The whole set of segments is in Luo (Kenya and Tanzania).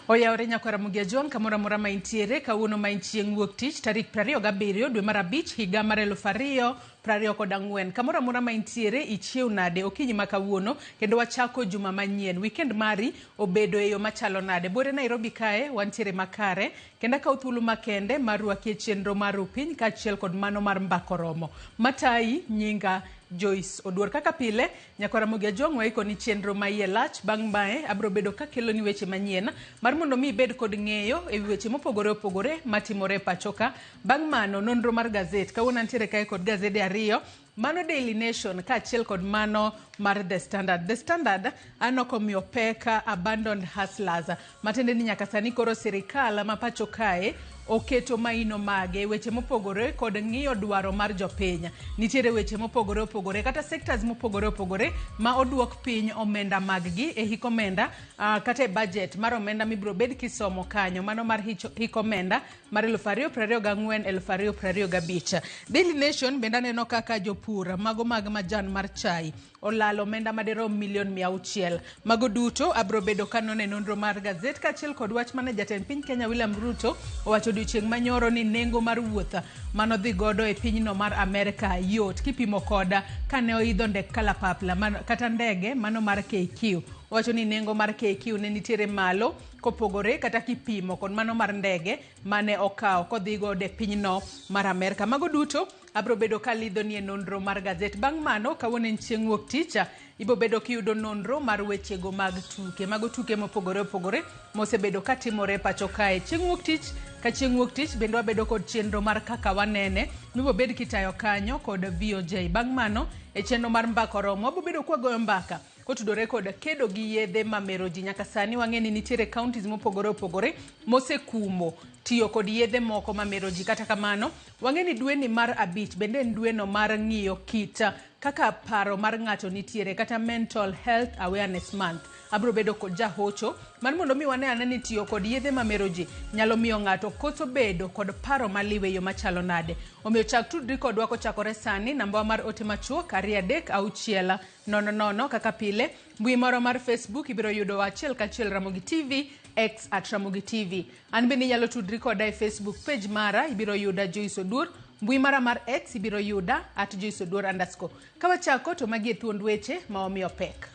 Oyawore nyakwar Ramogi Ajwang' kamoro amora ma intiere kawuono ma en chieng' wuok tich tarik 27 dwe mar abich higa mar 2024. Kamoro amora ma intiere ichiew nade okinyi ma kawuono kendo wachako juma manyien. Weekend mari obedo e yo machalo nade? Buore Nairobi kae wantiere makare kendo akawo thuolo makende mar rwaki e chenro mar Rupiny kaachiel kod mano mar Mbaka Oromo. Matayi nyinga Joyce Oduor. Kaka pile, Nyakwar Ramogi Ajwang' waikoni chenro ma iye lach. Bang' mae, abiro bedo kakeloni weche manyien mar mondo mi ibed kod ng'eyo e wi weche mopogore opogore matimore e pacho ka. Bang' mano, nonro mar gazet. Kawuono antiere kae kod gazede ariyo, mano Daily Nation kaachiel kod mano mar The Standard. The Standard aneno komiyo pek abandoned hustlers, matiende ni nyaka sani koro sirikal ma pacho kae oketo maino mage e weche mopogore kod ng'iyo dwaro mar jopiny. Nitiere weche mopogore opogore kata sectors mopogore opogore ma oduok piny omenda maggi e hik omenda kata e budget mar omenda mibiro bed kisomo kanyo, mano mar hik omenda mar 2024 2025. Daily Nation bende aneno kaka jopur mago mag majan mar chai olalo omenda madirom milion 600. Mago duto abiro bedo kanono e nonro mar gazet kaachiel kod wach mane jatend piny Kenya William Ruto owacho odiochieng' manyoro ni nengo mar wuoth manodhi godo e pinyno mar Amerka yot kipimo koda kane oidho ndek kalapapla kata ndege mano mar KQ. Owacho ni nengo mar KQ ne nitiere malo kopogore kata kipimo kod mano mar ndege mane okawo kodhi godo e pinyno mar Amerka. Mago duto abiro bedo kalidhoni e nonro mar gazet. Bang' mano, kawuono en chieng' wuok tich, ibiro bedo kiyudo nonro mar wechego mag tuke. Mago tuke mopogore opogore mosebedo katimore e pacho kae. Chieng' wuok tich ka chieng' wuok tich bende wabedo kod chenro mar kaka wanene mibiro bed kitayo kanyo kod VOJ. Bang' mano, e chenro mar mbaka oromo, wabiro bedo kwagoyo mbaka kotudore kod kedo gi yedhe mamero ji. Nyaka sani wang'e ni nitiere counties mopogore opogore mosekumo tiyo kod yedhe moko mamero ji. Kata kamano, wang'e ni dweni mar abich bende en dweno mar ng'iyo kit kaka paro mar ng'ato nitiere kata Mental Health Awareness Month. Abiro bedo kod jahocho mar mondo mi wane ane ni tiyo kod yedhe mamero ji nyalo miyo ng'ato koso bedo kod paro maliw e yo machalo nade. Omiyo chak tudri kodwa kochakore sani, nambawa mar ote machuok ariyo adek auchiel nono nono. Kaka pile, mbui marwa mar Facebook ibiro yudowa achiel kachiel Ramogi TV, X at Ramogi TV. An bende inyalo tudri koda e Facebook page mara, ibiro yuda Joyce Oduor. Mbui mara mar X ibiro yuda at Joyce Oduor underscore. Ka wachako to magi e thuond weche ma wamiyo pek.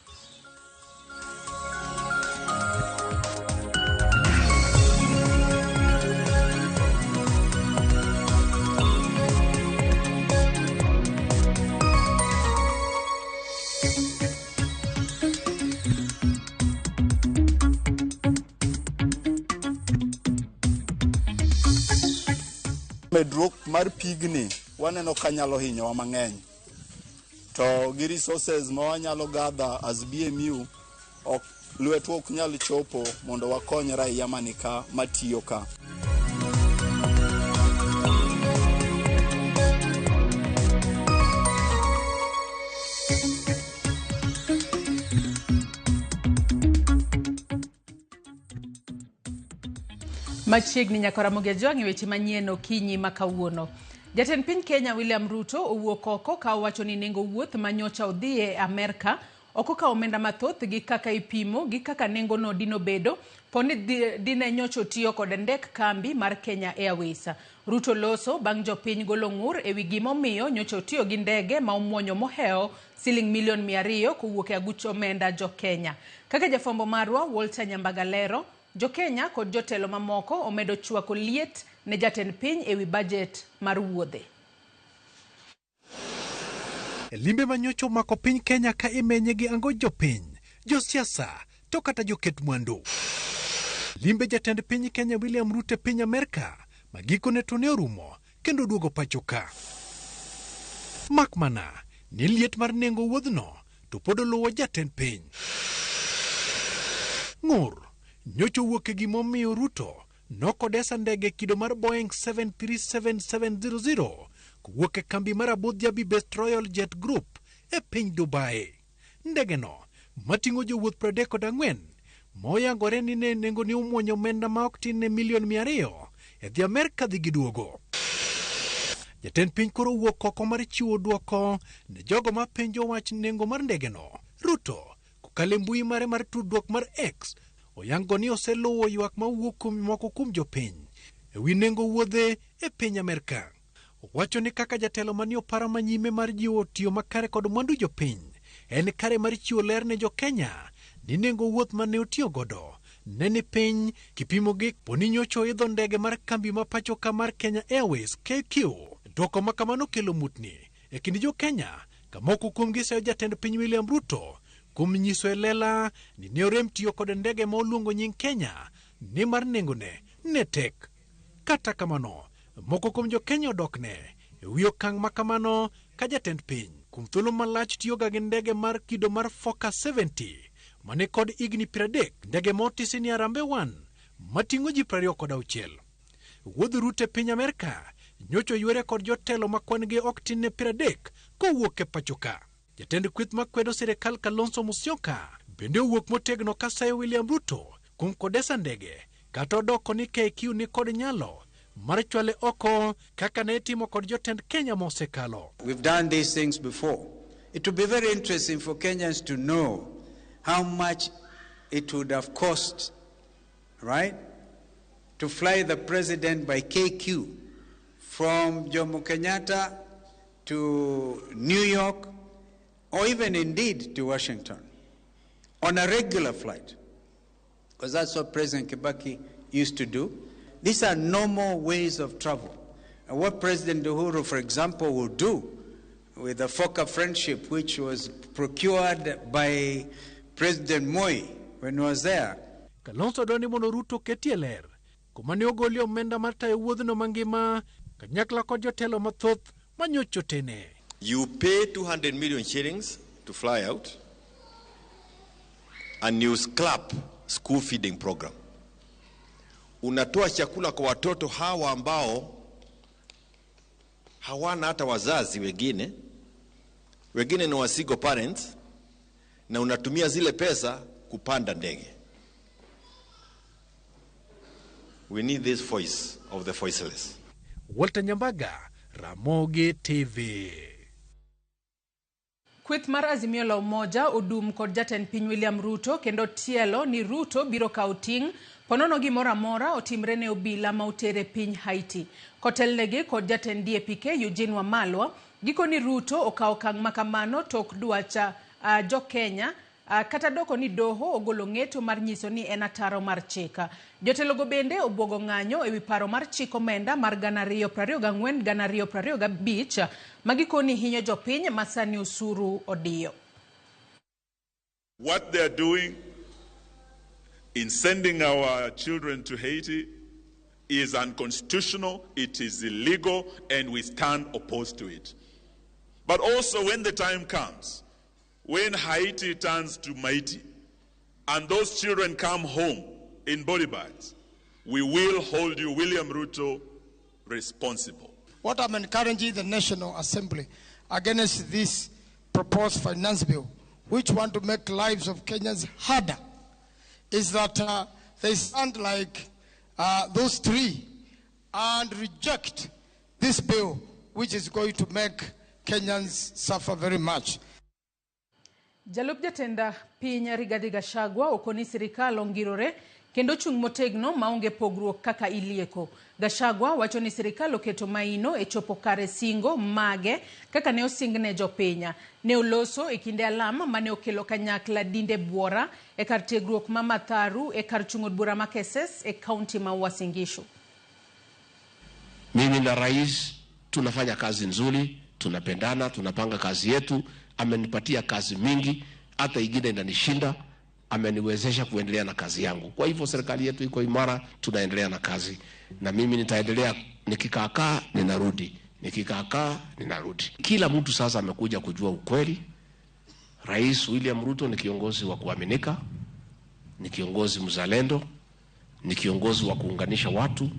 Medruok mar pigni waneno ka nyalo hinyowa mang'eny to gi resources ma wanyalo gather as BMU ok lwetwa ok nyal chopo mondo wakony raia manika matiyo ka. Machiegni nyaka Ramogi Ajwang' e weche manyien okinyi ma kawuono. Jatend piny Kenya William Ruto owuok oko ka owacho ni nengo wuoth ma nyocha odhiye e Amerka ok okawo omenda mathoth gi kaka ipimo gi kaka nengono dinobedo po ni dine nyocha otiyo kod ndek kambi mar Kenya Airways. Ruto loso bang' jopiny golo ng'ur ewi gima omiyo nyocha otiyo gi ndege ma omuonyo mohewo siling milion 200 kowuok e aguch omenda jo Kenya. Kaka jafwambo marwa Walter Nyambaga lero, jo Kenya kod jotelo mamoko omedo chwako liet ne jatend piny ewi bajet mar wuodhe. E limbe ma nyocha omako piny Kenya ka imenye gi ango jopiny, josiasa to kata joket mwandu. Limbe jatend piny Kenya William Ruto e piny Amerka ma gikone to ne orumo kendo oduogo pacho ka. Mak mana ni liet mar nengo wuodhno to pod oluwo jatend piny. Ng'ur nyocha owuok e gimomiyo Ruto nokodesa ndege kido mar Boeing 737-700 kowuok e kambi mar Abu Dhabi based Royal Jet Group e piny Dubai. Ndegeno mating'o jowuoth 34 moyangore ni ne nengone omuonyo omenda ma ok tin ne milion 200 e dhi Amerka dhi gi duogo. Jatend piny koro owuok oko mar chiwo dwoko ne jogo ma penjo wach nengo mar ndegeno. Ruto kokalo e mbui mare mar tudruok mar X oyango ni oseluwo ywak mawuok kuom moko kuom jopiny e wi nengo wuodhe e piny Amerka. Owacho ni kaka jatelo manie opara manyime mar jiwo tiyo makare kod mwandu jopiny, en kare mar chiwo ler ne jokenya ni nengo wuoth mane otiyo godo ne ni piny kipimo gi poni nyocha oidho ndege mar kambi ma pacho ka mar Kenya Airways KQ. Dwoko ma kamano kelo mutni e kind jokenya ka moko kuomgi seyo jatend piny William Ruto kuom nyiso e lela ni ne orem tiyo kod ndege ma oluongo nying Kenya nimar nengone ne tek. Kata kamano, moko kuom jokenya odokne e wi okang' ma kamano ka jatend piny kuom thuolo malach tiyoga gi ndege mar kido mar Fokker 70 mane kod higni 30, ndege ma otisi ni Harambee 1 mating'o ji 26. Wuodh Ruto e piny Amerka nyocha oywere kod jotelo ma kwan gi ok tin ne 30 kowuok e pacho ka. Jatend kweth makwedo sirikal Kalonzo Musyoka bende owuok motegno ka sayo William Ruto kuom kodesa ndege kata odoko ni KQ ni kod nyalo mar chwale oko kaka ne itimo kod jotend Kenya mosekalo. We've done these things before. It would be very interesting for Kenyans to know how much it would have cost, right, to fly the president by KQ from Jomo Kenyatta to New York or even indeed to Washington on a regular flight, because that's what President Kibaki used to do. These are normal ways of travel. And what President Uhuru, for example, will do with the Fokker Friendship, which was procured by President Moi when he was there. Kalonzo dwaro ni mondo Ruto oketie ler kuma ne ogolie omenda mar tayo wuodhno mangima kanyakla kod jotelo mathoth manyocha otene. You pay 200 million shillings to fly out and you scrap school feeding program. Unatoa chakula kwa watoto hawa ambao hawana hata wazazi wengine, wengine ni wa single parents, na unatumia zile pesa kupanda ndege. We need this voice of the voiceless. Walter Nyambaga, Ramogi TV. Kweth mar Azimio la Umoja odum kod jatend piny William Ruto kendo tielo ni Ruto biro kawo ting' ponono gimoro amora otimre ne obila ma otere piny Haiti. Kotelnegi kod jatend DAP-K Eugene Wamalwa, giko ni Ruto okawo okang' makamano tok dwach jo-Kenya kata doko ni doho ogolo ng'eto mar nyiso ni en ataro mar chik. Jotelogo bende obwogo ng'anyo ewi paro mar chik omenda mar 2024 2025 ma gikoni hinyo jopiny ma sani osuru odiyo. What they are doing in sending our children to Haiti is unconstitutional, it is illegal, and we stand opposed to it. But also, when the time comes, when Haiti turns to Maiti, and those children come home in body bags, we will hold you, William Ruto, responsible. What I'm encouraging the National Assembly against this proposed finance bill, which want to make lives of Kenyans harder, is that they stand like those three and reject this bill, which is going to make Kenyans suffer very much. Jalup jatend piny Rigathi Gachagua okoni sirikal ongirore kendo chung' motegno maonge pogruok kaka ilieko. Gachagua wacho ni sirikal oketo maino e chopo kare singo mage kaka ne osingne jopiny. Ne oloso e kinde alam mane okelo kanyakla dinde buora e kar tiegruok ma Matharu e kar chung' od bura ma Keses e kaunti ma Uasin Gishu. Mimi na rais tunafanya kazi nzuri, tunapendana, tunapanga kazi yetu. Amenipatia kazi mingi, hata ingine inanishinda, ameniwezesha kuendelea na kazi yangu. Kwa hivyo serikali yetu iko imara, tunaendelea na kazi, na mimi nitaendelea nikikaakaa, ninarudi, nikikaakaa, ninarudi. Kila mtu sasa amekuja kujua ukweli. Rais William Ruto ni kiongozi wa kuaminika, ni kiongozi mzalendo, ni kiongozi wa kuunganisha watu,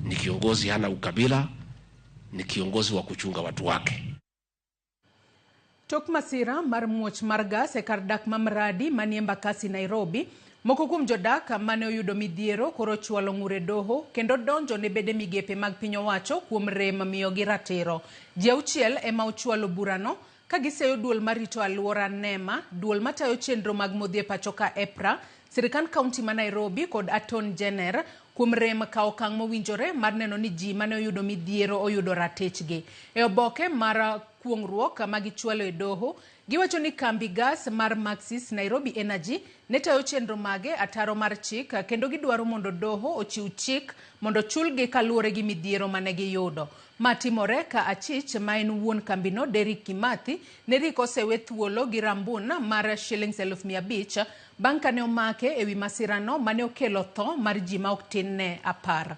ni kiongozi hana ukabila, ni kiongozi wa kuchunga watu wake. Tok masira mar muoch mar gas e kar dak ma Mradi manie Embakasi, Nairobi, moko kuom jodak mane oyudo midhiero koro chwalo ng'ur e doho kendo donjo ne bede migepe mag piny owacho kuom rem miyogi ratiro. Ji auchiel ema ochwalo burano ka giseyo duol marito alwora NEMA, duol matayo chenro mag modhi e pacho ka EPRA, sirikand kaunti ma Nairobi kod Attorney General kuom rem kawo okang' mowinjore mar neno ni ji mane oyudo midhiero oyudo ratichgi. E oboke mar kuong'ruok ma gichwalo e doho, giwacho ni kambi gas mar Maxis Nairobi Energy ne tayo chenro mage ataro mar chik kendo gidwaro mondo doho ochiw chik mondo chulgi kaluwore gi midhiero mane giyudo. Ma timore ka achich ma en wuon kambino Derrick Kimathi ne rik osewe thuolo gi rambun mar shillings 500,000 bang' kane omake ewi masirano mane okelo tho mar ji ma ok tin ne 10.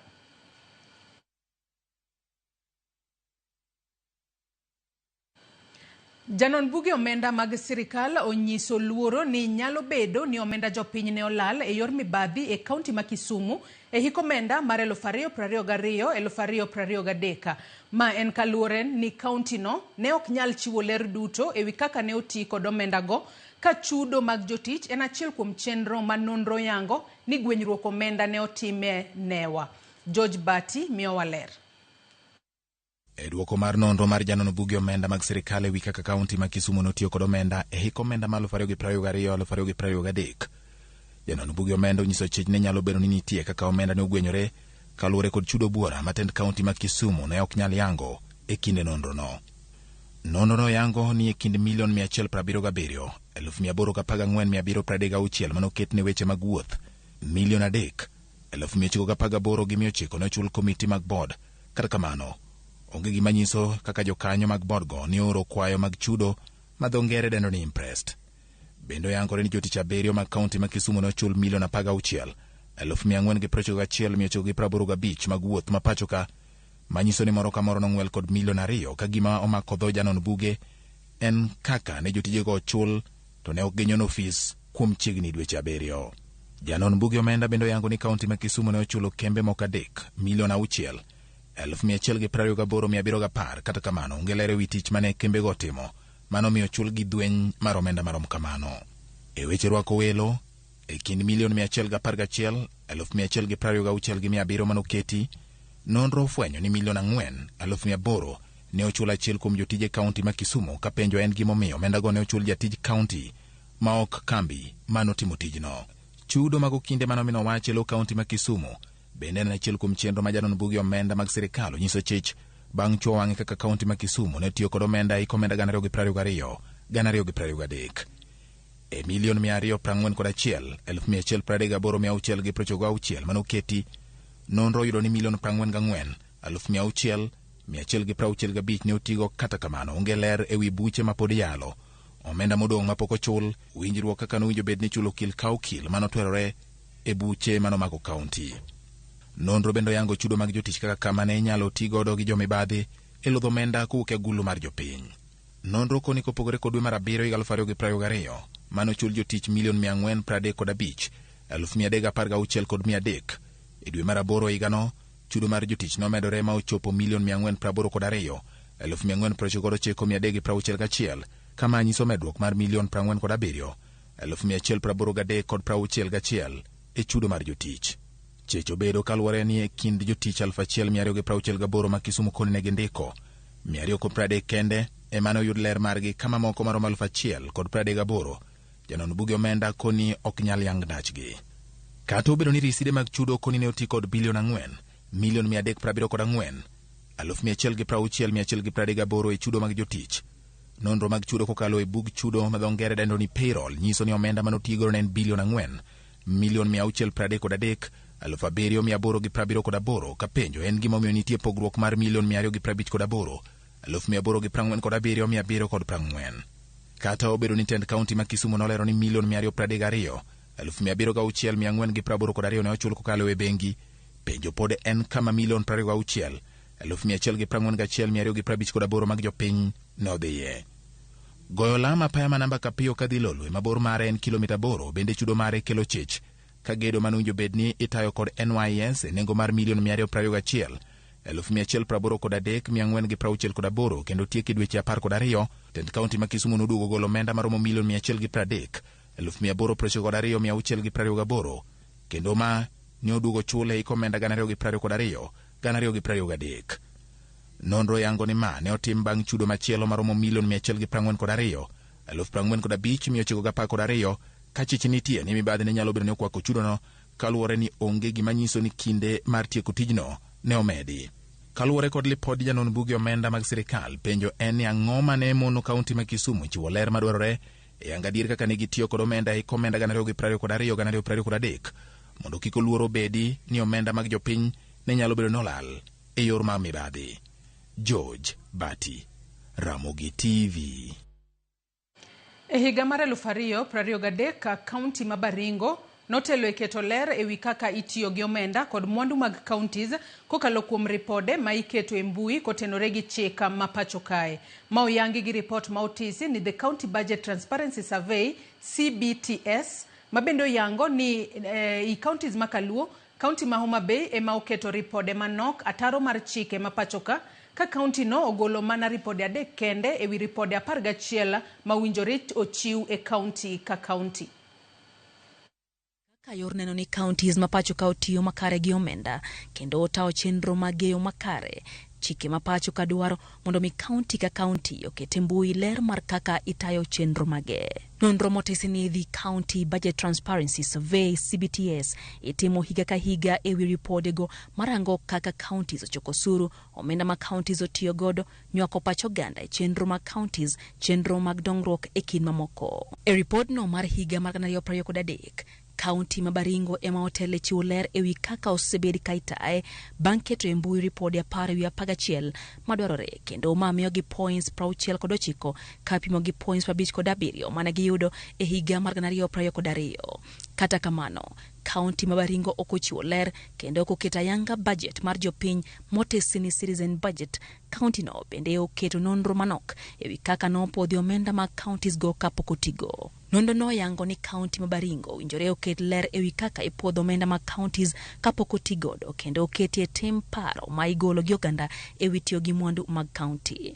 Janon buge omenda mag sirikal onyiso luoro ni nyalo bedo ni omenda jopiny ne olal e yor mibadhi e kaunti ma Kisumu e hik omenda mar 2022-2023. Ma en kaluwore ni kaunti no ne ok nyal chiwo ler duto ewi kaka ne oti kod omenda go ka chudo mag jotich en achiel kuom chenro ma nonro yango ni gwenyruok omenda ne otime newa. George Bati miyowa ler. E dwoko mar nonro mar janon buge omenda mag sirikal ewi kaka kaunti ma Kisumu notiyo kod omenda e hik omenda mar 2022-2023. Janon buge omenda onyiso chich ni nyalo bedo ni nitie kaka omenda ne ogwenyore kaluwore kod chudo buora ma tend kaunti ma Kisumu ne ok nyal yango e kinde nonrono. Nonrono yango ni e kind milion 177, 814,736 manoket ne weche mag wuoth, milion 3, 918,900 ne ochul komiti mag board. Kata kamano, onge gima nyiso kaka jokanyo mag board go ne ooro kwayo mag chudo ma dho ngere dendo ni imprest. Bende oyangore ni jotich 7 mag kaunti ma Kisumu ne ochul milion 16, 491,985 mag wuoth ma pacho ka, manyiso ni moro ka moro nong'wel kod milion 2 ka gima omako dho janon buge en kaka ne jotijego ochul to ne ok ginyono ofis kuom chiegni dweche 7. Janon buge omenda bende oyango ni kaunti ma Kisumu ne ochulo kembe moko 3 milion 6, 128,710. Kata kamano, onge ler ewi tich mane kembego otimo mano miyo chul gi dhweny mar omenda marom kamano. E weche rwako welo, e kind milion 111, 126,700 manoketi, nonro ofwenyo ni milion 4, 800,000 ne ochul achiel kuom jotije kaunti ma Kisumu ka penjo en gimomiyo omendago ne ochul jatij kaunti ma ok kambi manotimo tijno. Chudo mag okinde manomino wach e lo kaunti ma Kisumu bende en achiel kuom chenro ma janon buge omenda mag sirikal onyiso chich bang' chuo wang'e kaka kaunti ma Kisumu ne tiyo kod omenda e hik omenda 2022 2023. E milion 241, 138,696 manoketi, nonro oyudo ni milion 44, 600,165 ne otigo. Kata kamano, onge ler ewi buche ma pod yalo. Omenda modong' mapok ochul, winjruok kaka nowinjo bed ni chulo okil ka okil manotwerore e buche manomako kaunti. Nonro bende oyango chudo mag jotich kaka kama ne inyalo ti godo gi jomibadhi e lodho omenda kowuok e agulu mar jopiny. Nonro koni kopogore kod dwe mar 7 higa 2022 manochul jotich milion 435, 316,300. E dwe mar 8 higano, chudo mar jotich nomedore ma ochopo milion 482, 499,361, kama nyiso medruok mar milion 47, 183,61 e chudo mar jotich. Chech obedo kaluwore ni e kind jotich 1268 ma Kisumu koni ne gindiko, 230 kende ema ne oyud ler margi ka mamoko maromo 1038 janon buge omenda koni ok nyal yang ndachgi. Kata obedo ni riside mag chudo koni ne oti kod bilion 4, milion 374, 160,138 e chudo mag jotich. Nonro mag chudo kokalo e bug chudo ma dho ngere dendo ni payroll nyiso ni omenda manotigo ne en bilion 4, milion 633, 7,878 ka penjo en gimomiyo nitie pogruok mar milion 258, 847,740. Kata obedo ni tend kaunti ma Kisumu nolero ni milion 232, 706,482 ne ochul kokalo e bengi, penjo pod en kama milion 26, 141,258 mag jopiny ne odhiye. Goyo lam apaya ma namba kapiyo kadhi Lolwe ma bor mare en kilomita 8 bende chudo mare kelo chich ka gedo manowinjo bed ni itayo kod NYS e nengo mar milion 221, 183,468 kendo tieki dweche 12. Tend kaunti ma Kisumu noduogo golo omenda maromo milion 130, 892,628 kendo ma ne oduogo chule e hik omenda 2022 2023. Nonro yango ni ma ne otim bang' chudo machielo maromo milion 142, 45,912 Ka chich nitie ni mibadhi ne nyalo bedo ni okwako chudono kaluwore ni onge gima nyiso ni kinde mar tieko tijno ne omedi. Kaluwore kod lipod janon buge omenda mag sirikal, penjo en ni ang'o mane mono kaunti ma Kisumu chiwo ler madwarore e yang adier kaka ne gitiyo kod omenda e hik omenda 2022 2023 mondo kik oluoro obedi ni omenda mag jopiny ne nyalo bedo ni olal e yor mar mibadhi. George Bati, Ramogi TV. E higa mar 2023, kaunti ma Baringo notelo e keto ler e wi kaka itiyo gi omenda kod mwandu mag counties kokalo kuom ripode ma iketo e mbui kotenore gi chik ma pacho kae. Ma oyangi gi ripot ma otisi ni The County Budget Transparency Survey CBTS ma bende oyango ni i counties ma Kaluo, kaunti ma Homa Bay ema oketo ripode manok ataro mar chike ma pacho ka, ka kaunti no ogolo mana ripode 3 kende e wi ripode 11 ma owinjore ochiw e kaunti ka kaunti. Kaka yor neno ni counties ma pacho ka otiyo makare gi omenda kendo otawo chenro mag geyo makare, chike ma pacho ka dwaro mondo mi kaunti ka kaunti oket e mbui ler mar kaka itayo chenro mage. Nonro motisi ni The County Budget Transparency Survey CBTS itimo higa ka higa e wi ripodego marango kaka counties ochoko osuru, omenda ma counties otiyo godo, nywako pach oganda e chenro mag counties, chenro mag dongruok e kind mamoko. E ripodno mar higa mar 2023, kaunti ma Baringo ema otele chiwo ler e wi kaka osebed ka itaye bang' keto e mbui ripode 10 ewi 11 madwarore kendo ma miyogi points 69 ka pimo gi points 57 mane giyudo e higa mar 2022. Kata kamano, kaunti ma Baringo ok ochiwo ler kendo ok oketo ayanga budget mar jopiny motesi ni citizen budget. Kaunti no bende oketo nonro manok e wi kaka nopwodhi omenda mag counties go kapok otigo. Nonro no oyango ni kaunti ma Baringo owinjore oket ler e wi kaka ipuodho omenda mag counties kapok otigodo kendo oketie tim paro ma igolo gi oganda e wi tiyo gi mwandu mag kaunti.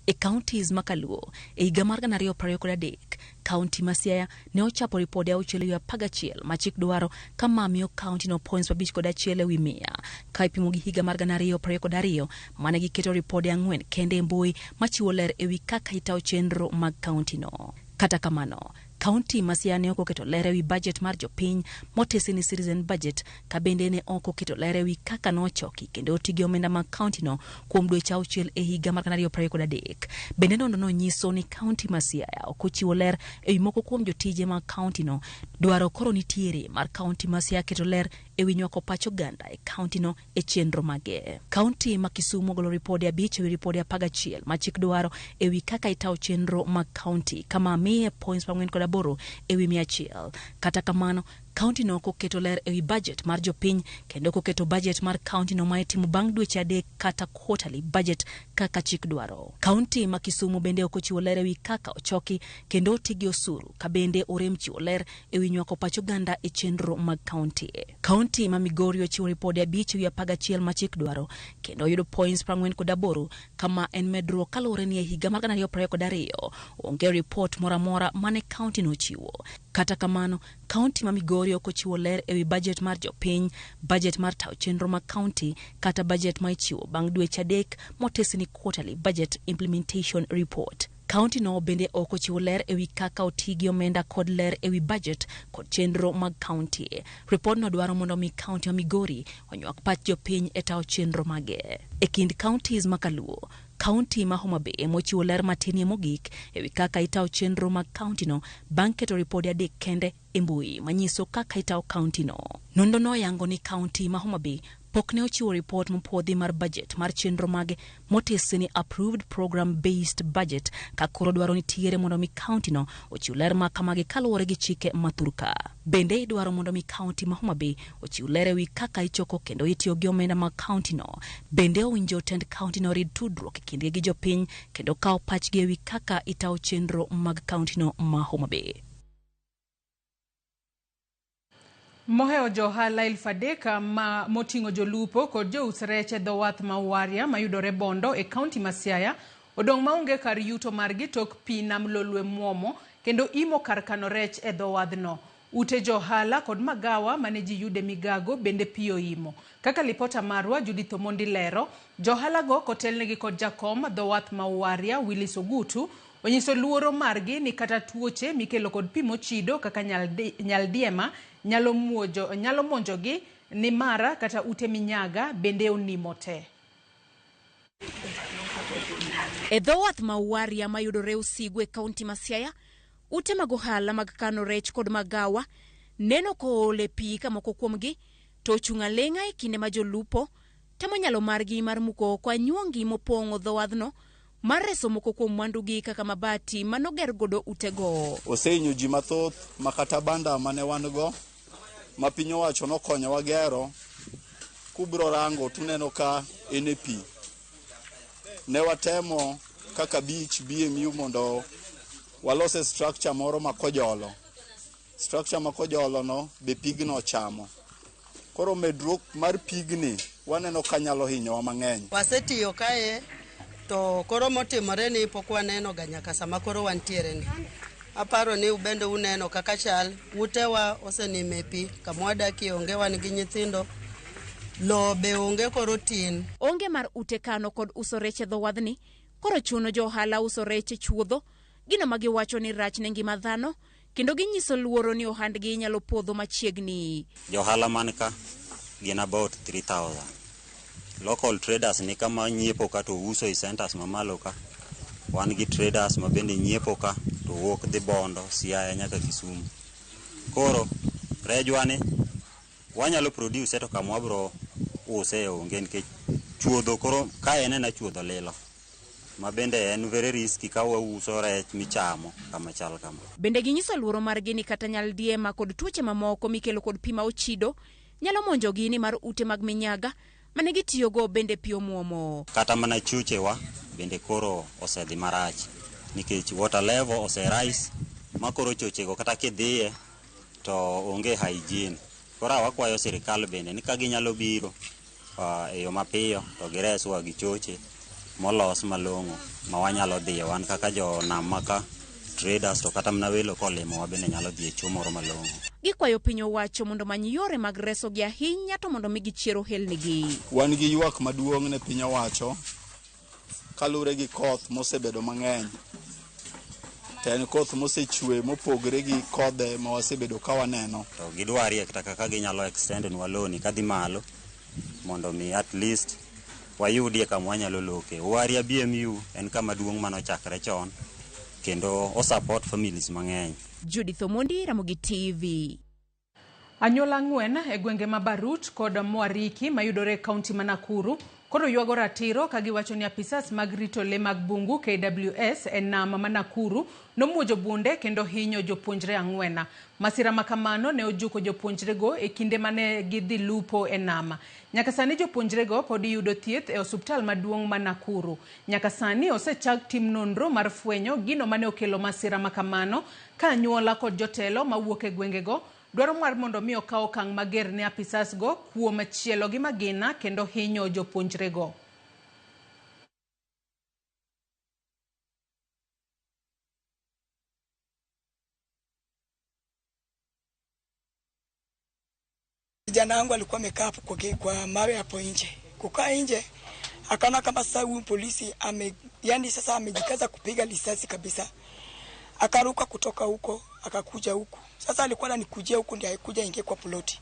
E counties ma Kaluo, e higa mar 2023, kaunti ma Siaya ne ochapo ripode 6 ewi 11 ma chik dwaro ka ma miyo kaunti no points 51 ewi 100 ka ipimo gi higa mar 2022 mane giketo ripode 4 kende e mbui machiwo ler e wi kaka itayo chenro mag kaunti no. Kata kamano, kaunti ma Siaya ne ok oketo ler e wi budget mar jopiny motesi ni citizen budget, ka bende ne ok oketo ler e wi kaka nochoki kendo oti gi omenda mag kaunti no kuom dweche 6 e higa mar 2023. Bende nonro no nyiso ni kaunti ma Siaya ok ochiwo ler e wi moko kuom jotije mag kaunti no. Dwaro koro nitiere mar kaunti ma Siaya keto ler e wi nywako pach oganda e kaunti no e chenro mage. Kaunti ma Kisumu ogolo ripode 5 e wi ripode 11 ma chik dwaro e wi kaka itayo chenro mag kaunti, kama miye points 48 e wi 100. Kata kamano, kaunti no ok oketo ler e wi budget mar jopiny kendo ok oketo budget mar kaunti no ma itimo bang' dweche 3 kata quarterly budget kaka chik dwaro. Kaunti ma Kisumu bende ok ochiwo ler e wi kaka ochoki kendo oti gi osuru, ka bende orem chiwo ler e wi nywako pach oganda e chenro mag kaunti. Kaunti ma Migori ochiwo ripode 5 ewi 11 ma chik dwaro kendo oyudo points 48, kama en medruok kaluwore ni e higa mar 2022 onge ripot moro amora mane kaunti no ochiwo. Kata kamano, kaunti ma Migori ok ochiwo ler e wi budget mar jopiny, budget mar tayo chenro mag kaunti kata budget ma ichiwo bang' dweche 3 motesi ni quarterly budget implementation report. Kaunti no bende ok ochiwo ler e wi kaka oti gi omenda kod ler e wi budget kod chenro mag kaunti. Ripodno dwaro mondo mi kaunti ma Migori onywak pach jopiny e tayo chenro mage. E kind counties ma Kaluo, kaunti ma Homa Bay ema ochiwo ler matinie mogik e wi kaka itayo chenro mag kaunti no bang' keto ripode 3 kende e mbui manyiso kaka itayo kaunti no. Nonro no oyango ni kaunti ma Homa Bay pok ne ochiwo ripot mopuodhi mar budget mar chenro mage motesi ni approved program based budget, ka koro dwaro nitiere mondo mi kaunti no ochiw ler ma kamagi kaluwore gi chike ma thurka. Bende idwaro mondo mi kaunti ma Homa Bay ochiw ler e wi kaka ichoko kendo itiyo gi omenda mag kaunti no. Bende owinjo tend kaunti no rid tudruok e kindgi gi jopiny kendo kawo pachgi e wi kaka itayo chenro mag kaunti no ma Homa Bay. Mohewo jo ohala 3,000 ma moting'o jolupo kod jous rech e dho wath ma Waria mayudore Bondo e kaunti ma Siaya odong' maonge kar yuto margi tok pi nam Lolwe muomo kendo imo kar kano rech e dho wadhno. Ute jo ohala kod magawa mane ji yude migago bende pi oimo. Kaka lipota marwa Judith Omondi lero, jo ohala go kotelnegi kod jakom dho wath ma Waria Willis Ogutu Onyiso luoro margi ni kata tuoche mikelo kod pi mochido kaka nyaldiema nyalo monjogi ni mara kata ute minyaga bende onimo te. E dho wath ma Waria mayudore Usigu e kaunti ma Siaya, ute mag ohala mag kano rech kod magawa neno kool e pi ka moko kuomgi to ochung' aling'a e kinde ma jolupo temo nyalo margi mar muko oko anyuongi mopong'o dho wadhno mar reso moko kuom mwandugi kaka mabati manoger godo utego. Osehinyo ji mathoth ma kata banda mane wan go ma piny owacho nokonyowa gero, kubro rango tuneno ka en e pi. Ne watemo kaka beach BMU mondo walose structure moro ma kojolo. Structure ma kojolo no be pigno ochamo. Koro medruok mar pigni waneno ka nyalo hinyowa mang'eny. Wasetiyo kae to koro motimore ni pok waneno ga nyaka sama koro wantiere ni. Aparo ni ubende uneno kaka chal, utewa osenimo e pi, kama wadakie onge, wan gi nyithindo, lowo be onge koro tin. Onge mar ute kano kod uso rech e dho wadhni, koro chuno jo ohala uso rech e chuodho, gino ma giwacho ni rach ne ngima dhano, kendo ginyiso luoro ni ohandgi nyalo podho machiegni. Johala man ka gin about 3000. Local traders ni kama nyiepo ka to uso e centers mamalo ka. Wan gi traders ma bende nyiepo ka to wuok dhi Bondo, Siaya nyaka Kisumu. Koro rejwa ni wanyalo produce to kama wabro use onge nikech chuodho koro ka en ena chuodho lilo ma bende en very risky ka wauso rech michamo kama chal kama. Bende ginyiso luoro margi ni kata nyaldiema kod tuoche mamoko mikelo kod pi ma ochido nyalo monjogi ni mar ute mag minyaga mane gitiyogo bende pi omuomo. Kata mana chuchewa bende koro osedhi marach nikech water level ose rise ma koro chochego kata kidhiye to onge hygiene. Koro wakwayo sirikal bende ni ka ginyalo biro e yo mapiyo to gireswa gi choche molos malong'o ma wanyalo dhiye wan kaka jo nam maka traders to kata mana welo kolimowa bende nyalo dhi e cho moro malong'o. Gikwayo piny owacho mondo omany yore mag resogi ahinya to mondo mi gichier ohelnigi. Wan gi ywak maduong' ne piny owacho kaluwore gi koth mosebedo mang'eny. To en koth mosechwe mopogore gi kodhe ma wasebedo ka waneno. To gidwarie kata kaka ginyalo extend nwa loan kadhi malo mondo mi at least wayudie kama wanyalo loke. Waria BMU en kama duong' manochakre chon kendo o support families mang'eny. Judith Omondi, Ramogi TV. Anyuola ang'wen e gwenge ma Barut kod Mwariki mayudore e kaunti ma Nakuru koro ywago ratiro ka giwacho ni apisas mag rito le mag bungu KWS e nam ma Nakuru nomuojo bunde kendo hinyo jopuonjre ang'wen. Masira ma kamano ne ojuko jopuonjrego e kinde mane gidhi lupo e nam. Nyaka sani jopuonjrego pod yudo thieth e osuptal maduong' ma Nakuru. Nyaka sani osechak tim nonro mar fwenyo gino mane okelo masira ma kamano ka anyuola kod jotelo mawuok e gwengego dwaro mar mondo mi okaw okang' mager ne apisas go kuom chielo gi magina kendo hinyo jopuonjrego. Kijana wangu alikuwa amekaa hapo kwa mawe hapo nje. Kukaa nje akaona kama sasa huyu polisi yani sasa amejikaza kupiga risasi kabisa. Akaruka kutoka huko akakuja huku. Sasa alikuwa ananikujia huku ndiye haikuja ingie kwa ploti.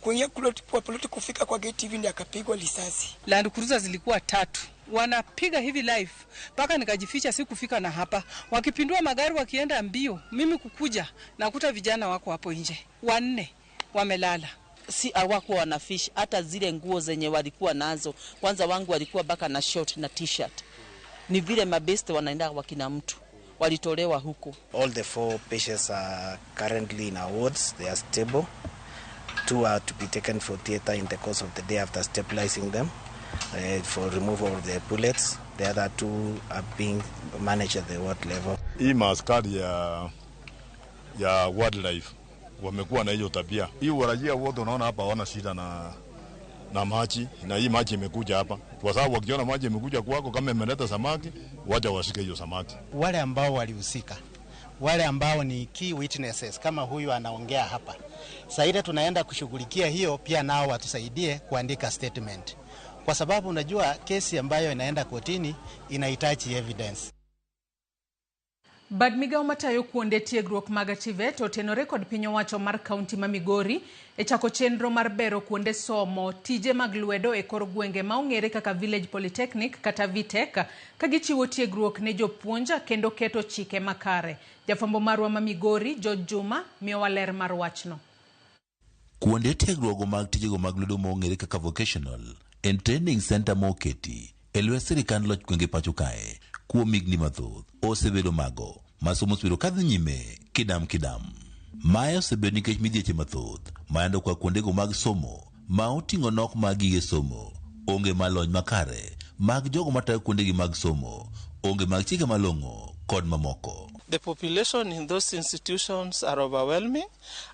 Kuingia kwa ploti kufika kwa gate hivi ndiye akapigwa risasi. Land Cruiser zilikuwa 3. Wanapiga hivi live mpaka nikajificha, sikufika na hapa. Wakipindua magari wakienda mbio, mimi kukuja nakuta vijana wako hapo nje. 4 wamelala. Si hawakuwa wana fish hata zile nguo zenye walikuwa nazo. Kwanza wangu walikuwa baka na short na t-shirt. Ni vile mabeste wanaenda wakina mtu. Walitolewa huko. All the 4 patients are currently in our wards. They are stable. 2 are to be taken for theater in the course of the day after stabilizing them for removal of the bullets. The other 2 are being managed at the ward level. Hii maaskari ya wildlife wamekuwa na hiyo tabia. Hii warajia wote unaona hapa hawana shida na maji, na hii maji imekuja hapa. Kwa sababu wakiona maji imekuja kwako kama imeleta samaki, wacha washike hiyo samaki. Wale ambao walihusika, wale ambao ni key witnesses kama huyu anaongea hapa. Sasa ile tunaenda kushughulikia hiyo, pia nao watusaidie kuandika statement. Kwa sababu unajua kesi ambayo inaenda kotini inahitaji evidence. Bad migawo matayo kuonde tiegruok mag TVET otenore kod piny owacho mar kaunti ma Migori e chako chenro mar bero kuonde somo tije mag lwedo e kor gwenge ma ong'ere kaka Village Polytechnic kata VTech ka gichiwo tiegruok ne jopuonj kendo keto chike makare. Jafwambo marwa ma Migori George Juma miyowa ler mar wachno. Kuonde tiegruogo mag tijego mag lwedo ma ong'ere kaka Vocational and Training Center ma oketi e lwet sirikand loch gwenge pacho kae kuom higni mathoth osebedo mago ma somo osebedo kadhi nyime kidam kidam. Mae osebedo nikech midhieche mathoth mayando kwa kuondego mag somo ma oting'o nok mag gige somo, onge mar lony makare mag jogo matayo kuondegi mag somo, onge mag chike malong'o kod mamoko. The population in those institutions are overwhelming,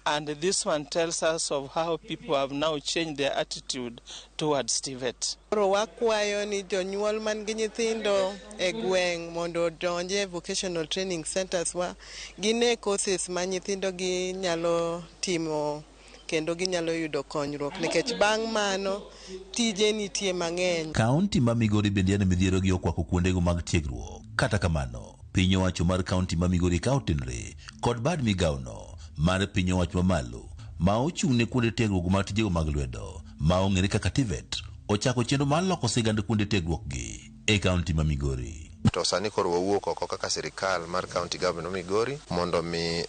and this one tells us of how people have now changed their attitude towards TVET. Koro wakwayo ni jonyuol man gi nyithindo e gweng' mondo odonj e vocational training centers wa gine courses ma nyithindo gi nyalo timo kendo ginyalo yudo konyruok nikech bang' mano tije nitie mang'eny. Kaunti ma Migori bende yande midhiero gi okwako kuondego mag tiegruok. Kata kamano, piny owacho mar kaunti ma Migori ka otenore kod bad migawono mar piny owacho mamalo ma ochung' ne kuonde tiegruok mag tijego mag lwedo ma ong'ere kaka TVET ochako chenro mar loko sigand kuonde tiegruok gi e kaunti ma Migori. To sani koro wawuok oko kaka sirikal mar county government ma Migori mondo mi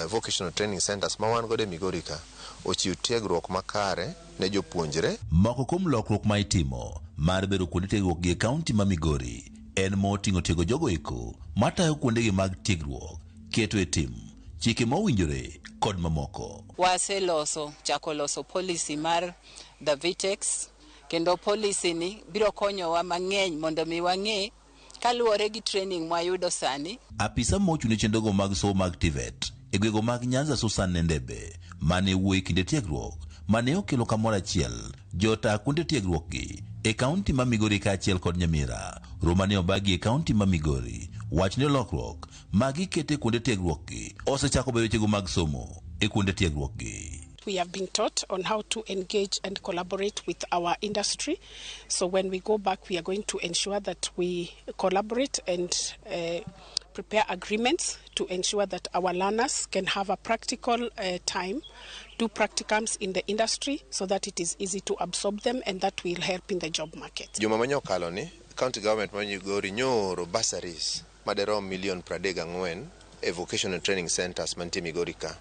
vocational training centers ma wan godo e Migori ka ochiw tiegruok makare ne jopuonjre. Moko kuom lokruok ma itimo mar bero kuonde tiegruok gi e kaunti ma Migori en moting'o tiego jogo eko matayo kuondegi mag tiegruok, keto e tim chike mowinjore kod mamoko. Waseloso chako loso policy mar the VTEX kendo policy ni biro konyowa mang'eny mondo mi wang'e kaluwore gi training mwayudo sani. Apisa mochung' ne chenrogo mag somo mag TVET e gwego mag Nyanza Susan Nendebe mane wuoyo e kinde tiegruok mane okelo kamoro achiel jota kuonde tiegruok gi e kaunti ma Migori kaachiel kod Nyamira. Romo ne obagi e kaunti ma Migori wach ni lokruok ma gikete kuonde tiegruok gi osechako bedo wechego mag somo e kuonde tiegruok gi. We have been taught on how to engage and collaborate with our industry. So when we go back, we are going to ensure that we collaborate and prepare agreements to ensure that our learners can have a practical time, do practicums in the industry so that it is easy to absorb them and that will help in the job market. Juma manyokalo ni county government ma Migori nyoro bursaries maderom milion 34 e vocational training centers mantie Migori ka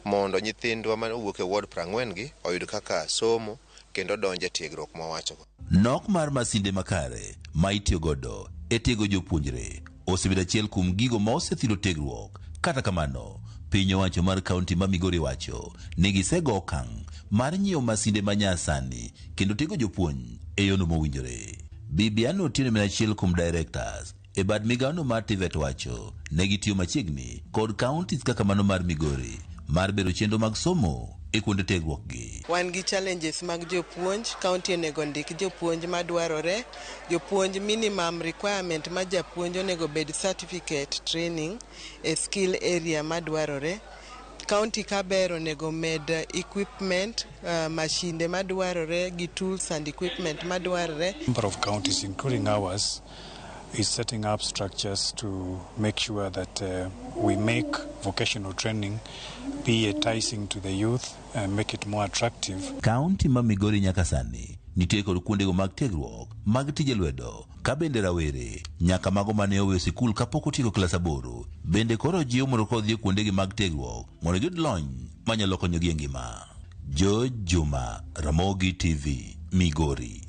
mondo nyithindwa ma owuok e ward 40 gi oyud kaka somo kendo donje tiegruok mawachogo. Nok mar masinde makare ma itiyo godo e tiego jopuonjre osebedo achiel kuom gigo ma osethiro tiegruok. Kata kamano, piny owacho mar kaunti ma Migori wacho ni gisego okang' mar nyiewo masinde ma nyasani kendo tiego jopuonj e yono mowinjore. Bibiano Otieno en achiel kuom directors e bad migawono mar TVET wacho ne gitiyo machiegni kod counties kaka mano mar Migori mar bero chenro mag somo e kuonde tiegruok gi. Wan gi challenges mag jopuonj, county onego ndik jopuonj madwarore, jopuonj minimum requirement ma japuonj onego bed certificate training e skill area madwarore. County kaber onego med equipment, mashinde madwarore gi tools and equipment madwarore. Number of counties, including ours, is setting up structures to make sure that we make vocational training be enticing to the youth and make it more attractive. Kaunti ma Migori nyaka sani nitie kod kuondego mag tiegruok mag tije lwedo ka bende rawere nyaka mago mane oweyo sikul kapok otieko klas 8 bende koro jiw mondo kodhi e kuondegi mag tiegruok mondo giyud lony manyalo konyogi e ngima. George Juma, Ramogi TV, Migori.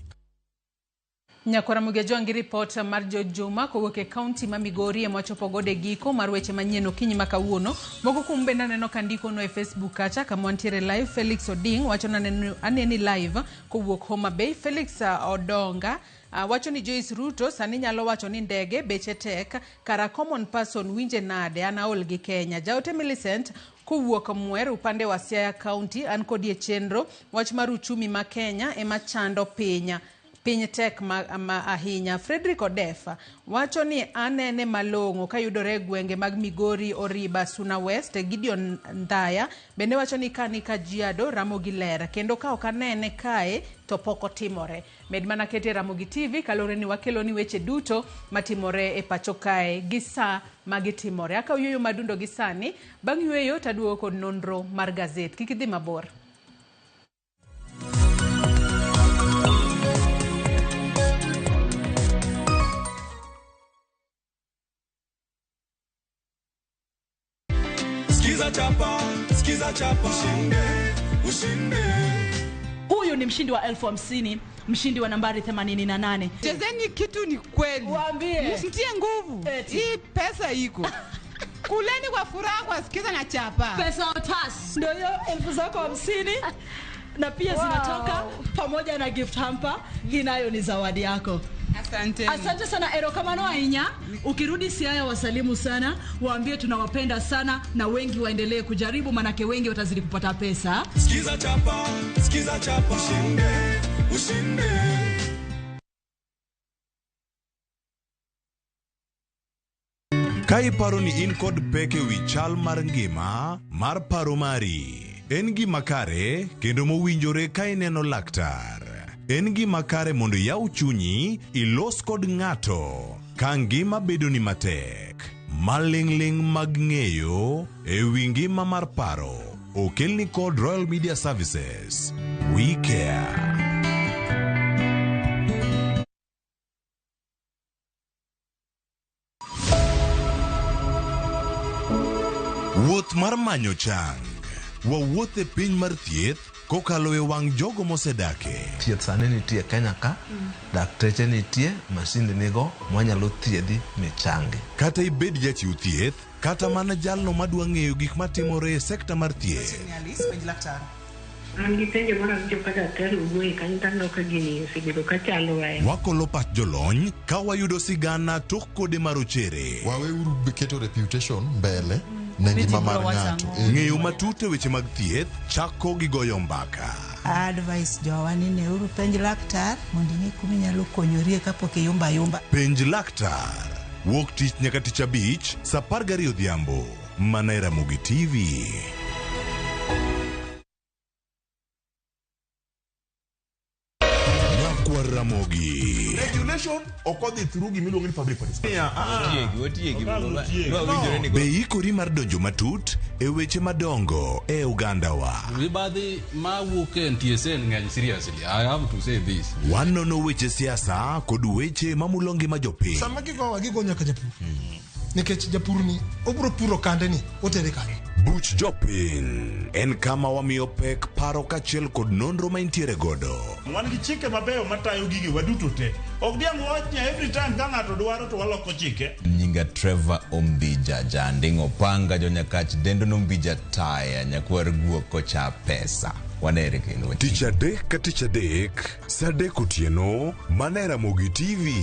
Nyakwara Mugejo gi ripot mar George Juma kowuok e kaunti ma Migori ema wachopo godo e giko mar weche manyien okinyi ma kawuono. Moko kuom bende aneno ka ndikono e Facebook kacha kama wantiere live. Felix Oding wacho ni aneni live kowuok Homa Bay. Felix Odonga wacho ni Joyce Ruto sani nyalo wacho ni ndege beche tek kara common person winje nade an aol gi Kenya. Jaote Millicent kowuok Mwer upande wa Siaya County an kodi e chenro wach mar uchumi ma Kenya ema chando piny. Piny tek ma, ma ahinya. Frederick Odefa wacho ni anene malong'o kayudore e gwenge mag Migori, Oriba, Suna West. Gideon Ndhaya bende wacho ni ka ni Kajiado Ramogi ler kendo ka ok anene kae to pok otimore. Med mana kete Ramogi TV kaluwore ni wakeloni weche duto matimore e pacho kae gi saa ma gitimore. Akaw yueyo madundo gi sani, bang' yueyo to aduogo kod nonro mar gazet. Kik idhi mabor. Skiza chapa, skiza chapa, ushinde, ushinde. Huyu ni mshindi wa 50,000, mshindi wa nambari 88. Chezeni kitu ni kweli. Waambie. Msitie nguvu. Hii pesa iko. Kuleni kwa furaha kwa sikiza na chapa. Pesa otas. Ndio hiyo elfu zako 50 na pia Wow. zinatoka pamoja na gift hamper. Hii nayo ni zawadi yako. Asante. Asante sana, erokamano ahinya. Ukirudi Siaya wasalimu sana, waambie tunawapenda sana na wengi waendelee kujaribu manake wengi watazidi kupata pesa. Skiza chapa, skiza chapa, ushinde, ushinde. Ka iparo ni in kod pek e wi chal mar ngima mar paro mari, en gima kare kendo mowinjore ka ineno laktar. En gima kare mondo iyaw chunyi ilos kod ng'ato ka ngima bedoni matek. Maling'ling' mag ng'eyo e wi ngima mar paro okelni kod Royal Media Services. We care. Wuoth mar manyo chang. Wawuoth e piny mar thieth kokalo e wang' jogo mosedake. Thieth sani nitie Kenya ka, dakteche nitie, masinde nigo mwanyalo thiedhi michangi. Kata ibed jachiw thieth, kata mana jalno madwa ng'eyo gik matimore e sekta mar thieth. An gi penjo moro awinjo ka daktari owuoye kanyo to aneno ka gini osebedo ka chandowa ahinya. Wakolo pach jolony ka wayudo sigana tok kode marochere. Waweuru keto reputation mbele ne ngima mar ng'ato. Ng'eyo matut e weche mag thieth chako gi goyo mbaka. Advice jowa ni neuru penj laktar mondo ing'e kuma inyalo konyorie kapok iyumba ayumba. Penj laktar. Wuok tich nyaka tich abich saa 12 odhiambo. Mana e Ramogi TV. Nyakwar Ramogi. Regulation ok odhi through gimiluongo ni public participation. Otiegi, otiegi, wawinjore ni Be ikori mar donjo matut e weche madongo e ogandawa? Mibadhi mawuok e NTSA ng'eny seriously. I have to say this. Wanono weche siasa kod weche mamulo ngima jopiny. Sama gigowa gigo nyaka japur. Nikech japur ni obiro puro kande ni otere kanye. Buch jopiny en kama wamiyo pek paro kaachiel kod nonro ma intiere godo. Wan gi chike mabeyo matayo gigi waduto te. Ok diang' wach ni every time ka ng'ato dwaro to waloko chike. Nyinga Trevor Ombija Janding Opanga Jonyakach Dendo Nombija Taya Nyakwar Guok Kocha Pesa. Wanere kendo. Tich adek ka tich adek, saa adek otieno, mana e Ramogi TV.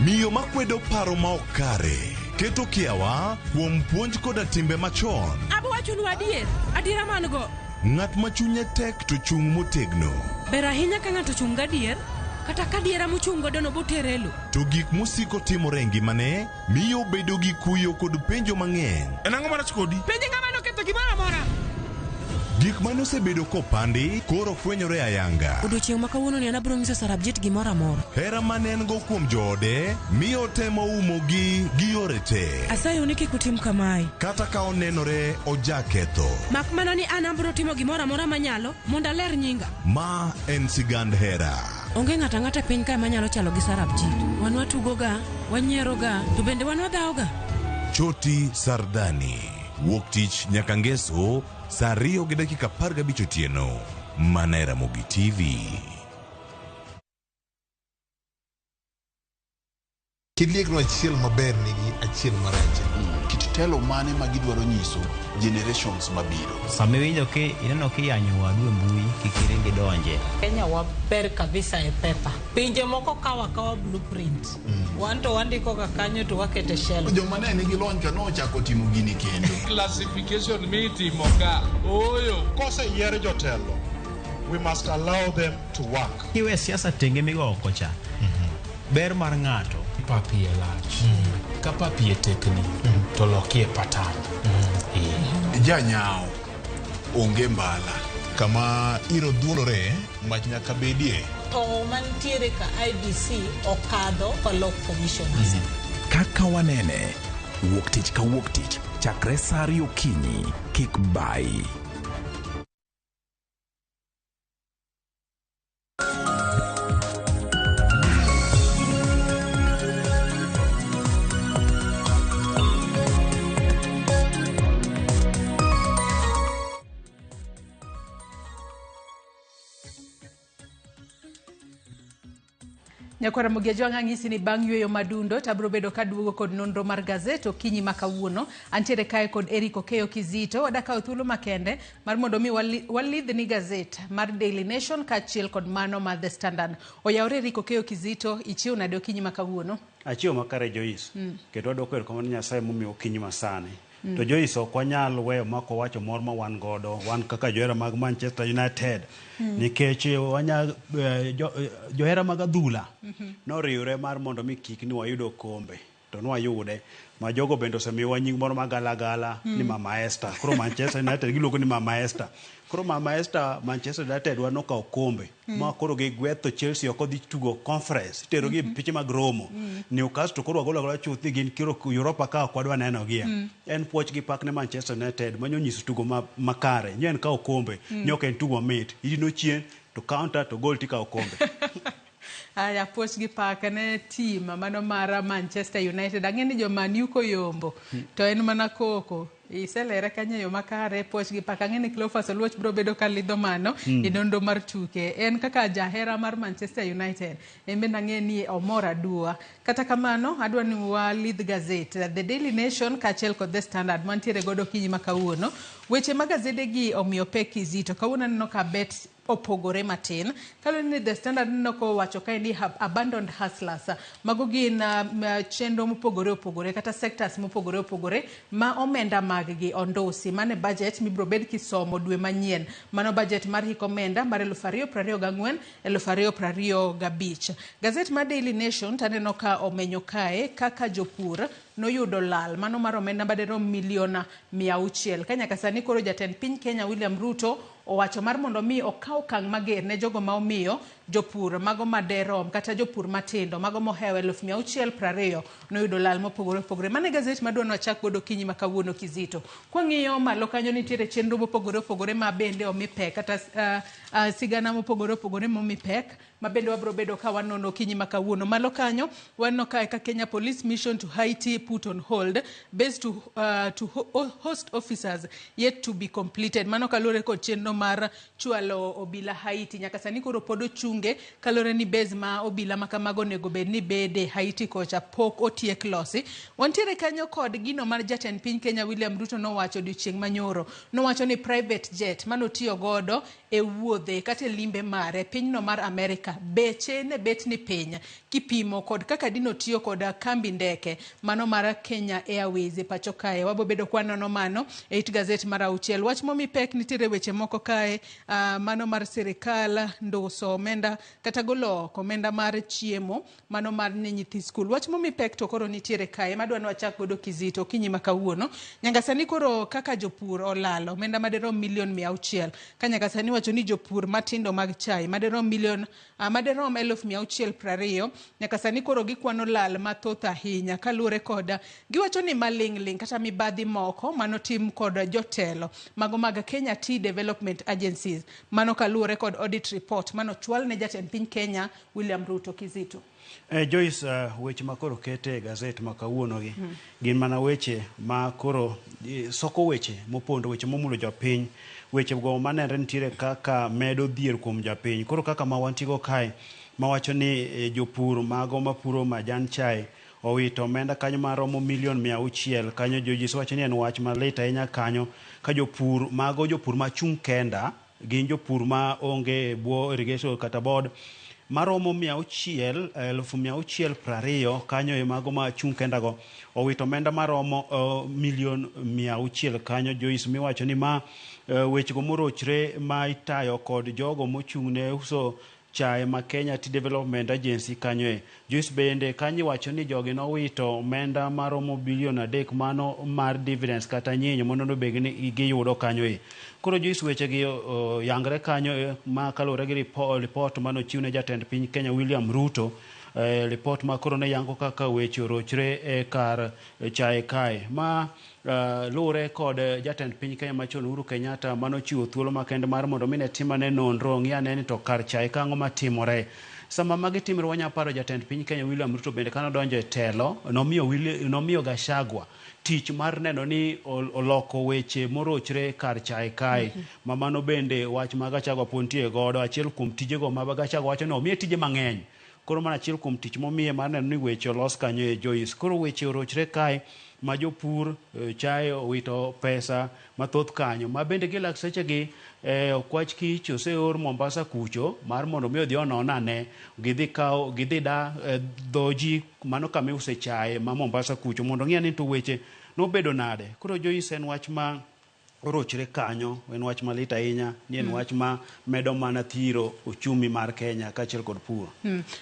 Miyo makwedo paro ma ok kare, keto kiawa kuom puonj koda timbe machon. Abo wachonu adier, adiera man go. Ng'at ma chunye tek to chung' motegno. Ber ahinya ka ng'ato ochung' gadier, kata ka adiera mochung' godo no botere e lo. To gik mosiko timore e ngimane miyo obedo gi kuyo kod penjo mang'eny. En ang'o marach kodi? Penj ng'ama noketho gimoro amora. Gik mane osebedo kopandi koro fwenyore ayanga. Odiochieng' ma kawuono ni an abiro nyiso Sarabjit gimoro amora. Hera mane en go kuom joode miyo otemo umogi gi yore te. Asayou ni kik utim kamae. Kata ka onenore ojaketho. Mak mana ni an abiro timo gimoro amora manyalo mondo aler nyinga. Ma en sigand hera. Onge ng'ato ang'ata e piny kae manyalo chalo gi Sarabjit. Wan watugoga, wanyieroga, to bende wan wadhawoga. Choti Sardani. Wuok tich nyaka ngeso saa 2:15 otieno. Mana e Ramogi TV. Kiliekno achiel maber nigi achiel marach. Kit Kit telo mane ma gidwaro nyiso generations mabiro? Sama iwinjo ki ineno kiyanyo wadu e mbui, kik iring idonje. Kenya waber kabisa e pepa. Pinje moko kawo akawa blueprint. Wan to wandiko ga kanyo to wakete shelf. Joma ne nigi lony ka nochako timo gini kendo. Classification mitimo ka ooyo. Koseyier jotelo, we must allow them to work. Kiwe siasa tenge migo oko cha, ber mar ng'ato. Pap iye lach. Ka pap iye tekni, to lokie patan. Janyao onge mbala. Kama iro dhuolore, mach nyaka bedie. Tong' mantiere ka IEBC okadho kolok commissioners. Kaka wanene, wuok tich ka wuok tich, chakre sa 2 okinyi, kik bayi. Nyakwara Mugejo ang'isi ni bang' yweyo madundo to abiro bedo kaduogo kod nonro mar gazet okinyi ma kawuono. Antiere kae kod Eric Okeyo Kizito. Wadakawo thuolo makende mar mondo mi walidhni gazet mar Daily Nation kaachiel kod mano mar The Standard. Oyawore Eric Okeyo Kizito, ichiew nade okinyi ma kawuono? Achiew makare Joyce. Kendo wadwoko erokamano ne Nyasaye momiyo okinyi masani. To Joyce ok wanyal weyo mak wawacho mor ma wan godo wan kaka johera mag Manchester United. Nikech johera mag adhula noriwre mar mondo mi kik ni wayud okombe to nwayude ma jogo bende osemiyowa nying moro magalagala ni Mama Esther. Koro Manchester United giluongo ni Mama Esther. Koro Mama Esther Manchester United wa nokawo okombe ma koro gigwetho Chelsea oko dhi tugo conference itero gi e piche mag romo. Newcastle koro wagolo agola chuth ni gin koro Europa ka ok wadwa neno gie. En puoch gi pak ne Manchester United manyo nyiso tugo makare. Nyo en kawo okombe, nyo ok en tugo mamit. Idino chien to counter to goal tikawo okombe. Aya, puoch gi pak ne team mano mar Manchester United. Ang'e ni joma U koyombo to en mana koko. Iselere kanyo e yo makare, puoch gi pak. Ang'e ni Cleophas Oluoch biro bedo ka lidho mano e nonro mar tuke. En kaka jahera mar Manchester United, en bende ang'e ni omor aduwa. Kata kamano, adwa ni walidh gazet The Daily Nation kaachiel kod The Standard mantiere godo okinyi ma kawuono. Weche ma gazede gi omiyo pek Kizito. Kawuono aneno ka bet opogore matin. Kaluwore ni The Standard aneno kowacho kae ni abandoned hustlers. Mago gin chenro mopogore opogore kata sectors mopogore opogore ma omenda mag gi ondusi. Mano e budget mibiro bed kisomo dwe manyien. Mano budget mar hik omenda mar 2024 2025. Gazet mar Daily Nation taneno ka omenyo kae kaka jopur noyudo lal mano mar omenda madirom milion 600. Ka nyaka sani koro jatend piny Kenya William Ruto owacho mar mondo mi okaw okang' mager ne jogo ma omiyo jopur mago maderom kata jopur matindo mago mohewo 620,000 noyudo lal mopogore opogore. Mano e gazet madwa ni wachak godo okinyi ma kawuono Kizito. Kwang'iyo malo kanyo nitiere chenro mopogore opogore ma bende omi pek kata sigana mopogore opogore momi pek ma bende wabiro bedo ka wanono okinyi ma kawuono. Malo kanyo waneno kae ka Kenya Police Mission to Haiti put on hold based to host officers yet to be completed. Mano kaluwore kod chenro mar chwalo obila Haiti. Nyaka sani koro pod ochunge kaluwore ni base ma obila ma kamago onego bed ni bede Haiti kocha pok otiek losi. Wantiere kanyo kod gino mar jatend piny Kenya William Ruto nowacho odiochieng' manyoro. Nowacho ni private jet manotiyo godo e wuodhe kata e limbe mare pinyno mar Amerika beche ne bet ni piny kipimo kod kaka dino tiyo kod kambi ndeke mano mar Kenya Airways e pacho kae. Wabo bedo kwanono mano e it gazet mar 6. Wach momi pek nitiere weche moko kae mano mar sirikal nduso omenda kata golo oko omenda mar chiemo mano mar ne nyithi skul. Wach momi pek to koro nitiere kae madwa ni wachak godo Kizito okinyi ma kawuono. Nyaka sani koro kaka jopur olalo omenda madirom milion 600 ka nyaka sani wacho ni jopur matindo mag chai madirom milion madirom 620,000 nyaka sani koro gikwano lal mathoth ahinya kaluwore kod giwacho ni maling'ling kata mibadhi moko manotim kod jotelo mago mag Kenya Tea Development Agencies. Mano kaluwore kod audit report manochwal ne jatend piny Kenya William Ruto. Kizito. Joyce, weche ma koro kete e gazet ma kawuono gi gin mana weche ma koro soko weche mopondo, weche momulo jopiny, weche go manenre nitiere kaka medo dhier kuom jopiny. Koro kaka ma wantigo kae mawacho ni jopur mago mapuro majan chai owito omenda kanyo maromo milion 600 kanyo. Joyce wacho ni en wach malit ahinya kanyo ka jopur mago jopur machung' kenda gin jopur ma onge e bwo irrigation kata board maromo 600 620,000 kanyo e mago ma chung' kenda go owito omenda maromo milion 600 kanyo. Joyce miwacho ni ma wechego morochre ma itayo kod jogo mochung' ne uso chae ma Kenya Tea Development Agency kanyo e. Joyce bende kanyo iwacho ni jogi nowito omenda maromo bilion 3 mano mar dividends kata nyinyo mondo bed ni giyudo kanyo e. Koro Joyce wechegi oyangre kanyo ma kaluwore gi ripot manochiw ne jatend piny Kenya William Ruto, ripot ma koro ne yango kaka weche orochre e kar chae kae ma luwore kod jatend piny Kenya machon Uhuru Kenyatta manochiwo thuolo makende mar mondo mi ne timane nonro ng'i ane ni to kar chae ka ang'o matimore. Sama magi timore wanyalo paro jatend piny Kenya William Ruto bende kane odonjo e telo nomiyo Gachagua tich mar neno ni oloko weche morochre kar chae kae. Ma mano bende wach ma Gachagua pod nitie godo. Achiel kuom tijego ma Gachagua wacho ni omiye tije mang'eny. Koro mano achiel kuom tich momiye mar neno ni weche olos kanyo e Joyce. Koro weche orochre kae ma jopur chae owito pesa mathoth kanyo. Ma bende gi lak sechegi okwach kich oseor Mombasa kucho mar mondo mi odhi onon ane gidhi kaw gidhi da dho ji mano kama iuse chae ma Mombasa kucho mondo ong'i ane to weche nobedo nade. Koro Joyce en wach ma orochre kanyo, en wach malit ahinya, ni en wach ma medo mana thiro uchumi mar Kenya kaachiel kod pur.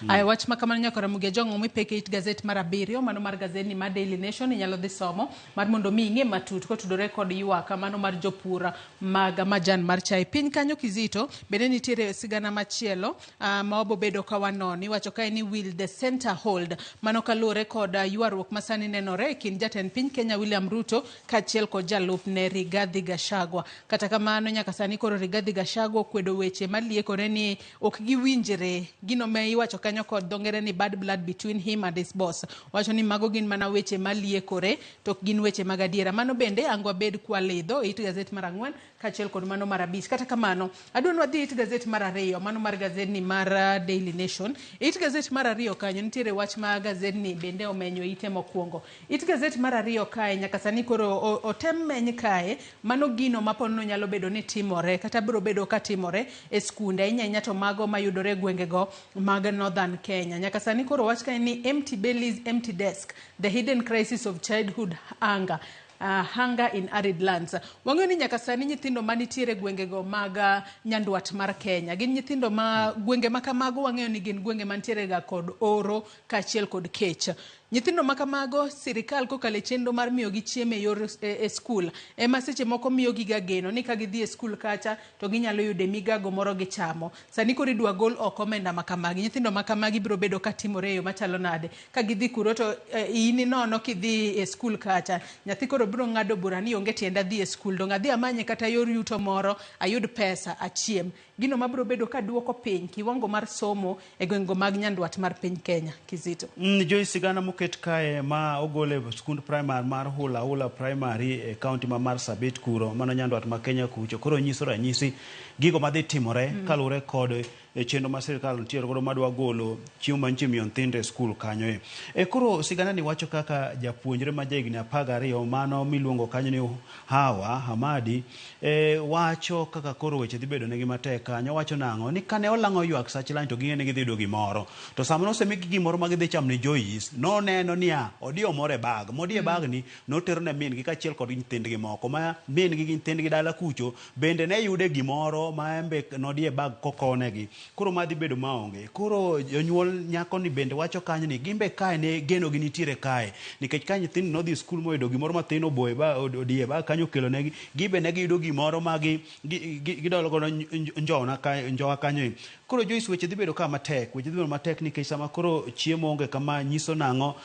Aya wach ma kamano nyaka Ramogi Ajwang' mipeke it gazet mar 7 mano mar gazet mar Daily Nation inyalo dhi somo mar mondo mi ing'e matut kotudore kod ywak mano mar jopur mag majan mar chae. Piny kanyo Kizito bende nitiere sigana machielo ma wabobedo ka wanono. Iwacho kae ni will the center hold, mano kaluwore kod ywaruok ma sani nenore e kind jatend piny Kenya William Ruto kaachiel kod jalupne Rigathi Gachagua. Kata kamano nyaka sani koro Rigathi Gachagua okwedo weche maliekore ni ok giwinjre. Gino ma iwacho kanyo kod dho ngere ni bad blood between him and his boss. Wacho ni mago gin mana weche maliekore to ok gin weche mag adiera. Mano bende ang' wabed kwalidho e it gazet mar 4 kaachiel kod mano mar 5. Kata kamano adwa ni wadhi it gazet mar 2 mano mar gazet ni mar Daily Nation. It gazet mar 2 kanyo nitiere wach ma gazet ni bende omenyo ite mokwongo. It gazet mar 2 kae nyaka sani koro otem meny kae mano gino ma ponono nyalo bedo ni timore kata biro bedo ka timore e skunde ahinya ahinya to mago mayudore e gwengego mag Northern Kenya. Nyaka sani koro wach kae ni empty bellies, empty desk, the hidden crisis of childhood hunger. Hunger in arid lands. Wang'eyo ni nyaka sani nyithindo manitiere gwengego mag nyandwat mar Kenya gin nyithindo ma gwenge ma kamago wang'eyo ni gin gwenge mantiere ga kod oro kaachiel kod kech. Nyithindo ma kamago sirikal kokalo e chenro mar miyogi chiemo e yor e skul ema seche moko miyogi ga geno ni ka gidhi e skul kacha to ginyalo yude migago moro gichamo. Sani koro idwa gol oko omenda ma kamagi. Nyithindo ma kamagi biro bedo ka timore e yo machalo nade? Ka gidhi kuro to in inono kidhi e skul kacha nyathi koro biro ng'ado bura ni onge tienda dhi e skul dong' adhi amanye kata yor yuto moro ayud pesa achiem. Gino mabiro bedo ka duoko piny kiwango mar somo e gwengego mag nyandwat mar piny Kenya. Kizito. Joyce, sigana moket kae ma ogol e skund primary mar Hula Hula Primary e kaunti ma Marsabit kuro mano nyandwat ma Kenya kucho koro nyiso ranyisi gigo madhi timore kaluwore kod chenro ma sirikal nitiere godo madwa golo chiemo mantie miyo nyithindo e skul kanyo e. Koro sigana ni wacho kaka japuonjre ma jahigni 12 mano miluongo kanyo ni Hawa Hamadi wacho kaka koro weche dhi bedo negi matek kanyo. Wacho nang'o ni kane olang'o ywak sach lany to ging'e ni gidhi yudo gimoro, to sama nosemigi gimoro ma gidhi chamo ni Joyce noneno niya odiyo moro e bag modiyo e bag ni notero ne min gi kaachiel kod nyithindgi moko ma min gi gi nyithindgi dala kucho bende ne yude gimoro ma embe nodiyo e bag kokonegi. Koro ma dhi bedo maonge. Koro jonyuol nyako ni bende wacho kanyo ni gimbe kae ne geno gi nitiere kae nikech ka nyithindo nodhi skul moyudo gimoro mathin oboye ba odiye bag kanyo okelo negi gibe ne giyudo gimoro ma gidolo godo njona njowa kanyo. Koro Joyce weche dhi bedo ka matek, weche dhi bedo matek nikech sama koro chiemo onge kama nyiso nang'o,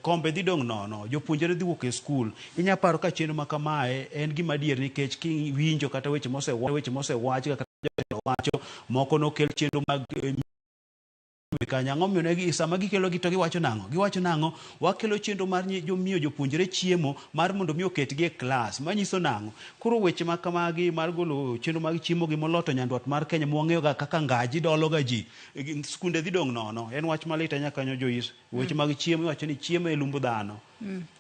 kombe dhi dong' nono, jopuonjre dhi wuok e skul. Inya paro ka chenro ma kamae en gima adier nikech kiwinjo kata weche mosewach kata jotelo wacho, moko nokel chenro mag Nairobi kanyo. Ang'o miyo negi sama gikelo gi to giwacho nang'o? Giwacho nang'o? Wakelo chenro mar miyo jopuonjre chiemo mar mondo mi oketgi e klas. Manyiso nang'o? Koro weche ma kamagi mar golo chenro mag chiemo gi moloto nyandwat mar Kenya mwang'eyo ga kaka ngaji dolo ga ji. Skunde dhi dong' nono. En wach malit ahinya kanyo Joyce. Weche mag chiemo iwacho ni chiemo e lumb dhano.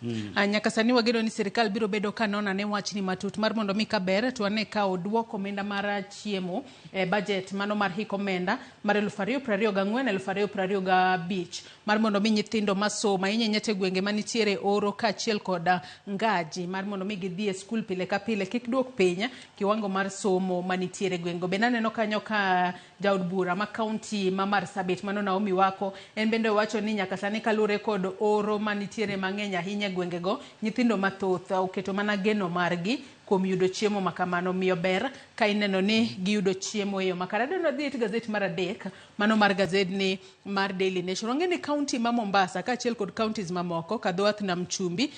Nyaka sani wageno ni sirikal biro bedo ka nono ane wachni matut mar mondo mi kaber to wane ka oduok omenda mar chiemo e budget mano mar hik omenda mar 2024 2025 mar mondo mi nyithindo masomo ahinya ahinya to e gwenge manitiere oro kaachiel kod ngaji mar mondo mi gidhi e skul pile ka pile kik duok piny kiwango mar somo manitiere e gwengego. Bende aneno kanyo ka jaod bura ma kaunti ma Marsabit mano Naomi Wako en bende owacho ni nyaka sani kaluwore kod oro manitiere mang'eny ahinya e gwengego, nyithindo mathoth oketo mana geno margi kuom yudo chiemo ma kamano. Omiyo ber ka ineno ni giyudo chiemo e yo makare. Adwa ni wadhi e gazet mar adek mano mar gazedni mar Daily Nation. Wang'eyo ni kaunti ma Mombasa kaachiel kod counties mamoko ka dho wath nam chumbi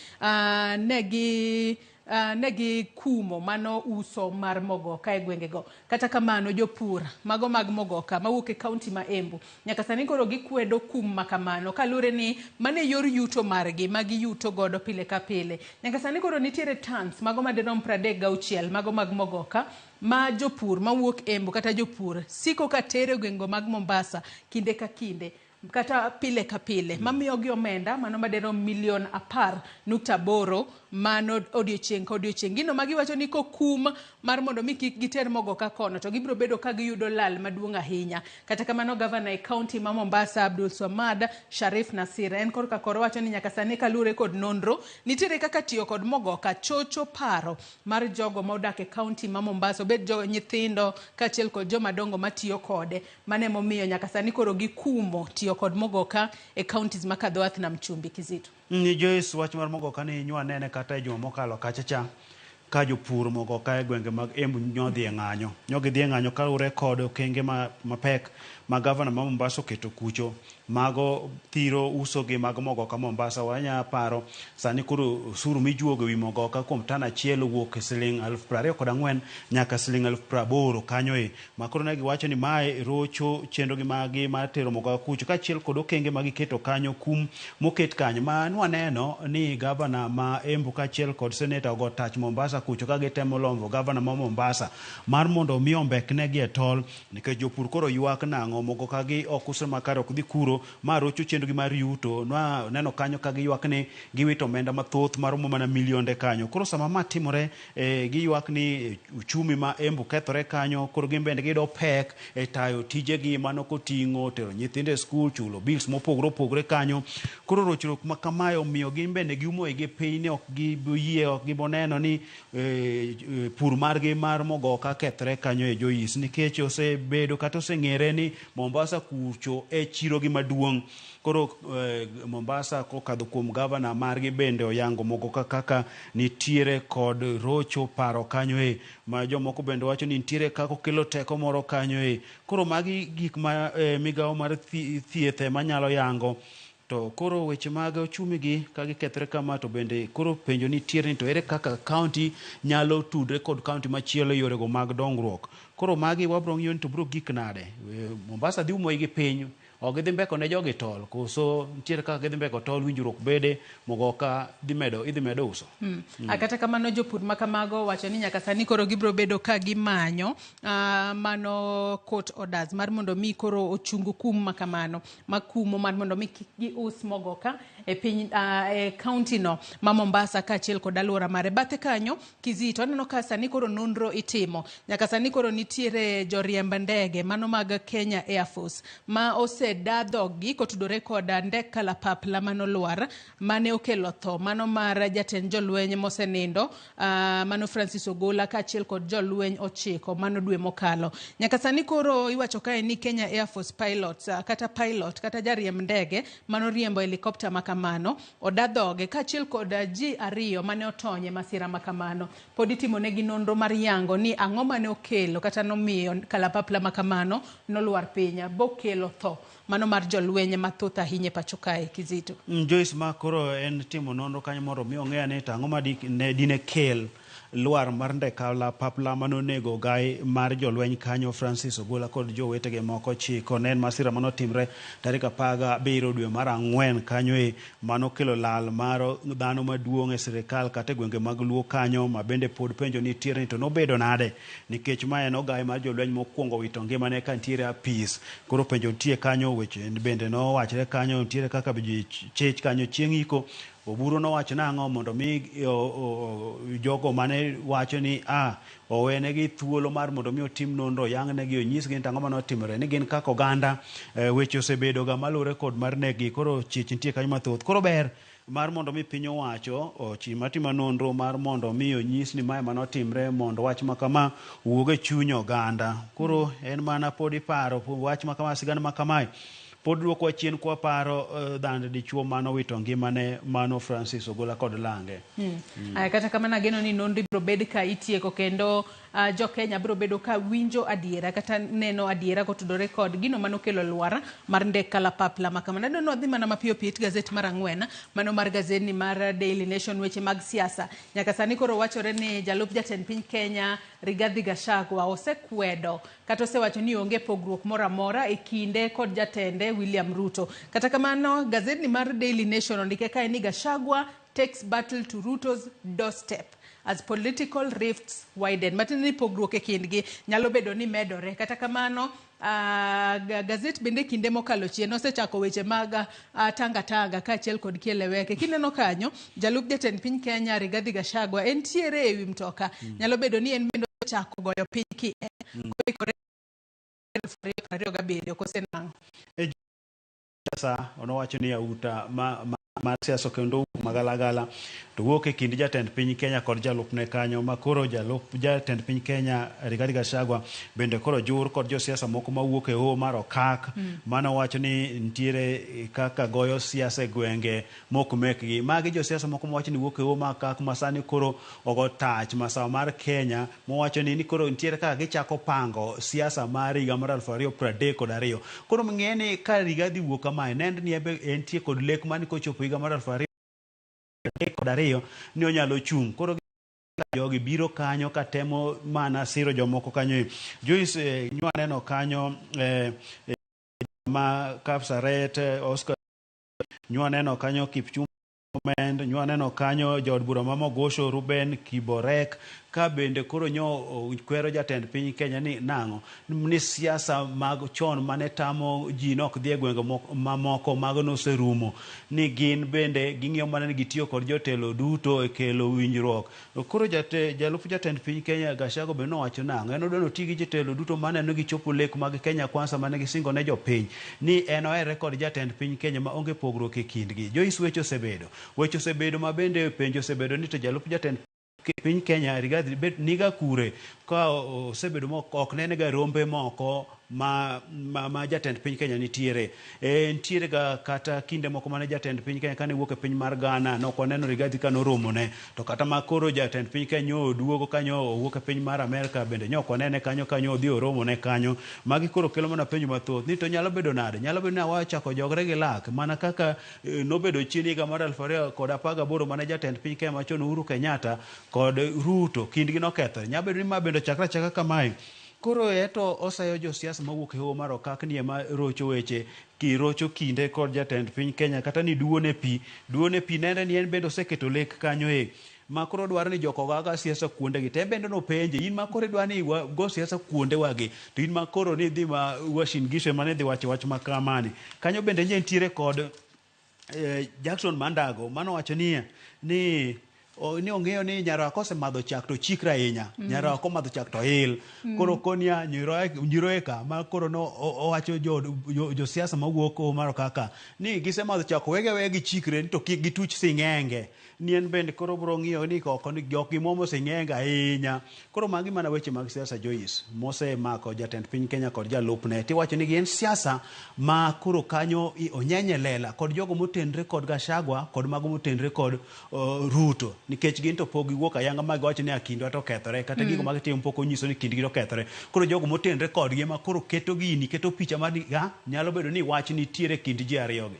ne gikumo mano uso mar mogoka e gwengego. Kata kamano jopur mago mag mogoka mawuok e kaunti ma Embu nyaka sani koro gikwedo kum makamano kaluwore ni mano e yor yuto margi ma giyuto godo pile ka pile. Nyaka sani koro nitiere tons mago madirom 36 mago mag mogoka ma jopur mawuok Embu kata jopur siko ka tero e gwengego mag Mombasa kinde ka kinde kata pile ka pile mamiyogi omenda mano madirom milion 10.8 mano odiochieng' ka odiochieng'. Gino ma giwacho ni kokum mar mondo mi kik giter mogoka kono to gibiro bedo ka giyudo lal maduong' ahinya. Kata kamano gavana e kaunti ma Mombasa Abdul Swamad Sharif Nasir en korka koro wacho ni nyaka sani kaluwore kod nonro nitiere kaka tiyo kod mogoka chocho paro mar jogo ma odak e kaunti ma Mombasa, obed jo nyithindo kaachiel kod joma dongo matiyo kode. Mano emomiyo nyaka sani koro gikumo tiyo kod mogoka e counties ma kadho wath nam chumbi. Kizito. Joyce, wach mar mogoka ni nywa nene kata e juma mokalo kacha cha ka jopur mogoka e gwenge mag Embu nyodhi e ng'anyo. Nyogidhi e ng'anyo kaluwore kod okenge mapek ma gavana ma Mombasa oketo kucho. Mago thiro uso gi mag mogoka Mombasa. Wanya paro sani koro osuru mijuogo ewi mogoka kuom tan achiel owuok e siling 24,000 nyaka siling 80,000 kanyo e. Ma koro ne giwacho ni mae rocho chenro gi magi mar tero mogoka kucho kaachiel kod okenge ma giketo kanyo, kum moket kanyo. Ma nwaneno ni gavana ma Embu kaachiel kod seneta ogo tach Mombasa kucho ka gitemo lombo gavana ma Mombasa mar mondo mi ombeknegi e tol nikech jopur koro ywak nang'o mogoka gi ok usre makare, ok dhi kuro ma rocho chenro gi mar yuto. Nwa neno kanyo ka giywak ni giwito omenda mathoth maromo mana milionde kanyo. Koro sama ma timore giywak ni uchumi ma Embu kethore kanyo, koro gin bende giyudo pek e tayo tijegi mano koting'o tero nyithindo e skul, chulo bills mopogore opogore kanyo. Koro rochruok ma kamae omiyo gin bende giumo igi piny ni ok gibiyie, ok giboneno ni pur margi mar mogoka kethre kanyo e Joyce, nikech osebedo kata oseng'ere ni Mombasa kucho e chiro gi maduong'. Koro Mombasa kokadho kuom gavana margi bende oyango mogoka kaka nitiere kod rocho paro kanyo e, ma jomoko bende wacho ni nitiere kaka okelo teko moro kanyo e. Koro magi gik ma migawo mar thieth ema nyalo yango. To koro weche mag ochumi gi ka gikethre kama to bende koro penjo nitiere ni to ere kaka kaunti nyalo tudre kod kaunti machielo e yorego mag dongruok. Koro magi wabro ng'iyo ni to bro gik nade. Mombasa dhi umo igi piny, ok gidhi mbeko ne jogi tol, koso nitiere kaka gidhi mbeko tol, winjruok bede, mogoka dhi medo, idhi medo uso. Kata kamano jopur ma kamago wacho ni nyaka sani koro gibiro bedo ka gimanyo mano court orders mar mondo mi koro ochung kum ma kamano, makumo mar mondo mi kik gius mogoka e piny e kaunti no ma Mombasa kaachiel kod alwora mare. Bathe kanyo Kizito aneno ka sani koro nonro itimo. Nyaka sani koro nitiere joriemb ndege mano mag Kenya Air Force ma oseda dhoggi kotudore kod ndek kalapapla manolwar mane okelo tho mano mar jatend jolweny mosenindo mano Francis Ogola kaachiel kod jolweny 9 mano dwe mokalo. Nyaka sani koro iwacho kae ni Kenya Air Force pilots kata pilot kata jariemb ndege manoriembo helikopta makamano oda dhoge kaachiel kod ji 2 mane otony e masira makamano. Pod itimonegi nonro mar yango ni ang'o mane okelo kata nomiyo kalapapla makamano nolwar piny bokelo tho mano mar jolweny mathoth ahinya e pacho kae. Kizito. Joyce, ma koro en timo nonro kanyo mondo mi ong'e ane to ang'o ma dine kel lwar mar ndek kalapapla manonego ogai mar jolweny kanyo Francis Ogola kod jowetege moko chiko. Ne en masira manotimre tarik 17 dwe mar ang'wen kanyo e manokelo lal mar dhano maduong' e sirikal kata e gwenge mag Luo kanyo ma bende pod penjo nitiere ni to nobedo nade nikech ma en ogai mar jolweny mokwongo wito ngimane ka nitiere apis. Koro penjo nitie kanyo, weche bende nowachre kanyo, nitiere kaka ji chich kanyo chieng' iko. Oburu nowacho nang'o mondo mi jogo mane wacho ni a owenegi thuolo mar mondo mi otim nonro, oyangnegi, onyisgi ni to ang'o mane otimore, ni gin kaka oganda weche osebedo ga malure kod mar neggi. Koro chich nitie kanyo mathoth. Koro ber mar mondo mi piny owacho ochim atima nonro mar mondo mi onyis ni mae mane otimre mondo wach ma kama owuog e chuny oganda. Koro en mana pod iparo wach ma kama, sigana ma kamae pod duokowa chien kwaparo dhand dichuo manowito ngimane mano Francis Ogola kod lange. Aya, kata kamano ageno ni nonro ibiro bed ka itieko kendo jo Kenya biro bedo ka winjo adiera kata neno adiera kotudore kod gino manokelo lwar mar ndek kalapapla ma kamano. Adwa ni wadhi mana mapiyo piyo it gazet mar ang'wen, mano mar gazetni mar Daily Nation, weche mag siasa. Nyaka sani koro wachore ni jalup jatend piny Kenya Rigathi Gachagua osekwedo kata osewacho ni onge pogruok moro amora e kinde kod jatende William Ruto. Kata kamano, gazetni mar Daily Nation ondike kae ni Gachagua takes battle to Ruto's doorstep as political rifts widen. Matiende ni pogruok e kindgi nyalo bedo ni medore. Kata kamano, gazet bende kinde mokalo chien osechako weche mag tanga tanga kaachiel kod kieleweke. Kineno kanyo, jalup jatend piny Kenya Rigathi Gachagua entiere ewi mtoka. Nyalo bedo ni en bende ochako goyo piny ki koikore 2027 kose nang'o? Siasa onowacho ni auta mar siasa kendo magalagala to wuok e kind jatend piny Kenya kod jalupne kanyo ma koro jalup jatend piny Kenya Rigathi Gachagua bende koro jur kod josiasa moko mawuok e hoho mar Okak manowacho ni nitiere kaka goyo siasa e gwenge mok mekgi. Magi josiasa moko mawacho ni wuok e hoho mar Okak ma sani koro ogo tach masawa mar Kenya mowacho ni koro nitiere kaka gichako pango siasa mar higa mar 2032. Koro ng'e ni ka Rigathi wuok kamae, nend ni ebe entie kod lek mani kochopo higa mar 2032 ni onyalo chung'. Koro jogi biro kanyo katemo mana siro jomoko kanyo. Joyce nywa neno kanyo ma Kapsaret, Oscar nywa neno kanyo Kipchumba Mend, nywa neno kanyo jaod bura ma Mogosho Ruben Kiborek ka bende koro nyo kwero jatend piny Kenya ni nang'o ni siasa mag chon mane tamo ji nok dhi e gwenge mamoko mago noserumo, ni gin bende ging'iyo mana ni gitiyo kod jotelo duto e kelo winjruok. Koro jalup jatend piny Kenya Gachagua bende nowacho nang'o, en odwa noti gi jotelo duto maneno gichopo lek mag Kenya Kwanza mane gisingo ne jopiny ni en oherre kod jatend piny Kenya ma onge pogruok e kindgi. Joyce, weche osebedo, weche osebedo ma bende penjo osebedo ni to jalup jatend piny Kenya Rigathi niga kure ka osebedo ma ok nene ga rombe moko ma jatend piny Kenya nitiere. Nitiere ga kata kinde moko mane jatend piny Kenya kane wuok e piny mar Ghana nok waneno Rigathi ka noromone, to kata ma koro jatend piny Kenya oduogo kanyo owuok e piny mar Amerka bende nyok wanene kanyo kanyo odhi oromone kanyo. Magi koro kelo mana penjo mathoth ni to nyalo bedo nade, nyalo bedo ni awa chako jogre gi lak mana kaka nobedo chien higa mar 2018 mane jatend piny Kenya machon Uhuru Kenyatta kod Ruto kindgi nokethore. Nyalo bedo ni ma bende ochakre achaka kamae. Koro eto oseyo josiasa mawuok e hoho mar Okak ni ema rocho weche kirocho kinde kod jatend piny Kenya kata ni duone pi, duone pi nende ni en bende oseketo lek kanyo e ma koro dwaro ni joko gaga siasa kuondegi. To en bende nopenje, in ma koro idwa ni go siasa kuondewagi, to in ma koro ni idhi ma Uasin Gishu ema ne idhi wacho wach ma kamani. Kanyo bende nye nitiere kod Jackson Mandago manowacho niya ni ong'eyo ni nyaroya kosemadho chak to chikre ahinya. Nyaroya komadho chak to il. Koro konia nyiroye ka ma koro no owacho josiasa mawuok mar kaka ni gisemadho chak wege wege gichikre to kik gituch sing'enge. Ni en bende koro bro ng'iyo ni ok gimomo sing'enge ahinya. Koro magi mana weche mag siasa Joyce mosemako jatend piny Kenya kod jalupne. Tiwacho ni gin siasa ma koro kanyo onyenye lela kod jogo motenre kod Gachagua kod mago motenre kod Ruto. Nikech gin to pok giwuok ayanga ma giwacho ni a kindwa to okethore kata gigo ma gitimo pok onyiso ni kindgi to okethore. Koro jogo motenre kodgi ema koro keto gini, keto picha mar ni ah, nyalo bedo ni wach nitiere e kind ji ariyogi.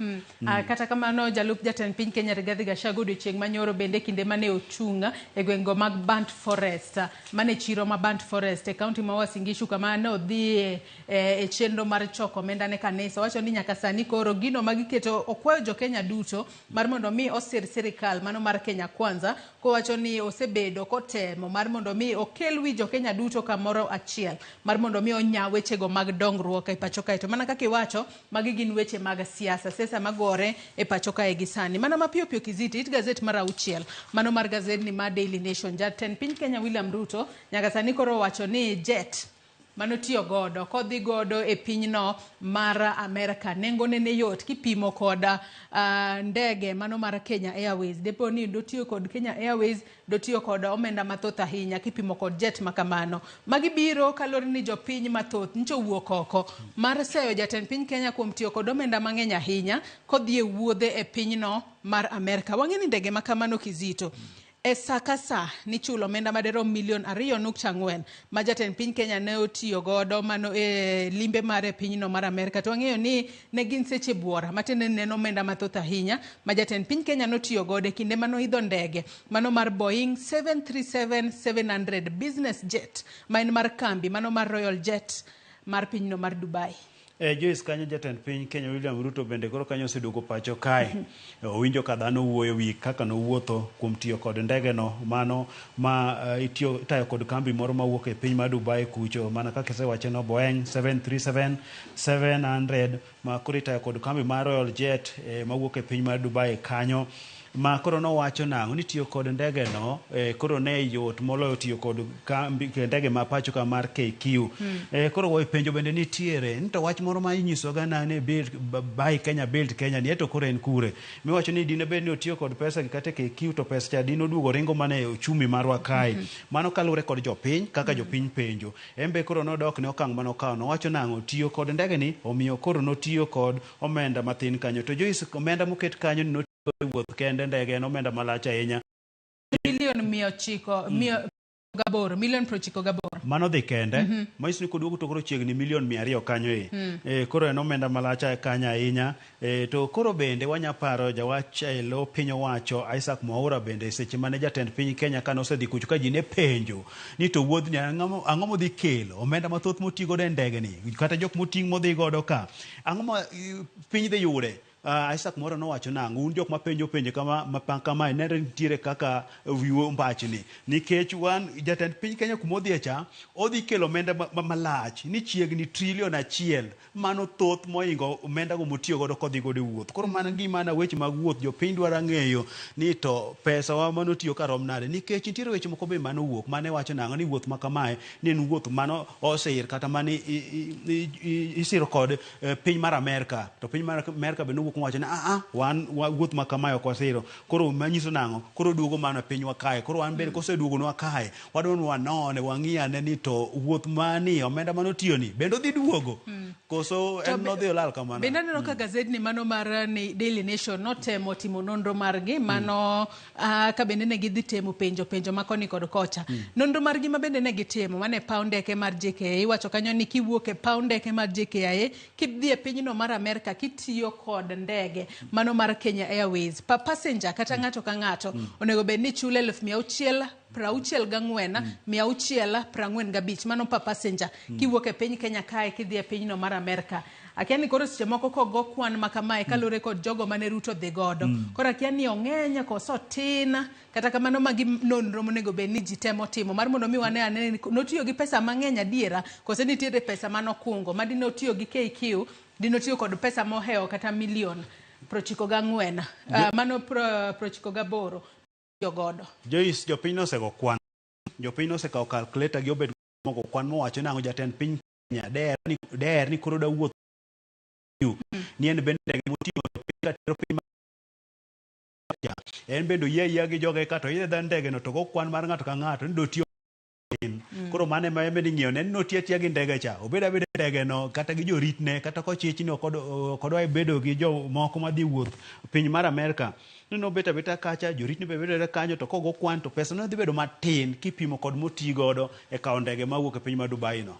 Kata kamano jalup jatend piny Kenya Rigathi Gachagua odiochieng' manyoro bende kinde mane ochung' e gweng'go mag Burnt Forest mane chiro ma Burnt Forest e kaunti ma Uasin Gishu kama ne odhiye e chenro mar choko omenda ne kanisa. Owacho ni nyaka sani koro gino ma giketo okwayo jo Kenya duto mar mondo mi osir sirikal mano mar Kenya Kwanza kowacho ni osebedo kotemo mar mondo mi okel wi jo Kenya duto kamoro achiel mar mondo mi onya wechego mag dongruok e pacho kae. To mana kaka iwacho, magi gin weche mag siasa, siasa magore e pacho kae gi sani. Mana mapiyo piyo Kiziti, it gazet mar auchiel, mano mar gazedni mar Daily Nation, jatend piny Kenya William Ruto nyaka sani koro owacho ni jet manotiyo godo kodhi godo e pinyno mar Amerka nengone ne yot kipimo kod ndege mano mar Kenya Airways. Depo ni dotiyo kod Kenya Airways dotiyo kod omenda mathoth ahinya kipimo kod jet makamano. Magi biro kaluwore ni jopiny mathoth nyocha owuok oko mar seyo jatend piny Kenya kuom tiyo kod omenda mang'eny ahinya kodhi e wuodhe e pinyno mar Amerka. Wang'e ni ndege makamano Kizito E sa ka sa nichulo omenda maderom milion 2.4 ma jatend piny Kenya ne otiyo godo mano e limbe mare e pinyno mar Amerka. To wang'eyo ni ne gin seche buora matiende ni ne en omenda mathoth ahinya ma jatend piny Kenya notiyo godo e kinde mane oidho ndege mano mar Boeing 737-700 business jet ma en mar kambi mano mar Royal Jet mar pinyno mar Dubai. E, Joyce kanyo jatend piny Kenya William Ruto bende koro kanyo oseduogo pacho kae. Owinjo ka dhano wuoyo wi kaka nowuotho kuom tiyo kod ndege no mano ma itiyo itayo kod kambi moro mawuok e piny mar Dubai kucho mana kaka isewache no Boeing 737 700 ma koro itayo kod kambi mar Royal Jet mawuok e piny mar Dubai kanyo. Ma koro nowacho nang'o ni tiyo kod ndege no koro ne yot moloyo tiyo kod kambi ndege ma pacho ka mar KQ. Koro we penjo bende nitiere ni to wach moro ma inyiso ga na ni build, buy Kenya build Kenya ni eto koro en kure miwacho ni dine bed ni otiyo kod pesa gi kata KQ to pesa cha dine oduogo ringo mana e uchumi marwa kae. Mano kaluwore kod jopiny kaka jopiny penjo. En be koro nodok ne okang' mane okawo nowacho nang'o tiyo kod ndege ni omiyo koro notiyo kod omenda mathin kanyo. To Joyce omenda moket kanyo ni wuoth kende ndege en omenda malach ahinya. Milion 908, milion 98. Mano dhi kende. Manyiso ni koduogo to koro chiegni milion 200 kanyo e. Koro en omenda malach kanyo ahinya. To koro bende wanya paro jawach e lo piny owacho Isaac Mwaura bende seche mane jatend piny Kenya kane osedhi kucho ka ji ne penjo ni to wuodhni ang'o modhi kelo omenda mathoth moti godo e ndege ni kata jok moting' modhi godo ka ang'o ma piny dhi yude. Isaac Mwaura nowacho nang'o un jok mapenjo penjo kama kamae nenre nitiere kaka wiu mbachni nikech wan jatend piny Kenya kuma odhiye cha odhi kelo omenda malach ni chiegni trilion 1 mano thoth mohingo omenda go motiyo godo kodhi godo e wuoth. Koro mana gima na weche mag wuoth jopiny dwaro ng'eyo ni to pesa wa manotiyo ka rom nade nikech nitiere weche moko be manowuok mane wacho nang'o ni wuoth ma kamae ni en wuoth mano osir kata mane isiro kod piny mar Amerka to piny mar Amerka be nowuok mowacho ni aa wan wuoth ma kamae ok wasiro. Koro manyiso nang'o? Koro duogo mana pinywa kae. Koro wan bende koseduogonwa kae wadwa ni wanone wang'i ane ni to wuoth mani omenda manotiyo ni bende odhi duogo koso en nodhi olal kamano. Bende aneno ka gazedni mano mar Daily Nation notemo timo nonro margi mano ka bende ne gidhi temo penjo penjo ma koni kod kocha. Nonro margi ma bende ne gitimo mane paw ndeke mar JKIA iwacho kanyo ni kiwuok e paw ndeke mar JKIA kidhi e pinyno mar Amerka kitiyo kod ndege mano mar Kenya Airways per passenger kata ng'ato ka ng'ato onego bed ni chulo 664 645 mano per passenger kiwuok e piny Kenya kae kidhi e pinyno mar Amerka. Akia ni koro seche moko kogo kwan ma kamae kaluwore kod jogo mane Ruto dhi godo. Koro akia ni ong'eny koso otin kata kamano magi nonro monego bed ni ji temo timo mar mondo mi wane ane ni notiyo gi pesa mang'eny adiera kose nitiere pesa manokungo ma dine otiyo gi KQ dine otiyo kod pesa mohewo kata milion 94 mano 98 tiyo godo. Joyce jopiny nosego kwan. Jopiny nosekawo calculator gi obed mogo kwan mowacho nang'o jatend piny Kenya der ni koro dawuoth ni en bende ndege moting'o jopiny katero piny en bende oyie ayia gi joge ka to idhi ndege no to go kwan mar ng'ato ka ng'ato ni dotiyo. Koro mano ema en ing'iyo ne ni notiyo atiya gi ndege cha, obed abeda e ndege no kata gi joritne kata kochich ni ok odwa bedo gi jomoko madhi wuoth piny mar Amerka. Ni nobet abeta kacha, joritne be bedo kanyo to kogo kwan to pesa no dhi bedo matin kipimo kod moti godo e kawo ndege mawuok e piny mar Dubai no.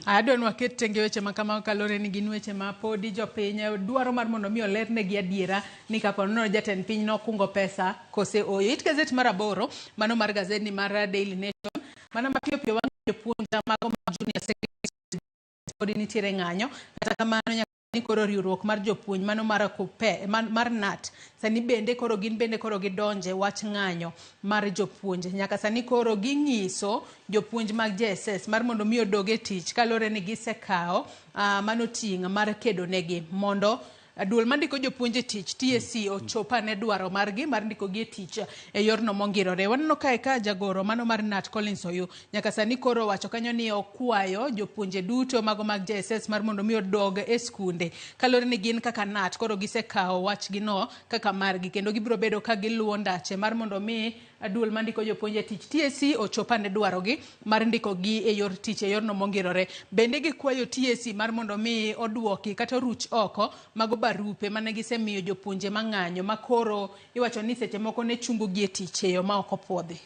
Adwa ni waket tenge weche ma kamago kaluwore ni gin weche ma podi jopiny dwaro mar mondo mi olernegi adiera ni kapo nono jatend piny nokungo pesa kose oyo. It gazet mar 8 mano mar gazedni mar Daily Nation mana mapiyo piyo wang'eyo jopuonj mago mag junior secondary school podi nitiere ng'anyo kata kamano nyaka ni koro riwruok mar jopuonj mano mar kupe mar KNUT sani bende koro gin bende koro gidonje wach ng'anyo mar jopuonj nyaka sani koro ging'iso jopuonj mag JSS mar mondo mi odog e tich kaluwore ni gisekawo mano ting' mar kedo negi mondo duol mandiko jopuonj e tich TSC ochop ane dwaro margi mar ndikogi e tich e yorno mongirore. Waneno kae ka jagoro mano mar KNUT Collins Oyu nyaka sani koro owacho kanyo ni okwayo jopuonje duto mago mag JSS mar mondo mi odog e skunde kaluwore ni gin kaka KNUT koro gisekawo wachgino kaka margi kendo gibiro bedo ka giluwo ndache mar mondo mi duol mandiko jopuonj e tich TSC ochop ane dwarogi mar ndikogi e yor tich e yorno mongirore. Bende gikwayo TSC mar mondo mi oduoki kata oruch oko mago barupe mane gisemiyo jopuonje mang'anyo ma koro iwacho ni seche moko ne chungo gi e tich e yo ma ok opuodhi.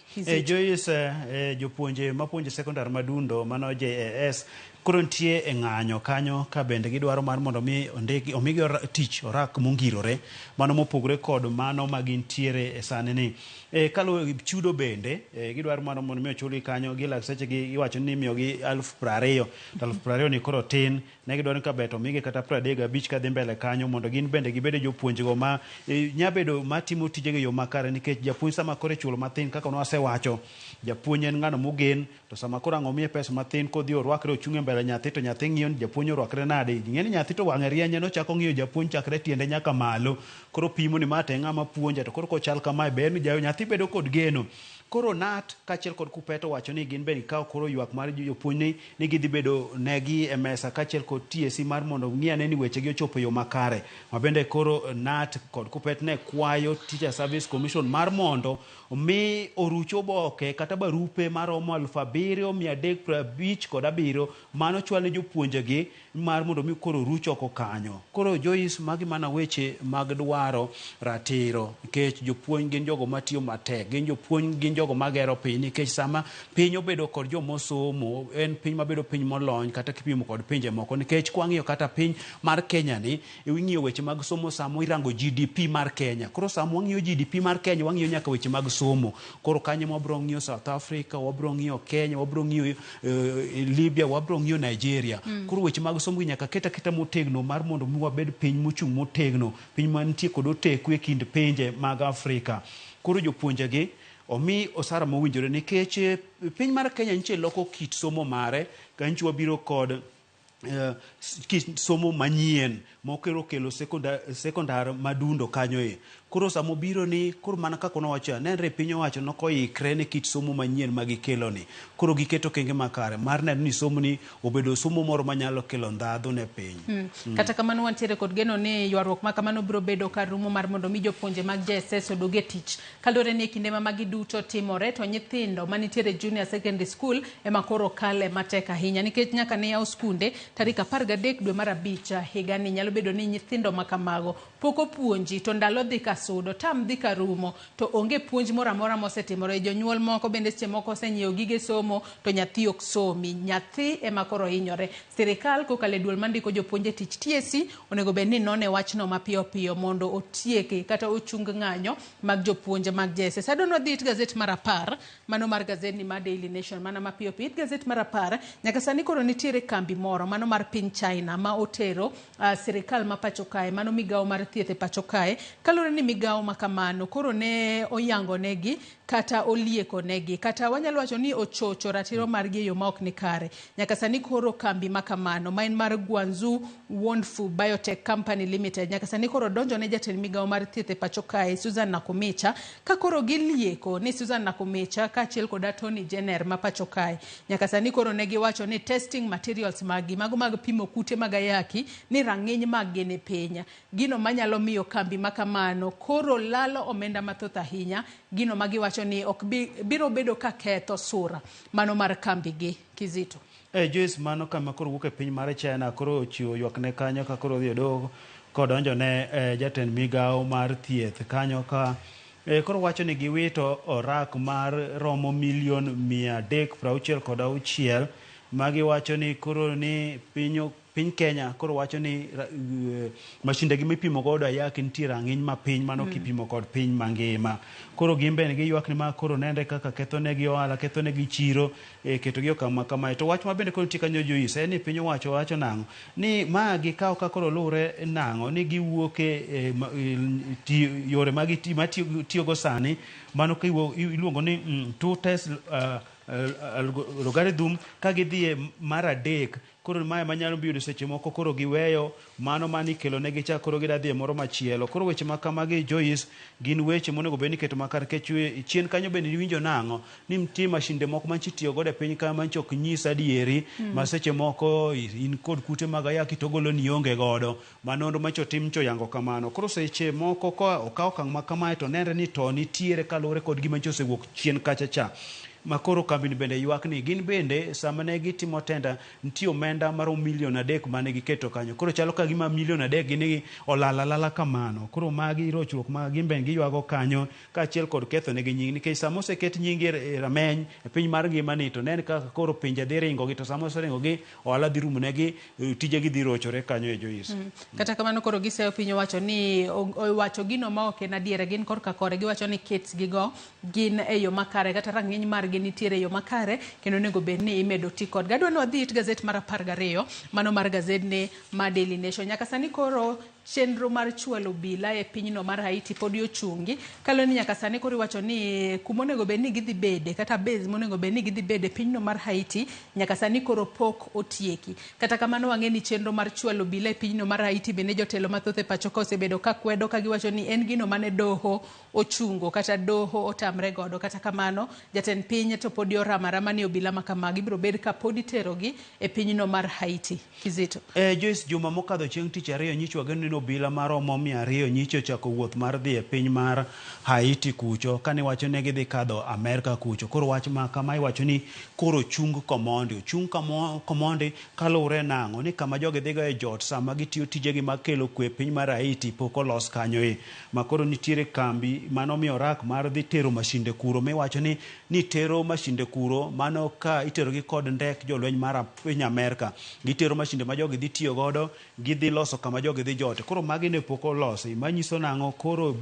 Joyce, jopuonje mapuonjo sekondar Madundo mano JAS koro nitie e ng'anyo kanyo ka bende gidwaro mar mondo mi ondiki omigi tich orak mongirore mano mopogore kod mano ma gintiere e sani ni. Kaluwore gi chudo bende gidwaro mar mondo mi ochulgi kanyo gi lakteche gi iwacho ni imiyogi 20,000 to 20,000 ni koro tin ne gidwaro ni ka ber to omigi kata 35 kadhi mbele kanyo mondo gin bende gibed jopuonjgo ma nya bedo matimo tijegi e yo makare nikech japuonj sama koro ichulo mathin kaka nwasewacho japuonj en ng'ano mogen to sama koro ang' omiye pesa mathin kodhi orwakre ochung' e mbele nyathi to nyathi ng'iyo ni japuonj orwakre nade ing'e ni nyathi to wang'e rieny en ochako ng'iyo japuonj chakre tiende nyaka malo koro pimo ni ma to e ng'ama puonja to koro kochal kamae ber ni nyathi bedo kod geno. Koro KNUT kaachiel kod KUPPET owacho ni gin bende gikawo koro ywak mar jopuonj ni gidhi bedo negi e mesa kaachiel kod TSC mar mondo ng'i ane ni wechegi ochopo e yo makare. Ma bende koro KNUT kod KUPPET ne kwayo Teacher Service Commission mar mondo mi oruch oboke kata barupe maromo 7357 mano chwal ne jopuonjegi mar mondo mi koro oruch oko kanyo. Koro Joyce, magi mana weche mag dwaro ratiro nikech jopuonj gin jogo matiyo matek, gin jopuonj gin jogo magero piny nikech sama piny obedo kod jomosomo en piny mabedo piny molony kata kipimo kod pinje moko nikech kwang'iyo kata piny mar Kenya ni ing'iyo weche mag somo sama irango GDP mar Kenya. Koro sama wang'iyo GDP mar Kenya wang'iyo nyaka weche mag somo. Koro kanyo wabro ng'iyo South Africa, wabro ng'iyo Kenya, wabro ng'iyo Libya, wabro ng'iyo Nigeria. Koro weche mag somo gi nyaka ket aketa motegno mar mondo mi wabed piny mochung' motegno, piny mantie kod oteku e kind pinje mag Afrika. Koro jopuonjegi omi osara mowinjore nikech piny mar Kenya nyiche loko kit somo mare ka nyiche wabiro kod kit somo manyien mokero kelo sekondar madundo kanyo e. Koro sama obiro ni koro mana kaka nowacho nenre piny owacho nokoikre ne kit somo manyien ma gikelo ni. Koro giketo okenge makare mar neno ni somo ni obedo somo moro manyalo kelo ndhadhu ne piny. Kata kamano wantiere kod geno ni ywaruok ma kamano biro bedo ka rumo mar mondo mi jopuonje mag JSS odog e tich. Kaluwore ni e kinde ma magi duto timore to nyithindo manitiere junior secondary school ema koro kale matek ahinya nikech nyaka ne yaw skunde tarik 13 dwe mar 5 higani nyalo bedo ni nyithindo ma kamago pok opuonji to ndalo dhi ka sudo, tam dhi ka rumo to onge puonj moro amora mosetimore. Jonyuol moko bende seche moko osenyiewo gige somo to nyathi ok somi, nyathi ema koro hinyore. Sirikal kokalo e duol mandiko jopuonj e tich TSC onego bed ni none wachno mapiyo piyo mondo otieki kata ochung ng'anyo mag jopuonj mag JSS. Adwa ni wadhi it gazet mar 10 mano mar gazedni mar Daily Nation mana mapiyo piyo. It gazet mar 10 nyaka sani koro nitiere kambi moro mano mar piny China ma otero sirikal ma pacho kae mano migawo mar thieth e pacho kae kaluwore ni migawo ma kamano koro ne oyango negi kata olieko negi kata wanyalo wacho ni ochocho ratiro margi e yo ma ok ni kare. Nyaka sani koro kambi ma kamano ma en mar Guangzhou Wonfu Biotech Company Limited nyaka sani koro donjo ne jatend migawo mar thieth e pacho kae Susan Nakhumicha ka koro gilieko ni Susan Nakhumicha kaachiel kod Attorney General ma pacho kae nyaka sani koro ne giwacho ni testing materials maggi mago mag pimo kute mag ayaki ni rang'iny maggi ni piny. Gino manyalo miyo kambi ma kamano koro lalo omenda mathoth ahinya, gino ma giwacho ni ok bi, biro bedo ka ketho sura mano mar kambigi. Kizito. Joyce, mano kama koro wuok e piny mar China koro ochiwo ywak ne kanyo ka koro odhi e doho kodonjo ne jatend migawo mar thieth kanyo ka koro wacho ni giwito orak mar romo milion 366 magiwacho ni koro ni piny Kenya koro wacho ni mashinde gi mipimo godo ayaki nitie rang'iny mapiny mano kipimo kod piny mangima. Koro gin bende giywak ni ma koro nenre kaka ketho negi ohala, ketho negi chiro, keto gi okang' ma kamae. To wach ma bende koro nitie kanyo Joyce, en ni piny owacho wacho nang'o? Ni ma gikawo ka koro luwre nang'o? Ni giwuok e yore ma tiyogo sani, mano ka iluongo ni two test algorithm ka gidhi e mar 3. Koro mae manyalo yudo seche moko koro giweyo mano mane ikelo negi cha koro gidwa dhi e moro machielo. Koro weche ma kamagi Joyce gin weche monego bed ni iketo makare nikech chien kanyo bende iwinjo nang'o ni nitie mashinde moko manchi itiyo godo e piny ka manchi ok nyis adieri ma seche moko in kod kute mag ayaki to ogolo ni ionge godo. Ma nonro mancho otim ncho yango kamano. Koro seche moko ka okaw okang' ma kamae to nenre ni to nitiere kaluwore kod gima ncho osewuok chien kacha cha. Ma koro kambini bende ywak ni gin bende sama ne gitimo tenda nitie omenda maromo milion 3 mane giketo kanyo. Koro chalo ka gima milion 3 gini olal alala kamano. Koro magi rochruok ma gin bende giywago kanyo kaachiel kod ketho negi nying nikech sama oseket nying e rameny e piny mar ngima ni to nen kaka koro pinje dhi ringo gi to sama oseringo gi ohala dhi rumo negi tijegi dhi rochore kanyo e Joyce. Kata kamano koro giseyo piny owacho ni owacho gino ma ok en adiera, gin korka kore giwacho ni kits gigo gin e yo makare kata rang'iny margi nitiere e yo makare kendo onego bed ni imedo ti kodgi. Adwa ni wadhi it gazet mar 12 mano mar gazedni ma Daily Nation. Nyaka sani koro chenro mar chwalo obila e pinyno mar Haiti podi ochungi kaluwore ni nyaka sani koro iwacho ni kuma onego bed ni gidhi bede kata base monego bed ni gidhi bede e pinyno mar Haiti nyaka sani koro pok otieki. Kata kamano wang'e ni chenro mar chwalo obila e pinyno mar Haiti bende jotelo mathoth e pacho ka osebedo ka kwedo ka giwacho ni en gino mane doho ochungo kata doho otamre godo. Kata kamano jatend piny to podi oramo arama ni obila ma kamagi ibiro bed ka podi terogi e pinyno mar Haiti. Kizito. Joyce, juma mokadho chieng' tich ariyo nyicho wageno ni obila maromo 200 nyicho ochako wuoth mar dhi e piny mar Haiti kucho kane wacho ne gidhi kadho Amerka kucho. Koro wach ma kama iwacho ni koro chung komondi. Ochung komondi kaluwore nang'o ni kama jogi dhigo e jot sama gitiyo tijegi mag kelo kwe e piny mar Haiti pok olos kanyo e. Ma koro nitiere kambi manomiyo rak mar dhi tero mashinde kuro miwacho ni tero mashinde kuro mano ka iterogi kod ndek jolweny mar piny Amerka. Gitero mashinde ma jogi dhi tiyo godo, gidhi loso kama jogi dhi jote. Koro magi ne pok olosi. Manyiso nang'o koro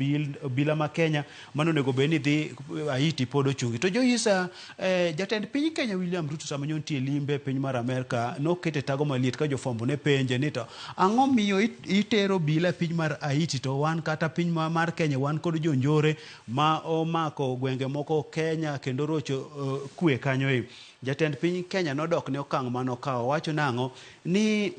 obila ma Kenya mano onego bed ni dhi Haiti pod ochungi. To Joyce, jatend piny Kenya William Ruto sama nyo nitie limbe e piny mar Amerka nokete tago maliet ka jofwambo ne penje ni to ang'o miyo itero obila e piny mar Haiti to wan kata piny mar Kenya wan kod jonjore ma omako gwenge moko Kenya kendo rocho kwe kanyo e. Jatend piny Kenya nodok ne okang' manokawo wacho nang'o ni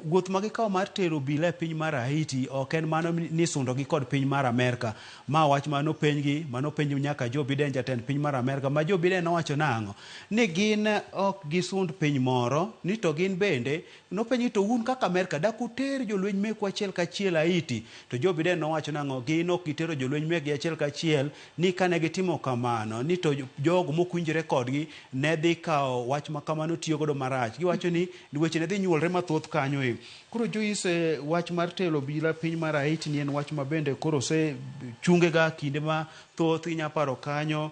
wuoth ma gikawo mar tero obila e piny mar Haiti ok en mano ni sundo gi kod piny mar Amerka. Ma wach manopenjgi, manopenj nyaka Joe Biden jatend piny mar Amerka ma Joe Biden nowacho nang'o ni gin ok gisund piny moro ni to gin bende nopenjgi to un kaka Amerka dak uter jolweny meku achiel kachiel Haiti to Joe Biden nowacho nang'o gin ok gitero jolweny mekgi achiel kachiel ni kane gitimo kamano ni to jogo mokwinjore kodgi ne dhi kawo wach ma kamano tiyo godo marach. Giwacho ni weche ne dhi nyuolre mathoth kanyo e. Koro Joyce, wach mar tero obila piny mar Haiti ni en wach ma bende koro osechunge ga kinde mathoth. Inya paro kanyo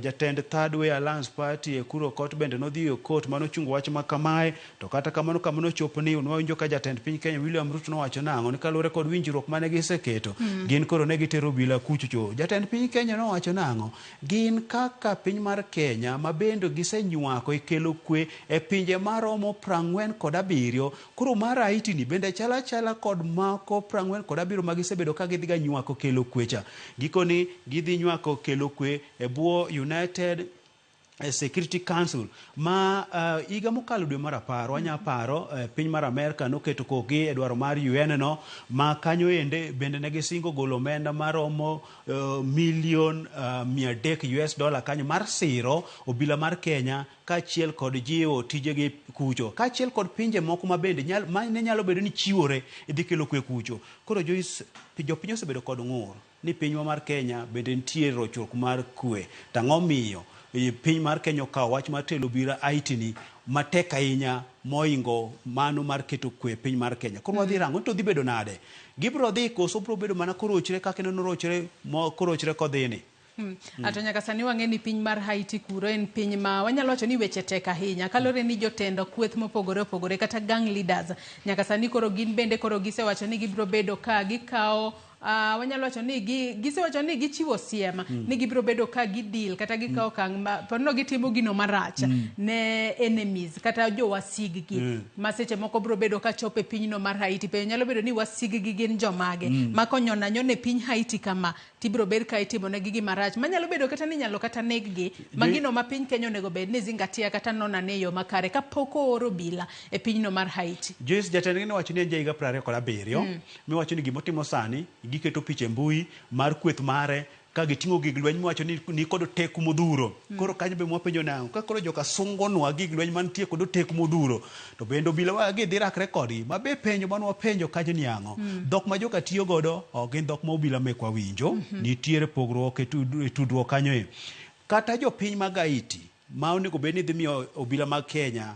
jatend Third Way Alliance Party e Ekuru Aukot bende nodhi e court manochungo wach ma kamae. To kata kamano kama nochopo ni nwawinjo ka jatend piny Kenya William Ruto nowacho nang'o ni kaluwore kod winjruok mane giseketo gin koro ne gitero obila kuchocho. Jatend piny Kenya nowacho nang'o gin kaka piny mar Kenya ma bende gisenywako e kelo kwe e pinje maromo 47 koro mar Haiti ni bende chal achala kod mako 47 ma gisebedo ka gidhi ga nywako kelo kwe cha. Gikoni gidhi nywako kelo kwe e bwo United Security Council ma higa mokalo dwe mar 10 wanya paro piny mar Amerka noketo kokgi e dwaro mar UN no ma kanyo ende bende ne gisingo golo omenda maromo milion 300 US dollar kanyo mar siro obila mar Kenya kaachiel kod jiwo tijegi kucho kaachiel kod pinje moko ma bende ne nyalo bedo ni chiwore dhi kelo kwe kucho. Koro Joyce, jopiny osebedo kod ng'ur. ni pinywa mar Kenya bende nitie rochruok mar kwe. To ang'o miyo piny mar Kenya okawo wach mar telo obila Haiti ni matek ahinya mohingo mano mar keto kwe e piny mar Kenya. Koro wadhi rango ni to dhi bedo nade? Gibiro dhi koso biro bedo mana korochre kaka ineno orochre korochre kodhini? Ato nyaka sani wang'e ni piny mar Haiti kuro en piny ma wanyalo wacho ni weche tek ahinya kaluwore ni jotend kweth mopogore opogore kata gang leaders nyaka sani koro gin bende koro gisewacho ni gibiro bedo ka gikawo wanyalo wacho ni gisewacho ni gichiwo siem ni gibiro bedo ka gidil kata gikawo okang' ma ponono gitimo gino marach ne enemies kata jowasiggi ma seche moko biro bedo ka chopo e pinyno mar Haiti. Penjo nyalo bedo ni wasiggi gin jomage ma konyona anyona e piny Haiti kama tibiro bed ka itimonegi gima rach manyalo bedo kata ni inyalo kata neggi ma gino ma piny Kenya onego bed ni zingatia kata nono ane e yo makare kapok oor obila e pinyno mar Haiti. Joyce, jatendgi nowacho ni en jahiga 27 miwacho ni gimotimo sani giketo picha e mbui mar kweth mare ka giting'o gig lweny miwacho ni nikod oteku modhuro. Koro kanyo be mwapenjo nang'o? Ka koro joka sungonwa gig lweny mantie kod oteku modhuro to bende obila wa gidhi rakre kodgi? Ma be penjo mane wapenjo kanyo ni ang'o? Dhok ma joka tiyo godo ok gin dhok ma obila mekwa winjo. Nitiere pogruok e tudruok kanyo e. Kata jopiny mag Haiti ma onego bed ni dhi miyo obila mag Kenya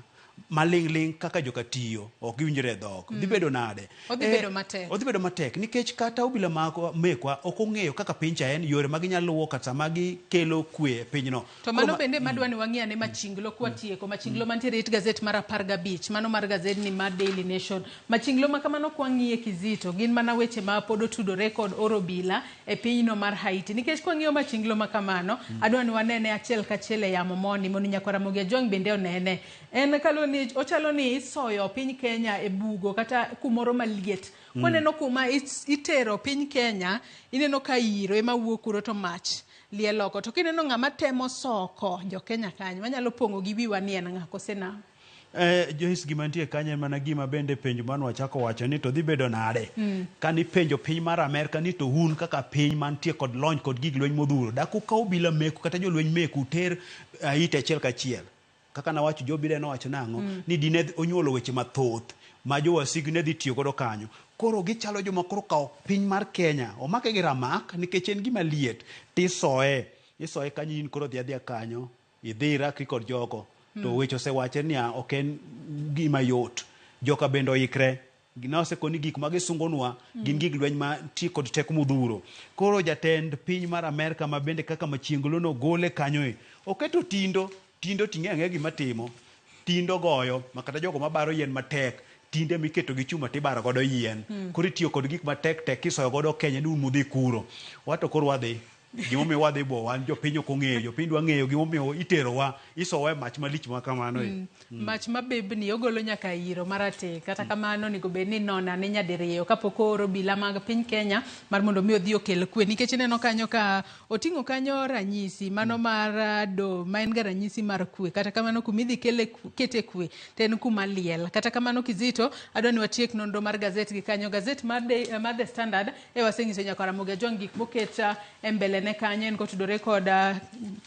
maling' ling' kaka joka tiyo ok giwinjre e dhok. Dhi bedo nade? Odhi bedo matek. Odhi bedo matek nikech kata obila mekwa ok ong'eyo kaka piny cha en, yore ma ginyalo luwo kata sama gikelo kwe e pinyno. To mano bende madwa ni wang'i ane machinglo kwatieko, machinglo mantiere it gazet mar 15, mano mar gazedni mar Daily Nation. Machinglo ma kamano kwang'iye Kizito, gin mana weche ma pod otudore kod oro obila e pinyno mar Haiti. Nikech kwang'iyo machinglo ma kamano, adwa ni wanene achiel kachiel e yamo moni, mondo nyakwar Ramogi Ajwang' bende onene. En kalo ni ochalo ni isoyo piny Kenya e bugo kata kumoro maliet. Kwaneno kuma itero piny Kenya, ineno ka iro ema wuok kuro to mach liel oko. To kineno ng'ama temo soko jo Kenya kanyo, wanyalo pong'o gi wiwa ni en ng'a kose nang'o? Joyce, gima nitie kanyo en mana gima bende penjo mane wachako wacho ni to dhi bedo nade? Kane ipenjo piny mar Amerka ni to un kaka piny mantie kod lony kod gig lweny modhuro, dak ukaw obila meku kata jolweny meku uter Haiti achiel kachiel? Kaka nawacho, Joe Biden nowacho nang'o? Ni dine onyuolo weche mathoth ma jowasigu ne dhi tiyo godo kanyo. Koro gichalo joma koro okawo piny mar Kenya, omake gi ramak nikech en gima liet, tisoye. Isoye kanyo in koro dhi adhiya kanyo, idhi irakri kod jogo. To weche osewache niya, ok en gima yot. Joka bende oikre. Nosekoni gik ma gisungonwa gin gig lweny ma nitie kod teko modhuro. Koro jatend piny mar Amerka ma bende kaka machienglo nogole kanyo e, oketo tindo, tindo ting'e ang'eya gima timo. Tindo goyo, ma kata jogo mabaro yien matek, tinde miketo gi chuma tibaro godo yien. Koro itiyo kod gik matek tek kisoyo godo Kenya ni un mudhi kuro. Wato koro wadhi. Gimomiyo wadhi bo wan jopiny ok ong'eyo, jopiny dwa ng'eyo gimomiyo iterowa, isowa e mach malich ma kamano e. Mach mabebni ogolo nyaka iro marateng'. Kata kamano onego bed ni nona ne nyadiriyo kapok ooro obila mag piny Kenya mar mondo mi odhi okel kwe. Nikech ineno kanyo ka oting'o kanyo ranyisi mano mar do ma en ga ranyisi mar kwe. Kata kamano kuma idhi kele kete kwe to en kuma liel. Kata kamano Kizito, adwa ni watiek nonro mar gazet gi kanyo. Gazet mar The Standard e waseng'iso nyakwar Ramogi Ajwang' gik moket e mbele ne kanyo en kotudore kod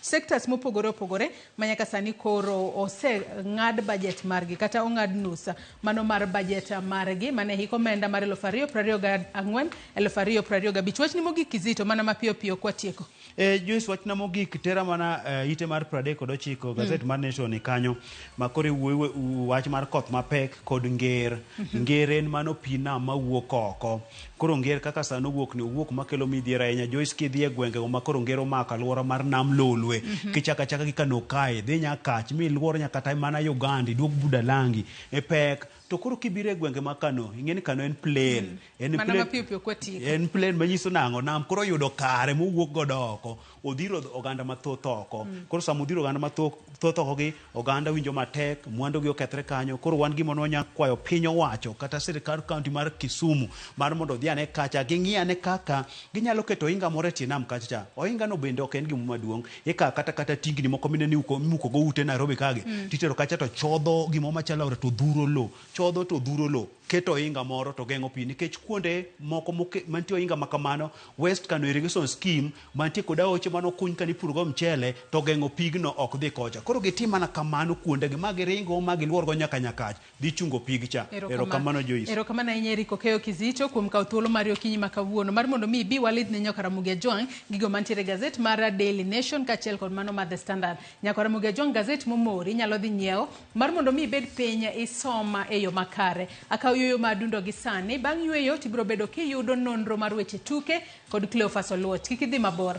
sectors mopogore opogore ma nyaka sani koro oseng'ad budget margi kata ong'ad nus mano mar budget margi mane hik omenda mar 2024 2025. Wachni mogik Kizito mana mapiyo piyo kwatieko. Joyce, wachna mogik tera mana ite mar 39 gazet mar Nation ni kanyo ma koro iwuoyo wach mar koth mapek kod nger. Nger en mano pi nam mawuok oko. Koro nger kaka sano owuok ni owuok makelo midhiero ahinya. Joyce, kidhi e gwengego ma koro nger omako alwora mar nam Lolwe, kichako achaka gi Kano kae, idhi Nyakach, miluor nyaka kata mana Uganda, iduog Budalangi, e pek. To koro kibiro e gwenge mag Kano, ing'e ni Kano en plain. En Mana plain. mapiyo piyo kwatieko. En plain manyiso nang'o? Nam koro oyudo kare mowuok godo oko. Odhiro oganda mathoth oko. Koro sama odhiro oganda mathoth oko gi, oganda winjo matek, mwandu gi okethre kanyo. Koro wan gima nwanya kwayo piny owacho kata sirkal county mar Kisumu mar mondo odhi ane kacha, ging'i ane kaka ginyalo keto ohinga moro e tie nam kacha cha. Ohinga no bende ok en gima maduong'. Ikawo kata tingni moko mineno imuko go ute Nairobi kagi, titero kacha to chodho gimoro machalo aora to dhuro lo. Chodho to dhuro lo. Keto ohinga moro to geng'o pi nikech kuonde moko mantie ohinga ma kamano, West Kano Irrigation Scheme mantie kod aoche mane okuny kane ipuro go mchele to geng'o pigno ok dhi kocha. Koro gitim mana kamano kuondegi ma giringo ma giluor go nyaka Nyakach dhi chungo pig cha. Erokamano Joyce. Erokamano ahinya Eric Okeyo Kizito kuom kawo thuolo mari okinyi ma kawuono mar mondo mi ibi walidh ne Nyaka Ramogi Ajwang' gigo mantiere e gazet mar Daily Nation kaachiel kod mano mar The Standard. Nyaka Ramogi Ajwang' gazet momori inyalo dhi nyiewo mar mondo mi ibed piny isom e yo makare. Akawo yueyo ma adundo gi sani, bang' yueyo to ibiro bedo kiyudo nonro mar weche tuke kod Cleophas Oluoch. Kik idhi mabor.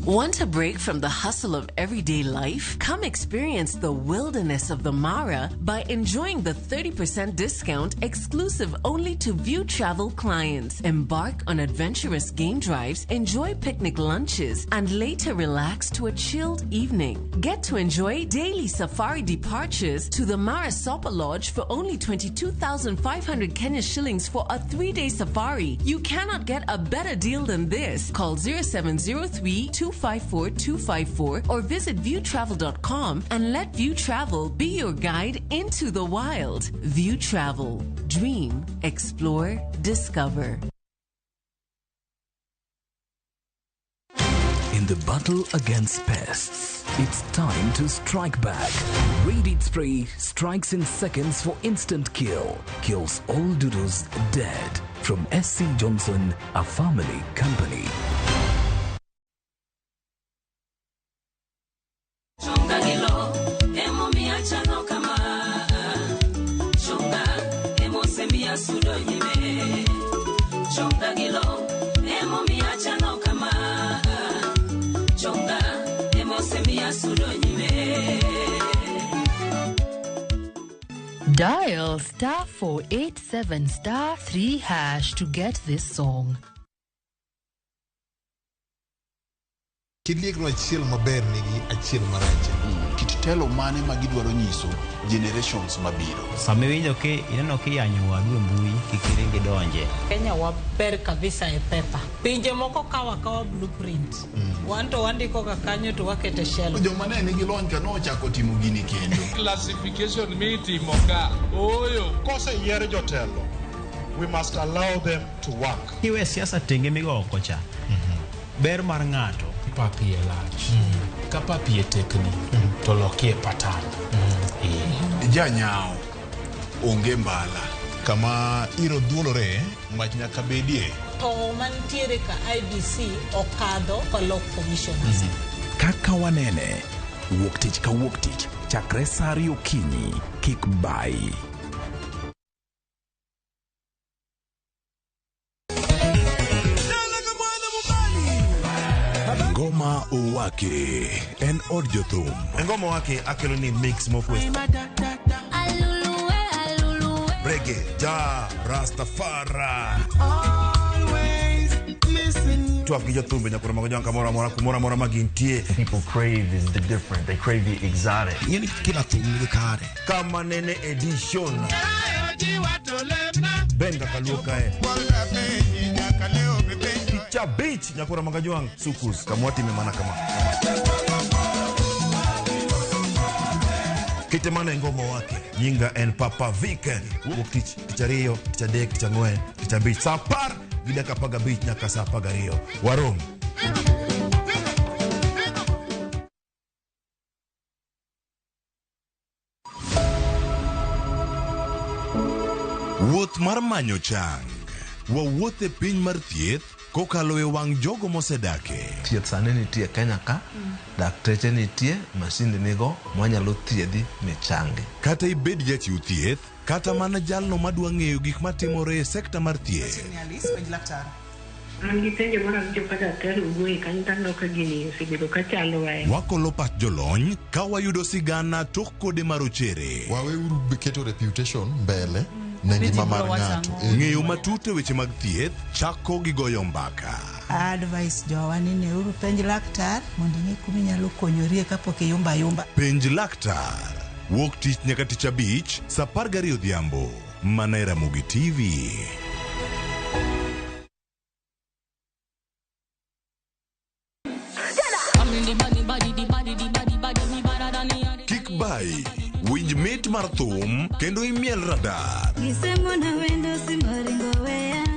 Want a break from the hustle of everyday life? Come experience the wilderness of the Mara by enjoying the 30% discount exclusive only to View Travel clients. Embark on adventurous game drives, enjoy picnic lunches, and later relax to a chilled evening. Get to enjoy daily safari departures to the Mara Sopa Lodge for only 22,500 Kenya shillings for a 3-day safari. You cannot get a better deal than this. Call 0703 254 254 or visit viewtravel.com and let View Travel be your guide into the wild. View Travel. Dream, explore, discover. In the battle against pests, it's time to strike back. Raid Spray strikes in seconds for instant kill. Kills all doodles dead. From SC Johnson, a family company. Dial star 487 star 3 hash to get this song. Kiliekno achiel maber nigi achiel marach. Kit telo mane ma gidwaro nyiso generations mabiro. Sama iwinjo ki ineno kiyanyo wadu e mbui kik iring idonje. Kenya waber kabisa e pepa. Pinje moko kawo akawa blueprint. Wan to wandiko ga kanyo to wakete shelf. Joma ne nigi lony ka nochako timo gini kendo. Classification mitimo ka. Ooyo. Koseyier jotelo, we must allow them to work. Kiwe siasa tenge migo oko cha. Ber mar ng'ato. Pap iye lach. Ka pap iye tekni, to lokie patan. Janyao onge mbala. Kama iro dhuolore, mach nyaka bedie. To mantiere ka IEBC okadho kolok commissioners. Kaka wanene, wuok tich ka wuok tich, chakre sa ariyo okinyi, kik bayi. Ngoma Owake en od jothum. Ngoma Owake akelo ni mix mokwe. Reggae, ja, Rastafari. Twak gi jothumbe nyakoro mago jwanka moro amora kumoro amora ma gintie. People crave is the different. They crave the exotic. Ing'eni kila thum nigi kare. Kama nene edition. Ben kaka luo kae. Picha beach nyakoro mago jwang' sukus kamwatime mana kama. Kite mana e ngoma wake. Nyinga en Papa Vic. Wuok tich, tich ariyo, tich adek, tich ang'wen, tich abich. Sa apar gi dakika apar gabich nyaka sa apar gariyo. Warom. Wuoth mar manyo chang. Wawuoth e piny mar thieth kokalo e wang' jogo mosedake. Thieth sani nitie Kenya ka, dakteche nitie, masinde nigo mwanyalo thiedhi michangi. Kata ibed jachiw thieth, kata mana jalno madwa ng'eyo gik matimore e sekta mar thieth. An gi penjo moro awinjo ka daktari owuoye kanyo to aneno ka gini osebedo ka chandowa e. Wakolo pach jolony ka wayudo sigana tok kode marochere. Waweuru keto reputation mbele ne ngima mar ng'ato. Ng'eyo matut e weche mag thieth chako gi goyo mbaka. Advice jowa ni neuru penj laktar mondo ing'e kuma inyalo konyorie kapok iyumba ayumba. Penj laktar. Wuok tich nyaka tich abich, saa 12 odhiambo. Mana e Ramogi TV. Kik bayi, winj mit mar thum kendo imiel radar.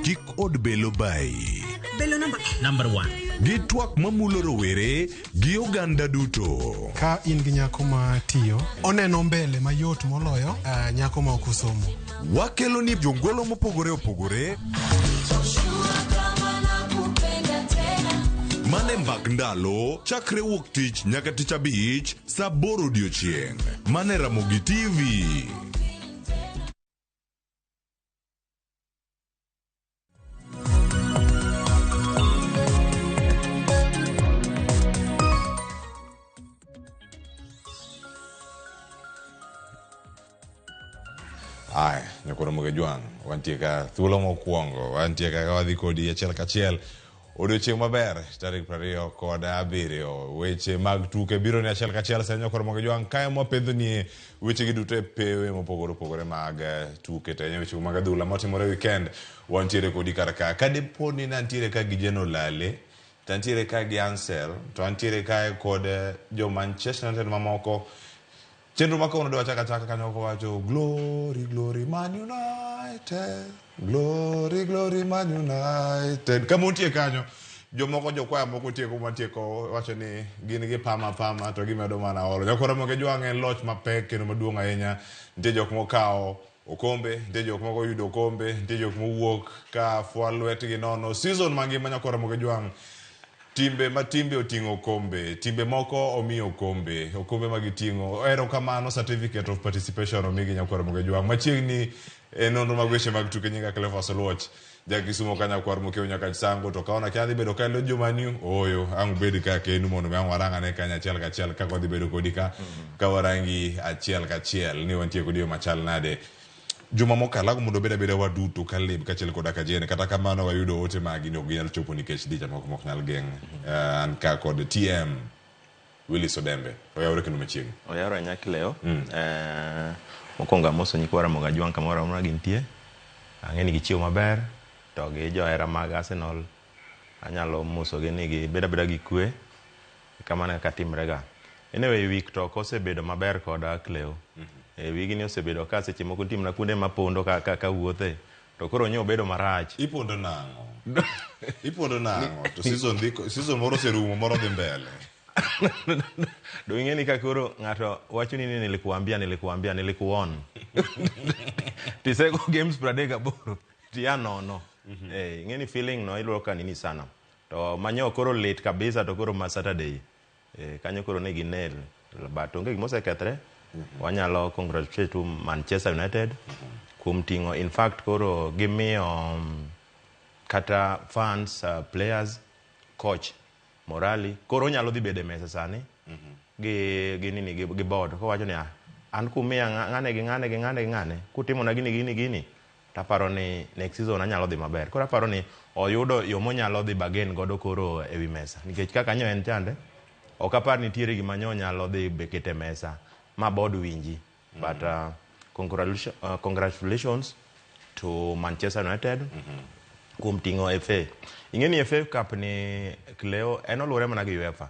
Kik od belo bayi. Belo namba Number one. Gi twak mamulo rowere gi oganda duto. Ka in gi nyako ma tiyo, oneno mbele mayot moloyo nyako ma ok osomo. Wakelo ni jongolo mopogore opogore mane mbak ndalo chakre wuok tich nyaka tich abich saa 8 odiochieng' mane Ramogi TV. Aya, nyakoro Mogejwang', wantie ka thuolo mokwongo, wantie ka wadhi kodi achiel kachiel. Odiochieng' maber, tarik 27, weche mag tuke biro ni achiel kachiel sa nyakoro Mogejwang', kae mwapedhonie wechegi duto e pewe mopogore opogore mag tuke, to ahinya weche mag adhula motimore weekend, wantiere kodi kar ka. Ka dipo ni nantiere ka gi Jeno Lale, to antiere ka gi Ansel, to antiere kae kod jo Manchester United mamoko. Chenro ma kawuono dwa chako achaka kanyo kowacho glory glory Man United, glory glory Man United. Kama untie kanyo, jomoko jokwaya moko tieko matieko wacho ni gin gi pama pama to gimedo mana olo. Nyakwar Ramogi Jwang' en loch mapek kendo maduong' ahinya. Nitie jok mokawo okombe, nitie jok moko oyudo okombe, nitie jok mowuok ka fwa lwetgi nono. Season mangima Nyakwar Ramogi Jwang' timbe ma timbe oting'o okombe, timbe moko omi okombe, okombe ma giting'o. Erokamano certificate of participation omigi Nyakwar Ramogi Jwang'. Machiegni e nonro mag weche mag tuke nyinga Cleophas Oluoch. Ja Kisumo ka nyakwar Mokeo nyaka Sango to kaona kia dhi bedo ka lo jomani ooyo ang' ubed ka kendu mondo mi ang' warang ane kanyo achiel kachiel kaka wadhi bedo kodi ka ka warangi achiel kachiel ni wantie kodi e yo machal nade. Juma mokalo ago mondo obed abeda waduto Caleb kaachiel koda Kajene kata kamano wayudo ote magi ni ok ginyal chopo nikech dicha moko mok nyal geng'. An ka kod TM Willis Odembe oyawore kendo machiegni. Oyawore ahinya Cleo. Mokwongo amoso nyikwa Ramogi Ajwang' kamoro amora gintie. Ang'e ni gichiewo maber to gi johera mag Arsenal anyalo mosogi ni gibed abeda gi kwe kamano kaka timre ga. Anyway, week to ok osebedo maber koda Cleo. Wigni osebedo ka seche moko nitie mana kuonde mapondo ka wuothe to koro nyo obedo marach. Ipondo nang'o? Ipondo nang'o? To season dhi season moro oserumo moro dhi mbele. Do ing'e ni ka koro ng'ato wacho ni nilikuambia nilikuambia nilikuon. Tisego games 38 tiya nono. Ing'e ni feeling no iluwo ka nini sana. To manyo koro lit kabisa to koro ma Saturday. Kanyo koro ne ginel. But onge gima osekethre. Wanyalo congratulate to Manchester United kuom ting'o. In fact koro gimiyo kata fans, players, coach morali koro onyalo dhi bedo e mesa sani gi nini gi board kowacho ni an kumiya ng'ane gi ng'ane gi ng'ane gi ng'ane kutimona gini gini gini taparo ni next season anyalo dhi maber. Koro aparo ni oyudo yo monyalo dhi bargain godo koro ewi mesa nikech kaka nyo en chande ok apar nitiere gima nyo nyalo dhi kete mesa ma board winji. But congratulations to Manchester United kuom ting'o FA. Ing'e ni FA Cup ni Cleo en oluwore mana gi UEFA.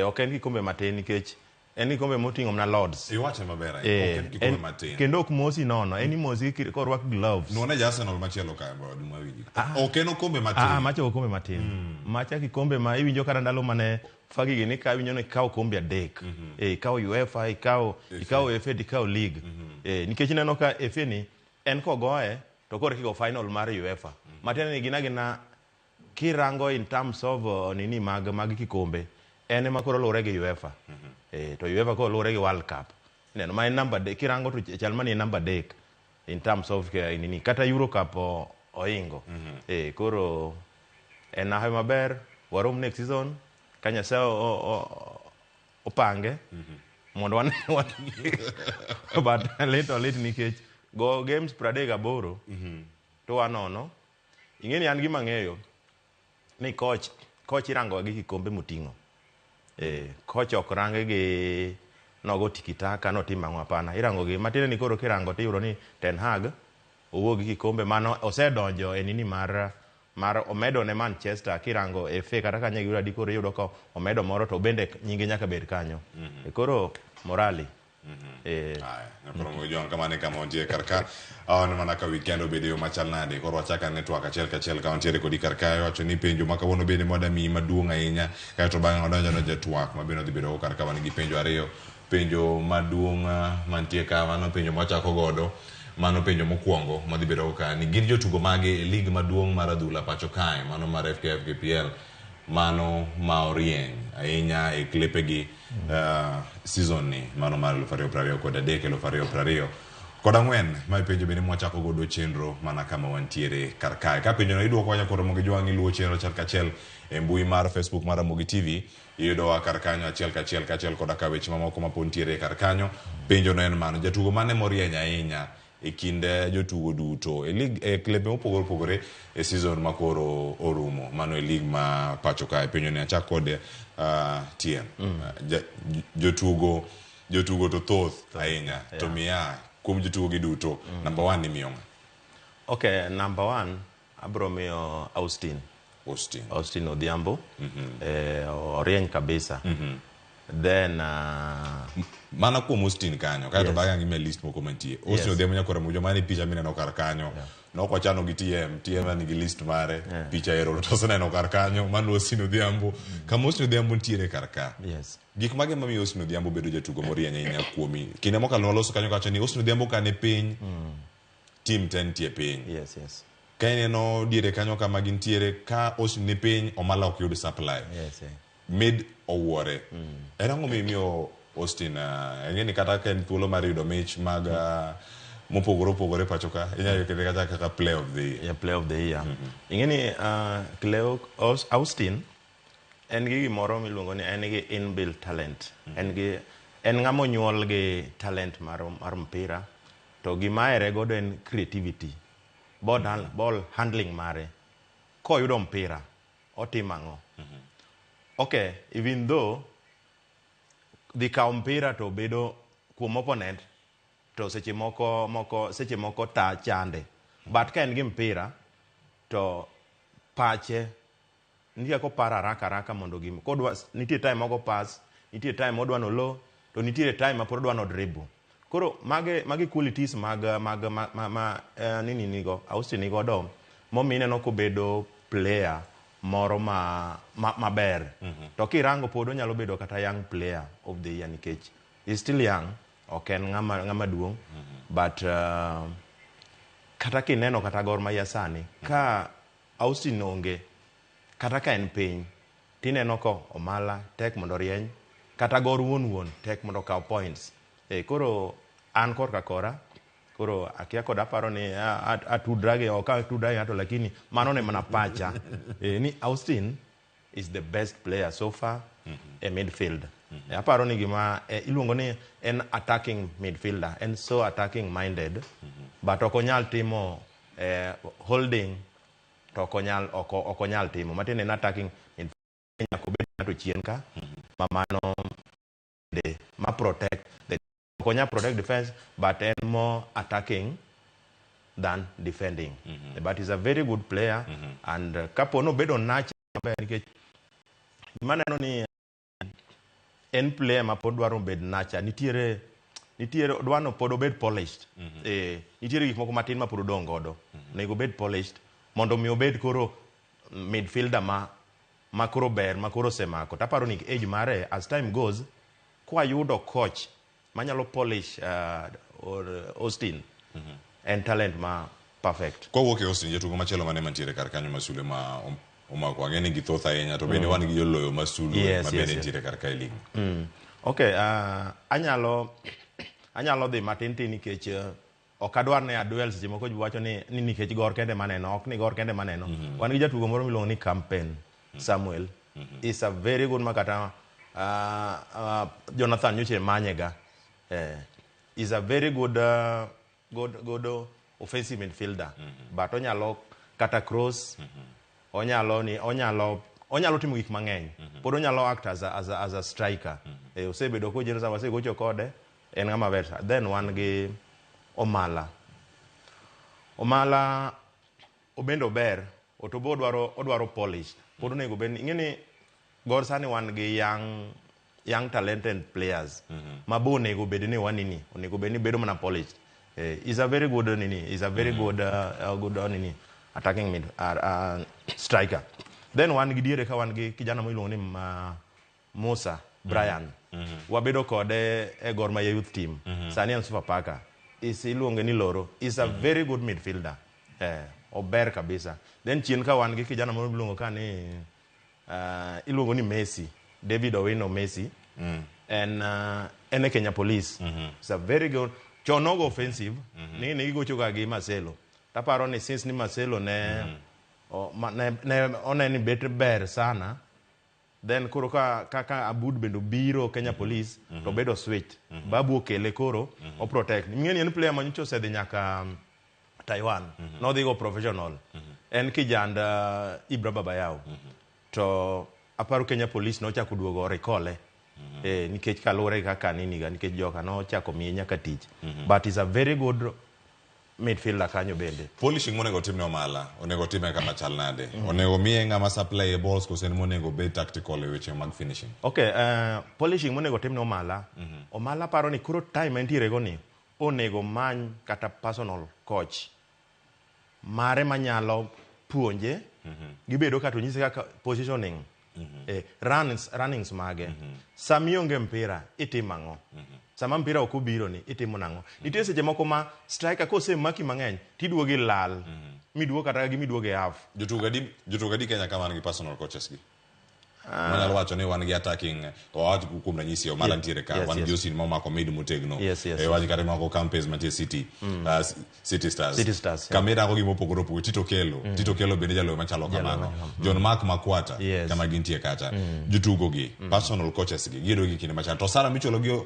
Ok en kikombe matin nikech en kikombe moting'o mana Lords. Iwache maber ahinya. Ok en kikombe matin. Kendo ok mosi nono, en imosi korwak gloves. Nuone ja Arsenal machielo ka mawinji. Ok en okombe matin. Macha okombe matin. Macha kikombe ma iwinjo kata ndalo mane Fergie gini ka iwinjo ni ikawo okombe adek. Ikawo UEFA, ikawo FA, ikawo league. Nikech ineno ka FA ni en kogoye to koro kigo final mar UEFA. Matiende ni gina gina kirango in terms of nini mag kikombe en ema koro luwore gi UEFA. To UEFA koro luwore gi World Cup. Ineno ma en namba adek kirango to chal mani en namba adek in terms of nini kata Euro Cup oingo. Koro en hawi maber warom next season ka Nyasaye opange mondo wane but lit olit nikech go games 38 to wanono. Ing'e ni an gima ang'eyo ni coach irango gi kikombe moting'o. Coach ok range gi Nogo tikitaka, notimo ang'o hapana. Irango gi, matiende ni koro kirango tiyudo ni Ten Hag owuok gi kikombe mano osedonjo e nini mar mar omedo ne Manchester kirango FA kata ka nyegi adi koro iyudo ka omedo moro to bende nyinge nyaka bed kanyo. Koro morali. Koro Joan kamano e kama wantie kar ka. Awan mana ka weekend obedo e yo machal nade. Koro wachak ane twak achiel kachiel ka wantiere kodi kar ka. Iwacho ni penjo ma kawuono bende mwada miyi maduong' ahinya. Kaeto bang'e wadonjo adonja e twak ma bende wadhi bedo go kar ka wan gi penjo ariyo. Penjo maduong' mantie ka mano penjo mwachako godo. Mano penjo mokwongo madhi bedo go ka ni gin jotugo mage e lig maduong' mar adhula pacho kae mano mar FKF KPL mano ma orieny ahinya e klepegi season ni mano mar 2023 2024 mae penjo bende mwachako godo chenro mana kama wantiere kar kae. Ka penjo no iduoko wanya koro Ramogi Jwang' iluwo chenro achiel kachiel e mbui mar Facebook mar Ramogi TV iyudowa kar kanyo achiel kachiel kachiel koda ka weche mamoko ma pod ntiere kar kanyo. Penjo no en mano jatugo mane morieny ahinya e kind jotugo duto e lig e klepe mopogore opogore e season ma koro orumo mano e lig ma pacho kae. Penjo ni achak kod TM. Jotugo to thoth ahinya to miya kuom jotugo gi duto number 1 ni miyo ng'a? Okay, number 1 abro miyo Austin. Austin Odhiambo. Orieny kabisa. Then mana kuom Austin kanyo kaeto bang'e ang'ime list moko mantie. Austin Odhiambo nyakora mojo mane picha mineno kar kanyo. Nok wachano gi TM, TM nigi list mare, picha ero to oseneno kar kanyo, mano Austin Odhiambo. Kama Austin Odhiambo nitiere kar ka. Gik mage mamiyo Austin Odhiambo bedo jatugo morieny ahinya kuomi? Kinde mokalo waloso kanyo kawacho ni Austin Odhiambo kane piny, team te nitie piny. Ka ineno diere kanyo kama gintiere, ka Austin ni piny, Omala ok yud supply. Mid owuore. En ang'o mimiyo Austin, ing'e ni kata ka en thuolo mar yudo mich mag mopogore opogore pacho ka, inyalo kete kata kaka player of the year. Yeah, player of the year. Ing'e ni Cleo Austin en gi gimoro miluongo ni en gi inbuilt talent. En gi en ng'ama onyuol gi talent mar mpira to gima ahere godo en creativity. Ball handling mare. Koyudo mpira, otimo ang'o? Okay, even though dhi kawo mpira to bedo kuom opponent to seche moko ta chande. But ka en gi mpira to pache nitie koparo haraka haraka mondo gim kodwa nitie time moko pass, nitie time odwa no low, to nitie time ma pod odwa no dribble. Koro mage qualities mag ma nini nigo Austin nigodo momiyo ineno kobedo player moro maber. To kirango pod onyalo bedo kata young player of the year nikech he's still young, ok en ng'ama duong'. But kata kineno kata Gor Mahia sani ka Austin onge kata ka en piny tineno ko Omala tek mondo orieny kata Gor wuon tek mondo okaw points. Koro an korka kora koro akia kod aparo ni atudra gi ok atudra gi ng'ato lakini mano ne mana pacha. Ni Austin is the best player so far e midfield. Aparo ni gima iluongo ni en attacking midfielder, en so attacking minded, but ok onyal timo holding to ok onyal timo. Matiende en attacking midfielder nyaka obed ng'ato chien ka ma mano de ma protect the ok onyal protect defense but en more attacking than defending. But he's a very good player and kapo nobedo nacha maber nikech gima aneno ni en player ma pod dwaro bed nacha nitiere dwano pod obed polished. Nitiere gik moko matin ma pod odong' godo. Onego obed polished mondo mi obed koro midfielder ma koro ber ma koro osemako. Taparo ni age mare as time goes kwayudo coach manyalo polish or Austin en talent ma perfect. Kowuok e Austin jatugo machielo mane mantiere kar kanyo masule ma omako ang'e ni githoth ahinya to bende wan gi joloyo masulu ma bende nitiere kar ka e league. Okay, anyalo dhi matin tin nikech ok adwar ni adwell seche moko ji wacho ni nikech Gor kende maneno, ok ni Gor kende maneno. Wan gi jatugo moro miluongo ni Campaign Samuel. Is a very good makata Jonathan nyocha manyega. Is a very good good offensive midfielder. But onyalo kata cross, onyalo timo gik mang'eny. Pod onyalo act as a striker. Osebedo kochendo sama wasegocho kode, en ng'ama ber. Then wan gi Omala. Omala obende ober, otobo odwaro polish. Pod onego bed ni, ing'e ni Gor sani wan gi young talented players. Ma bo onego bed ni wanini, onego bed ni bedo mana polished. Is a very good nini, is a very good good nini attacking mid striker. Then wan gi diere ka wan gi kijana miluongo ni Musa Brian. Wabedo kode e Gor Mahia youth team. Sani en Sofapaka. Is iluonge ni Loro. Is a very good midfielder. Ober kabisa. Then chien ka wan gi kijana moro miluongo ka ni iluongo ni Messi. David Owino Messi. En e Kenya Police. It's a very good chon nogo offensive. Ni gigocho ga gi Marcelo. Taparo ni since ni Marcelo ne ne one ni bet ber sana. Then koro ka Abud bende obiro Kenya Police to bedo switch. Babu okele koro o protect. Ing'e ni en player manyocha osedhi nyaka Taiwan. Nodhi go professional. En kijand Ibra Babayao. To aparo Kenya Police nochako duogo recall. Nikech kaluwore kaka nini ga nikech joka nochako miye nyaka tich. But is a very good midfielder kanyo bende. Polishing monego timne Omala, onego time kama chal nade? Onego miye ng'ama supply e balls kose en monego bed tactical e weche mag finishing? Okay, polishing monego timne Omala. Omala paro ni koro time entiere go ni onego many kata personal coach mare manyalo puonje. Gibedo kata onyise kaka positioning. Runnings mage. Sama ionge mpira itimo ang'o? Sama mpira ok obiro ni itimo nang'o? Nitie seche moko ma striker kosemaki mang'eny tiduogo ilal. Miduogo kata gi miduogo e half. Jotugo adi Kenya ka wan gi personal coaches gi? Manyalo wacho ni wan gi attacking, wawach kuom ranyisi Omala nitiere ka, wan gi Osin momako mid motegno. Wach kata mako Campes mantie City, City Stars. City Stars. Kama irako gima opogore opogore, Tito Kelo. Tito Kelo bende jaloyo machalo kamano. John Mark Makwata kama gintie kacha. Jotugo gi, personal coaches gi, giyudo gi kinde machalo. To sara michulo gi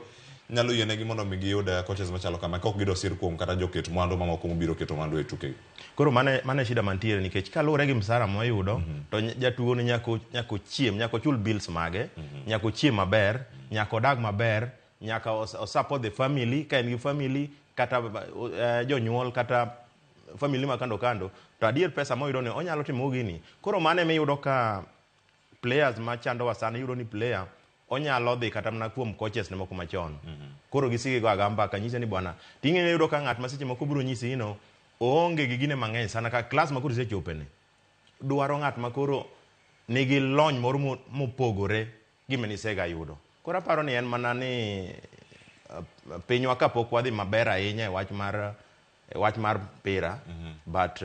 nyalo yienegi mondo mi giyud coaches machalo kama kok giyudo sir kuom kata joket mwandu mamoko mobiro keto mwandu e tuke. Koro mane shida mantiere nikech kaluwore gi msara mwayudo to jatugo ni nyaka ochiem, nyaka ochul bills mage, nyaka ochiem maber, nyaka odag maber, nyaka o support the family ka en gi family kata jonyuol kata family ma kando kando. To adier pesa moyudo ni onyalo timo gini. Koro mane miyudo ka players machandowa sani, iyudo ni player onyalo dhi kata mana kuom coaches ne moko machon. Koro gisige go agamba ka nyise ni bwana, ting'e iyudo ka ng'at ma seche moko biro nyisi ni oonge gi gine mang'eny sana ka class ma koro isechope ni. Dwaro ng'at ma koro nigi lony moro mopogore gi manisega yudo. Koro aparo ni en mana ni pinywa kapok wadhi maber ahinya e wach mar mpira, but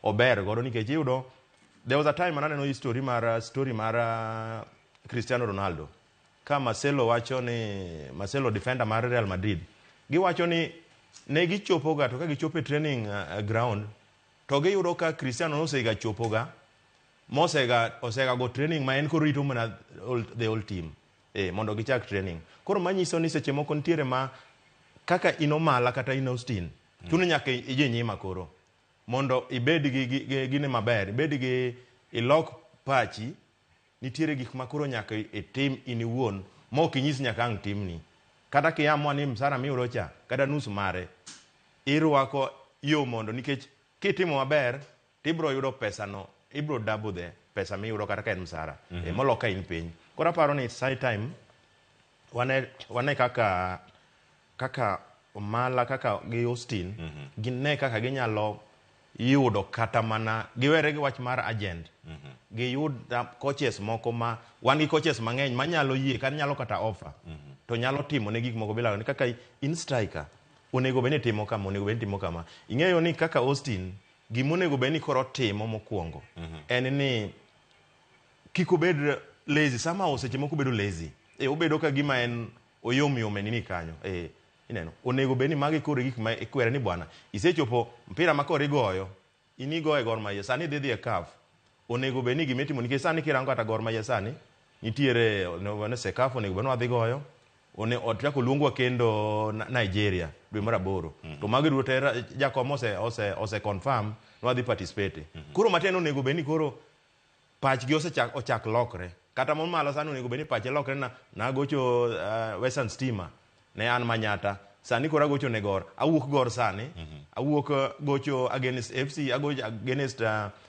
ober godo nikech iyudo there was a time mananeno story mar Cristiano Ronaldo. Ka Marcelo wacho ni Marcelo defender mar Real Madrid, giwacho ni ne gichopoga to ka gichopo e training ground to giyudo ka Cristiano nosega chopoga mosega osega go training ma en koro rito mana the whole team mondo gichak training. Koro manyiso ni seche moko nitiere ma kaka in Omala kata in Austin chuno nyaka iji nyima koro mondo ibed gi gine maber, ibed gi ilok pachi. Nitiere gik ma koro nyaka itim in iwuon ma ok inyis nyaka ang' timni. Kata kiamua ni msara miyudo cha kata nus mare irwako yo mondo nikech kitimo maber tibiro yudo pesa no, ibiro double the pesa miyudo kata ka en msara molo ka in piny. Koro aparo ni it's high time wane kaka Omala kaka gi Austin gine kaka ginyalo yudo kata mana giwere gi wach mar agent. Giyud coaches moko ma wan gi coaches mang'eny manyalo yie kata nyalo kata offer to nyalo timo ne gik moko bila ni kaka in striker onego bed ni timo kama, onego bed ni timo kama. Ing'eyo ni kaka Austin gima onego bed ni koro timo mokwongo en ni kik obed lazy. Sama seche moko obedo lazy, obedo ka gima en oyom yom e nini kanyo. Ineno onego bed ni magi koro gik ma ikwere ni bwana isechopo mpira ma koro igoyo in igoyo e Gor Mahia sani idhi e CAF onego bed ni gima itimo nikech sani kirango kata Gor Mahia sani nitiere ne CECAFA onego bed ni wadhi goyo ochako luongwa kendo Nigeria dwe mar 8 to magi duto te Jakom ose confirm ni wadhi participate. Koro matiende onego bed ni koro pachgi ochak lokre. Kata mon malo sani onego bed ni pache lokre na nagocho Western Stima ne an Manyata. Sani koro agocho ne Gor. Awuok Gor sani. Awuok gocho against FC, agocho against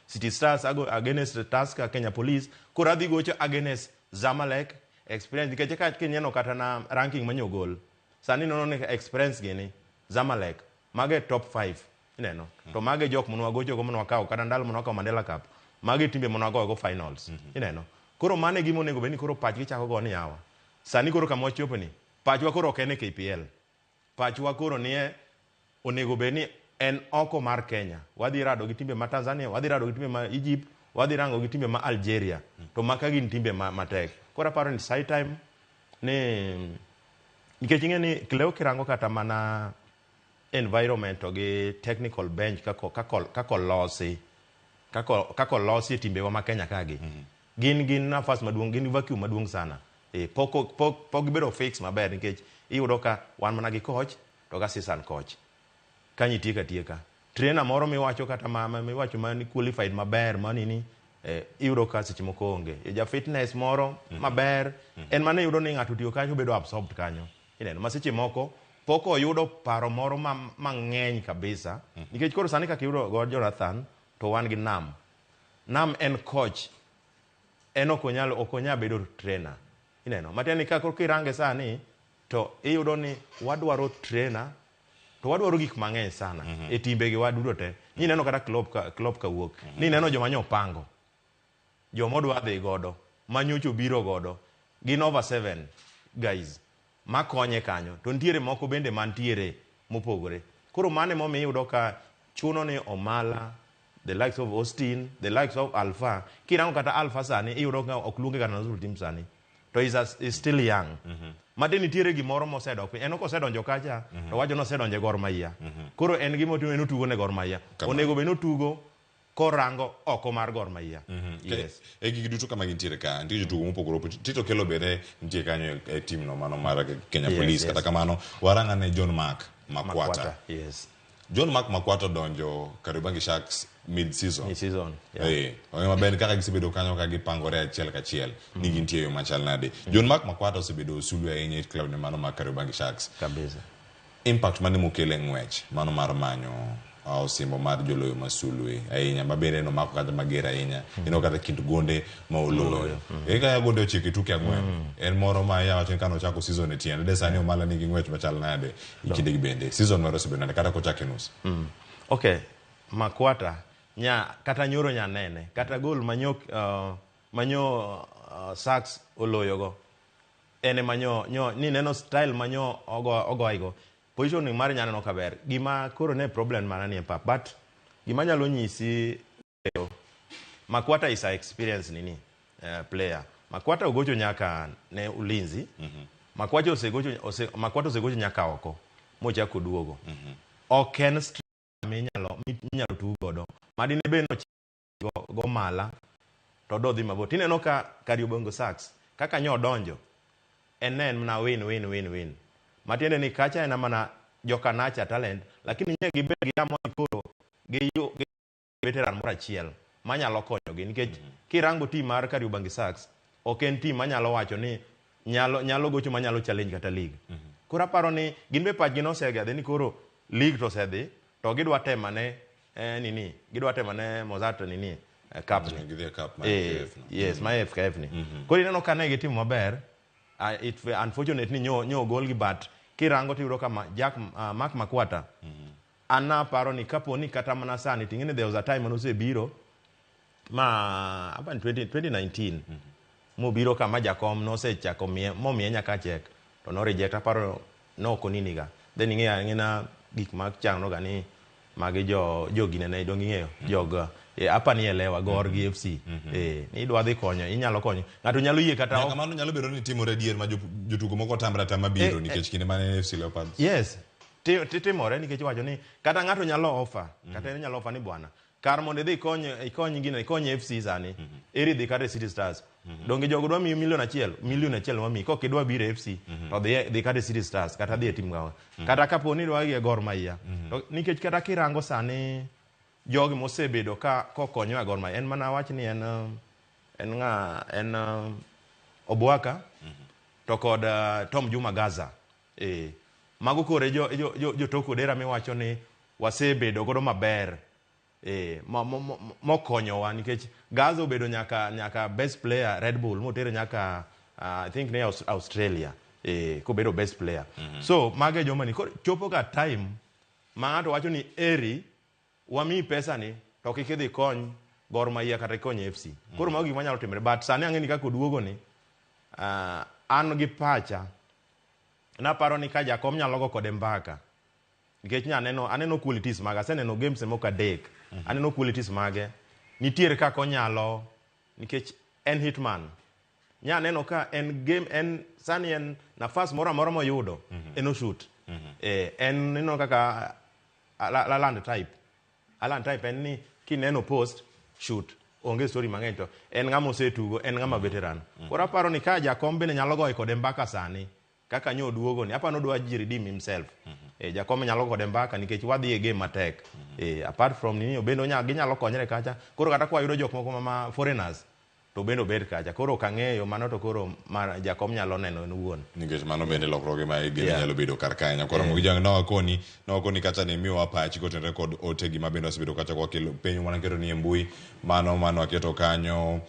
City Stars, ago against Tusker, Kenya Police. Koro adhi gocho against Zamalek, Experience nikech ka kineno kata na ranking manyo gol. Sani nono ni Experience gini, Zamalek, mage top 5. Ineno? To mage jok mane wagocho go mane wakawo kata ndalo mane wakawo Mandela Cup. Mage timbe mane wagoyo go finals. Ineno? Koro mano e gima onego bed ni koro pachgi chako go ni yawa. Sani koro kama wachopo ni, pachwa koro ok en e KPL. Pachwa koro nie onego bed ni en oko mar Kenya. Wadhi rado gi timbe ma Tanzania, wadhi rado gi timbe ma Egypt, wadhi rango gi timbe ma Algeria. To maka gin timbe matek. Koro aparo ni it's high time ni nikech ing'e ni leo kirango kata mana environment to gi technical bench kako losi kako losi e timbewa ma Kenya kagi. Gin nafas maduong', gin vacuum maduong' sana. Pok gibedo fix maber nikech iyudo ka wan mana gi coach to gi assistant coach. Kanyo itieka tieka. Trainer moro miwacho kata miwacho ma ni qualified maber ma nini, iyudo ka seche moko onge. Ja fitness moro maber, en mane iyudo ni ng'ato otiyo kanyo bedo absorbed kanyo. Ineno, ma seche moko pok oyudo paro moro mang'eny kabisa. Nikech koro sani kaka iyudo go Jonathan, to wan gi Nam. Nam en coach. En ok onyal bedo trainer. Ineno, matiende ni ka koro kirange sani, to iyudo ni wadwaro trainer, to wadwaro gik mang'eny sana. E timbegi waduto te. Ni neno kata Klopp ka wuok. Ni neno joma nyopango. Joma odwa dhi godo, ma nyocha obiro godo. Gin over 7 guys makonye kanyo. To nitiere moko bende mantiere mopogore. Koro mano emomiyo iyudo ka chuno ni Omala, the likes of Austin, the likes of Alpha. Kirango kata Alpha sani, iyudo ka ok luonge kata national team sani. To is still young. Mate nitiere gimoro mosedok piny. En ok osedonjo kacha, to wacho ni osedonjo e Gor Mahia. Koro en gima otimo en otugo ne Gor Mahia. Onego bed ni otugo korango oko mar Gor Mahia. Yes. E gigi duto kama gintiere ka, nitie jotugo mopogore opogore. Tito Okello bende nitie kanyo e team no mano mar Kenya Police. Kata kamano, warang ane John Mark Makwata. Makwata, yes. John Mark Makwata donjo Kariobangi Sharks mid-season. Mid-season, yeah. Ong'e maber kaka gisebedo kanyo ka gipangore achiel kachiel ni gintie e yo machal nade. John Mark Makwata osebedo osulu ahinya e club ne mano mar Kariobangi Sharks. Kabisa. Impact mane mokelo e ng'wech mano mar manyo osimbo mar joloyo masulwe ahinya ma bende nomako kata mager ahinya. Ineno kata kind gonde ma oloyo. Ka gonde ochiko e tuke ang'wen, en moro ma ya wacho ni kane ochako season e tiende, de sani Omala nigi ng'wech machal nade e kindegi bende. Season mare osebedo nade kata kochako e nus. Okay, Makwata nya kata nyoro nya nene, kata gol manyo Sharks oloyogo. En ema nyo ni neno style manyo ogoigo. Positioning mar nyaneno kaber. Gima koro ne problem mana ni e pap. But gima nyalo nyisi Makwata is a experience nini player. Makwata ogocho nyaka ne Ulinzi. Makwata osegocho nyaka oko mochako duogo. Ok en minyalo tugo godo. Madine be no go mala to dodhi mabor. Tineno ka Kariobangi Sharks kaka nyo donjo en ne en mana win win win win. Matiende ni kacha en mana jokanacha talent, lakini nye gibed gi amo ni koro gi veteran moro achiel manyalo konyogi nikech kirango team mar Kariobangi Sharks ok en team manyalo wacho ni nyalo gocho manyalo challenge kata league. Koro aparo ni gin be pachgi nosegadhe ni koro league to osedhi to gidwa temane nini gidwa temane Mozart nini cup ni. Gidhi e cup mar FKF no. Yes, ma FKF ni. Koro ineno ka ne gitimo maber. It unfortunately nyo gol gi but kirango tiyudo ka Jack Mark Makwata an aparo ni kapo ni kata mana sani ting'eni there was a time mane osebiro ma apa ni 2019 mobiro kama jakom nosechako miye momiye nyaka check to no reject aparo no ok oniniga then ing'eyo ang'ena gik mag chano ga ni magi jo ginene donge ing'eyo jog apa ni elewa Gor gi FC ni idwa dhi konyo inyalo konyo ng'ato nyalo yie kata nyaka mano nyalo bedo ni timore adier ma jotugo moko tamre atama biro nikech kinde mane FC Leopards. Yes, timore nikech iwacho ni kata ng'ato nyalo offer kata en nyalo offer ni bwana kar mondo idhi ikony gino ikony FC sani eri dhi kata e City Stars. Donge jogo dwa miyi milion achiel, milion achiel wamiyi kok idwa biro e FC to dhi kata e City Stars kata dhi e team gawa. Kata kapo ni idwa dhi e Gor Mahia. To nikech kata kirango sani jogi mosebedo ka kokonyo e Gor Mahia en mana wach ni en ng'a en Obwaka to kod Tom Juma Gaza. Mago koro jo tok Odera miwacho ni wasebedo godo maber, mokonyowa nikech Gaza obedo nyaka best player Red Bull motere nyaka I think ne Australia, kobedo best player. So mago e joma ni koro chopo ga time ma ng'ato wacho ni eri wamiyi pesa ni to kik idhi kony Gor Mahia kata ikony FC. Koro mago gik manyalo timore, but sani ang'e ni kaka oduogo ni an gi pacha naparo ni ka jakom nyalo go kode mbaka nikech nya aneno aneno qualities mage, aseneno games moko adek, aneno qualities mage nitiere kaka onyalo, nikech en hitman. Nya neno ka en game, en sani en nafas moro amora moyudo en oshoot. En ineno kaka Haaland type. Haaland type en ni kineno post shoot, onge story mang'eny, to en ng'ama osetugo, en ng'ama veteran. Koro aparo ni ka jakom bende nyalo goyo kode mbaka sani kaka nyo oduogo ni, aparo ni odwa ji redeem himself. Jakom nyalo kode mbaka nikech wadhi e game matek. Apart from nini bende ginyalo konyre kacha. Koro kata kwa yudo jok moko ma foreigners to bende obed kacha. Koro ok ang'eyo mano, to koro mar jakom nyalo neno en owuon. Nikech mano bende lokruoge ma gini nyalo bedo kar kae. Nyakwara Mogi Jang nowakoni kacha ni miwa pachi kotenore kod ote gi ma bende wasebedo kacha kwakelo penjo mana keto ni e mbui mano waketo kanyo,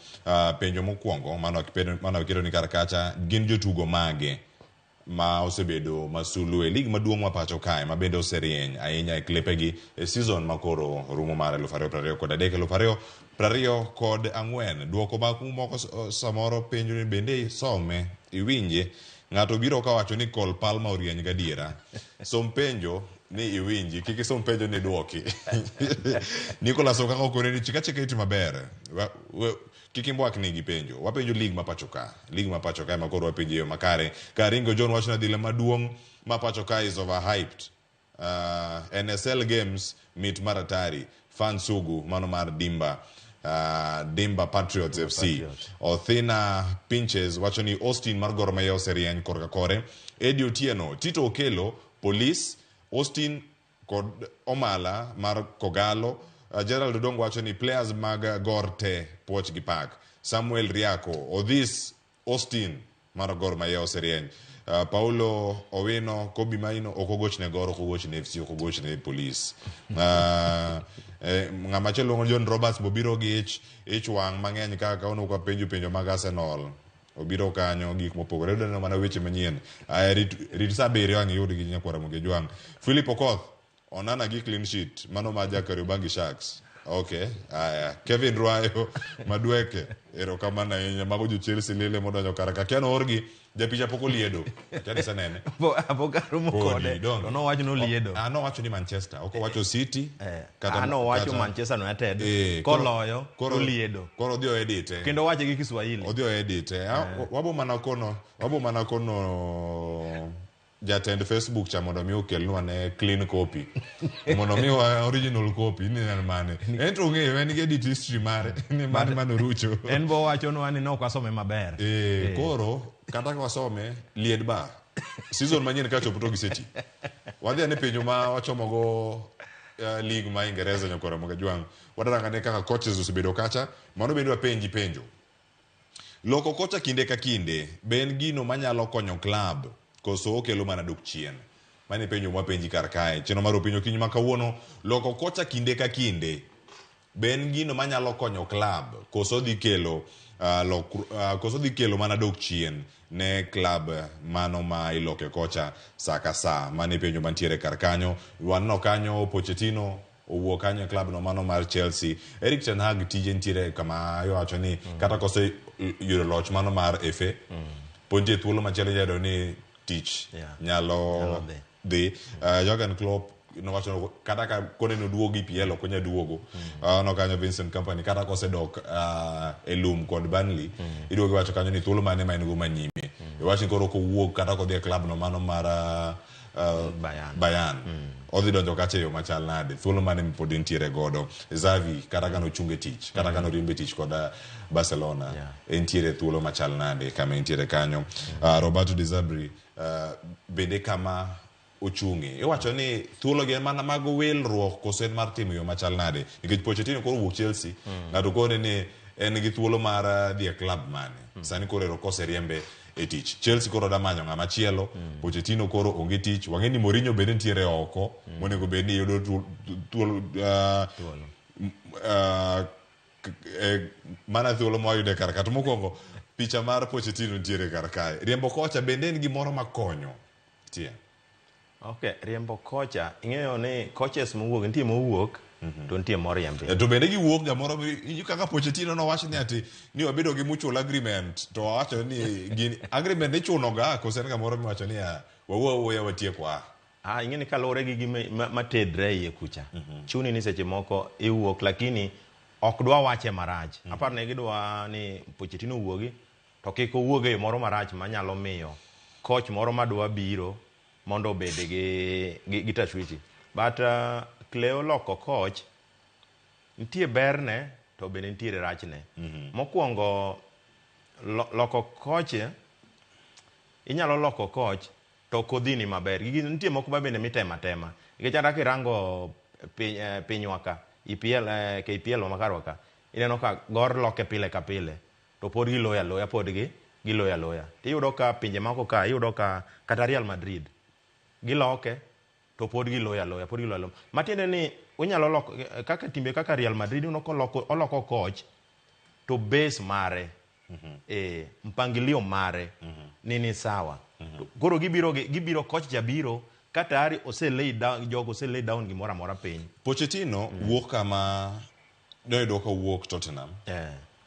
penjo mokwongo mano waketo ni kar kacha gin jotugo mage ma osebedo masulu e lig maduong' ma pacho kae ma bende oserieny ahinya e klepegi e season ma koro rumo mar 2023 2024. Duoko mag moko samoro penjo ni bende isome iwinje. Ng'ato biro kawacho ni Cole Palmer orieny gadiera. Som penjo ni iwinji, kik isom penjo ni duoki. Nicholas Okang'o kone ni chika chika iti maber. Kik imbwakni gi penjo. Wapenjo lig ma pacho ka. Lig ma pacho ka ema koro wapenjo e yo makare. Karingo John wacho ni adhila maduong' ma pacho ka is overhyped. NSL games mit maratari. Fan sugu mano mar Dimba. Dimba Patriots FC. Patriots. Othina Pinches wacho ni Austin mar Gor Mahia oserieny korka kore. Eddie Otieno, Tito Okelo, Police, Austin kod Omala mar Kogalo. Gerald Odongo wacho ni players mag Gor te puoch gi pak. Samuel Riako, Odhis Austin mar Gor Mahia oserieny. Paulo Owino, Kobi Maino ok ogochne Gor, ok ogochne FC, ok ogochne Police. Ng'ama chielo luongo John Roberts bobiro gi ich wang' mang'eny kaka kawuono kwapenjo penjo mag Arsenal. Obiro kanyo gik mopogore. Idwa neno mana weche manyien. Aya, rit sa 7 ang' iyud gi nyakwara Mogi Jwang'. Philip Okoth, Onana gi clean sheet. Mano ma ja Kariobangi Sharks. Okay. Aya, Kevin Rwayo Madweke. Erokamano ahinya. Mago jo Chelsea lile modonjo kar ka. Kia noorgi, japicha pok oliedo. Kia ni isenene. Pok aromo Podi, kode. donge. To nowacho noliedo. Ah, nowacho ni Manchester. Ok owacho City. Ah, nowacho Manchester United. Koloyo, toliedo. Koro odhi oedite. Kendo owache gi Kiswahili. Odhi oedite. Wabo mana kono jatend Facebook cha mondo mi okelnwa ne clean copy. Mondo mi wa original copy ni en mane. En to ong'eyo en gi edit history mare ni mane manorucho. En bo wachonwa ni nok wasome maber. Koro kata ka wasome lied ba. Season manyien ka chopo to giseti. Wadhi ane penjo ma wachomogo league ma Ingereza nyakwara Moga Jwang'. Wadaranga ne kaka coaches osebedo kacha. Mano bende wapenji penjo. Loko kocha kinde ka kinde, be en gino manyalo konyo club koso okelo mana dok chien? Mano e penjo mwapenji kar kae. Chenro mar openjo okinyi ma kawuono, loko kocha kinde ka kinde, be en gino manyalo konyo club koso dhi kelo koso dhi kelo mana dok chien ne club mano ma iloke kocha sa ka sa. Mano e penjo mantiere kar kanyo. Waneno kanyo Pochettino owuok kanyo e club no mano mar Chelsea. Erik ten Hag tije nitiere kama iwacho ni kata kose yudo loch mano mar FA, pod nitie thuolo machielo inyalo yudo ni tich nyalo dhi. Jurgen Klopp nowacho ni kata ka koneno duogo EPL ok onyal duogo. No kanyo Vincent Kompany kata kosedok e lum kod Burnley, iduogo iwacho kanyo ni thuolo mane ma en go manyime. Iwacho ni koro kowuok kata kodhi e club no mano mar Bayern. Odhi donjo kacha e yo machal nade? Thuolo mane pod entiere godo? Xavi kata ka nochung e tich, kata ka noriembe tich kod Barcelona, entiere thuolo machal nade kama entiere kanyo? Roberto De Zerbi bende kama ochung'e. Iwacho ni thuolo gi en mana mag wilruok koso en mar timo yo machal nade? Nikech Pochettino koro wuok Chelsea, ng'ato kone ni en gi thuolo mar dhi e club mane. Sani koro ero koseriembe e tich. Chelsea koro da manyo ng'ama chielo, Pochettino koro onge tich. Wang'e ni Mourinho bende nitiere oko, monego bed ni yudo thuolo mana thuolo mawayudo e kar ka. To mokwongo picha mar Pochettino nitiere kar kae. Riembo kocha bende en gimoro makonyo. Tie. Okay, riembo kocha, ing'eyo ni coaches mowuok, nitie mowuok, to nitie moriembi. To bende giwuok gamoro kaka Pochettino nowach ni ati ni wabedo gi mutual agreement to wawacho ni gini agreement ichuno ga koso en kamoro miwacho ni wawuo awuoya watieko a. Ing'e ni kaluwore gi gima matedre iye kucha. Chuni ni seche moko iwuok lakini ok dwa wache marach. Aparo ni gidwa ni Pochettino owuogi to kik owuog e yo moro marach manyalo miyo coach moro madwa biro mondo obed gi tashwishi. But Cleo loko coach nitie berne to bende nitiere rachne. Mokwongo loko coach inyalo loko coach to ok odhini maber. Gigi nitie moko ma bende mitemo atema. Nikech kata kirango pinywa ka, EPL, KPL ma karwa ka, ineno ka Gor loke pile ka pile to pod giloyo aloya, pod giloyo aloya. Tiyudo ka pinje moko ka, iyudo ka kata Real Madrid giloke to pod giloyo aloya, pod giloyo aloya. Matiende ni unyalo loko kaka timbe kaka Real Madrid ineno koloko oloko coach to base mare mpangilio mare ni sawa. Koro gibiro coach jabiro ka tayari ose lay down, jogo ose lay down gimoro amora piny. Pochettino wuok kama noyudo ka owuok Tottenham.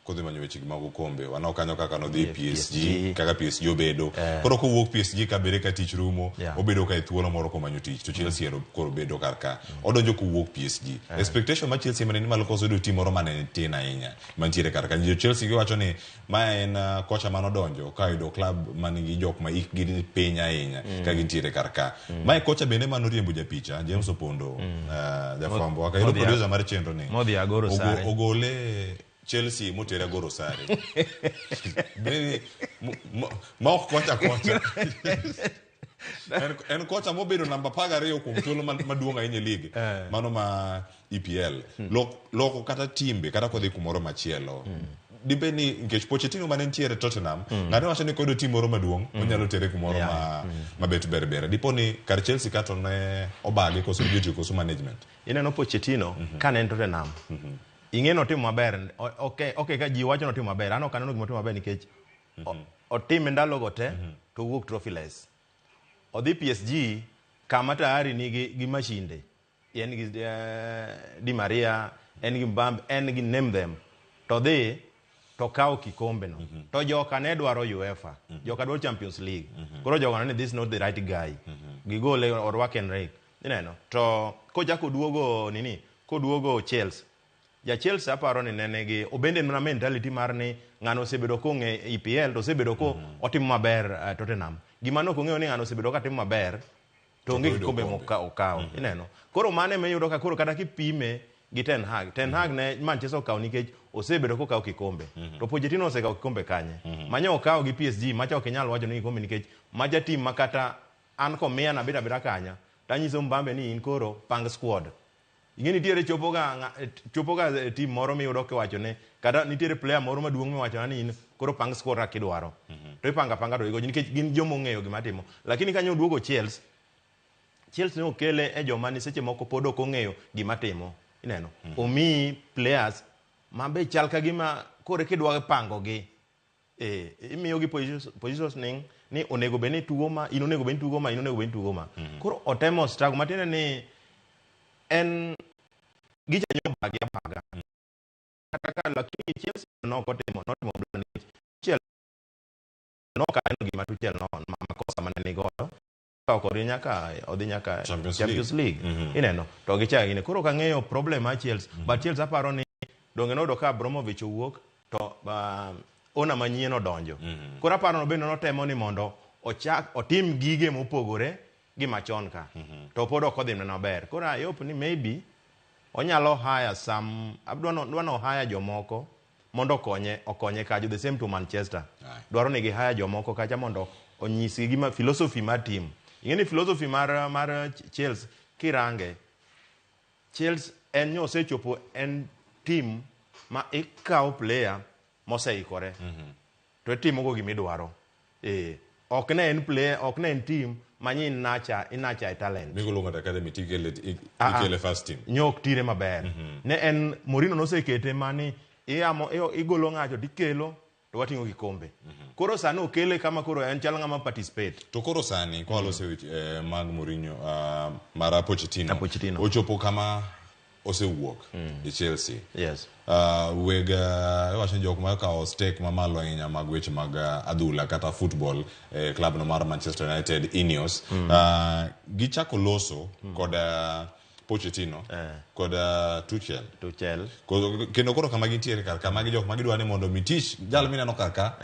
Kodhi manyo weche mag okombe. Waneno kanyo kaka nodhi PSG, kaka PSG obedo. Koro kowuok PSG ka bede ka tich rumo, obedo ka e thuolo moro komanyo tich. To Chelsea ero koro bedo kar ka. Odonjo kowuok PSG. Expectation mar Chelsea mane ni malo koso yudo team moro mane tin ahinya mantiere kar ka. Jo Chelsea giwacho ni ma en kocha manodonjo ka yudo club manigi jok ma hikgi ni piny ahinya ka gintiere kar ka. Mae kocha bende manoriembo japicha James Opondo, jafwambo kaka producer mar chenro ni. Modhi agoro sare. Ogole Chelsea motere agoro sare. Bende ma ok kocha kocha. En kocha mobedo namba 12 kuom thuolo maduong' ahinya e league. Mano ma EPL. Loko kata timbe kata kodhi kumoro machielo. Dibe ni nikech Pochettino mane nitiere Tottenham, ng'ato wacho ni koyudo team moro maduong', onyalo tere kumoro mabet ber ber. Dipo ni kar Chelsea kato ne obage koso jotiyo koso management. Ineno Pochettino kane en Tottenham. Ing'e notimo maber. Okay, ka ji wacho notimo maber. An ok aneno gima otimo maber nikech otime ndalogo te to owuok trophyless. Odhi PSG kama tayari nigi gi mashinde. En gi Di Maria, en gi Mbappe, en gi name them. To dhi to kawo kikombe no. To joka ne dwaro UEFA. Joka dwaro Champions League. Koro jogo ne this is not the right guy. Gigole orwak Enrique. Ineno. To kochako duogo nini? Koduogo Chelsea. Ja Chelsea aparo ni nene gi obende mana mentality mar ni ng'ano osebedo kong'e EPL to osebedo ko otimo maber Tottenham. Gima nok ong'eyo ni ng'ano osebedo ka timo maber to onge kikombe mokawo. Ineno. Koro mane miyudo ka koro kata kipime gi Ten Hag. Ten Hag ne Manchester okawo nikech osebedo kokawo kikombe. To Pochettino osekawo kikombe kanye? Manyo okawo gi PSG, macha ok inyal wacho ni kikombe nikech macha team ma kata an komiya nabet abeta kanya tanyiso Mbappe ni in koro pang squad. Ing'e nitiere chopoga team moro miyudo kiwacho ne kata nitiere player moro maduong' miwacho ni in koro pang squad kaka idwaro. To ipanga panga to igocho nikech gin joma ong'eyo gima timo. Lakini kanyo oduogo Chelsea, Chelsea ne okele e joma ni seche moko pod ok ong'eyo gima timo. Ineno. Omiyi players ma be chal ka gima koro kidwa pango gi imiyo gi positioning ni onego bed ni tugo ma, in onego bed ni tugo ma, in onego bed ni tugo ma. Koro otemo struggle matiende ni en gicha nyobagi abaga. Kata ka lakini Chelsea nok otimo, notimo blunder nikech Tuchel nok aneno gima Tuchel no makosa mane ni godo. Ka ok odhi nyaka odhi nyaka Champions League. Ineno to gichako gine. Koro ok ang'eyo problem mar Chelsea, but Chelsea aparo ni donge noyudo ka Abramovich owuok to owner manyien odonjo. Koro aparo no bende notemo ni mondo ochak otim gige mopogore gi machon ka. To pod ok odhi maber. Koro I hope ni maybe onyalo hire some, adwa no hire jomoko mondo okonye kajo, the same to Manchester. Dwaro ni gi hire jomoko kacha mondo onyisgi gima philosophy mar team. Ing'e ni philosophy mar Chelsea kirange, Chelsea en nyo osechopo en team ma ikawo player moseikore to itimogo gimidwaro. Ok ne en player, ok ne en team ma nyi nacha inacha e talent. Migolo ng'ato academy tikele ikele first team. Nyok tire maber. Ne en Mourinho nosekete mani iyamo igolo ng'ato tikelo to wating'o kikombe. Koro sani okele kama koro en chal ng'ama participate. To koro sani kwa lose weche mag Mourinho mara Pochettino. Ochopo kama osewuok e Chelsea. Yes. Weg iwacho ni jok ma okawo stake mamalo ahinya mag weche mag adhula kata football club no mar Manchester United Ineos gichako loso kod Pochettino kod Tuchel. Kendo koro kama gintiere kar ka magi jok ma gidwa ni mondo mi tich jal mineno kar ka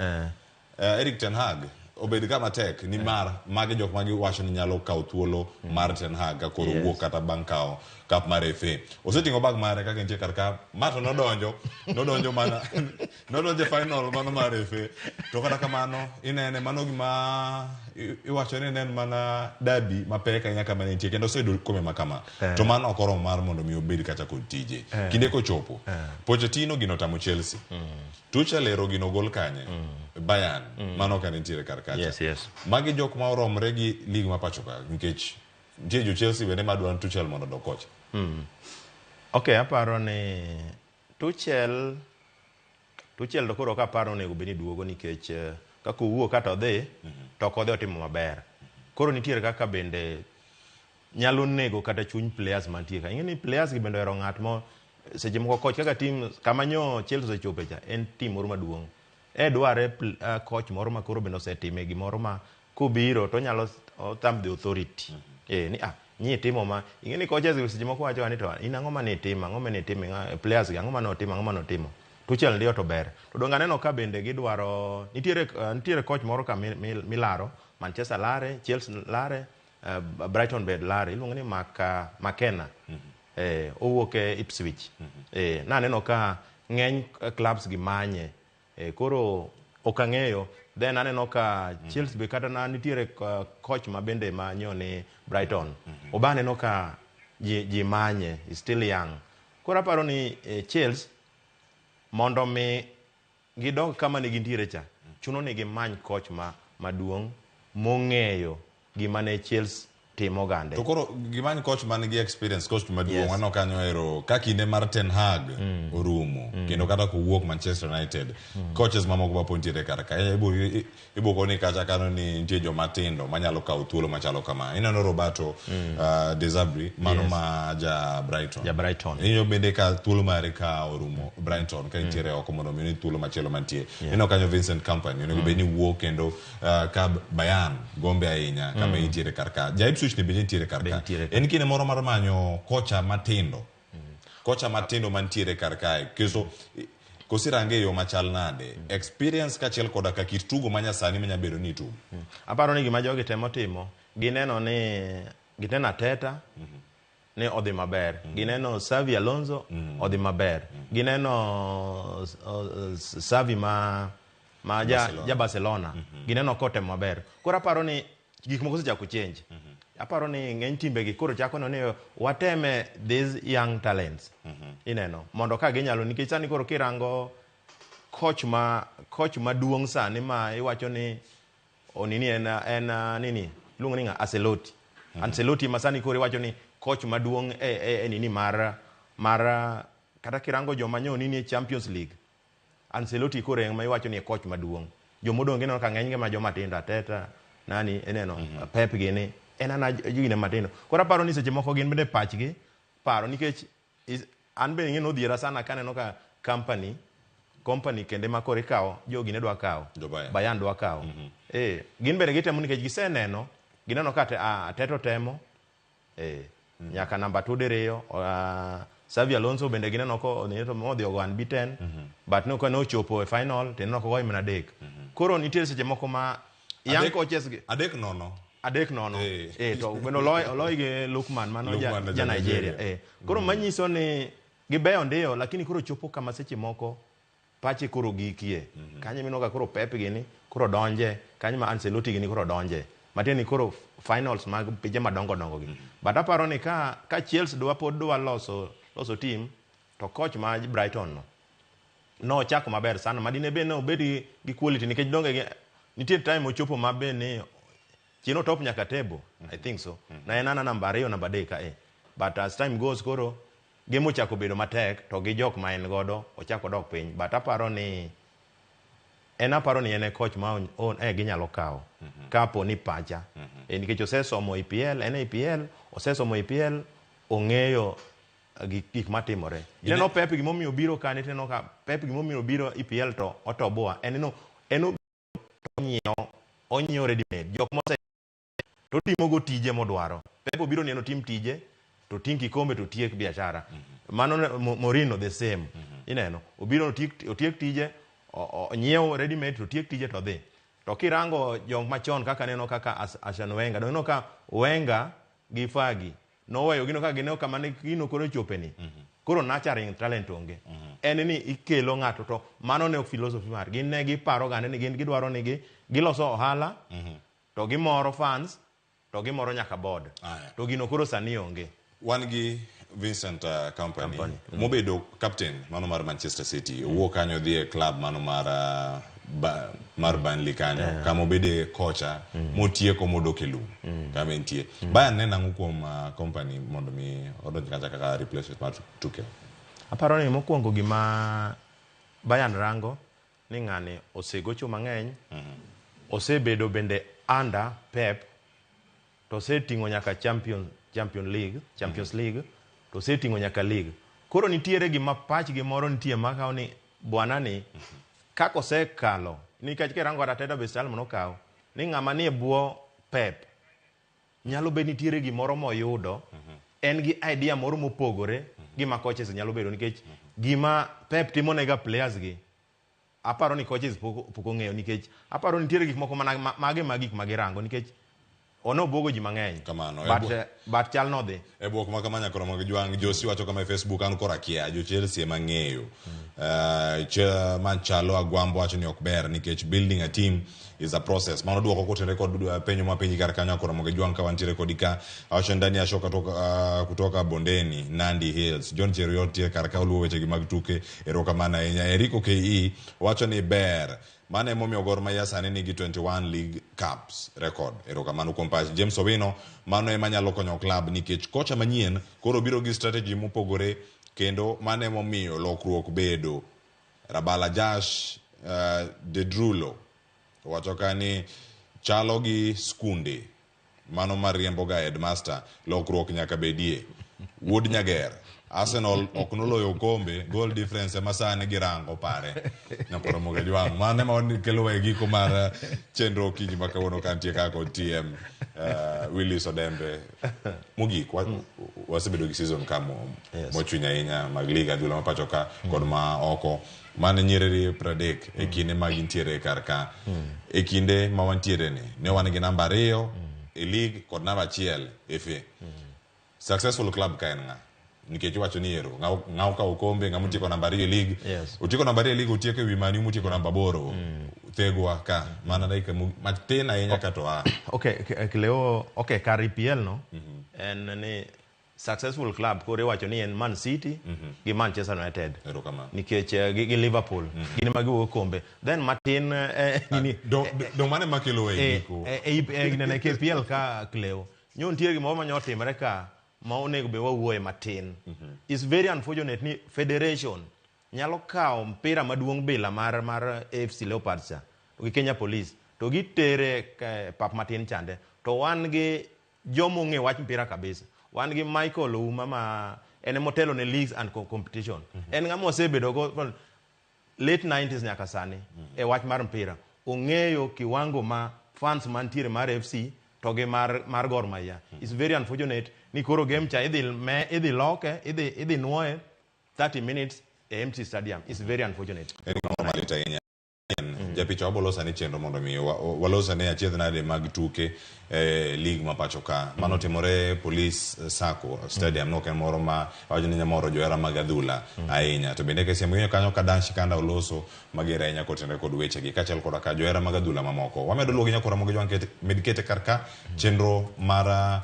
Erik ten Hag obed kama tek ni mar magi jok ma giwacho ni nyalo kawo thuolo mar ten Hag ka koro wuok kata bang' kawo cup mar FA. Oseting'o bag mare kaka entie kar ka ma to nodonjo mana nodonjo e final mano mar FA. To kata kamano inene mano gima iwacho ni en mana derby mapek ahinya kama nitie kendo oseyudo kombe ma kama. To mano ok oromo mar mondo mi obed kata kod tije. Kinde kochopo Pochettino gino tamo Chelsea. Tuchel ero gino gol kanye? Bayern mano ka nitiere kar kacha. Yes, yes. Magi jok ma oromre gi league ma pacho ka nikech nitie jo Chelsea bende madwa ni Tuchel mondo odok kocha. Okay, aparo ni Tuchel to koro ok aparo onego bed ni duogo nikech kaka owuok kata odhi to ok odhi otimo maber. Koro nitiere kaka bende nyalo nego kata chuny players mantie ka. Ing'e ni players gi bende ohero ng'at mo seche moko coach kaka team kama nyo Chelsea osechope cha en team moro maduong'. E dware coach moro ma koro bende osetime gimoro ma kobiro to onyalo thumb the authority. Ni nyi timo ma ing'e ni coaches gi seche moko wacho ni to in ang'o mane itimo, ang'o mane itimo, players gi ang'o mane otimo, ang'o mane otimo. Tuchel ndio to ber. To donge aneno ka bende gidwaro nitiere coach moro ka milaro Manchester lare, Chelsea lare, Brighton bende lare, iluongo ni McKenna. Owuok e Ipswich. Naneno ka ng'eny clubs gi manye. Koro ok ang'eyo. Then aneno ka Chelsea be kata na nitiere coach ma bende manyo ni Brighton. Oba aneno ka ji manye, is still young. Koro aparo ni Chelsea mondo mi gidog kama ne gintiere cha, chuno ni gimany coach ma maduong' mong'eyo gima ne Chelsea timo gande. To koro gimany coach man gi experience, coach maduong' aneno kanyo ero ka kinde mar Ten Hag orumo kendo kata kowuok Manchester United coaches mamoko ma pod nitiere kar ka ibo koni kacha kano ni nitie joma tindo manyalo kawo thuolo machalo kama. Ineno Roberto De Zerbi mano ma ja Brighton. Ja Brighton. Ineno bende ka thuolo mare ka orumo Brighton ka nitiere oko mondo mi thuolo machielo mantie. Ineno kanyo Vincent Kompany onego bed ni wuok kendo ka Bayern gombe ahinya kama nitiere kar ka. Ja Ipswich ni bende nitiere kar ka. En kinde moro mar manyo kocha matindo. Kocha matindo mantiere kar kae. Keso kosirange yo machal nade. Experience kaachiel koda ka kit tugo manyasani manya bedo ni itugo. Aparo ni gima jogi temo timo, gineno ni gineno Arteta ni odhi maber. Gineno Xavi Alonso odhi maber. Gineno Xavi ma ja Barcelona. Gineno kotemo maber. Koro aparo ni gik moko osechako change. Aparo ni ng'eny timbe gi koro chako neno ni wateme these young talents. Ineno mondo ka ginyalo nikech sani koro kirango coach maduong' sani ma iwacho ni onini en nini iluongo ni ng'a Ancelotti. Ancelotti ma sani koro iwacho ni coach maduong' e nini mar kata kirango joma nyo nini e Champions League. Ancelotti koro ema iwacho ni coach maduong'. Jomodong' ineno ka ng'eny gi ma joma tindo Arteta nani ineno Pep gini en ana gine matindo. Koro aparo ni seche moko gin bende pachgi paro nikech an be ing'e nodhiera sana kaneno ka company kende ma koro ikawo jogi ne dwa kawo Bayern dwa kawo. Gin bende gitemo nikech giseneno gineno ka Arteta temo nyaka namba 2 diriyo Xavi Alonso bende gineno ko odhi ogo unbeaten but no kane ochopo e final to ineno kogoyo mana 3. Koro nitie seche moko ma young coaches gi 3-0. 3-0. To bende oloy gi Lookman mano ja Nigeria. Koro manyiso ni gibeyo ndiyo lakini koro chopo kama seche moko pache koro gikie. Kanyo mineno ka koro Pep gini koro donje, kanyo ma Ancelotti gini koro donje. Matiende ni koro finals mag pinje madongo dongo gi. But aparo ni ka Chelsea dwa pod dwa loso team to coach ma Brighton no Nochako maber sana madine bed ni obed gi quality nikech donge gi nitie time ochopo ma be ni chien otop nyaka table. I think so. Na en ana namba 2 namba 3 ka e. But as time goes koro game ochako bedo matek to gi jok ma en godo ochako dok piny. But aparo ni en aparo ni en e coach ma ginyalo kawo kapo ni pacha. Nikech osesomo EPL, en e EPL, osesomo EPL, ong'eyo gik matimore. Ineno Pep gimomiyo obiro ka, ineno ka Pep gimomiyo obiro EPL to otoboa. En no en onyiewo ready made. Jok mose to timogo tije modwaro. Pep obiro ni en otim tije to ting' kikombe to tiek biashara. Mano Mourinho the same. Ineno obiro otiek tije, onyiew ready made to tiek tije to dhi. To kirango jok machon kaka neno kaka Arsene Wenger, doneno ka Wenger gi Fergie noweyo gino ka gineno kama ne gino koro chopeni. Koro nurturing talent onge. En ni ikelo ng'ato to mano ne ok philosophy mar. Gin ne giparo gande ni gin gidwaro ni giloso ohala to gimoro fans to gimoro nyaka board. To gino koro sani onge. Wan gi Vincent Kompany mobedo captain mano mar Manchester City. Owuok kanyo dhi e club mano mar mar Burnley kanyo kama obede kocha motieko modok e lum kama entie. Bayern neno ang'o kuom Kompany mondo mi odonj kacha kaka replacement mar Tuchel? Aparo ni mokwongo gima Bayern rango ni ng'ani osegocho mang'eny, osebedo bende under Pep, to oseting'o nyaka Champions League, to oseting'o nyaka league. Koro nitiere gima pachgi moro nitie makawo ni bwana ni kaka osekalo nikech kirango Arteta be style manokawo ni ng'ama nie bwo Pep nyalo bet nitiere gimoro moyudo, en gi idea moro mopogore gi ma coaches nyalo bedo nikech gima Pep timo nega players gi aparo ni coaches pok ong'eyo nikech aparo nitiere gik moko mana mage ma gik ma girango nikech ono buogo ji mang'eny. Kamano. But chal nodhi. E buok ma kama nyakoro mag jwang' Josi wacho kama e Facebook an koro akia jo Chelsea ema ng'eyo. Machalo Agwambo wacho ni ok ber nikech building a team is a process. Mano duoko kotenore kod penjo ma penji kar kanyo akoro mag jwang' ka wantiere kodi ka. Awacho ndani ya shoka kutoka Bondeni, Nandi Hills. John Cheruiyot tie kar ka oluwo wechegi mag tuke. Erokamano ahinya. Eriko KE wacho ni ber. Mano emomiyo Gor Mahia sani nigi 21 League Cups record. Erokamano kuom pach James Owino. Mano ema nyalo konyo club nikech kocha manyien koro biro gi strategy mopogore kendo mano emomiyo lokruok bedo. Rabala Jash Dedrulo wacho ka ni chalo gi skunde mano mariembo ga headmaster, lokruok nyaka bedie. Wuod Nyager, Arsenal ok noloyo okombe, goal difference ema sani girango pare. Nyakoro Moga Jwang'. Mano ema kelowa e giko mar chenro okinyi ma kawuono ka nitie kaka kod TM Willis Odembe. Mogik, wasebedo gi season ka mochwiny ahinya mag liga adhula ma pacho ka kod ma oko. Mane nyiriri 30 e kinde ma gintiere kar ka. E kinde ma wantiere ni, ne wan gi namba 2 e league kod namba 1 e FA. Successful club ka en ng'a? Nikech iwacho ni ero, ng'a okawo okombe, ng'a motieko namba 2 e league. Otieko namba 2 e league, otieko e wi Man U motieko namba 8. Thegwa ka, mana dakika matin ahinya ka to a. Okay, Cleo, okay, kar EPL no, en ni successful club koro iwacho ni en Man City gi Manchester United. Nikech gi Liverpool. Gin ema giwuok kombe. Then matin nini Dong mane makelo e giko? Nene KPL ka Cleo. Nyo nitie gimoro ma nyo timre ka ma onego be wawuoye matin. It's very unfortunate ni federation nyalo kawo mpira maduong' bila mar AFC Leopards cha gi Kenya Police to gitere pap matin chande to wan gi joma ong'e wach mpira kabisa. Wan gi Michael Ouma ma en emotelo ne leagues and competition. En ng'ama osebedo go late 90s nyaka sani e wach mar mpira. Ong'eyo kiwango ma fans mantiere mar FC to gi mar Gor Mahia. It's very unfortunate ni koro game cha idhi loke, idhi nuoye 30 minutes e empty stadium. It's very unfortunate. En gimoro malit ahinya. Japicha wabolosa ni chenro mondo mi walosa ne achiedh nade mag tuke league ma pacho ka. Mano timore Police Sacco Stadium, no ok en moro ma awacho ni nyamoro johera mag adhula ahinya. To bende KCM ng'iyo kanyo ka Dan Shikanda oloso mager ahinya kotenore kod wechegi kaachiel koda ka johera mag adhula mamoko. Wamedo luwo gi nyakora mogi jwang' med kete kar ka chenro mar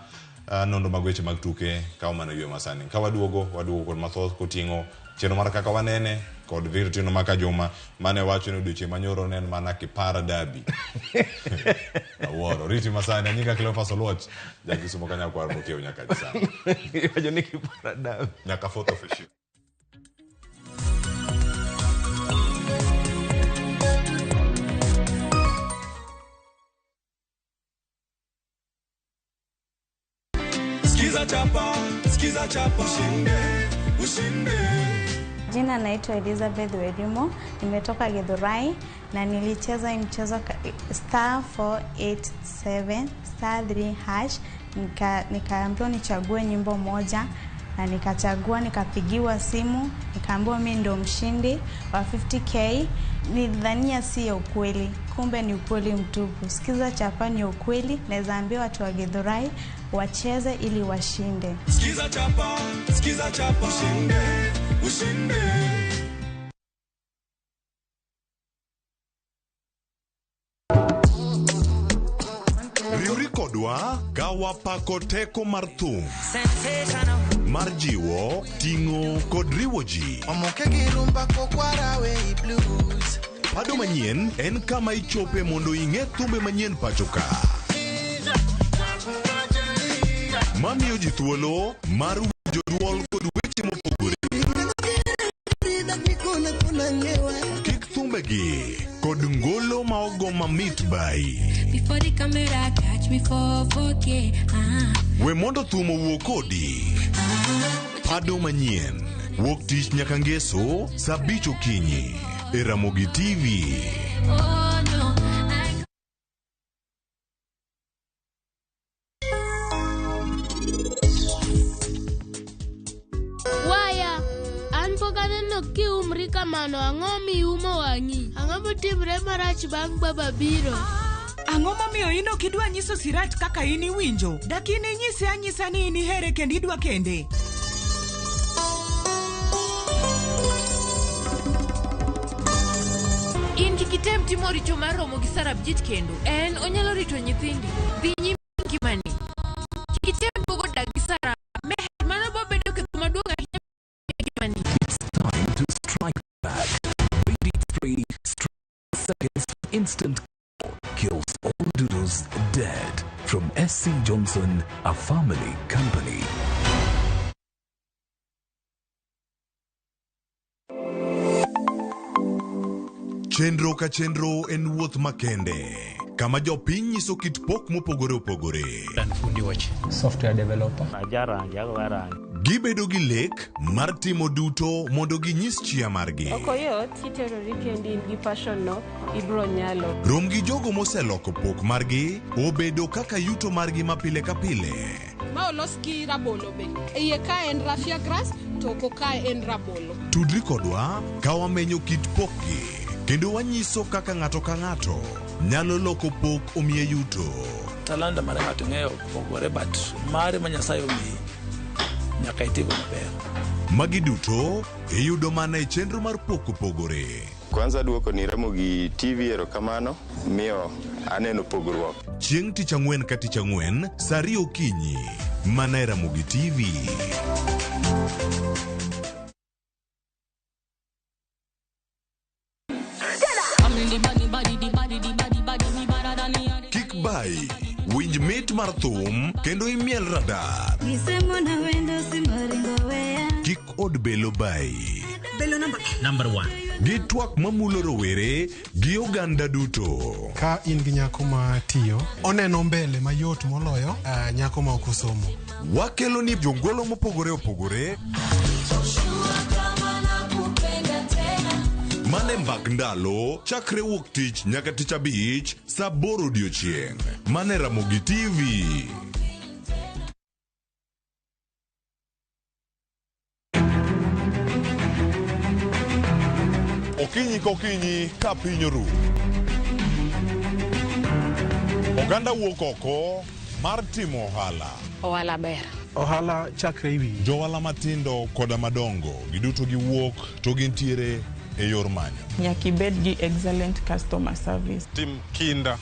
Nondo mag weche mag tuke kawo mana yweyo masani. Ka waduogo, waduogo kod mathoth koting'o chenro mar kaka wanene kod Victor Otieno Maka Juma mane wacho ni odiochieng' manyoro ne en mana kipara derby. Awuoro. Riti masani, anyinga Cleophas Oluoch, jakisumo ka nyakwar mokiewo nyaka sana. Iwacho ni kipara derby. Nyaka fourth official. Skiza chapa, skiza chapa, ushinde, ushinde. Jina naitwa Elizabeth Werimo, nimetoka Githurai na nilicheza hii mchezo star 487 star 3 hash, nikaambiwa nichague nyimbo moja na nikachagua, nikapigiwa simu, nikaambiwa mimi ndo mshindi wa 50k. Nilidhania si ya ukweli, kumbe ni ukweli mtupu. Sikiza chapa ni ukweli, naweza ambia watu wa Githurai wacheze ili washinde. Skiza chapa, skiza chapa, ushinde, ushinde. Riwri kodwa ka wapako teko mar thum mar jiwo, ting'o kod riwo ji. Omoke gi rumba kokwara we blues. Pado manyien en kama ichope mondo ing'e thumbe manyien pacho ka. Mamiyo ji thuolo mar winjo duol kod weche mopogore. Kik thumbegi kod ngolo ma ogo mamit bai. Before the camera catch me for 4K. We mondo thum owuo kodi. Pado manyien wuok tich nyaka ngeso saa 5 okinyi e Ramogi TV. Oh no. I Waya, an pok aneno kiumri kamano, ang'o miumo wang'i? Ang'o motimre marach bang' baba biro? Ang'o momiyo in ok idwa nyiso Sirat kaka in iwinjo? Dak in inyise anyisa ni in ihere kendo idwa kende? In kik item timo richo mar romo gi Sarabjit kendo. En onyalo rito nyithindi. Dhi nyime ngimani. Kik item duogo dak gi Sarah. Meher, mano bo bedo ketho maduong' ahinya e ngimani. It's time to strike back. Read 3 seconds instant kills all doodles dead. From SC Johnson, a family company. Chenro ka chenro en wuoth makende kama jopiny nyiso kit pok mopogore opogore. Fundi weche. Software developer. Ajarangi, agoga rangi. Gibedo gi lek mar timo duto mondo ginyis chia margi. Ok oyot kiterori kendi in gi passion no, ibro nyalo. Rom gi jogo moseloko pok margi obedo kaka yuto margi ma pile ka pile. Ma olos gi rabolo be. Iye ka en raffia grass to oko ka en rabolo. Tudri kodwa ka wamenyo kit pokgi kendo wanyiso kaka ng'ato ka ng'ato nyalo loko pok omiye yuto. Talanta mar ng'ato ng'eyo opogore but mare ma Nyasaye omiyi nyaka itigo maber. Magi duto iyudo mana e chenro mar pok opogore. Kwanza duoko ni Ramogi TV erokamano miyo aneno pogruok. Chieng' tich ang'wen ka tich ang'wen saa 2 okinyi mana e Ramogi TV. Kik bai, winj mit mar thum kendo imiel radar. Kik od belo bai. Belo namba Number 1. Gi twak mamulo rowere gi oganda duto. Ka in gi nyako ma tiyo, oneno mbele mayot moloyo nyako ma ok osomo. Wakelo ni jongolo mopogore opogore mane mbak ndalo chakre wuok tich nyaka tich abich saa 8 odiochieng' mane Ramogi TV. Okinyi kokinyi ka piny oru. Oganda wuok oko mar timo ohala. Ohala ber. Ohala chakre e wiyi. Johala matindo koda madongo giduto giwuok to gintiere e yor manyo. Nyaka ibed gi excellent customer service. Tim kinda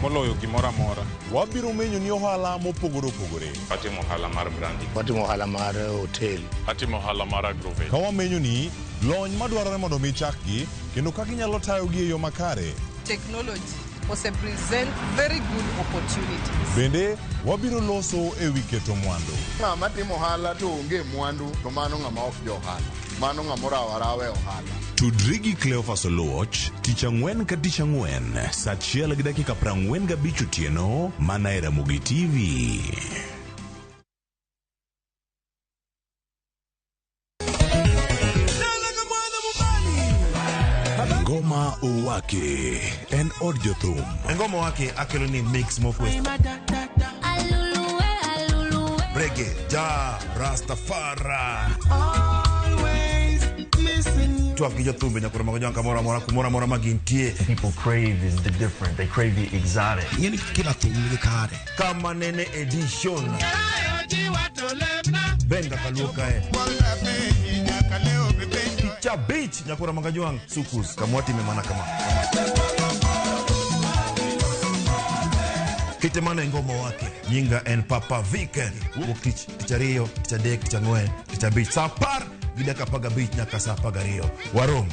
Moloyo gimoro amora. Wabiro menyo ni ohala mopogore opogore. Atimo ohala mar branding. Watimo ohala mar hotel. Atimo ohala mar agrovet. Ka wamenyo ni lony madwarore mondo mi chakgi kendo kaka inyalo tayogi e yo makare. Technology ose present very good opportunities. Bende wabiro loso e wi keto mwandu. Ng'ama timo ohala to onge mwandu to mano ng'ama ok jo ohala. Mano ng'ama orawo arawa e ohala. Tudri gi Cleophas Oluoch tich ang'wen ka tich ang'wen saa achiel gi dakika 45 otieno mana e Ramogi TV. Ngoma Owake en od jothum. Ngoma Owake akelo ni mix mokwe. Reggae, ja, Rastafari. Twak gi jothumbe nyakoro mago jang kamoro amora kumoro amora ma gintie. People crave is the different. They crave the exotic. Ing'eni kila thum nigi kare. Kama nene edition. Benga kaluo kae. Picha beach nyakoro mago jwang' sukus kamwatime mana kama. Kite mana e ngoma wake. Nyinga en Papa Vic. Wuok tich, tich ariyo, tich adek, tich ang'wen, tich abich. Saa apar gi dakika 15 nyaka saa 12. Warom.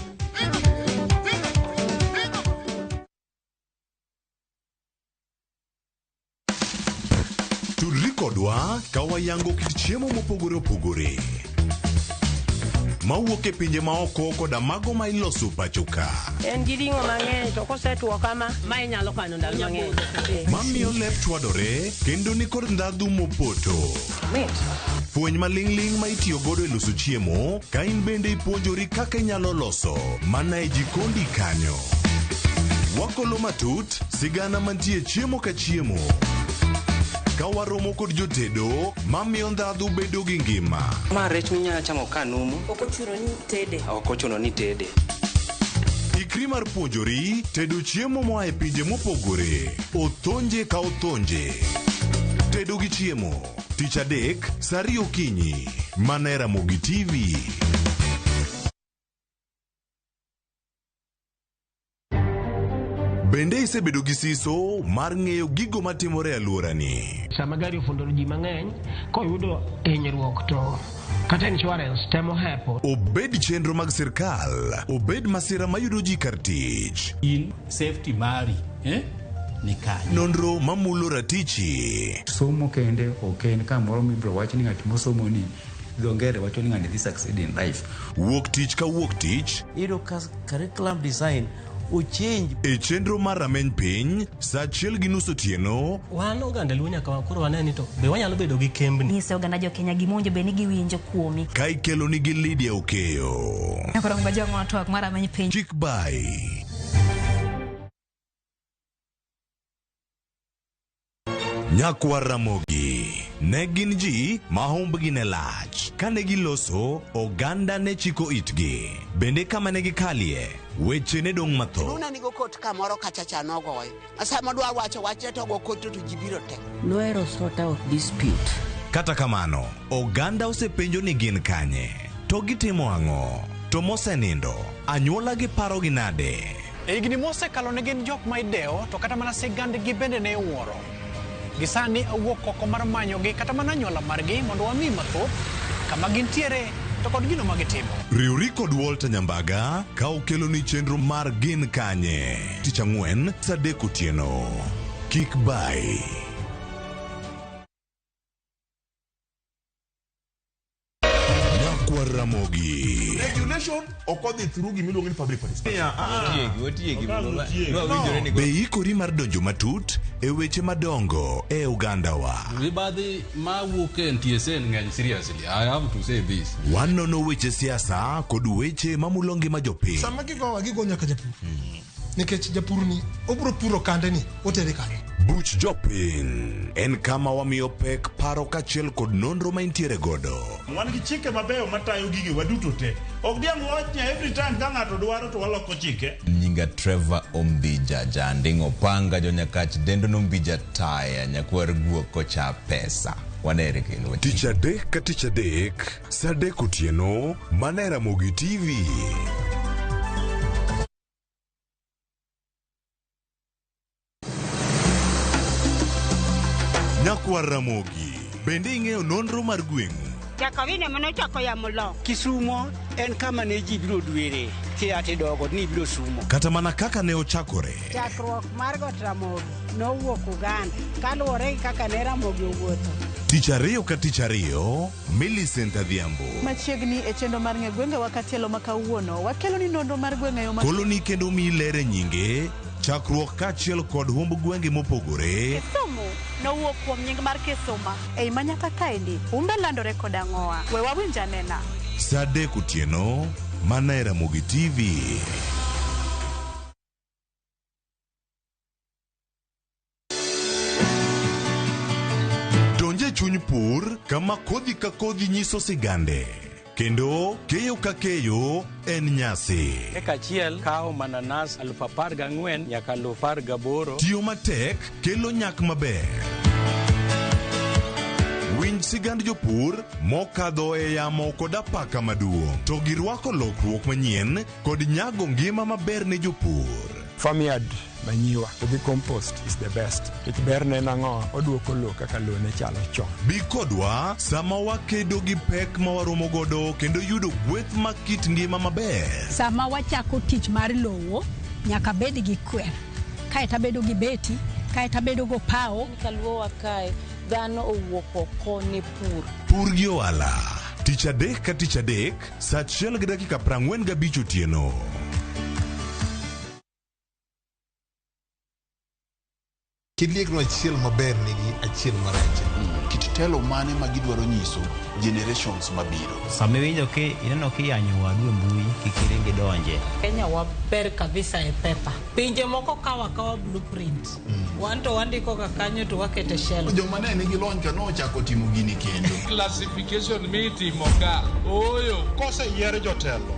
Tudri kodwa ka wayango kit chiemo mopogore opogore mawuok e pinje maoko koda mago ma iloso pacho ka. En gi ring'o mang'eny to kosetuo kama, ma inyalo kano ndalo mang'eny. Mamiyo lep chwadore kendo nikod ndhadhu mopoto. Fweny maling'ling' ma itiyo godo e loso chiemo ka in bende ipuonjori kaka inyalo loso mana e jikondi kanyo. Wakolo matut sigana mantie chiemo ka chiemo. Ka waromo kod jotedo mamiyo ndhadhu bedo gi ngima. Ma rech minyalo chamo ka numu. Ok ochuno ni tede. Ok ochuno ni tede. Ikri mar puonjori tedo chiemo moa e pinje mopogore. Othonje ka othonje. Tedo gi chiemo. Tich adek, saa ariyo okinyi. Mana e Ramogi TV. Bende isebedo gi siso mar ng'eyo gigo matimore e alworani? Sama gari ofundoro ji mang'eny, koyudo hinyruok to kata insurance temo hepo. Obed chenro mag sirkal, obed masira mayudo ji kar tich. In safety mari, ni kanye. Nonro mamulo ratichi. Somo kende ok en kamoro mibiro wach ni ng'at mosomo ni dho ngere wacho ni ng'ani dhi succeed in life. Wuok tich ka wuok tich. Iyudo ka curriculum design ochange. E chenro mar rameny piny, saa 1:30 otieno. Wan oganda Luo nyaka koro wane ni to be wanyalo bedo gi kembni. Nyise oganda jo Kenya gima bed ni giwinjo kuomi. Ka ikelo nigi Lydia Okeyo. Nyakoro ngajong' twak mar rameny piny. Chik bai. Nyakwar Ramogi ne gin ji ma humbgi ne lach. Kane giloso, oganda ne chiko itgi. Bende kama ne gikalie, weche ne dong' mathoth. Luna nigo kot kamoro kacha cha nogoyo. Sama dwa wacho wachne to go kot to ji biro te. Nohero sort out dispute. Kata kamano, oganda osepenjo ni gin kanye, to gitimo ang'o, to mosenindo, anyuola gi paro gi nade. E higni mosekalo ne gin jok ma idewo to kata mana sigandgi bende ne iwuoro. Gisani awuok oko mar manyogi kata mana anyuola margi mondo wami mathoth kama gintiere to kod gino ma gitimo. Riwri kod Walter Nyambaga ka okelo ni chenro mar Gin Kanye. Tich ang'wen saa 3 otieno. Kik bai. Nyakwar Ramogi. Regulation ok odhi through gimiluongo ni public participation. Be ikori mar donjo matut e weche madongo e ogandawa. Mibadhi mawuok e NTSA ng'eny seriously. I have to say this. Wanono weche siasa kod weche mamulo ngima jopiny. Sama gigowa gigo nyaka japur. Nikech japur ni obiro puro kande ni otere kanye. Buch jopiny en kama wamiyo pek paro kaachiel kod nonro ma intiere godo. Wan gi chike mabeyo matayo gige waduto te. Ok diang' wach ni every time ka ng'ato dwaro to waloko chike. Nyinga Trevor Ombija Janding Opanga jonyakach dendo nombija taya nyakwar guok kocha pesa. Wanere kendo. Tich adek ka tich adek, saa 3 otieno, mana e Ramogi TV. Nyakwar Ramogi, bende ing'eyo nonro mar gweng'u? Jakawine manochako yamo lo. Kisumo en kama ne ji biro dwere kia tidogo ni ibiro sumo. Kata mana kaka ne ochakore. Chakruok mar Got Ramogi nowuok Uganda kaluwore gi kaka ne Ramogi owuotho. Tich ariyo ka tich ariyo, Millicent Adhiambo. Machiegni e chenro mar ng'e gwengewa katielo ma kawuono, wakelo ni nonro mar gwenge yo ma Koloni kendo miyi ler e nyinge, chakruok kaachiel kod humb gwenge mopogore. Kisumu nowuok kuom nying mar Kisuma. Ei manyaka kaendi, humbe landore kod ang'owa. We wawinj anena. Saa 3 otieno, mana e Ramogi TV. Donj e chuny pur kama kodhi ka kodhi nyiso sigande kendo keyo ka keyo en nyasi. Eka achiel kawo mananas 14,000 nyaka 18,000. Tiyo matek kelo nyak maber. Winj sigand jopur mokadho e yamo kod apaka maduong' to girwako lokruok manyien kod nyago ngima maber ne jopur. Farmyard manyiwa to gi compost is the best. Nikech berne en ang'o? Oduoko lowo kaka lowo ne chalo chon. Bi kodwa sama wakedo gi pek ma waromo godo kendo yudo gweth mag kit ngima maber. Sama wachako tich mar lowo, nyaka bed gi kwer. Kaeto abedo gi beti, kaeto abedo go pawo. Kaluowa kae, dhano owuok oko ne pur. Pur gi ohala. Tich adek ka tich adek, saa 1:45 otieno. Kiliekno achiel maber nigi achiel marach. Kit telo mane ma gidwaro nyiso generations mabiro. Sama iwinjo ki ineno kiyanyo wadu e mbui kik iring idonje. Kenya waber kabisa e pepa. Pinje moko kawo akawa blueprint. Wan to wandiko ga kanyo to wakete shelf. Joma ne nigi lony ka nochako timo gini kendo. Classification mitimo ka. Ooyo. Koseyier jotelo,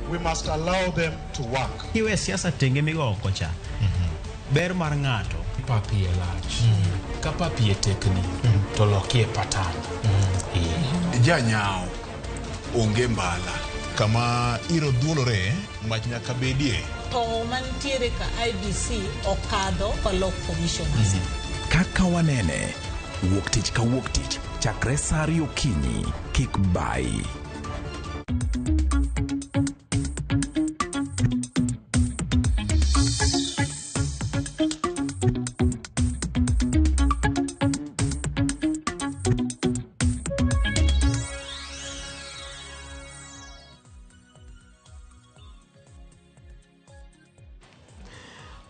we must allow them to work. Kiwe siasa tenge migo oko cha. Ber mar ng'ato. Pap iye lach. Ka pap iye tekni, to lokie patan. Janyao onge mbala. Kama iro dhuolore, mach nyaka bedie. To mantiere ka IBC okadho kolok commissioners. Kaka wanene, wuok tich ka wuok tich, chakre saa 2 okinyi, kik bayi.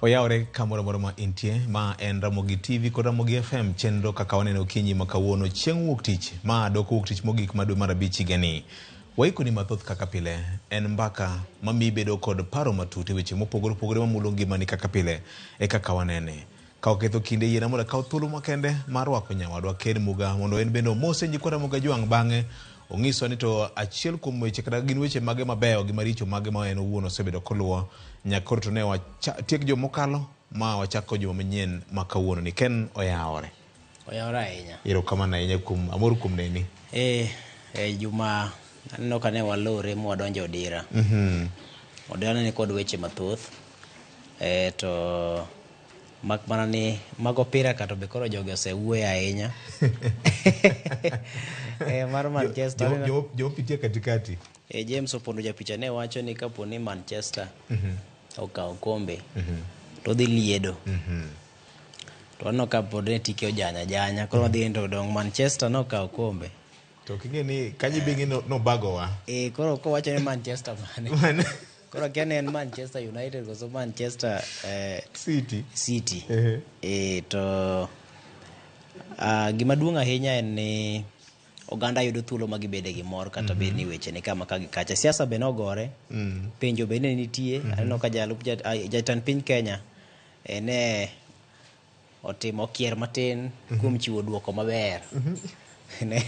Oyawore kamoro amora ma intie, ma en Ramogi TV kod Ramogi FM, chenro kaka waneno okinyi ma kawuono chieng' wuok tich, ma doko wuok tich mogik ma dwe mar 5 higani. Waikoni mathoth kaka pile, en mbaka mamiyi bedo kod paro matut e weche mopogore opogore mamulo ngimani kaka pile e kaka wanene. Ka oketho kinde yiena mondo akaw thuolo makende mar rwako nyawadwa Ken Muga mondo en bende omose nyikwa Ramogi Ajwang' bang'e onyiswa ni to achiel kuom weche kata gin weche mage mabeyo gi maricho mage ma en owuon osebedo koluwo nyaka koro to ne watiek juma mokalo ma wachako juma manyien ma kawuono ni. Ken oyawore. Oyawore ahinya. Erokamano ahinya kuom amor kuom neni. Juma aneno ka ne walore mwadonjo Odira. Odira ne nikod weche mathoth. To mak mana ni mag opira ka to be koro jogi osewuoyo ahinya. Mar Manchester. Jopitie katikati. James Opondo japicha ne wacho ni kapo ni Manchester okawo kombe to dhi liedo. To aneno ka pod ne tike ojanya janya. Koro wadhi to dong Manchester nokawo kombe. To king'e ni kanyo be ing'e nobagowa. Koro kowacho ni Manchester mane. Koro akia ni en Manchester United koso Manchester City. City. To gima duong' ahinya en ni oganda yudo thuolo ma gibede gi mor kata bed ni weche ni kama ka gi kacha. Siasa be nogore, penjo be ne nitie. Aneno ka jalup jatend piny Kenya ne otimo kier matin kuom chiwo duoko maber. Ne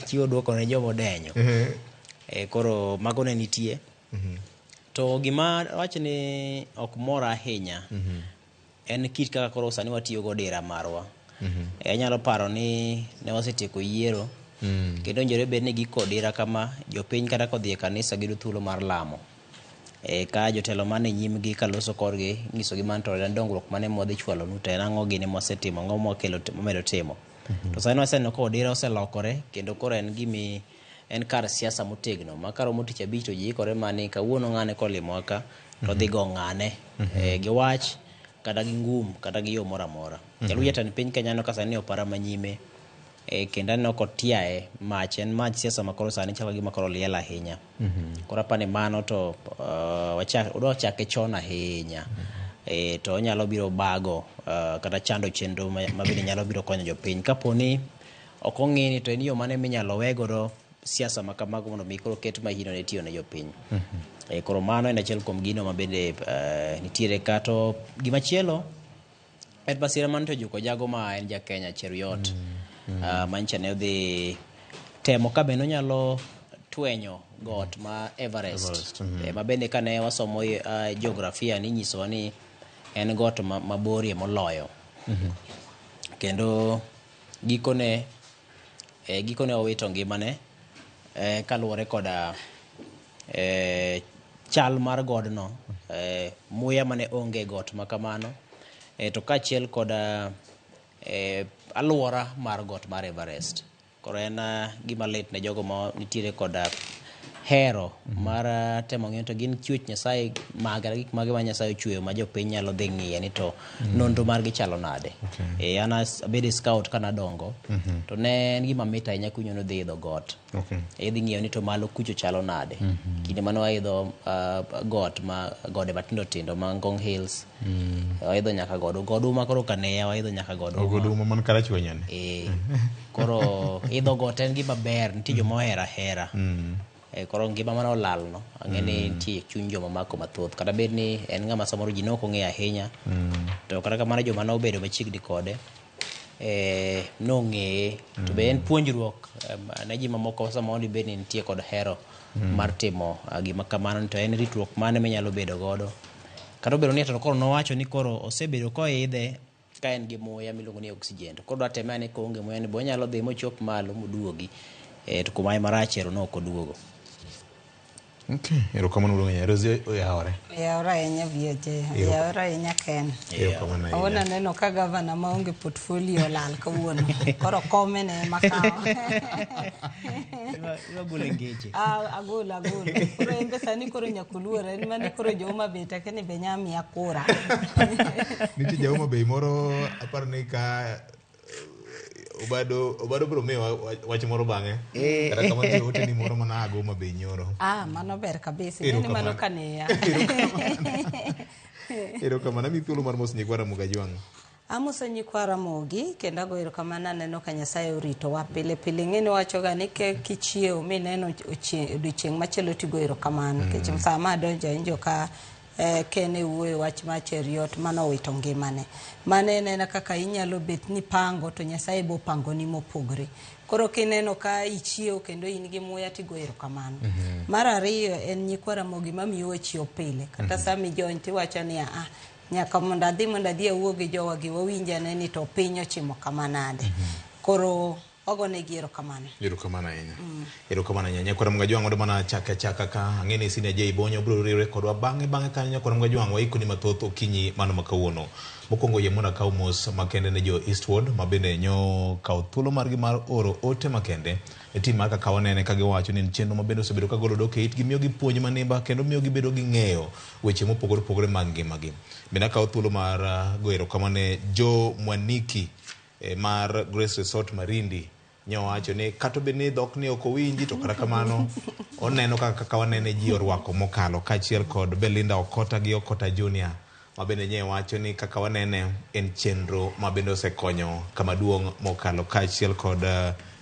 chiwo duoko ne joma odenyo. Koro mago ne nitie. To gima wach ni ok mora ahinya en kit kaka koro sani watiyo go dira marwa. Anyalo paro ni ne wasetieko yiero kendo owinjore bed ni giko dira kama jopiny kata kodhi e kanisa giyudo thuolo mar lamo. Ka jotelo man e nyimgi kaloso korgi nyisogi man to en dongruok mane mwadhi chwalonu to en ang'o gini mwasetimo, ang'o mwakelo mwamedo timo. To sani waseneno ka Odira oselokore kendo koro en gimi en kar siasa motegno ma karomo tich abich to ji ikore mani kawuono ng'ane kolimowa ka to dhi go ng'ane gi wach kata gi ngum kata gi yo moro amora. Jalup jatend piny Kenya aneno ka sani opara manyime kendo aneno kotiaye mach en mach siasa ma koro sani chalo gima koro liel ahinya. Koro apani mano to odwa chake chon ahinya. To onyalo biro bago kata chando chenro ma bende nyalo biro konyo jopiny. Kapo ni ok ong'i ni to en yo mane minyalo we godo siasa ma kamago mondo mi koro ket mahino ne tiyo ne jopiny. Koro mano en achiel kuom gino ma bende nitiere ka. To gimachielo en masira mane ojuko jago ma en ja Kenya Cheruiyot manyicha ne odhi temo ka bende onyalo twenyo got ma Everest. Ma bende kane wasomo geografia ninyisowa ni en got maborie moloyo. Kendo gikone owito ngimane kaluwore koda chal mar godno, muya mane onge got makamano, to kaachiel koda aluora mar got mar Everest. Koro en gima lit ne jogo ma nitiere koda hero mar temo ng'iyo to gin chwech Nyasaye mage gik mage ma Nyasaye ochweyo ma jopiny nyalo dhi ng'iye ni to nonro margi chalo nade. An abedo scout kanadongo to ne en gima mit ahinya kunyo nodhi idho got. Idhi ng'iyo ni to malo kucho chalo nade. Kinde mane waidho got ma gode matindo tindo ma Ngong Hills. Waidho nyaka Goduma koro kaneya waidho nyaka Goduma. Goduma man Karachuonyo ni. Koro idho got en gima ber, nitie joma ohero ahera. Koro ngima mane olalno, ang'e ni nitie chuny joma mako mathoth. Kata bed ni en ng'ama samoro ji ne ok ong'eyo ahinya, to kata kamano joma ne obedo machiegni kode nong'eye. To be en puonjruok ne ji mamoko samoro dibed ni nitie kod hero mar timo gima kamano, to en ritruok mane minyalo bedo godo. Kata obedo ni to koro nowacho ni koro osebedo koidhe ka en gi muya miluongo ni oxygen. To koro dwa teme ane koonge muya ni bo onyalo dhi mochop malo moduogi. To kuma marach ero no ok oduogo. Okay, erokamano wuon Rosie oyawore. Oyawore ahinya VJ, oyawore ahinya Ken. Erokamano ahinya. Awuono aneno ka gavana maonge portfolio olal kawuono. Koro kome ne ema kawo. Iwa golo e ngeche. Agolo. Koro en be sani koro nyaka oluor, en mane koro jo Homa Bay to ni be nya miya kura. Nitie ja Homa Bay moro aparo ni ka Obado biro miyo wach moro bang'e. Kata kamano nitie oteni moro mana ago Homa Bay nyoro. Mano ber kabisa. Ing'e ni mano kaneya. Erokamano. Amiyi thuolo mar mos nyikwa Ramogi Ajwang'. Amoso nyikwa Ramogi kendo ago erokamano aneno ka Nyasaye oritowa pile pile. Ing'e ni wachoga ni kichiewo mineno odiochieng' machielo tigo erokamano. Nikech sama adonjo awinjo ka Ken wuoyo wach mar Cheruiyot mano owito ngimane. Mano en ena kaka inyalo bet ni pango to Nyasaye bo pangoni mopogore. Koro kineno ka ichiewo kendo in gi muya tigo erokamano. Mar ariyo en nyikwa Ramogi mamiyowa chiewo pile. Kata sama ijony tiwacho ni nyaka mondo adhi awuo gi jowagi wawinj ane ni to piny ochimo kama nade. Koro wagonegi erokamano. Erokamano ahinya. Erokamano ahinya. Nyakwa Ramogi Ajwang' wadwa mana chake achaka ka ang'e ni Senior J Bonyo biro riwre kodwa bang'e kanyo. Nyakwa Ramogi Ajwang' waikoni mathoth okinyi mano ma kawuono. Mokwongo yie mondo akaw mos makende ne jo Eastward ma bende nyo kawo thuolo margi mar oro ote makende e tim mar kaka wanene ka giwacho ni en chenro ma bende osebedo ka golo dok e itgi, miyogi puonj manimba kendo miyogi bedo gi ng'eyo weche mopogore opogore mag ngimagi. Bende akawo thuolo mar goyo erokamano ne Jo Mwaniki mar Grace Resort Marindi. Nyowacho ni kata obedo ni dhok ni ok owinji to kata kamano oneno kaka wanene ji orwako mokalo, kaachiel kod Belinda Okota gi Okota Junior ma bende nye wacho ni kaka wanene en chenro ma bende osekonyo kama duong' mokalo, kaachiel kod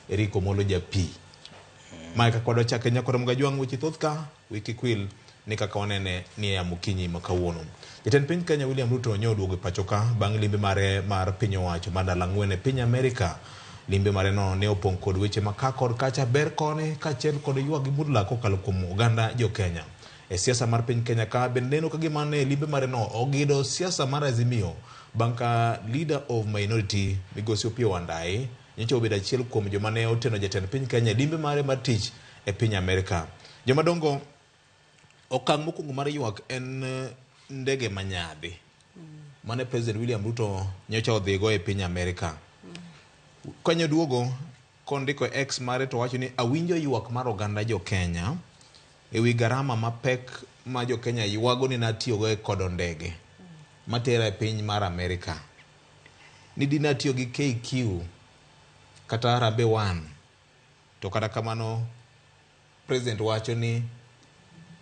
Eriko Molo Japi. Mae kaka wadwa chake Nyakwa Ramogi Ajwang' weche thoth ka wiki kwil ni kaka wanene ni e yamo okinyi ma kawuono. Jatend piny Kenya William Ruto nyo oduogo e pacho ka bang' limbe mare mar piny owacho mar ndalo ang'wen e piny Amerika. Limbe mare no ne opong' kod weche ma ka kod kacha, ber koni kaachiel kod ywak gi mudla kokalo kuom oganda jo Kenya. E siasa mar piny Kenya ka bende neno ka gima ne limbe mare no ogido siasa mar Azimio bang' ka leader of minority migosi Opiyo Wandayi nyocha obedo achiel kuom joma ne oteno jatend piny Kenya e limbe mare mar tich e piny Amerika. Jomadongo, okang' mokwongo mar ywak en ndege manyadhi mane President William Ruto nyocha odhigo e piny Amerika. Kanyo duogo kondiko e X mare to wacho ni awinjo ywak mar oganda jo Kenya ewi garama mapek ma jo Kenya ywago ni natiyogo e kodo ndege matera e piny mar Amerika. Ni dine atiyo gi KQ kata Harambee One to kata kamano president wacho ni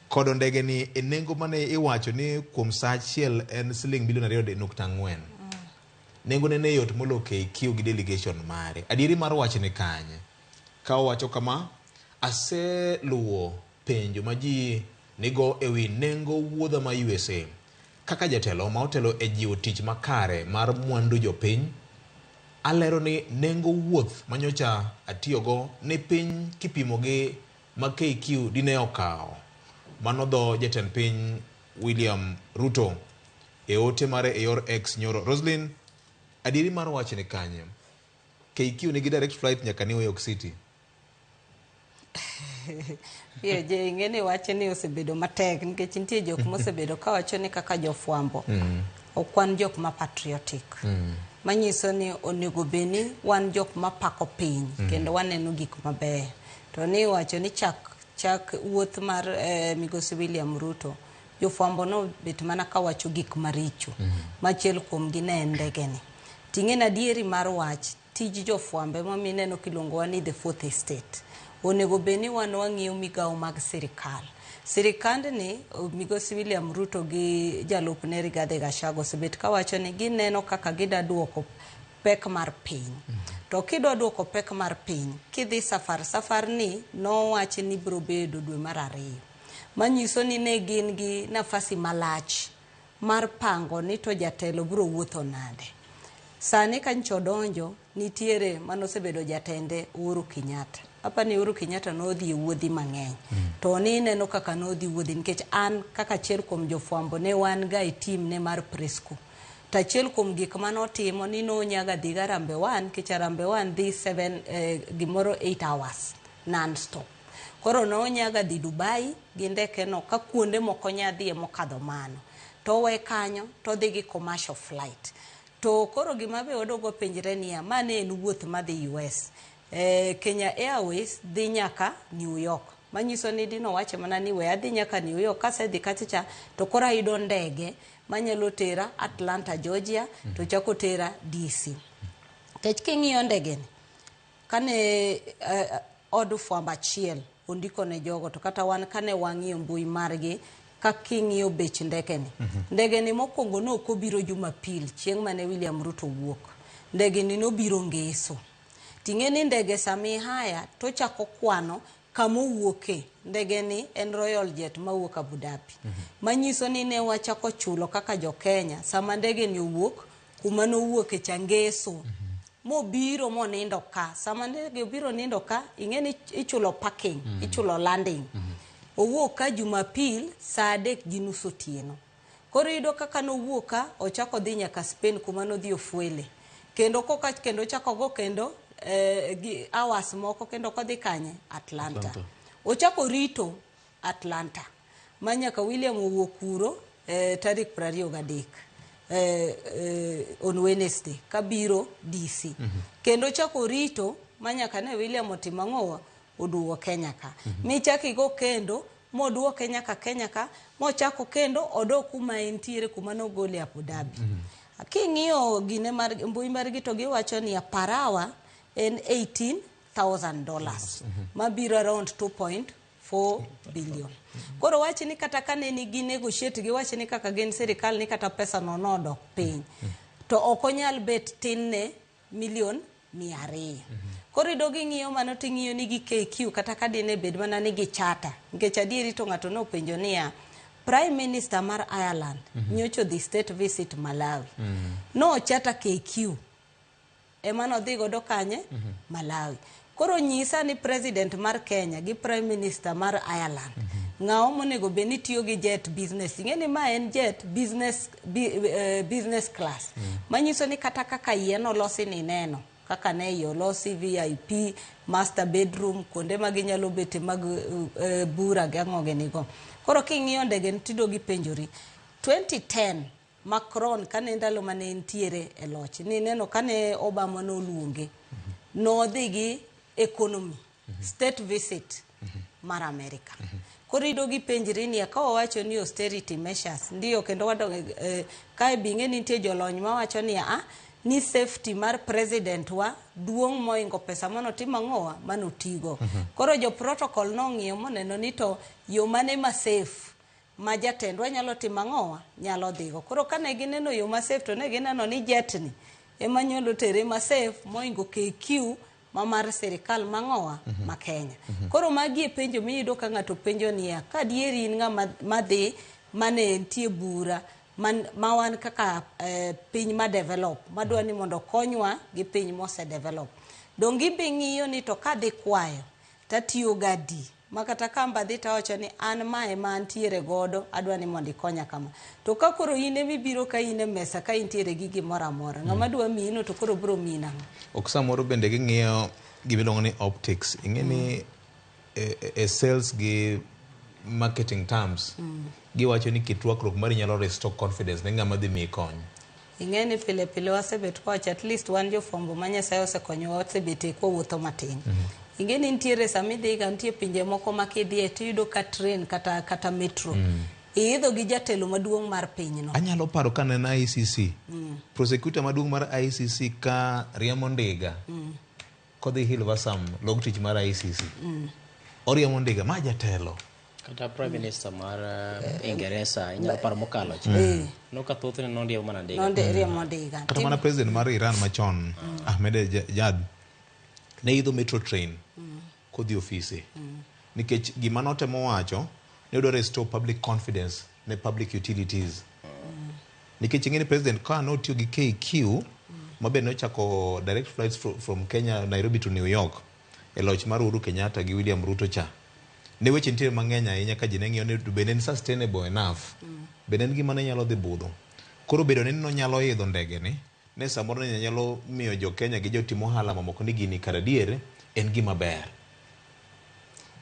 kodo ndege ni e nengo mane iwacho ni kuom saa achiel en siling milion 2.4. Nengone ne yot molo KQ gi delegation mare. Adieri mar wach ni kanye? Ka owacho kama, aseluwo penjo ma ji nigo e wi nengo wuodha ma USA. Kaka jatelo ma otelo e jiwo tich makare mar mwandu jopiny, alero ni nengo wuoth manyocha atiyogo ni piny kipimo gi ma KQ dine okawo. Mano dho jatend piny William Ruto e ote mare e yor X nyoro. Roslyn, adieri mar wach ni kanye? KQ nigi direct flight nyaka New York City. Ye, je ing'e ni wach ni osebedo matek nikech nitie jok mosebedo kawacho ni kaka jofwambo ok wan jok ma patriotic. Manyiso ni onego bed ni wan jok mapako piny kendo waneno gik mabeyo. To ni iwacho ni chak chak wuoth mar migosi William Ruto, jofwambo nobet mana kawacho gik maricho. Machiel kuomgi ne en ndege ni. Ting'e ni adieri mar wach, tij jofwambo emomiyo ineno kiluongowa ni the fourth estate. Onego bed ni wan wang'iyo migawo mag sirikal. Sirikandni, migosi William Ruto gi jalupne Rigathi Gachagua osebet kawacho ni gineno kaka gida duoko pek mar piny. To kidwa duoko pek mar piny, kidhi safar, safar ni nowach ni biro bedo dwe mar 2. Manyiso ni ne gin gi nafasi malach mar pango ni to jatelo biro wuotho nade. Sani ka nyocha odonjo, nitiere manosebedo jatende Uhuru Kenyatta. Apa ni Uhuru Kenyatta nodhi e wuodhi mang'eny. To ni ineno kaka nodhi wuodhi nikech an kaka achiel kuom jofwambo ne wan ga e team ne mar Presco. To achiel kuom gik manotimo ni nonyaga dhi ga Harambee One nikech Harambee One dhi 7 gimoro 8 hours non stop. Koro nonyaga dhi Dubai gi ndeke no ka kuonde moko nyadhiye mokadho mano. To owe kanyo to odhi gi commercial flight. To koro gima be wadogo penjre niya, ma ne en wuoth madhi US. Kenya Airways dhi nyaka New York. Manyiso ni dino wache mana ni we adhi nyaka New York, kasedhi kacha cha to koro ayudo ndege manyalo tera Atlanta, Georgia, to chako tera DC. Nikech king'iyo ndege ni, kane od fwambo achiel ondiko ne jogo, to kata wan kane wang'iyo mbui margi, ka king'iyo bech ndege ni. Ndege ni mokwongo ne ok obiro Jumapil, chieng' mane William Ruto wuok. Ndege ni nobiro Ngeso. Ting'e ni ndege sama ihaya to chako kwano kama owuoke. Ndege ni en Royal Jet mawuok Abu Dhabi. Manyiso ni ne wachako chulo kaka jo Kenya sama ndege ni owuok kuma nowuoke cha Ngeso. Mobiro monindo ka. Sama ndege obiro nindo ka, ing'e ni ichulo parking, ichulo landing. Owuok ka Jumapil saa 3:30 otieno. Koro iyudo kaka nowuok ka, ochako dhi nyaka Spain kuma nodhi ofuele. Kendo koka kendo ochako go kendo gi hours moko kendo kodhi kanye? Atlanta. Ochako rito Atlanta. Ma nyaka William owuok kuro tarik 23 on Wednesday kabiro DC. Kendo ochako rito ma nyaka ne William otimo ang'owa oduogo Kenya ka. Michako igo kendo moduoke nyaka Kenya ka mochako kendo odok kuma entiere kuma nogole Abu Dhabi. King'iyo gine mar mbui margi to giwacho ni per hour en $18,000 mabiro around 2.4 billion. Koro wach ni kata kane ni gi negotiate giwach ni kaka gin sirikal ni kata pesa no nodok piny. To ok onyal bet tin ne milion 200. Koro iyudo ging'iyo mano ting'iyo ni gi KQ kata ka dine bed mana ni gi charter. Nikech adieri to ng'ato nopenjo niya, Prime Minister mar Ireland nyocha odhi state visit Malawi. No charter KQ ema nodhi godo kanye? Malawi. Koro nyisa ni president mar Kenya gi prime minister mar Ireland ng'awa monego bed ni tiyo gi jet business. Ing'e ni ma en jet business, business class. Manyiso ni kata kaka iye nolosi ni neno kaka ne iye olosi VIP, master bedroom, kuonde ma ginyalo bete mag bura gi ang'o gini go. Koro king'iyo ndege ni tido gipenjori. 2010 Macron kane ndalo mane entiere e loch ni neno kane Obama noluonge. Nodhi gi economy, state visit mar America. Koro iyudo gipenjri niya, ka wawacho ni austerity measures, ndiyo kendo wadong kae be ing'e ni nitie jolony mawacho ni a ni safety mar president wa duong' moingo pesa manotimo ang'owa manotigo. Koro jo protocol nong'iyo moneno ni to yo mane ma safe ma jatendwa nyalo timo ang'owa nyalo dhigo. Koro kane gineno yo ma safe to ne gineno ni jet ni ema nyalo tere ma safe moingo KQ ma mar sirikal mang'owa ma Kenya. Koro magi e penjo miyudo ka ng'ato penjo niya, ka adieri in ng'ama madhi mane nitie bura man, ma wan kaka piny ma develop madwa ni mondo okonywa gi piny mose develop. Donge ibi ng'iyo ni to kadhi kwayo tatiyo gadi ma kata kamba dhi tawacho ni an mae ma antiere godo adwa ni mondo ikonya kama. To ka koro in emibiro ka in e mesa ka intiere gi gimoro amora, ng'ama dwa miyi no to koro biro miyi nang'o? Ok samoro bende ging'iyo gimiluongo ni optics. Ing'e ni e sales gi marketing terms giwacho ni kit rwakruok mari nyalo restore confidence ne ng'ama dhi miyi kony. Ing'e ni pile pile wasebet kwawacho at least wan jofwambo ma Nyasaye osekonyowa wasebet kwawuotho matin. Ing'e ni nitiere sama idhiga nitie pinje moko ma kidhiye tiyudo ka train kata metro. Iidho gi jatelo maduong' mar pinyno. Anyalo paro ka ne en ICC. Prosecutor maduong' mar ICC ka riembo ndiga kodhi Hilversum log tich mar ICC. Oriembo ndiga ma jatelo. Kata prime minister mar Ingeresa inyalo paro mokalo cha. No ka thothne nondhiemo mana ndiga. Nondriembo ndiga. Kata mana president mar Iran machon Ahmadinejad ne idho metro train kodhi ofise. Nikech gima notemo wacho ne odwa restore public confidence ne public utilities. Nikech ing'e ni president ka notiyo gi KQ ma be nochako direct flights from Kenya Nairobi to New York e loch mar Uhuru Kenyatta gi William Ruto cha. Ne weche nitie mang'eny ahinya ka ji ne ng'iyo ni to bende en sustainable enough. Bende en gima ne nyalo dhi budho. Koro bedo ni nonyalo idho ndege ni ne samoro ne nyalo miyo jo Kenya gi jotim ohala mamoko ni gini kar adier en gima ber.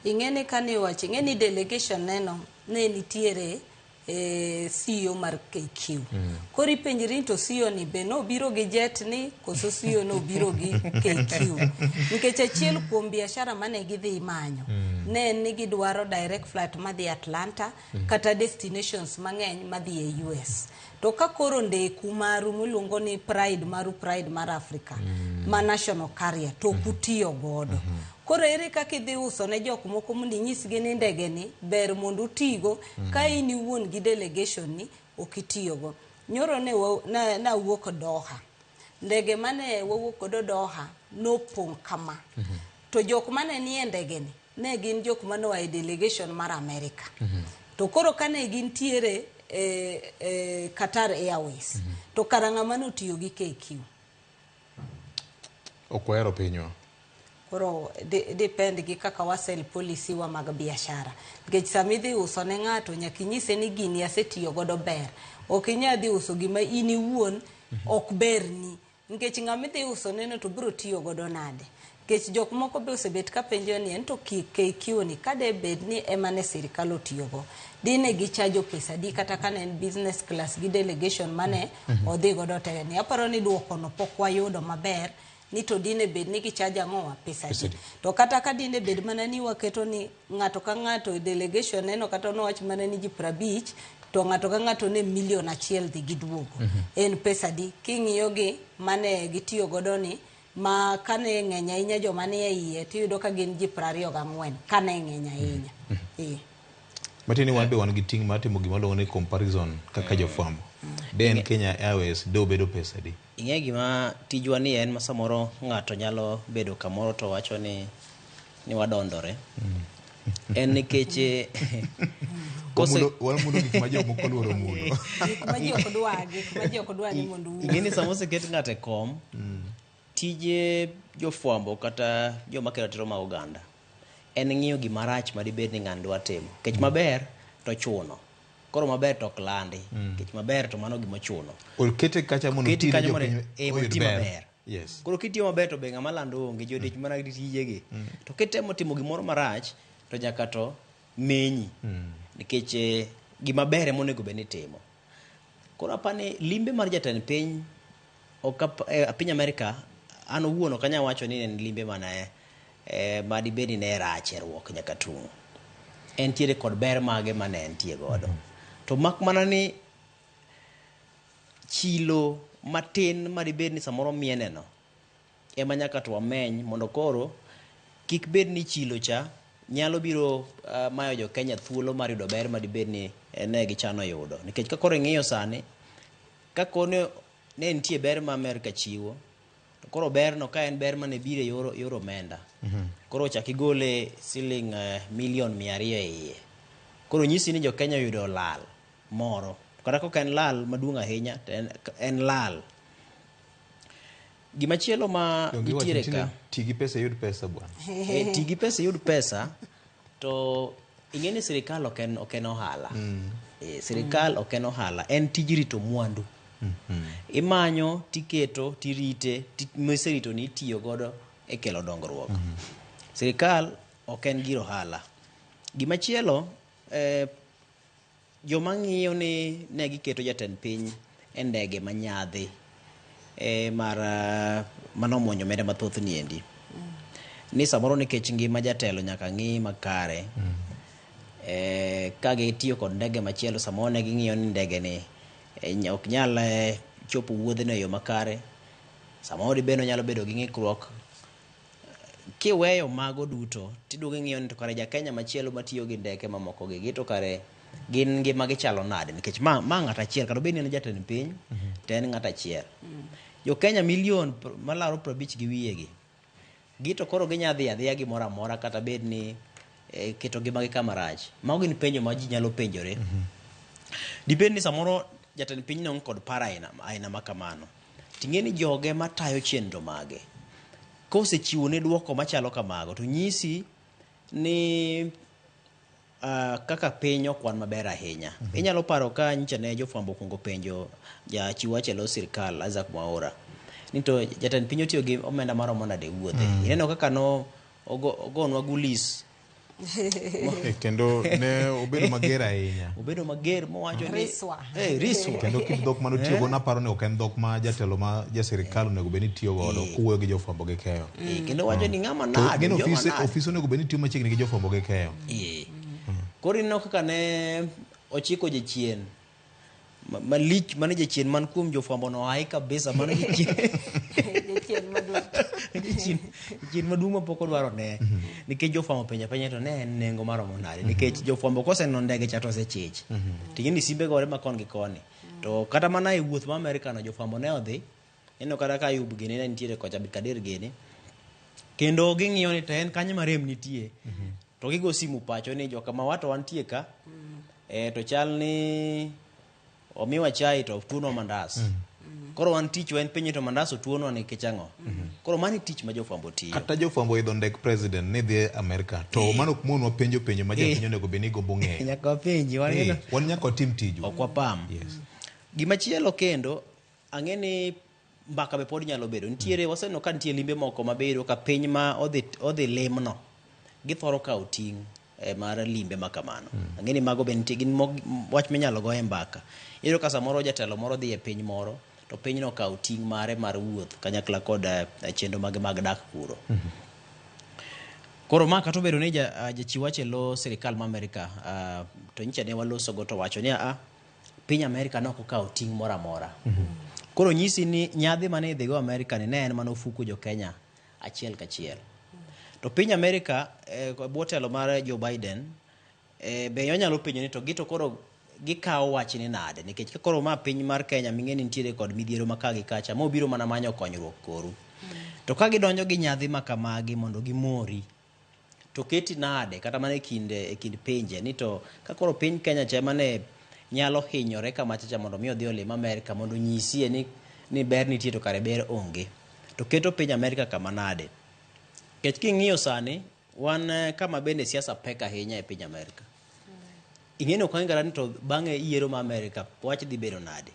Ing'e ni kane iwacho, ing'e ni delegation neno ne nitiere CEO mar KQ. Koro ipenjri ni to CEO ni be nobiro gi jet ni koso CEO nobiro gi KQ. Nikech achiel kuom biashara mane gidhi manyo ne en ni gidwaro direct flight madhi Atlanta kata destinations mang'eny madhi e US. To ka koro ndeku maru miluongo ni pride maru pride mar Africa ma national carrier to ok utiyo godo. Koro ere kaka idhi uso ne jok moko mondo inyisgi ni ndege ni ber mondo utigo ka in iwuon gi delegation ni ok itiyogo. Nyoro ne nawuok Doha. Ndege mane wawuok godo Doha nopong' kama. To jok mane nie ndege ni ne gin jok mane oa e delegation mar America. To koro kane gintiere e Qatar Airways to kara ng'ama notiyo gi KQ. Ok wahero pinywa. Koro depend gi kaka wasell policy wa mag biashara. Nikech sama idhi uso ne ng'ato nyaka inyise ni gini asetiyo godo ber. Ok inyal dhi uso gima in iwuon ok berni. Nikech ng'ama idhi uso neno to biro tiyo godo nade. Nikech jok moko be osebet ka penjo ni en to KQ ni kade bed ni ema ne sirikal otiyogo. Dine gichajo pesa di kata ka ne en business class gi delegation mane odhi godo te ni. Aparo ni duoko no pok wayudo maber ni to dine bed ni gichajo ang'owa pesa di. To kata ka dine bed mana ni waketo ni ng'ato ka ng'ato e delegation neno kata nowach mana ni ji 50 to ng'ato ka ng'ato ne milion 1 dhi gi duogo. En pesa di king'iyo gi mane gitiyo godo ni ma kane ng'eny ahinya joma nie iye tiyudo ka gin ji 24 kane ng'eny ahinya. Matiende ni wan be wan gi ting' mar timo gima iluongo ni comparison kaka jofwambo. De en Kenya Airways de obedo pesa di? Ing'e gima tijwa ni en ma samoro ng'ato nyalo bedo kamoro to wacho ni wadondore. En nikech Wamulo gik ma jomoko oluoro mulo. Gik ma ji ok dwa, gik ma ji ok dwa ni mondo uwuo. Ing'e ni sama oseket ng'ato e kom, tije jofwambo kata joma kedo ratiro mag oganda en ng'iyo gima rach madibed ni ng'ani dwa timo. Nikech maber to chuno. Koro maber to ok landi. Nikech maber to mano gima ochuno. Okete kacha mondo Okete otiyo kanyo mondo jopiny mondo oyud oti ber. maber. Yes. Koro kitiyo maber to be ng'ama lando onge, jodich mana gi tijegi. To kitemo timo gimoro marach to nyaka to menyi. Nikech gima ber ema onego bed ni itimo. Koro apani limbe mar jatend piny ok piny Amerika An owuon ok anyal wacho ni en limbe mane madibed ni ne rach e ruok nyaka tung'. Entiere kod ber mage mane entie godo. To mak mana ni chilo matin madibed ni samoro mieneno ema nyaka to wameny mondo koro kik bed ni chilo cha nyalo biro mayo jo Kenya thuolo mar yudo ber madibed ni ne gichano yudo. Nikech ka koro ing'iyo sani, ka kone ne nitie ber ma Amerka chiwo, to koro berno ka en ber mane biro e yor omenda, koro chak igole siling milion 200 e iye. Koro nyisi ni jo Kenya oyudo lal moro. Kata kok en lal maduong' ahinya, to en lal. Gimachielo ma Donge iwacho nitiere ni ka, ti gi pesa iyud pesa bwana. Ti gi pesa iyud pesa, to ing'e ni sirikal ok en ohala. Sirikal ok en ohala, en tij rito mwandu. Imanyo, tiketo, tirite, miserito ni itiyo godo e kelo dongruok. Sirikal ok en gir ohala. Gimachielo, joma ng'iyo ni ne giketo jatend piny e ndege manyadhi mar manomuonyo omenda mathoth ni endi. Ni samoro nikech ngima jatelo nyaka ng'i makare. Ka gitiyo kod ndege machielo samoro ne ging'iyo ni ndege ni ok nyal chopo wuodheno e yo makare. Samoro dibed ni onyalo bedo gi ng'ikruok. Kiweyo mago duto, tiduogo ing'iyo ni to kare ja Kenya machielo matiyo gi ndeke mamoko gi, to kare gin ngima gichalo nade? Nikech ma ng'at achiel, kata obed ni en jatend piny, to en ng'at achiel. Jo Kenya milion malaro 50 gi wiye gi, gi to koro ginya dhi adhiya gimoro amora kata bed ni keto ngimagi kama rach. Mago gin penjo ma ji nyalo penjore. Dibed ni samoro jatend piny ne onge kod paro aina ma kamano. Ting'e ni joge matayo chenro mage, kosechiwo ne duoko machalo kamago, to nyisi ni kaka piny ok wan maber ahinya. Inyalo paro ka nyocha ne jofwambo okuongo penjo jachiw wach e lo sirkal Isaac Mwaura ni to jatend piny otiyo gi omenda maromo nade e wuothe. Ineno kaka no ogonwa gulis. Kendo ne obedo mager ahinya. Obedo mager mowacho ni Riswa. Riswa. Kendo kit dhok mane otiyogo naparo ni ok en dhok ma jatelo ma ja sirkal onego bed ni tiyo godo kowuoyo gi jofwambo gi keyo. Kendo wacho ni ng'ama To nade, gin joma nade. ofise onego bed ni tiyo machiegni gi jofwambo gi keyo. Koro ineno kaka ne ochiko jachien malich mane jachien man kuom jofwambo no ae kabisa, mano jachien. Jachien maduong'. Jachien maduong' ma pok odwaro ne. Nikech jofwambo penjo apenja to ne en nengo maromo nade. Nikech jofwambo koseneno ndege cha to osechich. Ting'e ni simbe gore ma kon gi koni. To kata mana e wuoth ma Amerika no jofwambo ne odhi. Ineno kata ka Ayub gini ne nitiere kocha Abdikadir gini. Kendo ging'iyo ni to en kanyo ma rem nitie. To gigo simu pacho ni joka ma wato wantie ka. To chal ni omiwa chai to otuonwa mandas. Koro wan tich wa en penjo to mandas otuonwa nikech ang'o? Koro mano e tich ma jofwambo tiyo. Kata jofwambo oidho ndek president ni dhi Amerika to mano ok monwa penjo penjo ma japiny onego bed ni gombo ng'eyo. Nyaka wapenji, wan Wan nyaka watim tijwa. Ok wapam. Gimachielo kendo, ang'e ni mbaka be pod nyalo bedo. Nitiere, waseneno ka nitie limbe moko mabedo ka piny ma odhi limno, githoro kawo ting' mar limbe ma kamano. Ang'e ni mago be nitie, gin wach minyalo go e mbaka. Iyudo ka samoro jatelo moro dhi e piny moro, to pinyno okawo ting' mare mar wuoth kanyakla kod chenro mage mag dak kuro. Koro ma kata obedo ni jachiw wach e lo sirikal ma Amerika, to nyicha ne walosogo to wacho ni a piny Amerika ne ok okawo ting' moro amora. Koro nyisi ni nyadhi mane idhi go Amerika ni ne en mana ofuku jo Kenya achiel kachiel. To piny Amerika bwo telo mar Joe Biden be onyalo penjo ni to gito koro gikawo wach ni nade, nikech ka koro ma piny mar Kenya ming'e ni nitiere kod midhiero ma ka gi kacha ma obiro mana manyo konyruok koru. To ka gidonjo gi nyadhi ma kamagi mondo gimori, to keti nade kata mana e kind pinje ni to ka koro piny Kenya cha ema ne nyalo hinyore kamacha cha mondo mi odhi olim Amerika mondo onyisie ni ber nitie to kare ber onge. To keto piny Amerika kama nade? Nikech king'iyo sani, wan kama bende siasa pek ahinya e piny Amerika. Ing'e ni ok wang'e kata ni to bang'e yiero ma Amerika wach dhi bedo nade.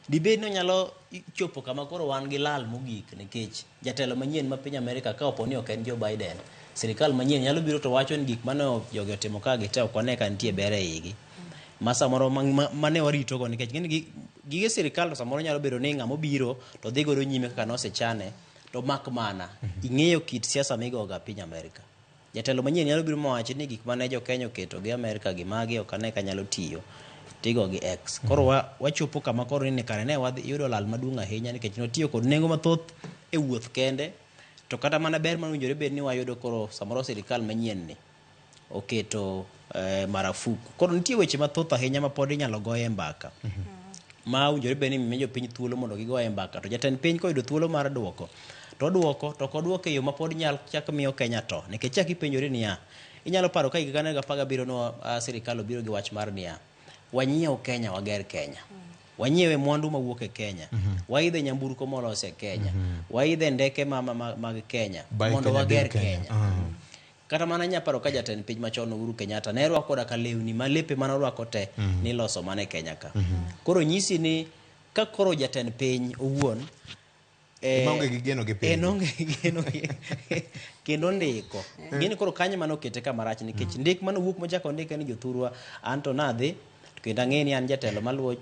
Dibed ni onyalo chopo kama koro wan gi lal mogik nikech jatelo manyien ma piny Amerika ka opo ni ok en Joe Biden, sirikal manyien nyalo biro to wacho ni gik mane jogi otimo ka gi te ok wane ka nitie ber e igi. Ma samoro mane waritogo nikech gin gige sirikal to samoro nyalo bedo ni ng'ama obiro to dhi godo nyime kaka nosechane. To mak mana ing'eyo kit siasa migoga piny Amerika. Jatelo manyien nyalo biro mawachi ni gik mane jo Kenya oketo gi Amerika gi magi ok ane ka nyalo tiyo tigo gi X. Koro wachopo kama koro ni kare ne wadhi yudo lal maduong' ahinya nikech notiyo kod nengo mathoth e wuoth kende to kata mana ber manowinjore bed ni wayudo koro samoro sirikal manyien ni oketo marafuku. Koro nitie weche mathoth ahinya ma pod inyalo goye mbaka. Ma owinjore bed ni miyo jopiny thuolo mondo gigoye mbaka. To jatend piny koyudo thuolo mar duoko, to oduoko, to ok oduoko e yo ma pod nyal chak miyo Kenya to. Nikech chak ipenjori niya, inyalo paro ka higa gana ariyo gi apar gabiriyo no sirikal obiro gi wach mar niya, wanyiew Kenya wager Kenya. Wanyiewe mwandu mawuok e Kenya. Waidhe nyamburko molos e Kenya. Waidhe ndeke mag Kenya Buy mondo Kenya, wager build Kenya. Kenya. Kata mana inya paro ka jatend piny machon Uhuru Kenyatta ne rwako koda ka lewni ma lepe mane orwako te niloso mana e Kenya ka. Koro nyisi ni ka koro jatend piny owuon Ema onge gi geno gi piny. En onge gi geno gi kendo ndiko. Gini koro kanyo mane okete kama rach nikech ndik mane owuok mochako ondike ni jothurwa an to nadhi to kendo ang'e ni an jatelo maluwo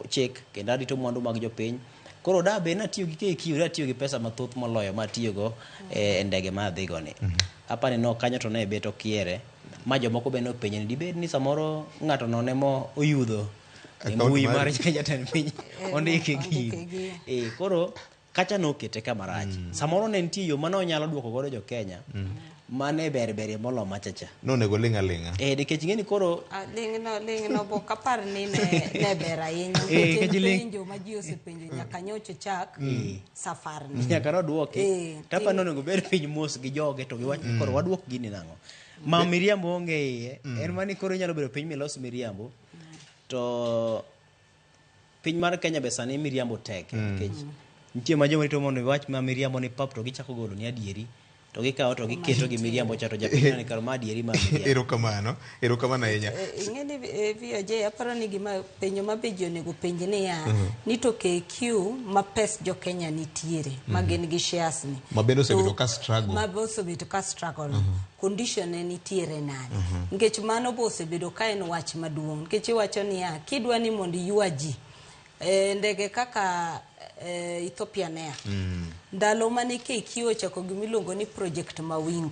chik kendo arito mwandu mag jopiny. Koro da bed natiyo gi KQ, da atiyo gi pesa mathoth moloyo ma atiyogo e ndege ma adhigo ni. Apani no kanyo to ne bet okiere ma jomoko be nopenje ni dibed ni samoro ng'ato no ne mo oyudho e Account mbui mar mari. jatend piny ondike ondike gini. gi. Koro kacha nokete kama rach. Samoro ne nitie yo mane onyalo duoko godo jo Kenya mane ber berie molo machacha. Nonego ling' aling'a. Nikech ing'e ni koro Ling'no bo ok apar ni ne ber ahinya. Nikech Nikech en ling' penjo ma ji osepenjo nyaka nyocha chak safarni. Nyaka nodwoki. To aparo ni onego bed piny mos gi joge to giwach ni koro waduok gini nang'o. Ma miriambo onge iye. En mana ni koro inyalo bedo piny milos miriambo. To piny mar Kenya be sani miriambo tek nikech nitie ma joma rito mondo iwach ma miriambo ni pap to gichako golo ni adieri to gikawo to giketo gi miriambo cha to japiny ni kar ma adieri ma miriambo. Erokamano, erokamano ahinya. Ing'e ni VOJ aparo ni gima penjo ma be ji onego penj niya ni to KQ ma pes jo Kenya nitiere ma gin gi shares ni Ma bende osebedo ka struggle. Ma be osebedo ka struggle. Condition ne nitiere nade? Nikech mano be osebedo ka en wach maduong'. Nikech iwacho niya, kidwa ni mondo iywa ji, ndege kaka Ethiopian Air. Ndalo mane KQ ochako gimiluongo ni Project Mawingu.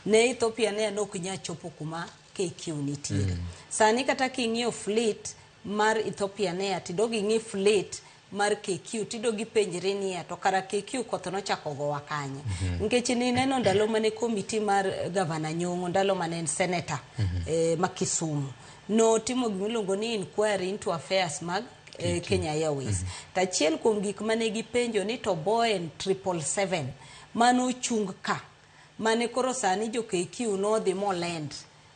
Ne Ethiopian Air nok nyal chopo kuma KQ nitiere. Sani kata king'iyo fleet mar Ethiopian Air, tidog ing'i fleet mar KQ, tidog ipenjri niya, to kara KQ koth nochako gowa kanye? Nikech nineno ndalo mane komiti mar Gavana Nyong'o, ndalo mane en senator ma Kisumu, notimo gimiluongo ni inquiry into affairs mag Kenya Airways. To achiel kuom gik mane gipenjo ni to Boeing 777 mane ochung ka, mane koro sani jo KQ nodhi molend,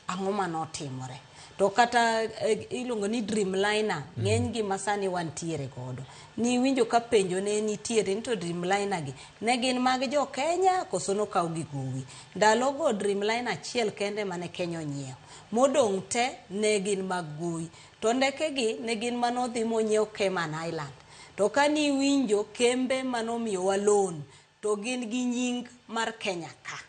ang'o manotimore? To kata iluongo ni Dreamliner, ng'eny gi masani wantiere godo. Ni winjo ka penjo ne nitiere ni to Dreamliner gi ne gin mag jo Kenya koso nokaw gi gowi. Ndalo go Dreamliner achiel kende mane Kenya onyiewo. Modong' te ne gin mag gowi. To ndeke gi ne gin manodhi monyiew Cayman Island. To ka niwinjo kembe manomiyowa loan to gin gi nying mar Kenya ka.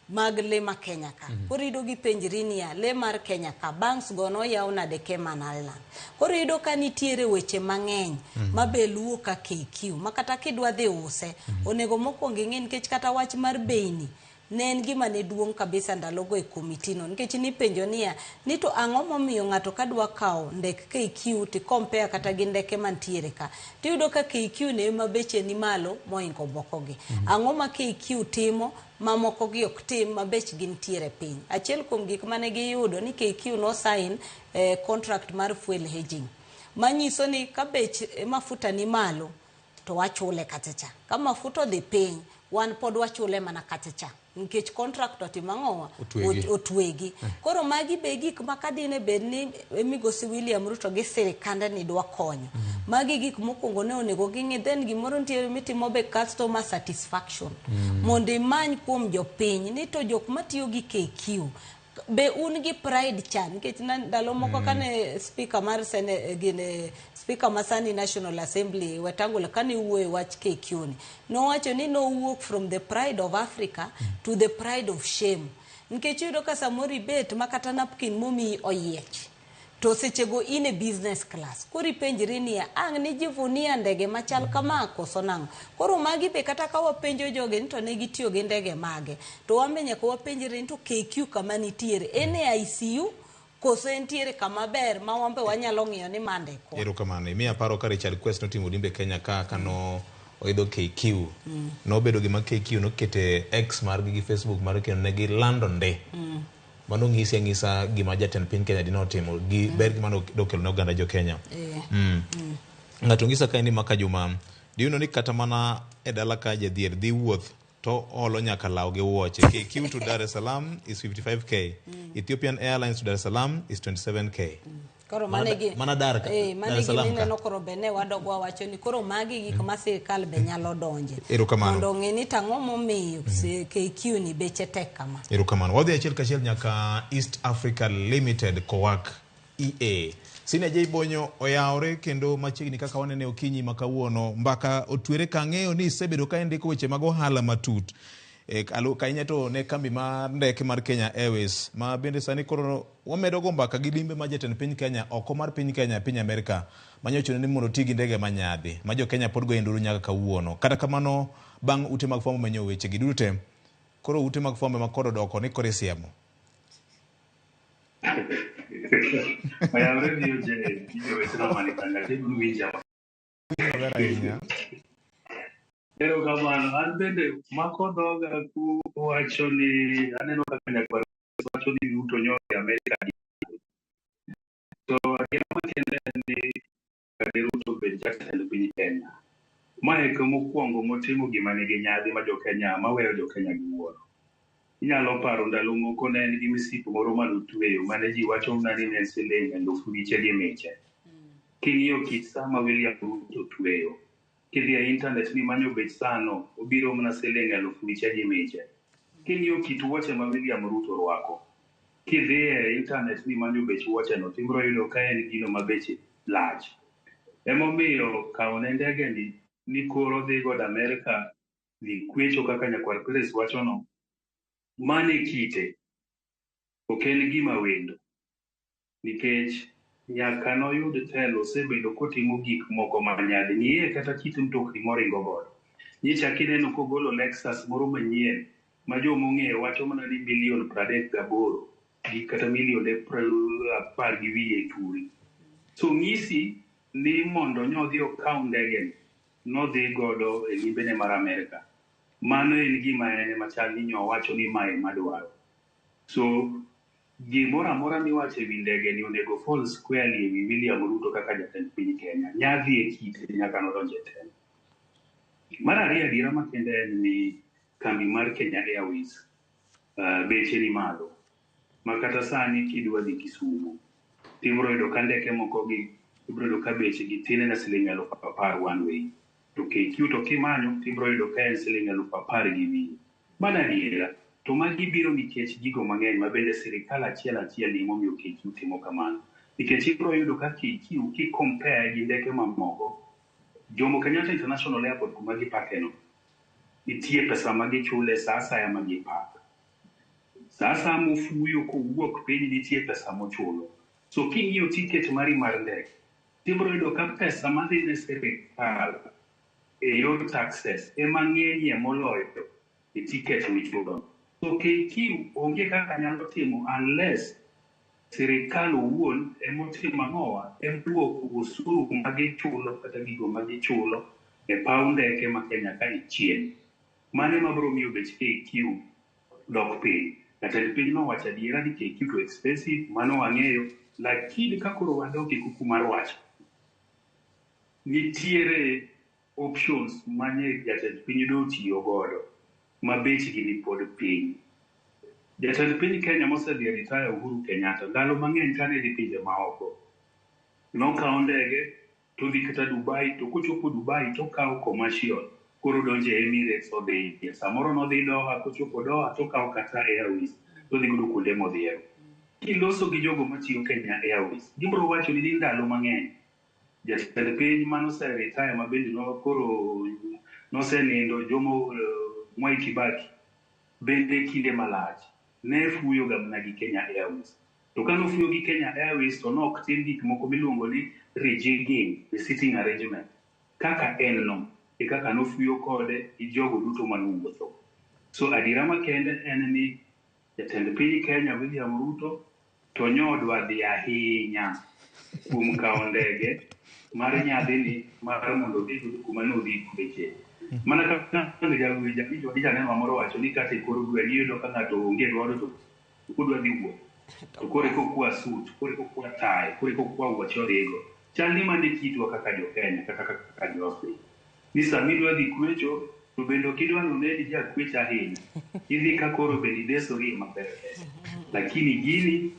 Mag le ma Kenya ka. Koro iyudo gipenjri niya, le mar Kenya ka, banks go noyaw nade Cayman Island. Koro iyudo ka nitiere weche mang'eny ma be luwo ka KQ, ma kata kidwa dhi use, onego mokwongo ing'e nikech kata wach mar beini ne en gima ne duong' kabisa ndalogo e komiti no, nikech nipenjo niya, ni to ang'o momiyo ng'ato kadwa kawo ndek KQ ti compare kata gi ndeke mantiere ka, tiyudo ka KQ ne ema beche ni malo moingo mokogi. Ang'o ma KQ timo mamoko gi ok tim ma bechgi nitiere piny. Achiel kuom gik mane giyudo ni KQ no sign contract mar fuel hedging, manyiso ni ka bech mafuta ni malo to wachule kachacha, ka mafuta odhi piny wan pod wachule mana kachacha nikech contract otimo ang'owa? Otwegi. Otwegi. Koro magi be gik ma kadine bed ni migosi William Ruto gi sirikande ni dwa konyo. Magi gik mokwongo ne onego ging'i. Then gimoro nitiere mitimo be customer satisfaction. Mondo imany kuom jopiny ni to jok matiyo gi KQ be un gi pride cha, nikech ndalo moko kane speaker mar Sene, gine speaker masani National Assembly Wetangula kane wuoyo wach KQ ni, nowacho ni nowuok from the pride of Africa to the pride of shame, nikech iyudo ka samoro ibet ma kata napkin momiyi oyiech. To sechego in e business class. Koro ipenjri niya, ang' nijivunia ndege machal kama koso nang'o? Koro magi be kata ka wapenjo jogi ni to ne gitiyo gi ndege mage, to wan be nyaka wapenjre ni to KQ kama nitiere, en e ICU koso entiere kama ber ma wan be wanyalo ng'iyo ni ma ndekwa. Erokamano. Imiya paro ka Richard Quest notimo limbe Kenya ka kano oidho KQ. Nobedo gima KQ nokete X margi gi Facebook margi kendo ne gilando nde. Mano ng'isi ang'isa gima jatend piny Kenya dine otimo gi ber gima nokelo ne oganda jo Kenya. Ng'ato ng'isa kae ni Maka Juma, do you know ni kata mana e dala ka jadhier dhi wuoth to olo nyaka law gi wuoche. KQ to Dar es Salaam is 55k. Ethiopian Airlines to Dar es Salaam is 27k. Koro mane gi Mana Dar ka, mane Dar es Salaam ka. gimineno koro be ne wadog wawacho ni koro magi gik ma sirikal be nyalo donje. Erokamano. Mondo ong'e ni tang'o momiyo KQ ni beche tek kama. Erokamano. Wadhi achiel kachiel nyaka East Africa Limited Kowak EA. Senior J Bonyo oyawore kendo machiegni kaka wanene okinyi ma kawuono. Mbaka otwere ka ang'eyo ni isebedo ka indiko weche mag ohala matut. Ahinya to ne kambi mar ndeke mar Kenya Airways ma bende sani koro wamedo go mbaka gi limbe ma jatend piny Kenya oko mar piny Kenya piny Amerika manyochuno ni mondo oti gi ndege ma nyadhi ma jo Kenya pod goyo nduru nyaka kawuono. Kata kamano bang' ute mag fwambo menyo weche gi duto te, koro ute mag fwambo ma kod odoko ni koro isiemo. Oyawre BOJ, jowetena mani kanga, winja. Maber ahinya. Erokamano. An bende mako dhoga kuwacho ni aneno kaka nyakwar wacho ni Ruto nyo dhi Amerika. To adiera makende en ni kane Ruto obed jatend piny Kenya, ma e mokwongo motimo gima nigi nyadhi ma jo-Kenya maweyo jo-Kenya gi wuoro. Inyalo paro ndalo moko ne en gi misip moro manotweyo mane ji wacho mana ni ne en siling elufu miche gi miche. King'iyo kit sa ma William Ruto tweyo, kidhi e internet mimanyo bech sano, obiro mana siling elufu miche gi miche. King'iyo kit wuoche ma William Ruto rwako, kidhi e internet mimanyo bech wuocheno, tibiro yudo ka en gino ma beche lach. Emomiyo kawo ne ndege ni koro dhi godo Amerika dhi kwecho kaka nyakwar Grace wachono, mano e kite, ok en gima wendo. Nikech nyaka noyud telo osebedo kotimo gik moko ma nyadhi. Ng'iye kata kit mtokni moringo godo. Nyicha kineno kogolo Lexus moro manyien ma jomong'eyo wacho mana ni milion 38 gi kata milionde 10 gi wiye turi. So ng'isi ni mondo nyodhi okaw ndege ni, nodhi godo e limbene mar Amerika. Mano en gima en machal ni nyowacho ni mae madwaro. So gimoro amora miwacho ewi ndege ni onego fall squarely ewi William Ruto kaka jatend piny Kenya. Nyadhi e kite nyaka nodonj e telo. Mar ariyo adiera makende en ni kambi mar Kenya Airways beche ni malo. Ma kata sani kidwa dhi Kisumu, tibiro yudo ka ndeke moko gi ibiro yudo ka bechgi tin ne siling 10,000 one way. To KQ to kimanyo tibiro yudo ka en siling 10,000 gi wiye. Mano adiera. To magi biro nikech gigo mang'eny ma bende sirikal achiel achiel ni momiyo KQ timo kamano. Nikech ibiro yudo ka KQ ki compare gi ndeke mamoko, Jomo Kenyatta International Airport kuma gipake no, nitie pesa ma gichule sa asaya ma gipak. Sa asaya mofuyo kowuok piny nitie pesa mochulo. So king'iyo ticket mari mar ndege, tibiro yudo ka pesa madhi ne sirikal e yor taxes ema ng'enyie moloyo e ticket michulo. So KQ onge kaka nyalo timo unless sirikal owuon emotimo ang'owa, emoduoko osuru magichulo kata gigo magichulo e paw ndeke ma Kenya ka chien. Mano ema biro miyo bech KQ dok piny. Jatend piny nowacho adiera ni KQ to expensive, mano wang'eyo, lakini ka koro wadok e kuku mar wach, nitiere options manye jatend piny dotiyo godo ma bechgi ni pod piny. Jatend piny Kenya mosedhi e retire Uhuru Kenyatta ndalo mang'eny kane dhi pinje maoko, nokawo ndege todhi kata Dubai to kochopo Dubai tokawo commercial koro donjo e Emirates odhi. Samoro nodhi Doha kochopo Doha tokawo Qatar Airways todhi godo kuonde modhiego. Kiloso gi jogo matiyo Kenya Airways, gibiro wachoni ni ndalo mang'eny jatend piny manose retire ma bende koro nosenindo Jomo Mwai Kibaki bende kinde malach ne fuyo ga mana gi Kenya Airways. To ka nofuyo gi Kenya Airways to nok tim gik moko miluongo ni rejigging the seating arrangement. Kaka en no, e kaka nofuyo kode gi jogo duto manowuotho. So adiera makende en ni jatend piny Kenya William Ruto to nyodwa dhi ahinya kuom kawo ndege mar nyadhini mar mondo odhi kuma nodhi kweche. Mana kaka janeno moro wacho ni kata e kor gweng' iyudo ka ng'ato onge godo to kodwa dhi wuoth to koro eka okwa suit, koro eka okwa tie, koro eka okwa wuoche odhigo. Chal ni mano e kitwa kaka jo Kenya kata kaka jo Afrika. Ni sama idwa dhi kwecho to bende ok idwa ni oneni jakwecho ahinya. Idhi ka koro bende idesori maber. Lakini gini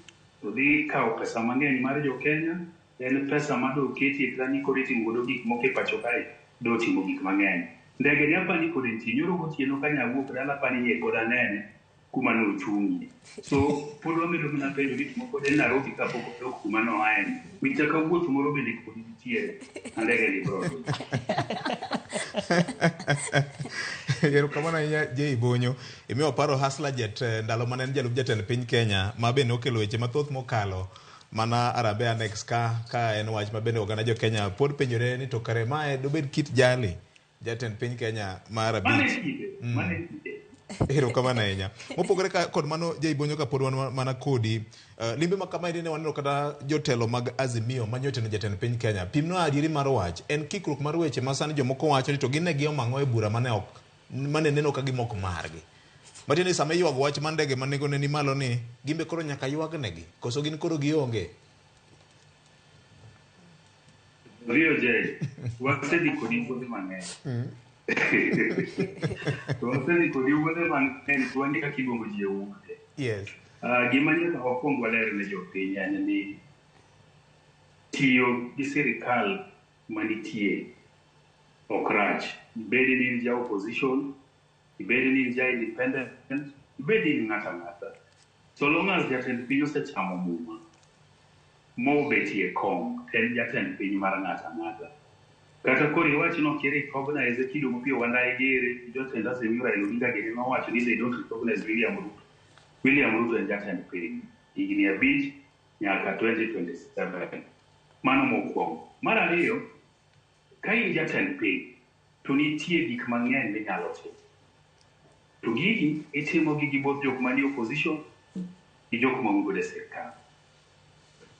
to dhi kawo pesa mang'eny mar jo Kenya, en pesa ma doketie kata ni koro itimo godo gik moko e pacho kae, dotimo gik mang'eny. Ndege ni apani kod nitie, nyoro gotieno ka nyawuok dala apani ye pod anene kuma nochung'ie. So pod wamedo mana penjo ni to pod en Nairobi kapok odok kuma noaye ni. Winja ka wuoth moro bende pod nitiere ma ndege ni biro dhi. Erokamano ahinya Jay Bonyo. Imiyo paro Hustler Jet ndalo mane en jalup jatend piny Kenya ma be nokelo weche mathoth mokalo mana Harambee Annex ka en wach ma bende oganda jo Kenya pod penjore ni to kare mae dobed kit jali jatend piny Kenya mar Mano e abich. kinde, mano e kinde. Erokamano ahinya. Mopogore kod mano Jay Bonyo kapod wan mana kodi, limbe ma kamaendi ne waneno kata jotelo mag Azimio ma nyocha jatend piny Kenya. Pimnwa adieri mar wach, en kikruok mar weche ma sani jomoko wacho ni to gin ne giomo ang'o e bura mane ok mane neno ka gima ok margi. Matiende ni sama iywago wach mar ndege ma nengone ni malo ni, gin be koro nyaka ywagnegi, koso gin koro gionge? VOJ, wasedhi kodi wuodhe mang'eny. To wasedhi kodi wuodhe mang'eny to wan kaka iluongo ji e wuodhe. Yes. Gima nyaka wakwong waler ne jopiny en ni tiyo gi sirikal manitie ok rach. Ibed ni in ja opposition, ibed ni in ja independent, ibed ni in ng'ato ang'ata. So long as jatend piny osechamo muma mobetie kom, to en jatend piny mar ng'ato ang'ata. Kata koro iwach ni ok i-recognize kido Opiyo Wandayi giri, jotend Azimio Raila Odinga gini nowacho ni they don't recognize William Ruto. William Ruto en jatend piny higni 5 nyaka 2027. Mano mokwongo. Mar ariyo, ka in jatend piny, to nitie gik mang'eny minyalo timo. To gigi itimogi gi both jok manie opposition gi jok maonge e sirkal.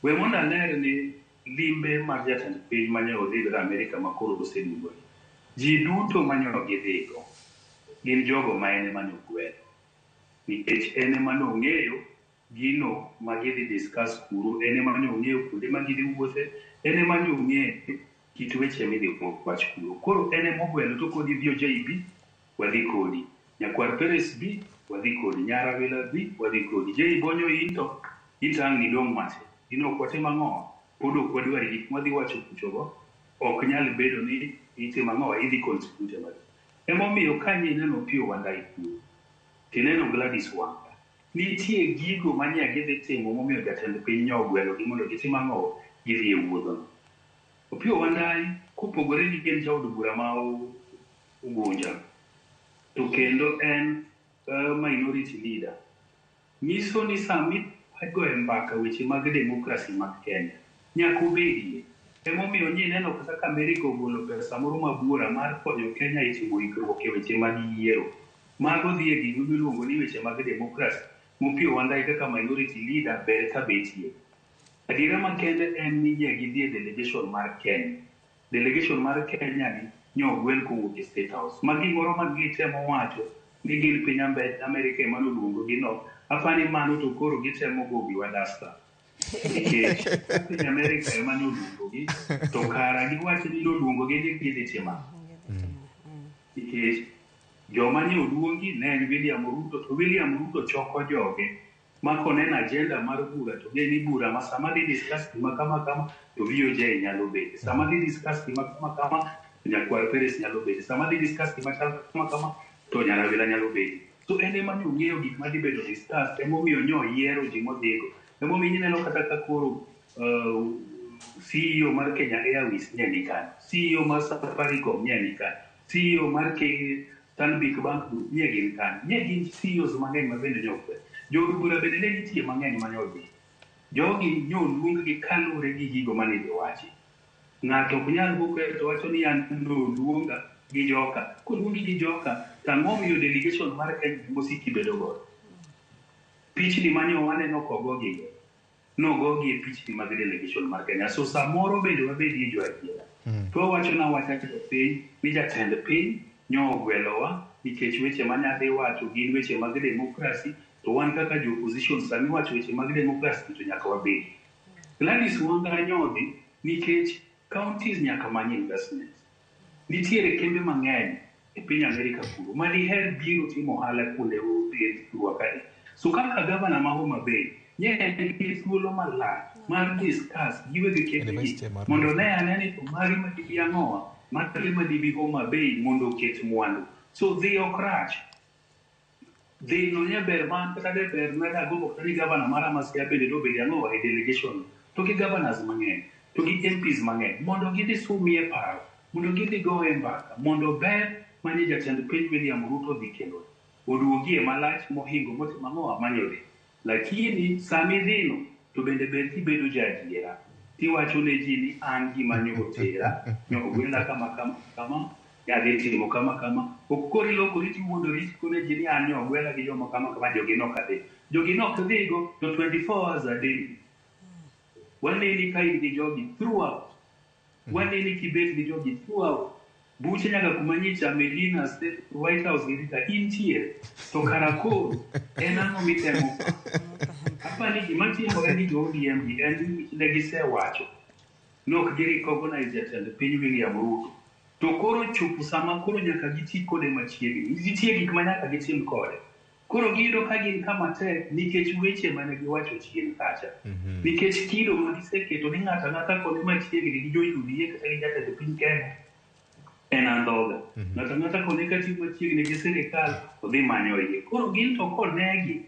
We mondo aler ni limbe mar jatend piny mane odhi godo Amerika ma koro oseduogo ni, ji duto mane gidhigo gin jogo ma en ema nogwelo. Nikech en ema nong'eyo gino ma gidhi discuss kuro, en ema nong'eyo kuonde ma gidhi wuothe, en ema nong'eyo kit weche midhi wach kuro. Koro en ema ogwelo to kodi VOJ bi, wadhi kodi. Nyakwar Peres bi, wadhi kodi. Nyarawila bi, wadhi kodi. Jay Bonyo in to itang' ni dong' matin. In ok watim ang'o? Pod ok wadwar gik mwadhi wacho kuchogo. Ok nyal bedo ni itimo ang'o, idhi contribute magi. Emomiyo ka ineno Opiyo Wandayi kuro, tineno Gladys Wanga, nitie gigo manye gidhi timo momiyo jatend piny nyo ogwelogi mondo gitim ang'o, gidhi e wuodhono. Opiyo Wandayi kopogore ni en jaod bura ma Ugunja, to kendo en minority leader, nyiso ni sami igoye mbaka weche mag demokrasi mag Kenya, nyaka obedie. Emomiyo nyineno kata ka Amerika ogolo pesa moro mabuora mar konyo Kenya e timo ikruok e weche mag yiero. Mago dhi e gima iluongo ni weche mag demokrasi. Opiyo Wandayi kaka minority leader ber ka betie. Adiera makende en ni nye gidhi e delegation mar Kenya. Delegation mar Kenya ni nyo ogwel kowuok e State House. Ma gimoro ma gitemo wacho ni gin piny Amerika ema noluongo gi no. Apani mano to koro gitemo go giwa dasta. Nikech piny Amerika ema noluongo gi, to kara giwach ni noluongo gi ni gidhi timo ang'o. Nikech joma ne oluongi ne en William Ruto, to William Ruto choko joge ma koneno agenda mar bura to ng'e ni bura ma sama dhi discuss gima kama kama to VOJ nyalo bede. Sama dhi discuss gima kama kama to Nyakwar Peres nyalo bede. Sama dhi discuss gima chal kama kama to Nyarawila nyalo bede. So en ema ne ong'eyo gik madhi bedo discussed, emomiyo nyo oyiero ji modhigo. Emomiyo ineno kata ka koro CEO mar Kenya Airways ne ni kanyo, CEO mar Safaricom ne ni kanyo, CEO mar Stanbic Bank Group ne gin kanyo. Ne gin CEOs mang'eny ma bende ne okwe. Jood bura bende ne nitie mang'eny mane odhi. Jogi nyoluong gi kaluwore gi gigo mane idhi wachi. Ng'ato ok nyal wuok to wacho ni an noluonga gi joka. Koluongi gi joka, to ang'o miyo delegation mar Kenya mosiki bedo godo? Pichni mane waneno kogogi nogogi e pichni mag delegation mar Kenya. So samoro bende wabedie jo adiera. To wawacho nawacha jopiny ni jatend piny nyo ogwelowa nikech weche ma nyadhi wacho gin weche mag democracy to wan kaka jo opposition sami wacho weche mag democracy to nyaka wabedi. Gladys Wanga nyodhi nikech counties nyaka many investment. Nitiere kembe mang'eny e piny Amerika kuro ma diher biro timo ohala kuonde thurwa kae. So kaka gavana ma Homa Bay nye en gi thuolo malach mar discuss gi weg kembe gi mondo ne ane ni to magi ma dibi ang'owa magi ma dibi Homa Bay mondo oket mwandu. So dhi ok rach. Dhi no nye ber man kata de ber na dagombo kata ni gavana mara ma Siaya bende nobedi ang'owa e delegation to gi governors mang'eny to gi MPs mang'eny mondo gidhi sumie paro mondo gidhi goye mbaka mondo ber mane jatend piny William Ruto dhi kelo oduogie malach mohingo motimo ang'owa manyodhi. Lakini sami dhino to bende ber kibedo jaadiera tiwacho ne ji ni an gima nyo otera nyo ogwela kama kama kama adhi timo kama kama ok koro ilokori tiwuondori tikone ji ni an nyo ogwela gi joma kama kama jogi nok adhi jogi nok dhigo to 24 hours a day waneni ka in gi jogi throughout waneni kibet gi jogi throughout buche nyaka kuma nyicha Medina State White House gi ka intie to kara koro en ang'o mitemo apa ni gima timore ni jo ODM gi en ni ne gisewacho nok gi recognize jatend piny William Ruto to koro chopo sama koro nyaka giti kode machiegni nitie gik ma nyaka gitim kode koro giyudo ka gin kama tek nikech weche mane giwacho chien kacha nikech kido ma giseketo ni ng'ato ang'ata kode machiegni gi jo UDA kata gi jatend piny Kenya en andhoga ng'ato ang'ata kone ka tiyo machiegni gi sirikal odhi manyo iye koro gin to konegi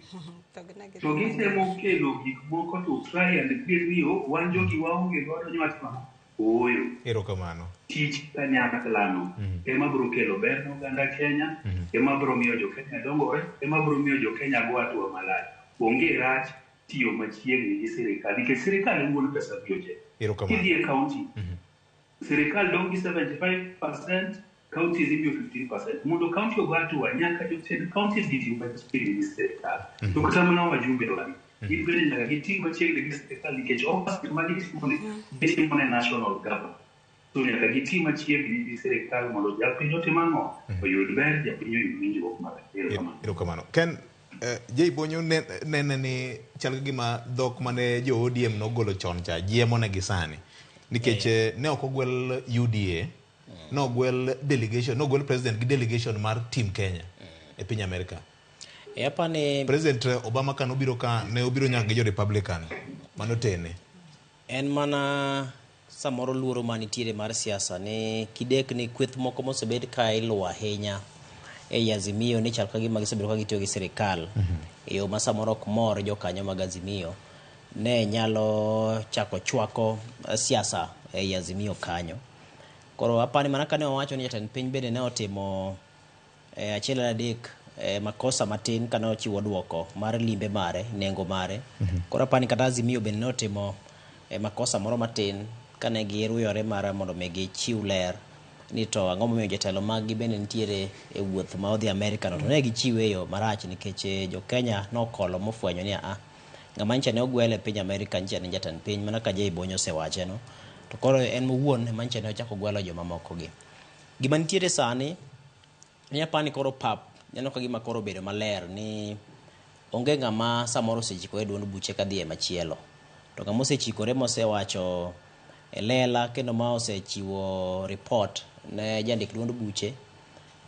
to gitemo kelo gik moko to try and create ni oh, wan jogi waonge godo nywach ma ooyo Erokamano. tich kanyaklano ema biro kelo ber ne oganda Kenya ema biro miyo jo Kenya dongore ema biro miyo jo Kenya go hatua malach onge rach tiyo machiegni gi sirikal nikech sirikal e wuon pesa biro te Erokamano. kidhi e county sirikal dong' gi 75% counties imiyo 15% mondo county ogo hatua nyaka jotend counties gi ti machiegni gi sirikal to kata mana wajumbe wagi gin bende nyaka giti machiegni gi sirikal nikech oversight ma gitimo ni gitimo ne national government so nyaka giti machiegni gi sirikal mondo japiny otim ang'o oyud ber japiny oyud winjruok maber Erokamano. Erokamano. Ken, Jay Bonyo nene ni chal ka gima dhok mane jo ODM nogolo chon cha jiemo negi sani. Nikech ne ok ogwel UDA, nogwel delegation, nogwel president gi delegation mar Team Kenya e piny Amerika. E apani President Obama ka nobiro ka ne obiro nyaka gi jo Republican manotene. En mana samoro luoro manitiere mar siasa ni kidek ni kweth moko mosebed ka iluwo ahinya ei Azimio ni chal ka gima gisebedo ka gitiyo gi sirikal e yo ma samoro ok mor jokanyo mag Azimio ne nyalo chako chwako siasa ei Azimio kanyo. Koro apani mana kane owacho ni jatend piny bende ne otimo achiel adek makosa matin kane ochiwo duoko mar limbe mare, nengo mare. Koro apani kata Azimio bende ne otimo makosa moro matin kane giruyore mar mondo mi gichiw ler ni to ang'o momiyo jotelo mag gi bende nitiere e wuoth ma odhi Amerika no to ne gichiwe e yo marach nikech jo Kenya nokolo mofwenyo ni a ng'ama nyicha ne ogwel e piny Amerika nyicha ne jatend piny mana ka Jay Bonyo osewache no to koro en owuon ema nyicha ne ochako gwelo joma moko gi. Gima nitiere sani ni apani koro pap neno ka gima koro obedo maler ni onge ng'ama samoro osechikore e duond buche kadhi e machielo. To ng'ama osechikore mosewacho e lela kendo ma osechiwo report ne jandik duond buche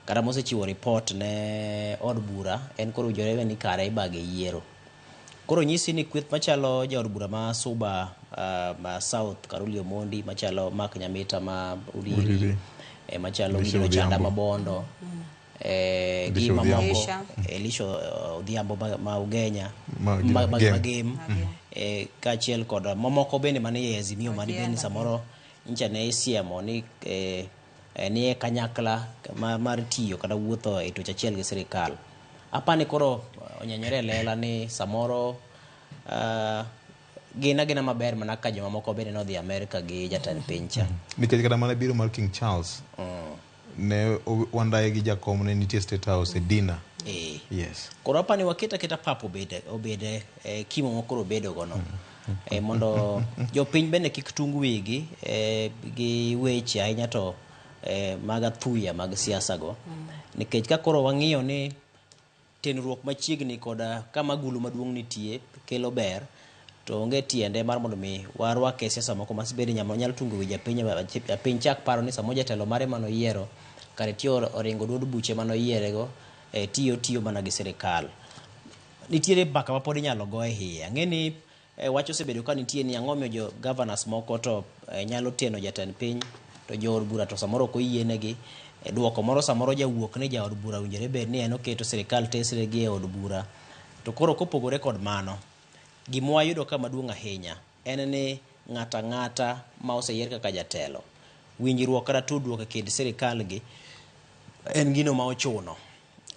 kata mosechiwo report ne od bura en koro owinjore ni kare ibage yiero. Koro nyisi ni kweth machalo jaod bura ma Suba ma South Karoli Omondi, machalo Mark Nyamita ma Uriri, machalo Elisha Gideon Ochanda Odhiambo. ma Bondo, gi Elisha mamoko Odhiambo. Elisha Odhiambo ma Ugenya Ma Gem. ma Gem, kaachiel kod mamoko bende manie Azimio mane bende samoro nyicha ne isiemo ni ni e kanyakla mar tiyo kata wuotho e tuech achiel gi sirikal. Apani koro onyenyore e lela ni samoro Gin agina maber mana ka jomamoko bende nodhi Amerika gi jatend piny cha. Nikech kata mana biro mar King Charles ne Wandayi gi Jakom ne nitie State House e dinner. Yes. Koro apani waket aketa pap obed obed e kimo ma koro obedo go no. Mondo jopiny bende kik tung wigi gi weche ahinya to mag athuya mag siasa go. Nikech ka koro wang'iyo ni tenruok machiegni koda kama agulu maduong' nitie kelo ber, to onge tiende mar mondo mi warwak e siasa moko ma bende nyalo tungo wi japiny, japiny chak paro ni samoro jatelo mare manoyiero kare tiyo oringo duond buche manoyierego, tiyo tiyo mana gi sirikal. Nitiere mbaka ma pod inyalo go e iye. Ang'e ni wach osebedo ka nitie ni ang'o miyo jo governors moko to nyalo teno jatend piny to jood bura to samoro ok oyienegi. Duoko moro samoro jawuok ni jaod bura owinjore bed ni en oketo sirikal tesre gi e od bura. To koro kopogore kod mano, gima wayudo ka maduong' ahinya en ni ng'ato ang'ata ma oseyier kaka jatelo, winjruok kata tudruok e kind sirikal gi en gino ma ochuno.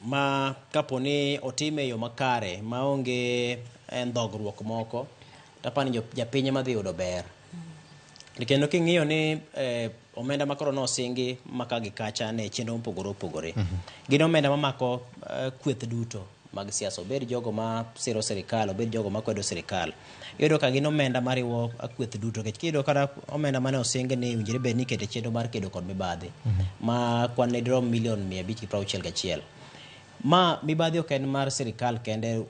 Ma kapo ni otime e yo makare maonge ndhogruok moko, to apani japiny ema dhi yudo ber. Kendo king'iyo ni omenda ma koro nosingi maka gi kacha ne chenro mopogore opogore, gin omenda mamako kweth duto mag siasa, obed jogo ma siro sirikal, obed jogo ma kwedo sirikal. Iyudo ka gin omenda mariwo kweth duto, nikech kiyudo kata omenda mane osing ni owinjore bed ni ikete chenro mar kedo kod mibadhi, ma kwan ne dirom milion 561. Ma mibadhi ok en mar sirikal kende,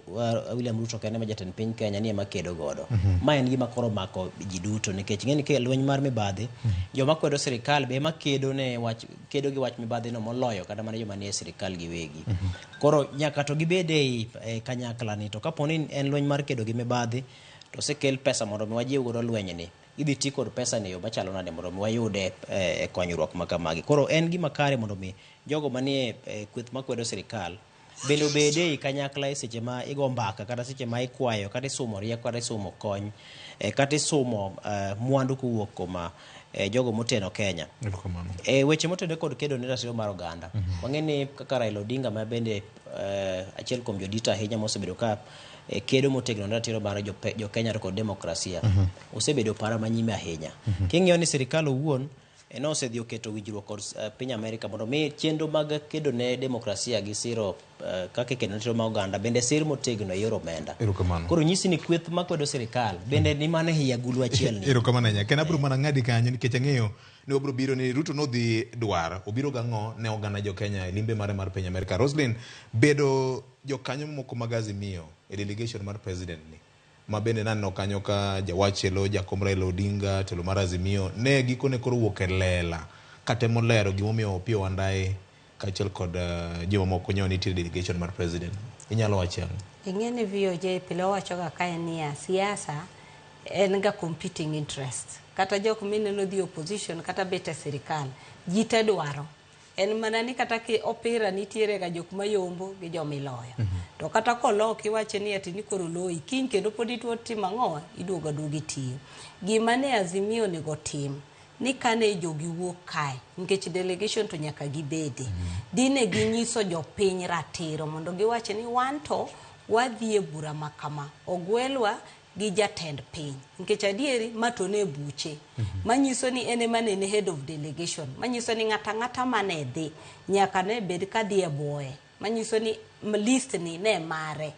William Ruto kende ma jatend piny Kenya ni ema kedo godo. Ma en gima koro mako ji duto, nikech ing'e ni ke lweny mar mibadhi, joma kwedo sirikal be ema kedo ne wach, kedo gi wach mibadhi no moloyo kata mana joma nie sirikal giwegi. Koro nyaka to gibed ei kanyakla ni, to kapo ni en lweny mar kedo gi mibadhi, to osekel pesa mondo mi wajiw godo lweny ni, idhi ti kod pesa ni e yo machalo nade mondo mi wayude e konyruok ma kamagi. Koro en gima kare mondo mi jogo manie kweth makwedo sirikal bende obed ei kanyakla e seche ma igo mbaka, kata seche ma ikwayo, kata isumo rieko, kata isumo kony, kata isumo mwandu kowuok kuom jogo moteno Kenya. Weche motenore kod kedo ne ratiro mar oganda. Wang'e ni kaka Raila Odinga ma bende achiel kuom jodito ahinya mosebedo ka kedo motegno ne ratiro mar jo Kenya to kod demokrasia, osebedo para manyime ahinya. King'iyo ni sirikal owuon ne osedhi oketo winjruok kod piny Amerika mondo mi chenro mag kedo ne demokrasia gi siro kaka ikedo ne ratiro mar oganda bende sir motegno e yor omenda. Erokamano. Koro nyisi ni kweth makwedo sirikal bende ni mana e agulu achiel ni. Erokamano ahinya. Kendo abiro mana ng'adi kanyo nikech ang'eyo ni wabiro biro ni Ruto nodhi dwar obiro gang'o ne oganda jo Kenya e limbe mare mar piny Amerika. Roslyn, bedo jokanyo moko mag Azimio e delegation mar president ni ma bende naneno kanyo ka jawachelo jakom Raila Odinga telo mar Azimio ne gikone koro wuok e lela katemo lero gimomiyo Opiyo Wandayi kaachiel kod jomamoko nyo nitie delegation mar president. Inyalo wacho ang'o? Ing'e ni VOJ pile wawachoga kae niya, siasa en ga competing interest. Kata jok mineno dhi opposition kata bet e sirikal, ji te dwaro. En mana ni kata ki opira nitiere ga jok mayombo gi jomiloyo. To kata koloki iwacho ni ati ni koro loyi, kiny kendo pod ituo timo ang'o, iduogo aduoga itiyo. Gima ne Azimio onego tim, ni kane jogi wuok kae, nikech delegation to nyaka gibede. Dine ginyiso jopiny ratiro mondo giwach ni wan to wadhi e bura ma kama, ogwelwa gi jatend piny. Nikech adieri ma to ne buche. Manyiso ni en ema ne en head of delegation. Manyiso ni ng'ata ang'ata mane dhi, nyaka ne bed ka dhi e buoye. Manyiso ni list ni ne mare.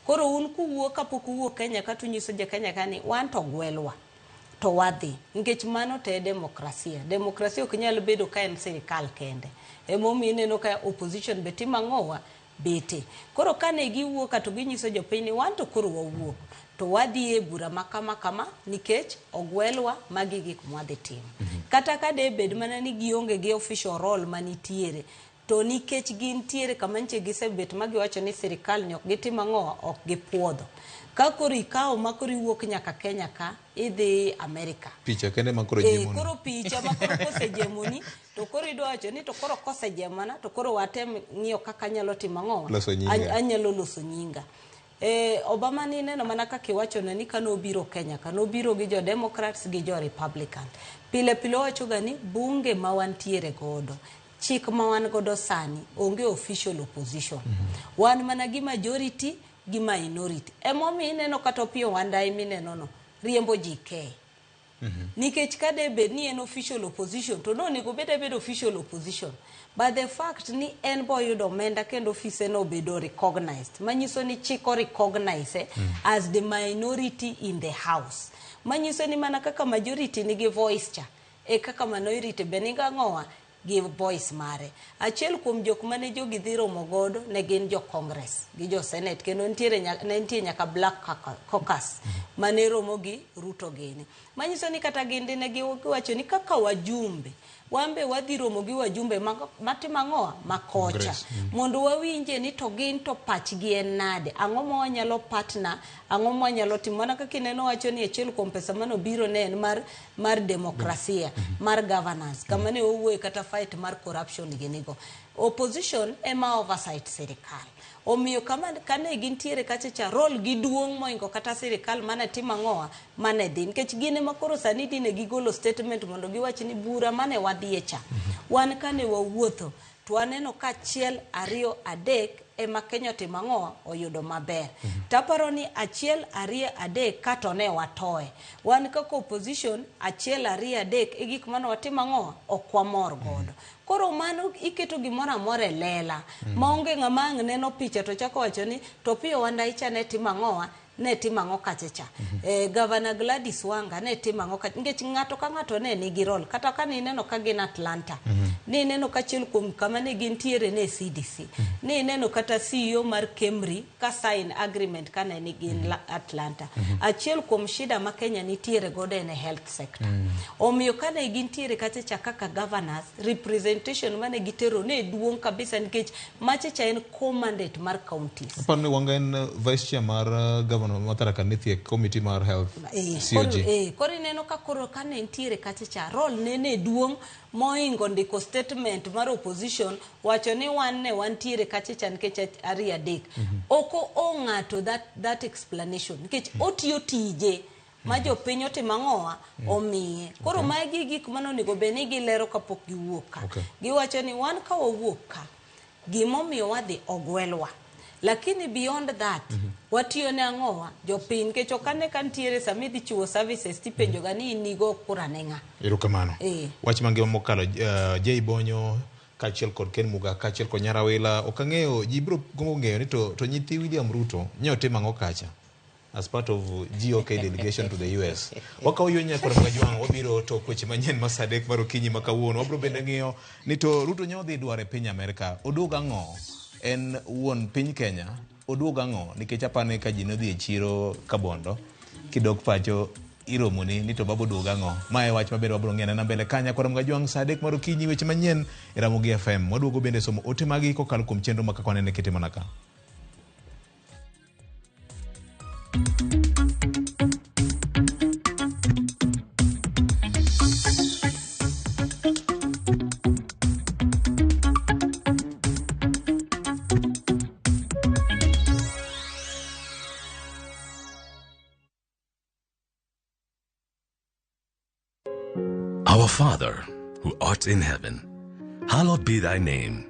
Koro un kuwuok kapok uwuok Kenya ka tunyiso jo Kenya ka ni wan to gwelwa to wadhi. Nikech mano to e demokrasia. Demokrasia ok nyal bedo ka en sirikal kende. Emomiyo ineno ka opposition be timo ang'owa bete. Koro kane giwuok ka to ginyiso jopiny ni wan to koro wawuok. To wadhi e bura ma kama kama nikech ogwelwa magi gik mwadhi timo. Kata ka de bed mana ni gionge gi official role manitiere, to nikech gintiere kama nche gisebet ma giwacho ni sirikal ni ok gitim ang'o, ok gipuodho. Ka koro ikawo ma koro iwuok nyaka Kenya ka, idhi Amerika. Picha kende ma koro jemoni. Koro picha ma koro kosejemoni, to koro idwa wacho ni to koro kosejemana, to koro watem ng'iyo kaka anyalo timo ang'o? Loso nyinga. Anyalo loso nyinga. Obama ni neno mana kaka iwachone ni kane obiro Kenya, kane obiro gi jo Democrats gi jo Republican. Pile pile owachoga ni bunge ma wantiere godo, chik ma wan godo sani, onge official opposition. Wan mana gi majority gi minority. Emomiyo ineno kata Opiyo Wandayi mineno no, riembo ji ke. Nikech ka de bed ni en official opposition to nonego bed abeda official opposition. But the fact ni en boyudo omenda kendo ofise no obedo recognized, manyiso ni chik o recognize as the minority in the house. Manyiso ni mana kaka majority nigi voice cha, e kaka minority be nigi ang'owa gi voice mare. Achiel kuom jok mane jogi dhi romo godo ne gin jo Congress gi jo Senate kendo nitiere ne nitie nyaka Black Caucus mane romo gi Ruto gini. Manyiso ni kata gin dine giwacho ni kaka wajumbe, wan be wadhi romo gi wajumbe matimo ang'owa makocha. Mondo wawinje ni to gin to pachgi en nade, ang'o ma wanyalo partner, ang'o ma wanyalo timo. Mana kaka ineno wacho ni achiel kuom pesa manobiro ne en mar demokrasia, mar governance, kama ne owuoye kata fight mar corruption ginigo. Opposition ema oversight sirikal. Omiyo kama kane gintiere kacha cha role gi duong' moingo kata sirikal mane timo ang'owa mane dhi. Nikech gin ema koro sani dine gigolo statement mondo giwach ni bura mane wadhiye cha. Wan kane wawuotho to waneno ka 1, 2, 3 ema Kenya otimo ang'owa oyudo maber. Taparo ni 1, 2, 3 kato ne watoe. Wan kaka opposition 1, 2, 3 e gik mane watimo ang'owa ok wamor godo. Koro mano iketo gimoro amora e lela. Maonge ng'ama ang' neno picha to chako wacho ni to Opiyo Wandayi cha ne timo ang'owa, ne timo ang'o kacha cha. Governor Gladys Wanga ne timo ang'o kacha. Nikech ng'ato ka ng'ato ne nigi role. Kata ka nineno ka gin Atlanta, nineno ka achiel kuom kama ne gintiere ne CDC. Nineno kata CEO mar Kemri ka sign agreement ka ne gin Atlanta. Achiel kuom shida ma Kenya nitiere godo en e health sector. Omiyo ka ne gintiere kacha cha kaka governors, representation mane gitero ne duong' kabisa nikech macha cha en co-mandate mar counties. Aparo ni Wanga en vice chair mar governor ma Tharaka Nithi e committee mar health COG. Koro ineno ka koro ka ne nitiere kacha cha role ne duong' moingo ndiko statement mar opposition wacho ni wan ne wantiere kacha cha nikech 2, 3. Ok o ng'ato that explanation nikech otiyo tije ma jopiny otimo ang'owa omiye. Koro magi gik mane onego bed ni gilero kapok giwuok ka. Giwacho ni wan ka wawuok ka gimomiyo wadhi ogwelwa. Lakini beyond that, watiyo ne ang'owa jopiny nikech ok ane ka nitiere sama idhi chiwo services tipenjo ga ni in igo kura ne ng'a. Erokamano. Wach mangima mokalo Jay Bonyo kaachiel kod Ken Muga kaachiel kod Nyarawila ok ang'eyo ji biro gombo ng'eyo ni to nyithi William Ruto nye otimo ang'o kacha as part of GOK delegation to the US. Wakawo yo nyakora Kajwang' wabiro to weche manyien ma saa 3 mar okinyi ma kawuono. Wabiro bende ng'iyo ni to Ruto nye odhi dwaro e piny Amerka. Oduog ang'o? En wuon piny Kenya, oduog ang'o? Nikech apani ka ji nodhi e chiro Kabondo, kidok pacho iromoni ni to baba oduog ang'o? Ma e wach maber wabiro ng'iyo anena mbele kanya kora Kajwang' saa 3 mar okinyi weche manyien e Ramogi FM. Waduogo bende somo ote magi kokalo kuom chenro ma kaka wanene kete mana ka. Our Father, who art in heaven, hallowed be thy name.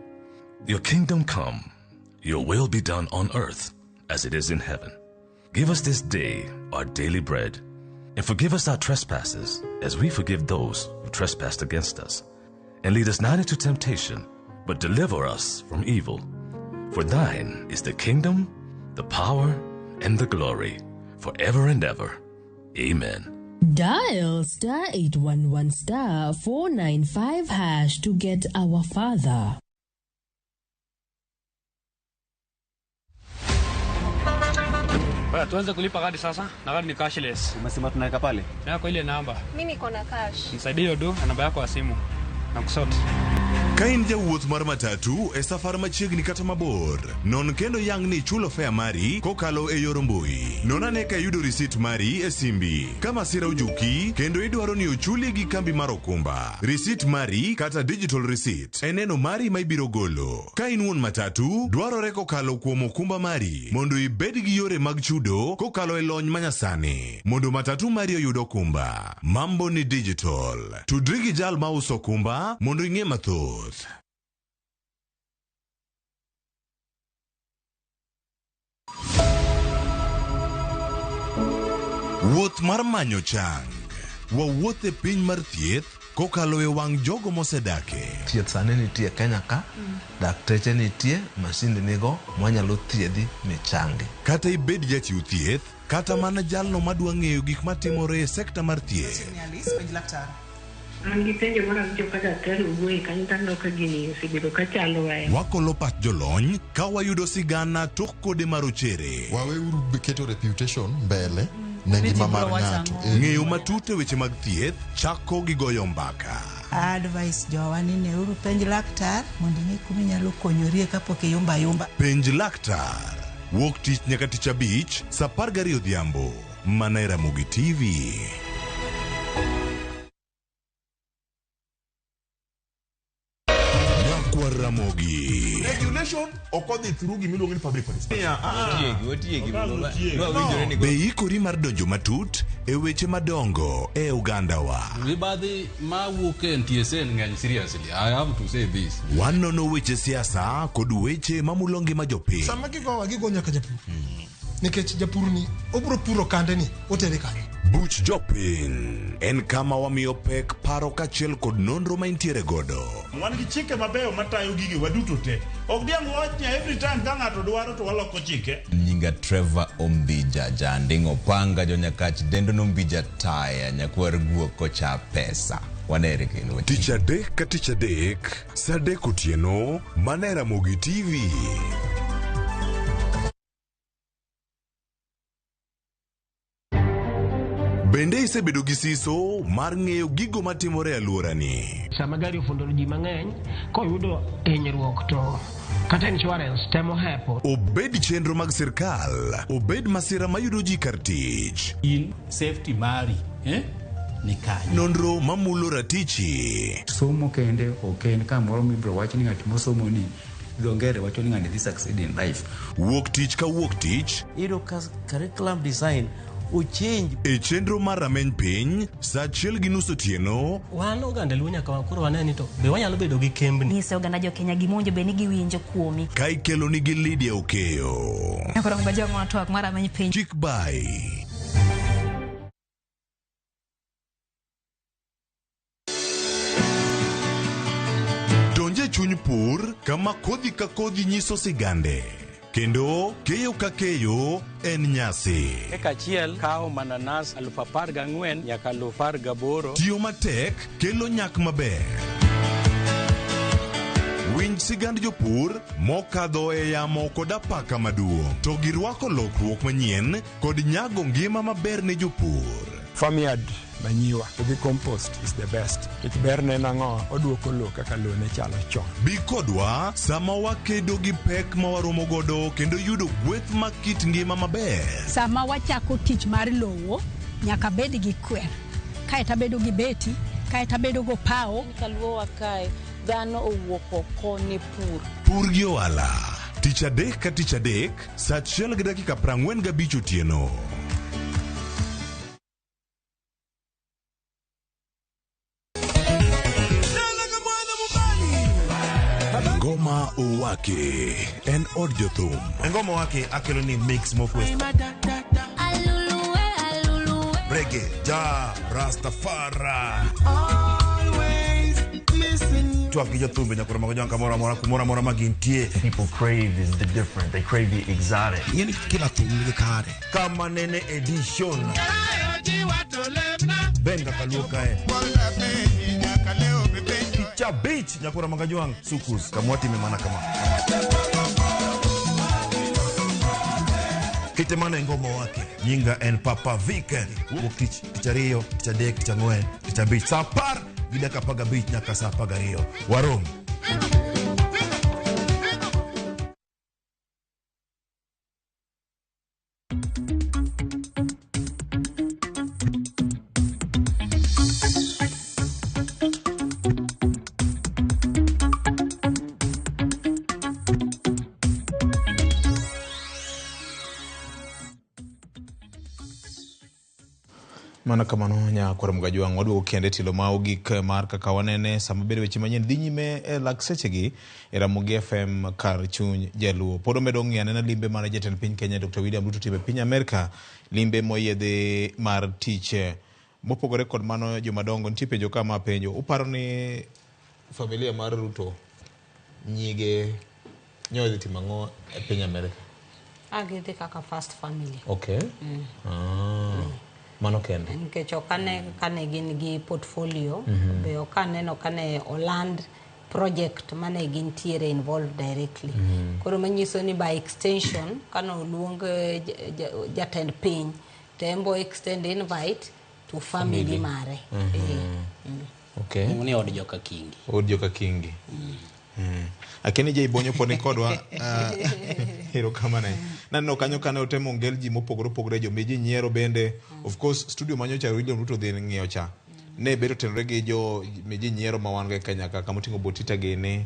Your kingdom come, your will be done on earth as it is in heaven. Give us this day our daily bread, and forgive us our trespasses as we forgive those who trespass against us. And lead us not into temptation, but deliver us from evil. For thine is the kingdom, the power, and the glory, forever and ever. Amen. Dial star 811 star 495 hash to get our Father. Baya, tuanze kulipa kadi sasa na kadi ni cashless. Umesema tunaweka pale? Yako ile namba. Mimi niko na cash. Nisaidie hiyo do na namba yako ya simu. Na kusort. Ka in jawuoth mar matatu e safar machiegni kata mabor, non kendo yang ni ichulo fare mari kokalo e yor mbui. Non ane ka iyudo risit mari e simbi. Ka masira ojuki kendo idwaro ni ochuli gi kambi mar okumba, risit mari kata digital receipt e neno mari ma ibiro golo. Ka in wuon matatu, dwarore kokalo kuom okumba mari mondo ibed gi yore mag chudo kokalo e lony manyasani mondo matatu mari oyud okumba. Mambo ni digital. Tudri gi jal mauso okumba mondo ing'e mathoth. Wuoth mar manyo chang. Wawuoth e piny mar thieth kokalo e wang' jogo mosedake. Thieth sani nitie Kenya ka, dakteche nitie, masinde nigo mwanyalo thiedhi michangi. Kata ibed jachiw thieth, kata mana jalno madwa ng'eyo gik matimore e sekta mar thieth. An gi penjo mar awinjo ka daktari owuoye kanyo to aneno ka gini osebedo ka chandowa e Wakolo pach jolony ka wayudo sigana tok kode marochere. Waweuru keto reputation mbele ne ngima mar ng'ato. Ng'eyo matut e weche mag thieth chako gi goyo mbaka. Advice jowa ni neuru penj laktar mondo ing'e kuma inyalo konyorie kapok iyumba ayumba. Penj laktar. Wuok tich nyaka tich abich, saa 12 odhiambo. Mana e Ramogi TV. Nyakwar Ramogi. Regulation ok odhi through gimiluongo ni public participation. Watiegi, Be ikori mar donjo matut e weche madongo e ogandawa? Mibadhi mawuok e NTSA ng'eny seriously. I have to say this. Wanono weche siasa kod weche mamulo ngima jopiny. Sama gigowa gigo nyaka japur. Nikech japur ni obiro puro kande ni otere kanye. Buch jopiny en kama wamiyo pek paro kaachiel kod nonro ma intiere godo. Wan gi chike mabeyo matayo gige waduto te. Ok diang' wach ni every time ka ng'ato dwaro to waloko chike. Nyinga Trevor Ombija Janding' Opanga Jonyakach dendo nombija taya nyakwar guok kocha pesa. Wanere kendo. Tich adek ka tich adek, saa adek otieno, mana e Ramogi TV. Bende isebedo gi siso mar ng'eyo gigo matimore e alworani? Sama gari ofundoro ji mang'eny, koyudo hinyruok to kata insurance temo hepo. Obed chenro mag sirkal, obed masira mayudo ji kar tich. In safety mari, eh? Ni kanye. Nonro mamulo ratichi. Somo kende ok en kamoro mibiro wach ni ng'at mosomo ni dho ngere wacho ni ng'ani dhi succeed in life. Wuok tich ka wuok tich. Iyudo ka curriculum design ochange. E chenro mar rameny piny, saa achiel gi nus otieno. Wan oganda Luo nyaka koro wane ni to be wanyalo bedo gi kembni. Nyiso oganda jo Kenya gima owinjo bed ni giwinjo kuomi. Ka ikelo nigi Lydia Okeyo. Koro ngajong'o twak mar rameny piny. Chik bai. Donje chuny pur kama kodhi ka kodhi nyiso sigande. Kendo keyo ka keyo en nyasi. Eka achiel kawo mananas 14,000 nyaka 18,000. Tiyo matek kelo nyak maber. Winj sigand jopur mokadho e yamo kod apaka maduong' to girwako lokruok manyien kod nyago ngima maber ne jopur. Farmyard manyiwa to gi compost is the best. Nikech berne en ang'o? Oduoko lowo kaka lowo ne chalo chon. Bi kodwa sama wakedo gi pek ma waromo godo kendo yudo gweth mag kit ngima maber. Sama wachako tich mar lowo, nyaka bed gi kwer. Kaeto abedo gi beti, kaeto abedo go pawo. Kaluowa kae, dhano owuok oko ne pur. Pur gi ohala. Tich adek ka tich adek, saa 1:45 otieno. Ngoma Owake en od jothum. Ngoma Owake akelo ni mix mokwe. Reggae, ja, Rastafari. Twak gi jothumbe nyakoro mago jang kamoro amora kumoro amora ma gintie. People crave is the different. They crave the exotic. Ing'eni kila thum nigi kare. Kama nene edition. Benga kaluo kae. Picha beach nyakoro mago jwang' sukus kamwatime mana kama. Kite mana e ngoma wake. Nyinga en Papa Vic. Wuok tich, tich ariyo, tich adek, tich ang'wen, tich abich. Saa 10:15 nyaka saa 12. Warom. Mana kamano nyakwar Mgajwang', waduogo kendo e tielo ma ogik mar kaka wanene sama bende weche manyien dhi nyime e lak sechegi e Ramogi FM kar chuny jaluo. Pod omedo ng'iyo anena limbe mar jatend piny Kenya Dr. William Ruto timo e piny Amerka, limbe moyiedhi mar tich. Mopogore kod mano jomadongo nitie penjo ka ma penjo, uparo ni familia mar Ruto nyige nyo dhi timo ang'o e piny Amerka? A gidhi kaka first family. Okay. Ah. Mano kende. Nikech ok ane kane gin gi portfolio, be ok aneno kane oland project mane gintiere involved directly. Koro manyiso ni by extension kane oluong jatend piny to en bo extend invite to family mare. Okay. Ni od joka Kingi. Od joka Kingi. Akeni je ibonyo pod ni kodwa. Erokamano. Naneno kanyo kane otemo ngel ji mopogore opogore jomi ji nyiero bende. Of course studio manyocha William Ruto dhi ng'iewo cha. Ne bedo tenore gi jo mi ji nyiero ma wan go e Kenya ka kamoting'o Botita gini.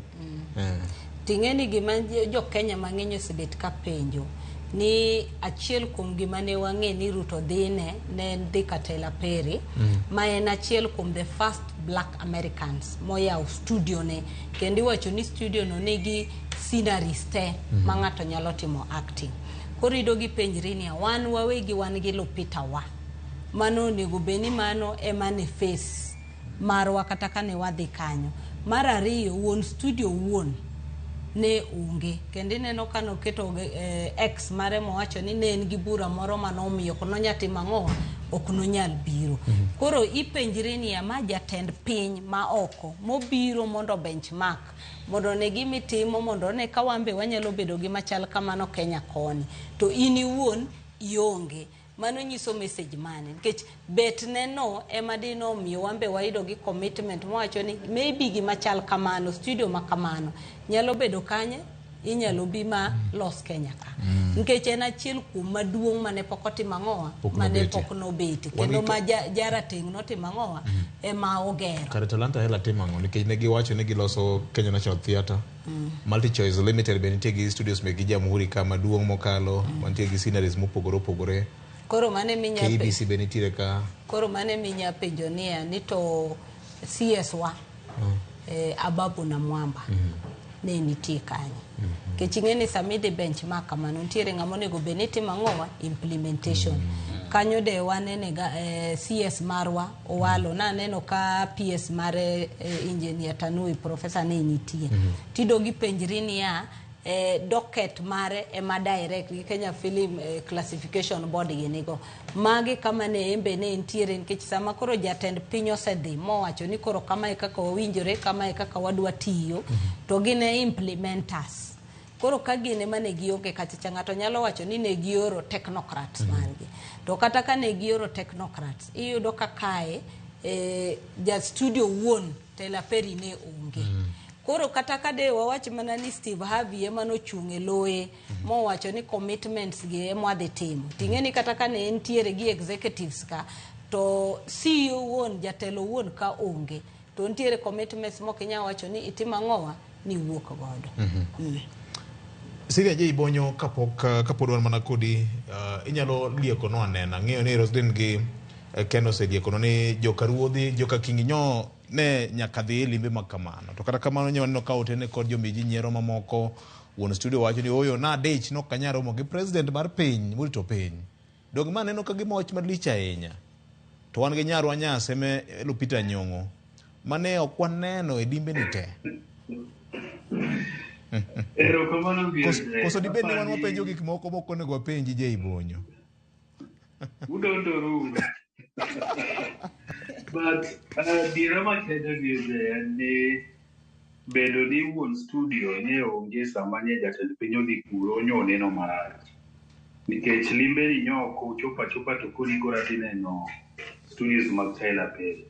Ting'e ni gima jo Kenya mang'eny osebet ka penjo ni achiel kuom gima ne wang'e ni Ruto dhine ne en dhi ka Tyler Perry, ma en achiel kuom the first black Americans moyawo studio ne, kendo iwacho ni studio no nigi sceneries te ma ng'ato nyalo timo acting. Koro iyudo gipenjri niya, wan wawegi wan gi Lupita wa, mano onego bed ni mano ema ne face marwa kata kane wadhi kanyo. Mar ariyo, wuon studio wuon ne onge, kendo ineno ka noketo ex mare mowacho ni ne en gi bura moro manomiyo ok nonyal timo ang'o, ok nonyal biro. Koro ipenjri niya, ma jatend piny ma oko mobiro mondo benchmark, mondo one gima itimo, mondo one ka wan be wanyalo bedo gi machal kamano Kenya koni, to in iwuon ionge. Mano nyiso message mane? Nikech betne no ema dine omiyo wan be wayudo gi commitment mowacho ni maybe gima chal kamano, studio ma kamano nyalo bedo kanye, inyalo bi ma los Kenya ka. Nikech en achiel kuom maduong' mane pok otimo ang'owa, mane pok nobetie, kendo ma jarateng' notimo ang'owa, ema ogero. Kare Talanta Hela timo ang'o? Nikech ne giwacho ni giloso Kenya National Theatre. MultiChoice Limited be nitie gi studios mekgi Jamhuri ka maduong' mokalo, mantie gi sceneries mopogore opogore. Koro mane minya KBC be nitiere ka. Koro mane minya penjo niya ni to CS wa Ababu na Mwamba ne nitie kanyo. Nikech ing'e ni sama idhi benchmark kamano nitiere ng'ama onego bed ni timo ang'owa implementation. Kanyo de wanene ga CS marwa Owalo, naneno ka PS mare Engineer Tanui Professor ne nitie. Tido gipenjri niya docket mare ema direct gi Kenya Film Classification Board ginigo. Magi kama ne embe ne nitiere, nikech sama koro jatend piny osedhi mowacho ni koro kama e kaka wawinjore, kama e kaka wadwa tiyo, to gin e implementers. Koro ka gin ema ne gionge kacha cha, ng'ato nyalo wacho ni ne gioro technocrats margi. To kata ka ne gioro technocrats, iyudo ka kae ja studio wuon Tyler Perry ne onge. Koro kata ka de wawach mana ni Steve Harvey ema nochung' e loye mowacho ni commitments gi ema wadhi timo. Ting'e ni kata ka ne entiere gi executives ka, to CEO wuon, jatelo wuon ka onge, to nitiere commitments mok inyal wacho ni itimo ang'owa ni iwuok godo. Syria je ibonyo kapok kapod wan mana kodi, inyalo liekono anena. Ng'eyo ni Roslyn gi Ken oseliekono ni joka ruodhi, joka Kingi nyo ne nyaka dhi e limbe mag kamano. To kata kamano nyo waneno ka otene kod jomiji nyiero mamoko. Wuon studio wacho ni oyo na dich nok anyal romo gi president mar piny morito piny. Dong ma neno ka gima wach malich ahinya. To wan gi nyarwa Nyaseme Lupita Nyong'o mane ok waneno e limbe ni te. Erokamano. Koso dibed ni wan wapenjo gik moko mok onego wapenji je Ibonyo. Udondoru. But diera makende gi en ni bedo ni wuon studio ne onge sama nye jatend piny odhi kuro nyo oneno marach. Nikech limbe ni nyo ok ochopo achopa to koro igora tineno studios mag Tyler Perry.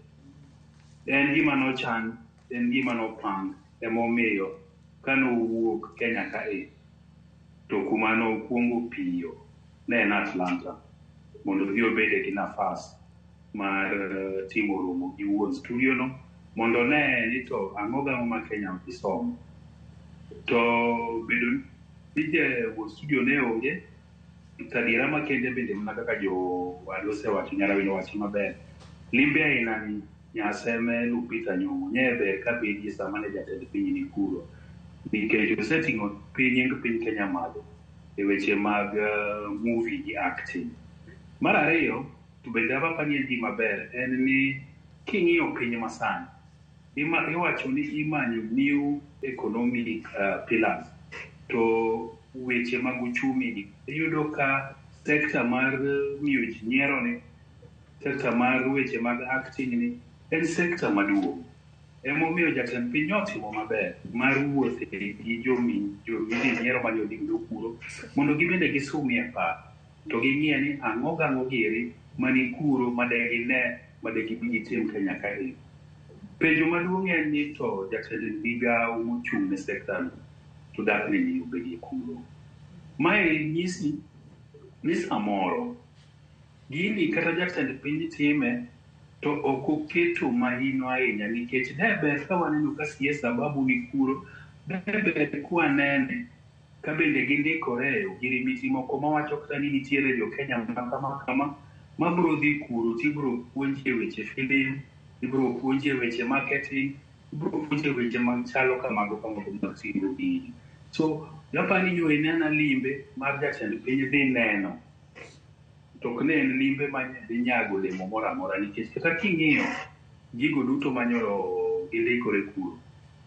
En gima nochan, en gima nopang, emomiyo kanowuok Kenya kae to kuma nokwongo piyo ne en Atlanta mondo odhi obede gi nafas mar timo romo gi wuon studio no mondo one ni to ang'o gang'o ma Kenya odhi somo. To bedo ni wuon studio ne onge, To adiera makende bende mana kaka jowadwa osewacho, Nyarawino owacho maber. Limbe aina ni Nyaseme Lupita Nyong'o nye ber ka bedie sama ne jatend piny ni kuro. Nikech oseting'o piny nying piny Kenya malo e weche mag movie gi acting. Mar ariyo, to bende apapa ni en gima ber en ni king'iyo piny masani, iwacho ni imanyo new economic pillars to weche mag uchumi gi iyudo ka sekta mar miyo ji nyiero ni, sekta mar weche mag acting ni en sekta maduong'. Emomiyo jatend piny notimo maber mar wuothe gi jomidhi nyiero mane odhi godo kuro mondo gibende gisumie paro to ging'iye ni ang'o gang'o giri mani kuro madegine madegibi gitim Kenya kae. Penjo maduong' en ni to jatend migawo mochung' ne sekta no to dak ne ni obedie kuro. Mae nyisi ni samoro gini kata jatend piny time to ok oketo mahino ahinya nikech ne ber ka waneno ka CS Ababu ni kuro, ne ber kwanene ka bende gindikore e ogirimiti moko mawacho kata ni nitiere jo Kenya ma kama kama mabiro dhi kuro tibiro puonji e weche film, ibiro puonji e weche marketing, ibiro puonji e weche machalo kamago kamago mag siro gini. So apani nyo inena limbe mar jatend piny dhi neno to ok ne en limbe ma dhi nyago olemo moro amora nikech kata king'iyo gigo duto manyoro gindikore kuro,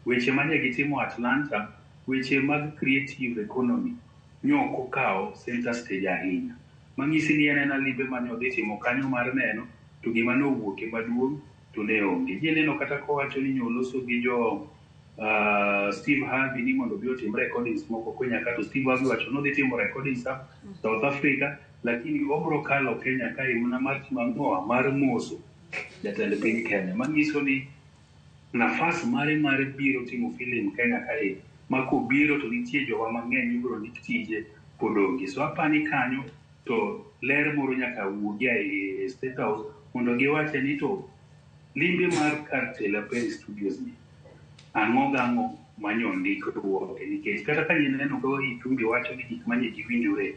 weche mane gitimo Atlanta, weche mag creative economy nyo ok okawo center stage ahinya. Manyisi ni en ena limbe mane odhi timo kanyo mar neno to gima nowuoke maduong' to ne onge. Ji neno kata kowacho ni nyoloso gi jo Steve Harvey ni mondo obi otim recordings moko Kenya ka to Steve Harvey wacho nodhi timo recordings South Africa lakini obro kalo Kenya kae mana mar timo ang'owa mar moso jatend piny Kenya. Manyiso ni nafas mare mar biro timo film Kenya kae ma kobiro to nitie jowa mang'eny mibiro ndik tije pod onge. So apani kanyo to ler moro nyaka wuogi e State House mondo giwache ni to limbe mar kar Tyler Perry Studios ni ang'o gang'o manyo ndikruok nikech kata ka ineno ka Itumbi wacho ni gik manye giwinjore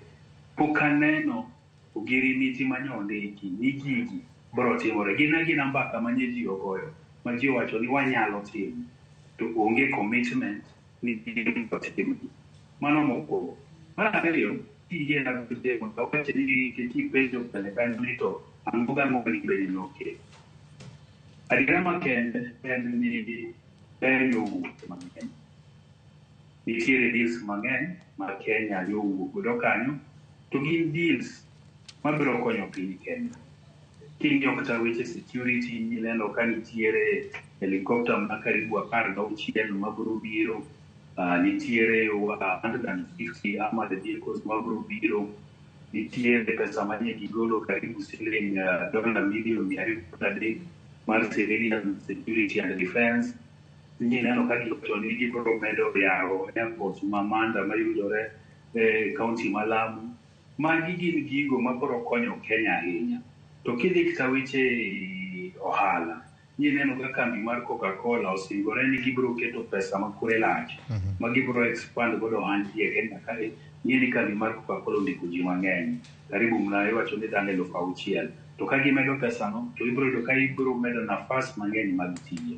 pok aneno ogirimiti manyo ondiki ni gigi biro timore. Gin agina mbaka manye ji ogoyo ma ji owacho ni wanyalo timo to onge commitment ni ibiro timgi. Mano mokwongo. Mar ariyo, kiyiena mondo awach ni nikech ipenjo mbele kanyo ni to ang'o gang'o limbe ni nokelo. Adiera makende en ni ber nowuok mang'eny. Nitiere deals mang'eny ma Kenya nowuok godo kanyo to gin deals mabiro konyo piny Kenya. King'iyo kata weche security ineno ka nitiere helicopter ma karibu 16 mabiro biro, nitiere 150 armored vehicles mabiro biro, nitiere pesa manye gigolo karibu siling dola milion 230 mar civilian security and defense. Ineno ka giwacho ni gibiro medo yaro airport ma Manda mayudore e kaunti ma Lamu. Magi gin gigo mabiro konyo Kenya ahinya. To kidhi kata weche ohala, ineno ka kambi mar Coca-Cola osingore ni gibiro keto pesa ma kore lach ma gibiro expand godo ohandgi e Kenya kae. Ing'e ni kambi mar Coca-Cola ondiko ji mang'eny, karibu mna iwacho ni dhano 6,000. To ka gimedo pesano, to ibiro yudo ka ibiro medo nafas mang'eny mag tije.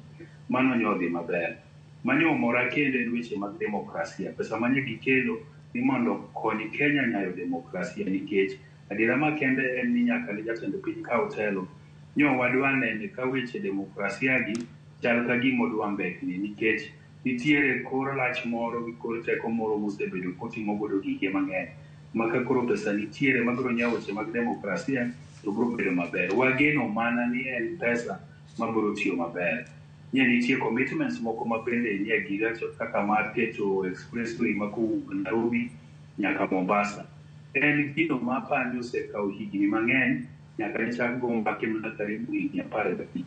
Mano nyo dhi maber. Mano omora kendo en weche mag demokrasia. Pesa manye gikelo ni mondo kony Kenya nyayo demokrasia nikech adiera makende en ni nyaka ne jatend piny kaw telo. Nyo wadwa nene ka weche demokrasia gi chal ka gima odwa mbekni nikech nitiere kor lach moro gi kor teko moro mosebedo kotimo godo gike mang'eny. Ma ka koro pesa nitiere mabiro nyawo weche mag demokrasia to biro bedo maber. Wageno mana ni en pesa mabiro tiyo maber. Nye nitie commitments moko ma bende nie gigacho kaka mar keto expressway ma kowuok Nairobi nyaka Mombasa. En gino ma apani osekawo higni mang'eny nyaka ne chak go mbaka mana karibu higni 15.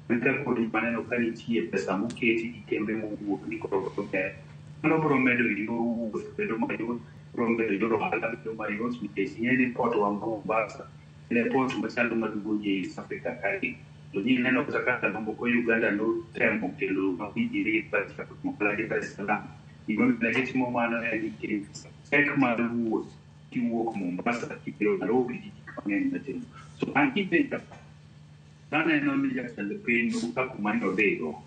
Ka koro maneno ka nitie pesa moketi gi kembe mowuok ni koro ber. Mano biro medo yor wuoth bedo mayot, biro medo yor ohala bedo mayot nikech ing'e ni port wa ma Mombasa en e port machalo maduong' e East Africa kae. To ji neno kata ka ndalo moko Uganda notemo kelo mapinjiri Dar es Salaam. Gimomiyo ne gitimo mano en nikech pek mar wuoth Kiwuok Mombasa kibiro Nairobi gi gik mang'eny matimo. So an kibeta aneno ni jatend piny ka kuma ne odhigo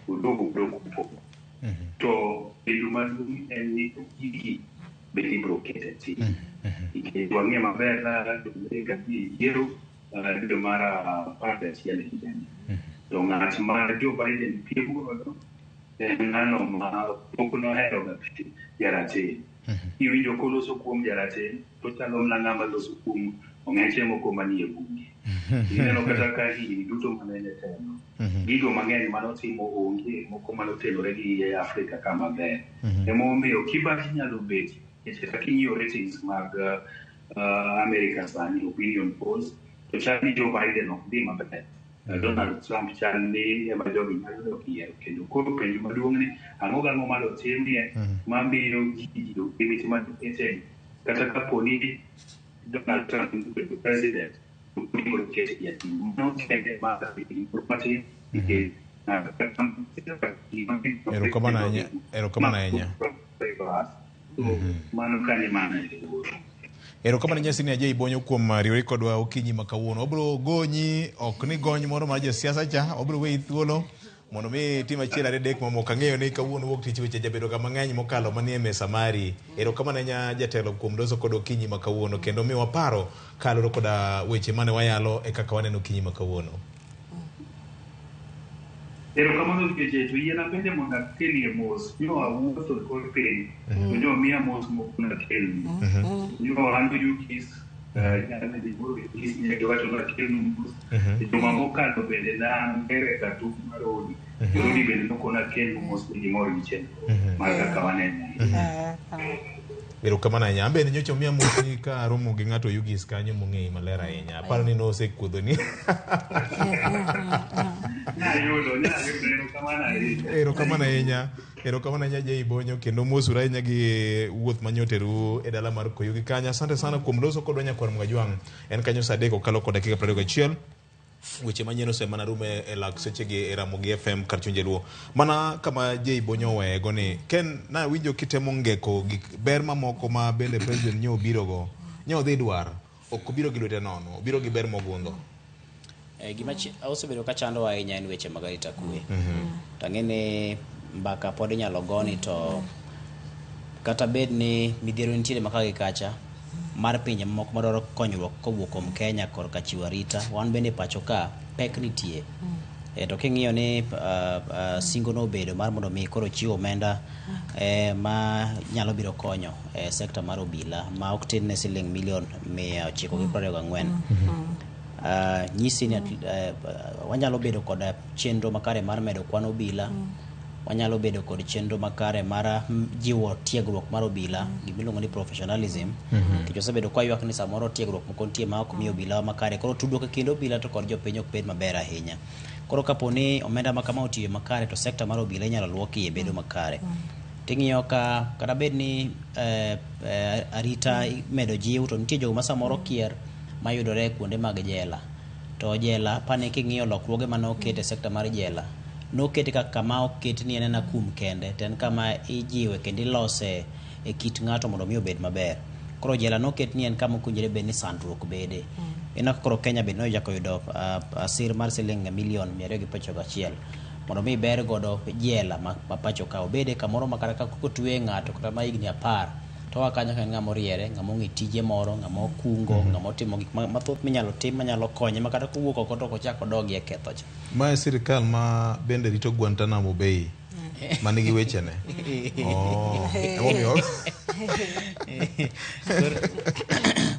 oduogo odok opong'. To penjo maduong' en ni to gigi bende ibiro ket e tim. Nikech wang'e maber na jo-Amerika dhi e yiero dwe mar 11 higani. To ng'at ma Joe Biden piem godo en ng'ano ma pok nohero ga jarateng'. Iwinjo koloso kuom jarateng' to chalo mana ng'ama loso kuom ong'eche moko manie bunge. Ineno kata ka higni duto mane en e telo, gigo mang'eny manotimo onge moko manotenore gi e Afrika ka maber. Emomiyo kibaji nyalo bet nikech kata king'iyo ratings mag America sani, opinion polls, to chal ni Joe Biden ok dhi maber. Donald Trump chal ni ema jogi nyalo dok yiero kendo. Koro penjo maduong' ni ang'o gang'o manotimie mamiyo gigi optimity manokete kata kapo ni Donald Trump obedo president to ibiro ket e tim. Mano kende ma matin nikech Erokamano ahinya. Erokamano ahinya. Mano kanye mana. Erokamano ahinya Senior Jay Bonyo kuom riwori kodwa okinyi ma kawuono. Wabiro gonyi, ok ni gony moro mar josiasa cha, wabiro weyi thuolo mondo mi itim achiel ariyo adek mamoko. Ang'eyo ni kawuono wuok tich weche jabedo ga mang'eny mokalo manie mesa mari. Erokamano ahinya jatelo kuom loso kodwa okinyi ma kawuono kendo miwa paro kaluwore koda weche mane wayalo e kaka waneno okinyi ma kawuono. Erokamano nikech to yiena bende mondo akelie mos. Nyo awuotho e kor piny, to nyo miya mos moko nakelni. Nyo an Oyugis, Oyugis ne giwacho nakelnu mos. Juma mokalo bende ne an mbele katuk mar odi. Jorodi bende nokona akelnu mos ni gimor gi chenro mar kaka wanene. Erokamano ahinya. An bende nyocha omiya mos ni ka aromo gi ng'ato Oyugis kanyo mong'eyi maler ahinya. Aparo ni nosekuodhoni. Nayudo, nayudo, erokamano ahinya. Erokamano ahinya. Erokamano ahinya Jay Bonyo kendo mosuru ahinya gi wuoth manyoteru e dala mar Koyugi kanyo. Asante sana kuom loso kodwa nyakwar Mgajwang'. En kanyo saa 3 okalo kod dakika 21. Weche manyien osemana rumo e lak sechegi e Ramogi FM kar Chunje Luo. Mana kama Jay Bonyo oweyego ni Ken nawinjo kitemo ngeko gik ber mamoko ma bende president nyo obirogo. Nyo odhi dwar. Ok obiro gi lwete nono, obiro gi ber mogundho. Gima osebedo ka chandowa ahinya en weche mag arita kwe. To ang'e ni mbaka pod inyalo goni to kata bed ni midhiero nitiere ma ka gi kacha mar pinje mamoko madwaro konyruok kowuok kuom Kenya korka chiwo arita, wan bende pacho ka pek nitie. To king'iyo ni singo nobedo mar mondo mi koro chiw omenda ma nyalo biro konyo e sekta mar obila ma ok tin ne siling milion 924. Nyisi ni wanyalo bedo kod chenro makare mar medo kwan obila, wanyalo bedo kod chenro makare mar jiwo tiegruok mar obila, gimiluongo ni professionalism, nikech osebedo kwa ywak ni samoro tiegruok moko nitie ma ok mi obila makare, koro tudruok e kind obila to kod jopiny ok bed maber ahinya. Koro kapo ni omenda ma kama otiyo makare to sekta mar obila inyalo luok iye bedo makare. Ting'iyo ka kata bed ni arita imedo jiw to nitie jogo ma samoro kier mayudore kuonde mag jela. To jela apani king'iyo lokruoge mane oket e sekta mar jela, noket kaka kama ok ni en ena kum kende, to en kama ijiwe kendo ilose e kit ng'ato mondo mi obed maber. Koro jela noket ni en kama ok owinjore bed ni sandruok bede. Ineno ka koro Kenya bende nochako yudo sir mar siling milion 291 mondo mi ber godo jela ma pacho ka obede kamoro ma kata ka otweye ng'ato kata ma higni 10 to oa kanyo ka en ng'ama oriere, ng'ama ong'e tije moro, ng'ama okungo, ng'ama otimo gik mathoth minyalo tim manyalo konye ma kata kowuok oko to ok ochak odogie e ketho cha. Ma e sirikal ma bende rito Guantanamo Bay manigi wechene. Oh, emomiyo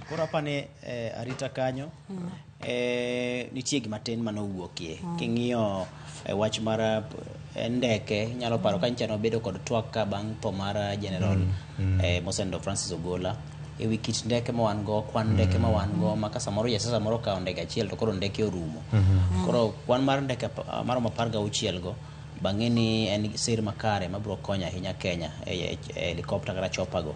Koro apani arita kanyo nitie gima tin manowuokie. King'iyo wach mar ndeke, inyalo paro ka nyocha wabedo kod twak ka bang' tho mar General Mosendo Francis Ogola ewi kit ndeke ma wan go, kwan ndeke ma wan go, ma ka samoro jasiasa moro okawo ndege achiel to koro ndeke orumo. Koro kwan mar ndeke maromo 16 go bang'e ni en sir makare mabiro konyo ahinya Kenya e helicopter kata chopper go.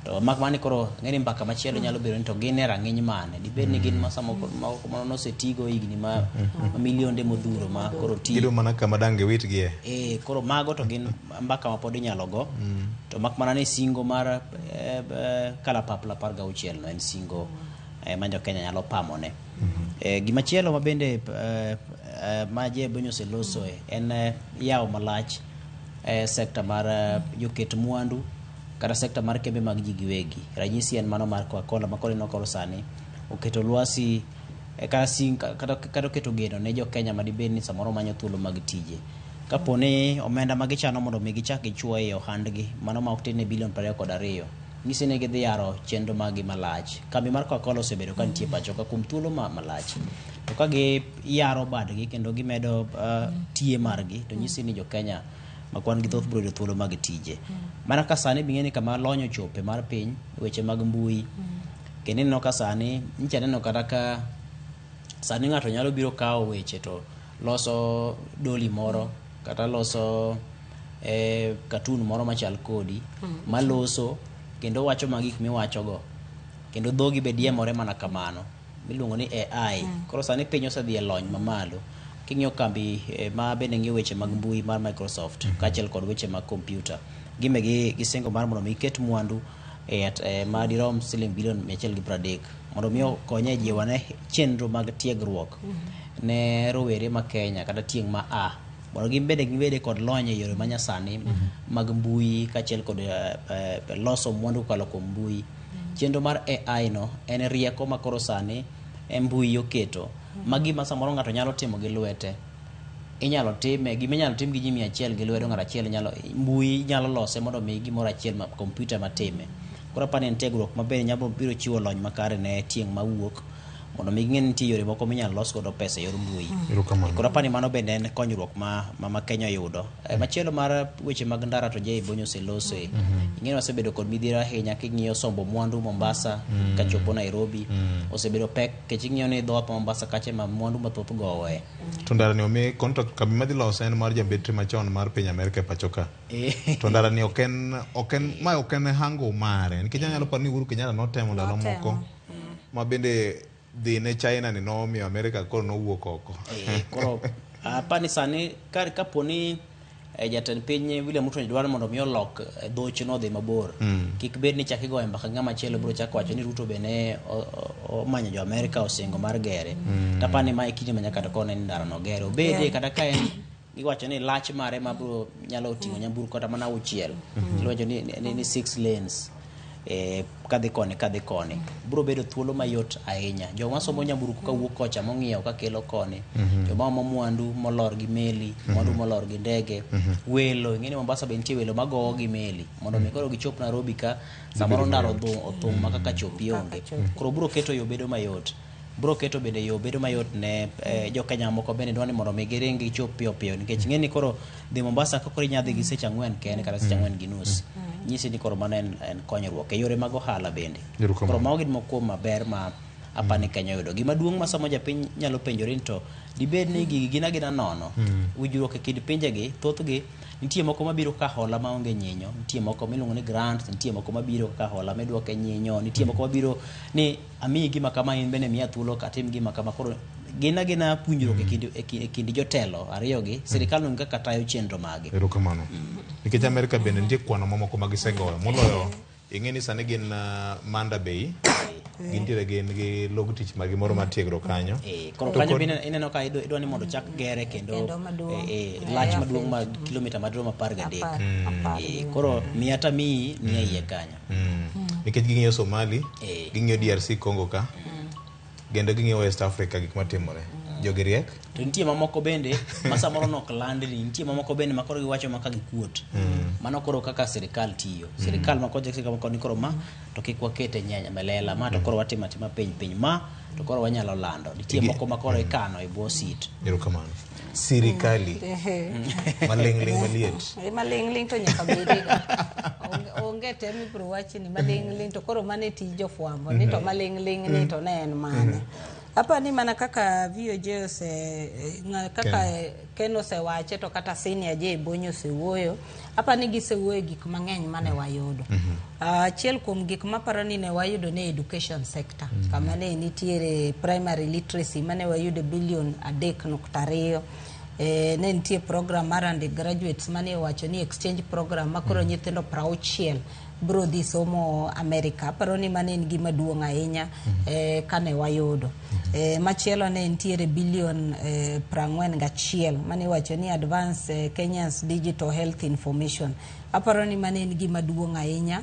To mak mana ni koro ng'e ni mbaka machielo nyalo bedo ni to gin e rang'iny mane. Dibed ni gin ma samoro moko mano nosetigo higni ma milionde modhuro ma koro ti. Gido mana kama dang' giwitgie. Koro mago to gin mbaka ma pod inyalo go. To mak mana ni singo mar kalapapla 16 no en singo ma jo Kenya nyalo pamone. Gimachielo ma bende ma Jay Bonyo oselosoe en yawo malach sekta mar joket mwandu kata sekta mar kembe mag ji giwegi. Ranyisi en mano mar Coca-Cola ma koro ineno koro sani oketo lwasi kata oketo geno ne jo Kenya ma dibed ni samoro manyo thuolo mag tije. Kapo ni omenda ma gichano mondo mi gichak gichuo e ohandgi mano ma ok tin ne bilion 22, nyisi ni gidhi yaro chenro maggi malach. Kambi mar Coca-Cola osebedo ka nitie pacho ka kuom thuolo malach. To ka giyaro badgi kendo gimedo tiye margi to nyisi ni jo Kenya ma kwan gi thoth biro yudo thuolo mag tije. Mana ka sani bing'e ni kama lony ochope mar piny, weche mag mbui, kendo ineno ka sani, nyicha aneno kata ka sani ng'ato nyalo biro kawo weche to loso doli moro kata loso cartoon moro machal kodi maloso kendo wacho ma gik miwachogo kendo dhogi be diemore mana kamano miluongo ni AI. Koro sani piny osedhi e lony mamalo. King'iyo kambi ma bende ng'iyo weche mag mbui mar Microsoft kaachiel kod weche mag kompyuta, gimbe gi singo mar mondo mi giket mwandu ma dirom siling bilion 130 mondo mi okonye e jiwo ne chenro mag tiegruok ne rowere ma Kenya kata tieng' ma A mondo gin bende gibede kod lony e yore manyasani mag mbui kaachiel kod loso mwandu kokalo kuom mbui. Chenro mar AI no en rieko ma koro sani mbui oketo ma gima samoro ng'ato nyalo timo gi lwete inyalo time, gima inyalo tim gi ji 100 gi lwedo ng'ato achiel nyalo mbui nyalo lose mondo mi gimoro achiel ma kompyuta matime. Koro apani en tiegruok maber nyalo biro chiwo lony makare ne tieng' mawuok mondo mi ging'e ni nitie yore moko minyalo los godo pesa e yor mbui. Koro apani mano bende en konyruok ma Kenya oyudo. Machielo mar weche mag ndara to Jay Bonyo oselose. Ing'e ni wasebedo kod midhiero ahinya king'iyo sombo mwandu Mombasa kachopo Nairobi. Osebedo pek nikech ing'iyo ni dho wath ma Mombasa kacha ema mwandu mathoth gowe. To ndara ni omi contract kambi madhi lose en mar jambetri machon mar piny Amerka e pacho ka. To ndara ni ok en ma ok en hango mare nikech anyalo paro ni Uhuru Kenyatta notemo ndalo moko ma bende dhi ne China ni nomiyo Amerika koro nowuok oko. Koro apani sani kapo ni jatend piny William Ruto dwaro mondo mi olok dhoche no odhi mabor. Kik bed ni chak igoyo mbaka ng'ama chielo biro chako wacho ni Ruto be ne omanyo jo Amerika osingo mar gere. Tapani ma e kinde ma nyaka to kone ni ndara no gere. Obede kata ka en iwacho ni lach mare ma biro nyalo ting'o nyamburko kata mana 6. Iwacho ni 6 lanes. Kadhi koni kadhi koni biro bedo thuolo mayot ahinya. Joma somo nyamburko kawuok kocha mong'iewo kakelo koni, joma omo mwandu molor gi meli, mwandu molor gi ndege, welo ing'e ni Mombasa be nitie welo magowo gi meli mondo mi koro gichop Nairobi ka samoro ndara othung' ma kaka chopi onge. Koro biro keto yo bedo mayot. Biro keto bende yo bedo mayot ne jo Kenya moko bende dwaro ni mondo mi giring gichop piyo piyo nikech ing'e ni koro dhi Mombasa ka koro inya dhi gi seche 4 kende kata seche 4:30. Nyisi ni koro mano en konyruok e yore mag ohala bende. Koro mago gin moko kuom maber ma apani Kenya oyudo. Gima duong' ma samo japiny nyalo penjore ni to dibed ni gigi gin agina nono. Winjruok e kind pinjegi thothgi nitie moko mabiro ka hola maonge nyinyo, nitie moko miluongo ni grants, nitie moko mabiro ka hola midwoke nyinyo, nitie moko mabiro ni amiyi gima kama in bende miya thuolo atim gima kama. Koro gin agina puonjruok e kind jotelo ariyogi, sirikal no kaka tayo chenro mage. Erokamano. Nikech Amerika bende nitie kwano mamoko ma gisegoyo moloyo ing'e ni sani gin Manda Bay gintiere gin gi log tich margi moro mar tiegruok kanyo. Koro kanyo bende ineno ka idwa ni mondo chak gere kendo lach maduong' mar kilomita madirom 13. Koro miya ta miyi ni e iye kanyo. Nikech ging'iyo Somali, ging'iyo DRC Congo ka, kendo ging'iyo West Africa gik matimore. Jogi riek. To nitie mamoko bende ma samoro nok landni, nitie mamoko bende ma koro giwacho ma ka gikuot. Mano koro kaka sirikal tiyo. Sirikal ma kocha sirikal ma koro ma to kik wakete nyanya melela, ma to koro watimo atima piny piny, ma to koro wanyalo lando. Nitie moko ma koro ikano e bwo sit. Erokamano. Sirikali. Maling'ling' maliet. Maling'ling' to nyaka bediga. Onge tem ibiro wachi ni maling'ling' to koro mane tij jofwambo ni to maling'ling' ni to ne en mane. Apa ni mana kaka VOJ ose kaka Ken. Ken osewache to kata Senior J Bonyo osewuoyo, apa ni gisewuoyo gik mang'eny mane wayudo. Achiel kuom gik maparo ni ne wayudo ne education sector, kama ne nitiere primary literacy mane wayudo bilion 3.2. Ne nitie program mar undergraduates mane owacho ni exchange program ma koro nyithindo 60 bro dhi somo America. Aparo ni mano en gima duong' ahinya kane wayudo. Machielo ne nitiere bilion 41 mane iwacho ni advance Kenya's digital health information. Aparo ni mano en gima duong' ahinya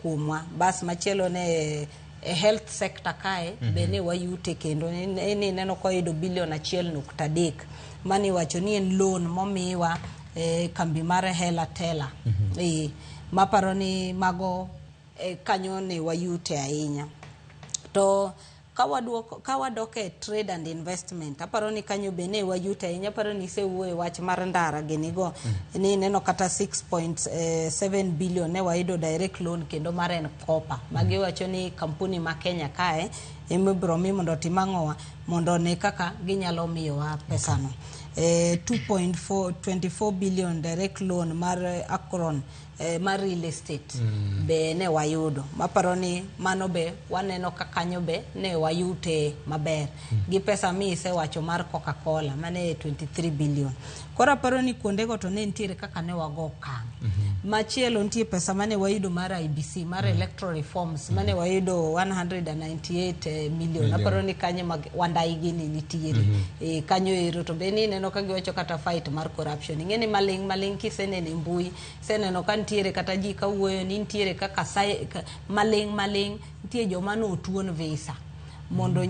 kuomwa. Bas machielo ne e health sector kae be ne wayute kendo ni neno ka wayudo bilion 1.3 mane iwacho ni en loan momiwa kambi mar Hela Tela. Maparo ni mago kanyo ne wayute ahinya. To ka wadok e trade and investment, aparo ni kanyo be ne wayute ahinya. Aparo ni isewuoyo e wach mar ndara ginigo ni neno kata 6.7 billion ne wayudo direct loan kendo mar M-Kopa magi wacho ni kampuni ma Kenya kae ema ibiro mi mondo otim ang'owa mondo one kaka ginyalo miyowa pesano. 2.4 24 billion direct loan mar Akron mar real estate be ne wayudo. Maparo ni mano be waneno ka kanyo be ne wayute maber gi pesa mi isewacho mar Coca-Cola mane 23 billion. Koro aparo ni kuondego to ne nitiere kaka ne wago okang'. Machielo nitie pesa mane wayudo mar IEBC mar electoral reforms mane wayudo 198 million. Million. Aparo ni kanyo mag Wandayi gini nitiere. Kanyo ero to be ni ineno ka giwacho kata fight mar corruption. Ing'e ni maling' maling' kiseneno e mbui, iseneno ka nitiere kata ji kawuoyo ni nitiere kaka maling' maling' nitie joma notuon visa mondo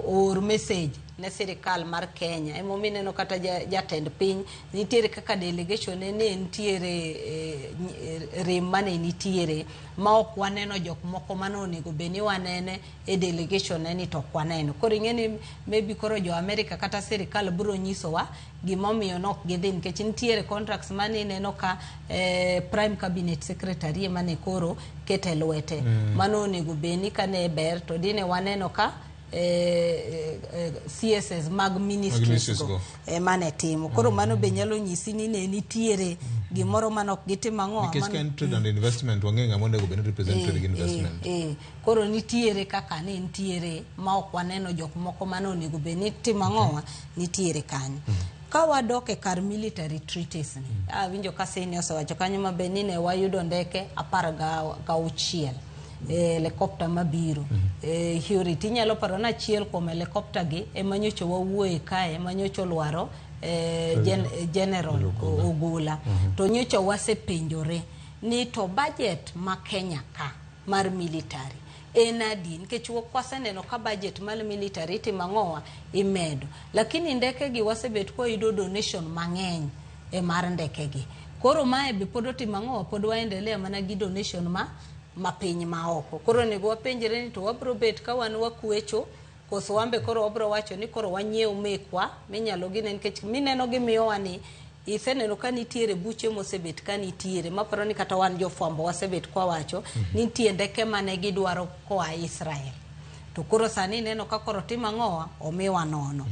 or message ne sirikal mar Kenya. Emomiyo ineno kata jatend piny nitiere kaka delegation ne nitiere rem mane nitiere ma ok waneno jok moko mane onego bed ni wanene e delegation ne ni to ok waneno. Koro ing'e ni maybe koro jo America kata sirikal biro nyisowa gimomiyo nok gidhi, nikech nitiere contracts mane ineno ka prime cabinet secretary ema ne koro kete lwete. Mano onego bed ni kane ber to dine waneno ka CSS mag ministries ministries go go. ema ne timo. Koro mano be nyalo nyisi ni ne nitiere gimoro mane ok gitimo ang'o. Nikech ka en trade and investment, wang'e ng'ama onego bed ni represent trade gi investment. Koro nitiere kaka ne nitiere ma ok waneno jok moko mane onego bed ni timo ang'owa nitiere kanyo. Ka wadok e kar military treaties ni, awinjo ka Seni osewacho kanyo maber ni ne wayudo ndeke 16 helicopter mabiro. Huri, tinyalo paro ni achiel kuom helicopter gi ema nyocha wawuoye kae ema nyocha olwaro General Ogola. To nyocha wasepenjore ni to budget ma Kenya ka mar military en adi, nikech waseneno ka budget mar military itimo ang'owa imedo, lakini ndeke gi wasebet kwayudo donation mang'eny e mar ndeke gi. Koro mae be pod otimo ang'owa, pod waendelea mana gi donation ma piny maoko. Koro onego wapenjre ni to wabro bet ka wan wakwecho koso wambe koro wabro wacho ni koro wanyiew mekwa minyalo gine, nikech mineno gimiyowa ni iseneno ka nitiere buche mosebet ka nitiere maparo ni kata wan jofwambo wasebet kwawacho ni nitie ndeke mane gidwaro koa Israel, to koro sani ineno ka koro timo ang'owa omiwa nono.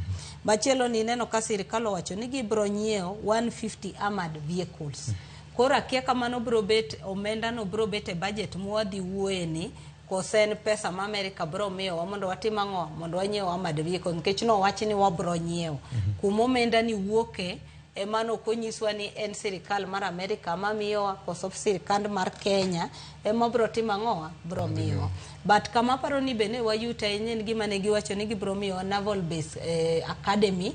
Machielo ni ineno ka sirikal owacho ni gibro nyiewo 150 armored vehicles. Koro akia ka mano bro bet omenda no bro bet e budget mwadhi wuoye ni kose en pesa ma America bro miyowa mondo watim ang'o, mondo wanyiew armored vehicles, nikech nowach ni wabro nyiewo. Kuma omenda ni wuoke ema nok onyiswa ni en sirikal mar America mamiyowa koso sirikand mar Kenya ema bro timo ang'owa bro miyowa. But kama aparo ni be ne wayute ahinya en gima ne giwacho ni gibro miyowa Naval Base Academy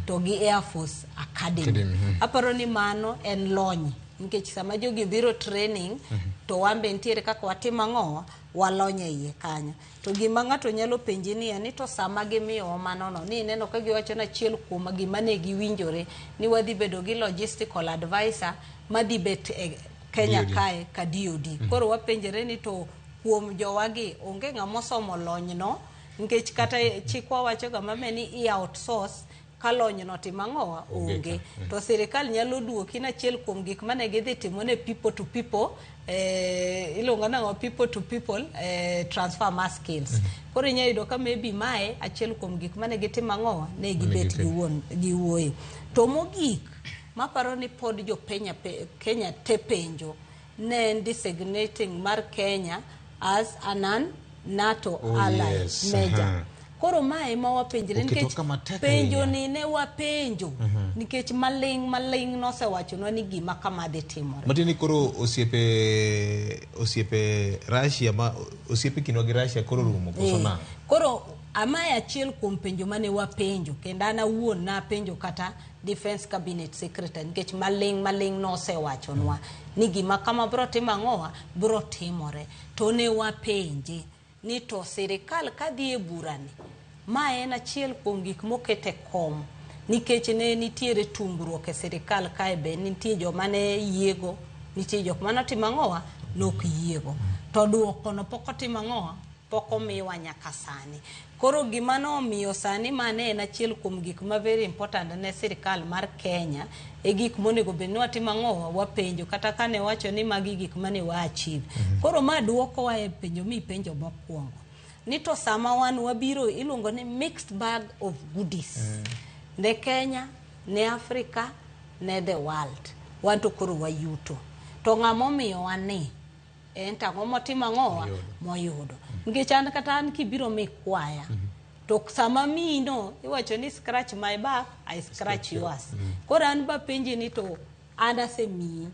to gi Air Force Academy. Academy. Aparo ni mano en lony, nikech sama jogi biro training to wan be nitiere kaka watimo ang'owa walony e iye kanyo. To gima ng'ato nyalo penji niya ni to sama gimiyowa mano no ni ineno ka giwacho ni achiel kuom gima ne giwinjore ni wadhi bedo gi logistical advisor madhi bet e Kenya DOD. kae ka DOD. Koro wapenjre ni to kuom jowagi onge ng'ama osomo lony no, nikech kata chikwa wacho ga mame ni i outsource ka lony no timo ang'owa Onge onge ka. Mm. to sirikal nyalo duoki ni achiel kuom gik mane gidhi timo ne people to people iluongo nang'o people to people transfer mar skills koro inyalo yudo ka maybe mae achiel kuom gik mane gitimo ang'owa ne gibet gi wuon gi wuoye to mogik maparo ni pod jo Kenya, Kenya te penjo ne en designating mar Kenya as a non NATO Oh, ally yes. major Aha. koro mae ema wapenjre Oketo nikech kama tek penjo ahinya. ni ne wapenjo nikech maling maling nosewachonwa ni gima kama dhi timore Matiende ni koro osiepe osiepe Russia ma osiepe kindwa gi Russia koro rumo koso Eh, nang'o? koro amae achiel kuom penjo mane wapenjo kendo an awuon napenjo kata defense cabinet secretary nikech maling maling nosewachonwa ni gima kama bro timo ang'owa bro timore to ne wapenje ni to sirikal kadhi e burani ma en achiel kuom gik moket e kom nikech ne nitiere tungruok e sirikal kae be nitie joma ne yiego nitie jok mane otimo ang'owa nok yiego to duoko no pok otimo ang'owa pok omiwa nyaka sani koro gima nomiyo sani mane en achiel kuom gik ma very important ne sirikal mar Kenya e gik monego bed ni watimo ang'owa wapenjo kata kane wacho ni magi gik mane wa achieve koro ma duokowa e penjo mipenjo mokwongo ni to sama wan wabiro iluongo ni mixed bag of goodies ne Kenya ne Africa ne the world wan to koro wayuto to ng'ama omiyowa ni en to ang'o motimo ang'owa moyudo nikech an kata an kibiro mikwaya to sama miyi no iwacho ni scratch my back I scratch yours koro an bapenji ni to an asemiyi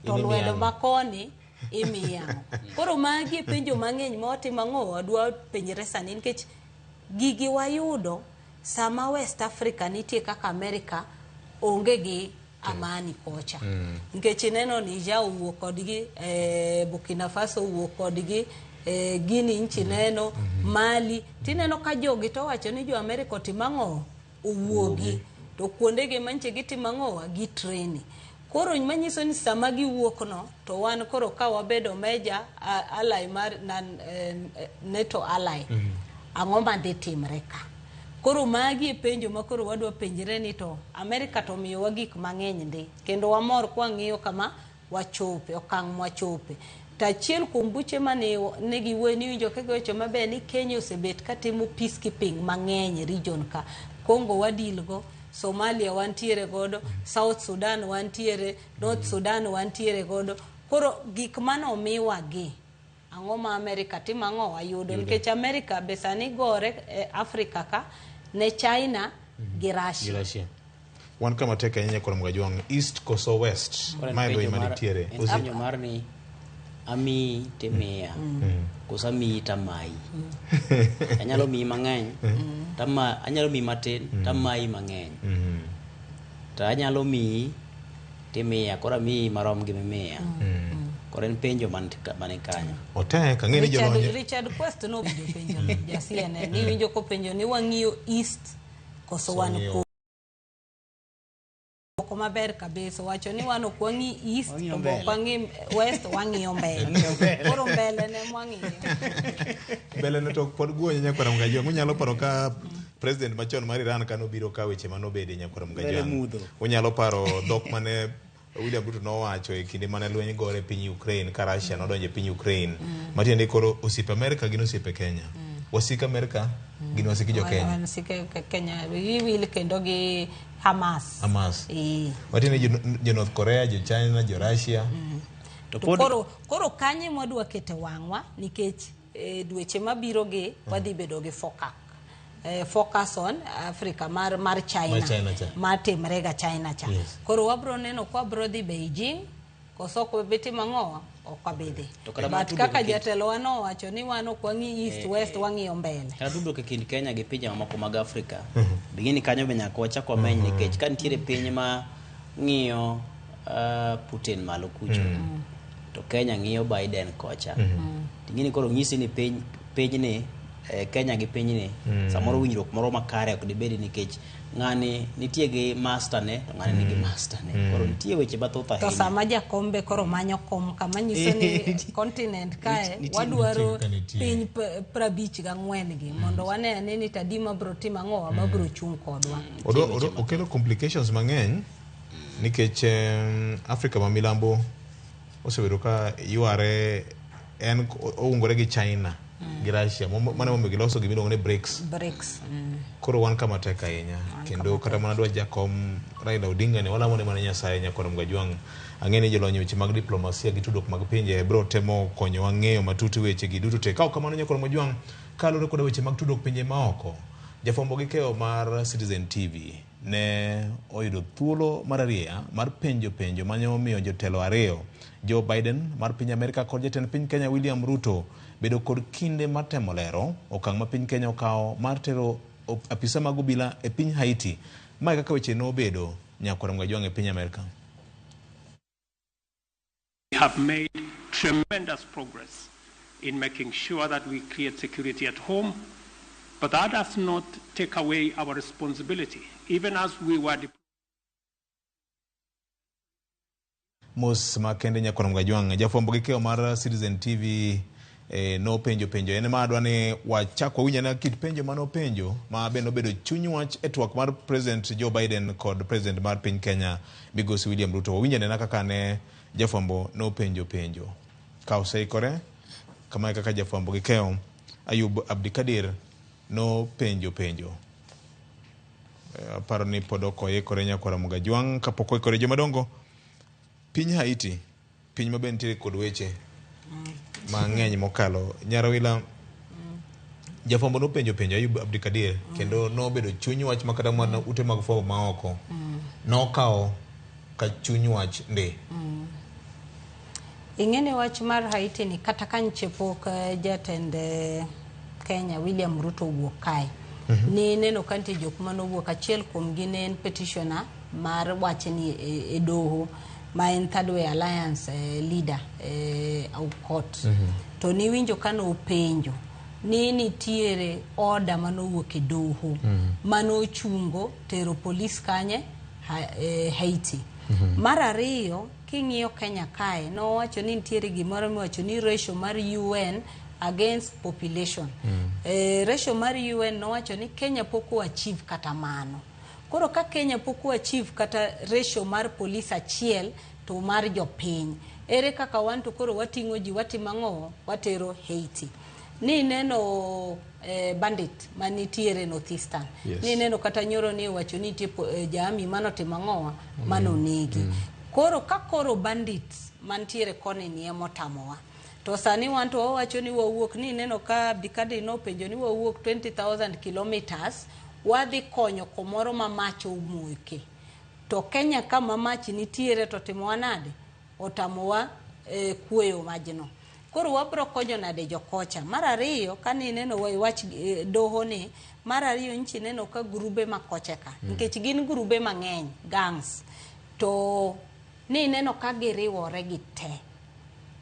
to In imiya lwedo ang'o? makoni imiya ang'o koro magi e penjo mang'eny ma watimo ang'o wadwa penjre sani nikech gigi wayudo sama West Africa nitie kaka America onge gi amani kocha nikech ineno Niger owuok kodgi Burkina Faso owuok kodgi Guinea nchi neno Mali tineno ka jogi to wacho ni jo America otimo ang'o owuogi to kuondegi manche gitimo ang'owa gitreni koro manyiso ni sama giwuok no to wan koro ka wabedo major ally mar nan, NATO ally ang'o madhi timre ka koro magi e penjo ma koro wadwa penjre ni to Amerika to omiyowa gik mang'eny ndi kendo wamor kwang'iyo kama wachope okang' mwachope to achiel kuom buche mane ne giwuoyo niwinjo ka giwacho maber ni Kenya osebet katimo peacekeeping mang'eny e region ka Congo wadil go Somalia wantiere godo South Sudan wantiere North Sudan wantiere godo koro gik manomiwa gi ang'o ma Amerika timo ang'o wayudo nikech Amerika be sani gore e Afrika ka ne China gi Gi Russia Russia. Wan kama tek ahinya koro Mgajwang' East koso West Koro en mae lweny penjo mar- manitiere. en penjo mar ni amiyi timiya koso amiyi tamayi anyalo miyi mang'eny tama anyalo miyi matin tamayi mang'eny to anyalo miyi timiya koro amiyi marom gi mimiya koro en penjo man mani kanyo Otek ang'e ni Richard, jolony Richard Quest nowinjo penjo no ja CNN niwinjo kopenjo ni wang'iyo East koso wan Wang'iyo- Dwoko maber kabisa wacho ni wan ok wang'i East Wang'iyo to be ok mbele. wang'i West wang'iyo mbele Wang'iyo mbele. koro mbele ne mwang'iyo mbele no to pod guonyo nyakwara Mgajwang' unyalo paro ka president machon mar Iran kanobiro ka weche manobede nyakwara Mbele Mgajwang' mudho. unyalo paro dhok mane William Ruto nowacho e kinde mane lweny gore e piny Ukraine ka Russia nodonjo e piny Ukraine matiende ni koro osiepe Amerika gin osiepe Kenya wasik Amerika gin wasik jo Kenya Wan wasike Kenya giwil kendo gi Hamas Hamas Eh. matiende ni jo North Korea jo China jo Russia to To pod koro, koro kanye mwadwa kete wang'wa nikech dweche mabiro gi wadhi bedo gi focus focus on Africa mar, mar China, Mar China cha. matimre ga China cha Yes. koro wabro neno kwa wabro dhi Beijing koso ok wabi timo ang'owa ok wabi dhi To kata mana but tudruok kaka e kind- jatelo wa nowacho ni wan ok wang'i east west wang'iyo mbele kata tudruok e kind Kenya gi pinje mamoko mag Afrika bing'e ni kanyo be nyaka wachak wameny nikech ka nitiere piny ma ng'iyo Putin malo kucho to Kenya ng'iyo Biden kocha ting'e ni koro ng'isi ni piny pinyni Kenya gi pinyni samoro winjruok moro makare ok dibedi nikech ng'ani nitie gi master ne to ng'ani nigi master ne. Koro nitie weche mathoth To ahinya. sama jakombe koro manyo kom kama nyiso ni continent kae wadwaro piny 54 gi mondo wane ane ni tadi mabro timo ang'owa mabro chung' kodwa. Okelo complications mang'eny nikech Afrika ma milambo osebedo ka yware en oungore gi China gi Russia mano emomiyo giloso gimiluongo ni BRICS. BRICS. Koro wan kama tek ahinya kendo kata mana dwa jakom Raila Odinga ni walamo ne mana Nyasaye nyakwar Mgajwang'. Ang'e ni jolony e weche mag diplomasia gi tudruok mag pinje biro temo konyowa ng'eyo matut weche gi duto te. Ka ok kamano nyakwar Mgajwang' kaluwore koda weche mag tudruok pinje maoko, jafwambo gi keyo mar Citizen TV ne oyudo thuolo mar arieya mar penjo penjo mane omiyo jotelo ariyo Joe Biden mar piny Amerka kod jatend piny Kenya William Ruto bedo kod kinde mar temo lero okang' ma piny Kenya okawo mar tero apisa mag obila e piny Haiti. Mae kaka weche nobedo nyakwar Mgajwang' e piny Amerka. We have made tremendous progress in making sure that we create security at home, but that does not take away our responsibility, even as we were Mos makende nyakwar Mgajwang'. Jafwambo gi keyo mar Citizen TV nopenjo penjo en ma adwa ni wachak wawinj ane kit penjo mane openjo ma bende obedo chuny wach e twak mar President Joe Biden kod President mar piny Kenya Migosi William Ruto. Wawinj anena kaka ne jafwambo nopenjo penjo. Ka oseikore, kamae kaka jafwambo gi keyo Ayub Abdikadir nopenjo penjo. Aparo ni pod ok oikore nyakwar Mgajwang'. Kapok oikore jomadongo, piny Haiti, piny ma be nitiere kod weche mang'eny mokalo. Nyarawila, jafwambo nopenjo penjo Ayub Abdikadir kendo nobedo chuny wach ma kata mana ute mag fwambo maoko nokawo ka chuny wach ndi. Ing'eni wach mar Haiti ni kata ka nche pok jatend Kenya William Ruto owuok kae, ni neno ka nitie jok manowuok, achiel kuomgi ne en petitioner mar wachni e doho ma en Third Way Alliance leader Aukot. To niwinjo ka nopenjo ni nitiere order manowuok e doho manochungo tero polis kanye Haiti. Mar ariyo, king'iyo Kenya kae, nowacho ni nitiere gimoro miwacho ni ratio mar UN against population. Ratio mar UN nowacho ni Kenya pok o achieve kata mano. Koro ka Kenya pok o achieve kata ratio mar polis achiel to mar jopiny, ere kaka wan to koro wating'o ji watimo ang'o watero Haiti. Ni neno bandit manitiere Northeastern. Ni neno kata nyoro ni wacho ni nitie jaami manotimo ang'owa manonegi. Koro ka koro bandits mantiere koni ni emotamowa. To sani wan to wawacho ni wawuok ni neno ka Abdikadir nopenjo ni wawuok 20,000 kilometers wadhi konyo kumoro ma mach omoke. To Kenya kama mach nitiere to timowa nade? Otamowa kuoyo majno. Koro wabro konyo nade jokocha? Mar ariyo, kane ineno wach doho ni, mar ariyo nchi neno ka grube ma kocha ka. Nikech gin grube mang'eny, gangs. To ni ineno ka giriwore gi te.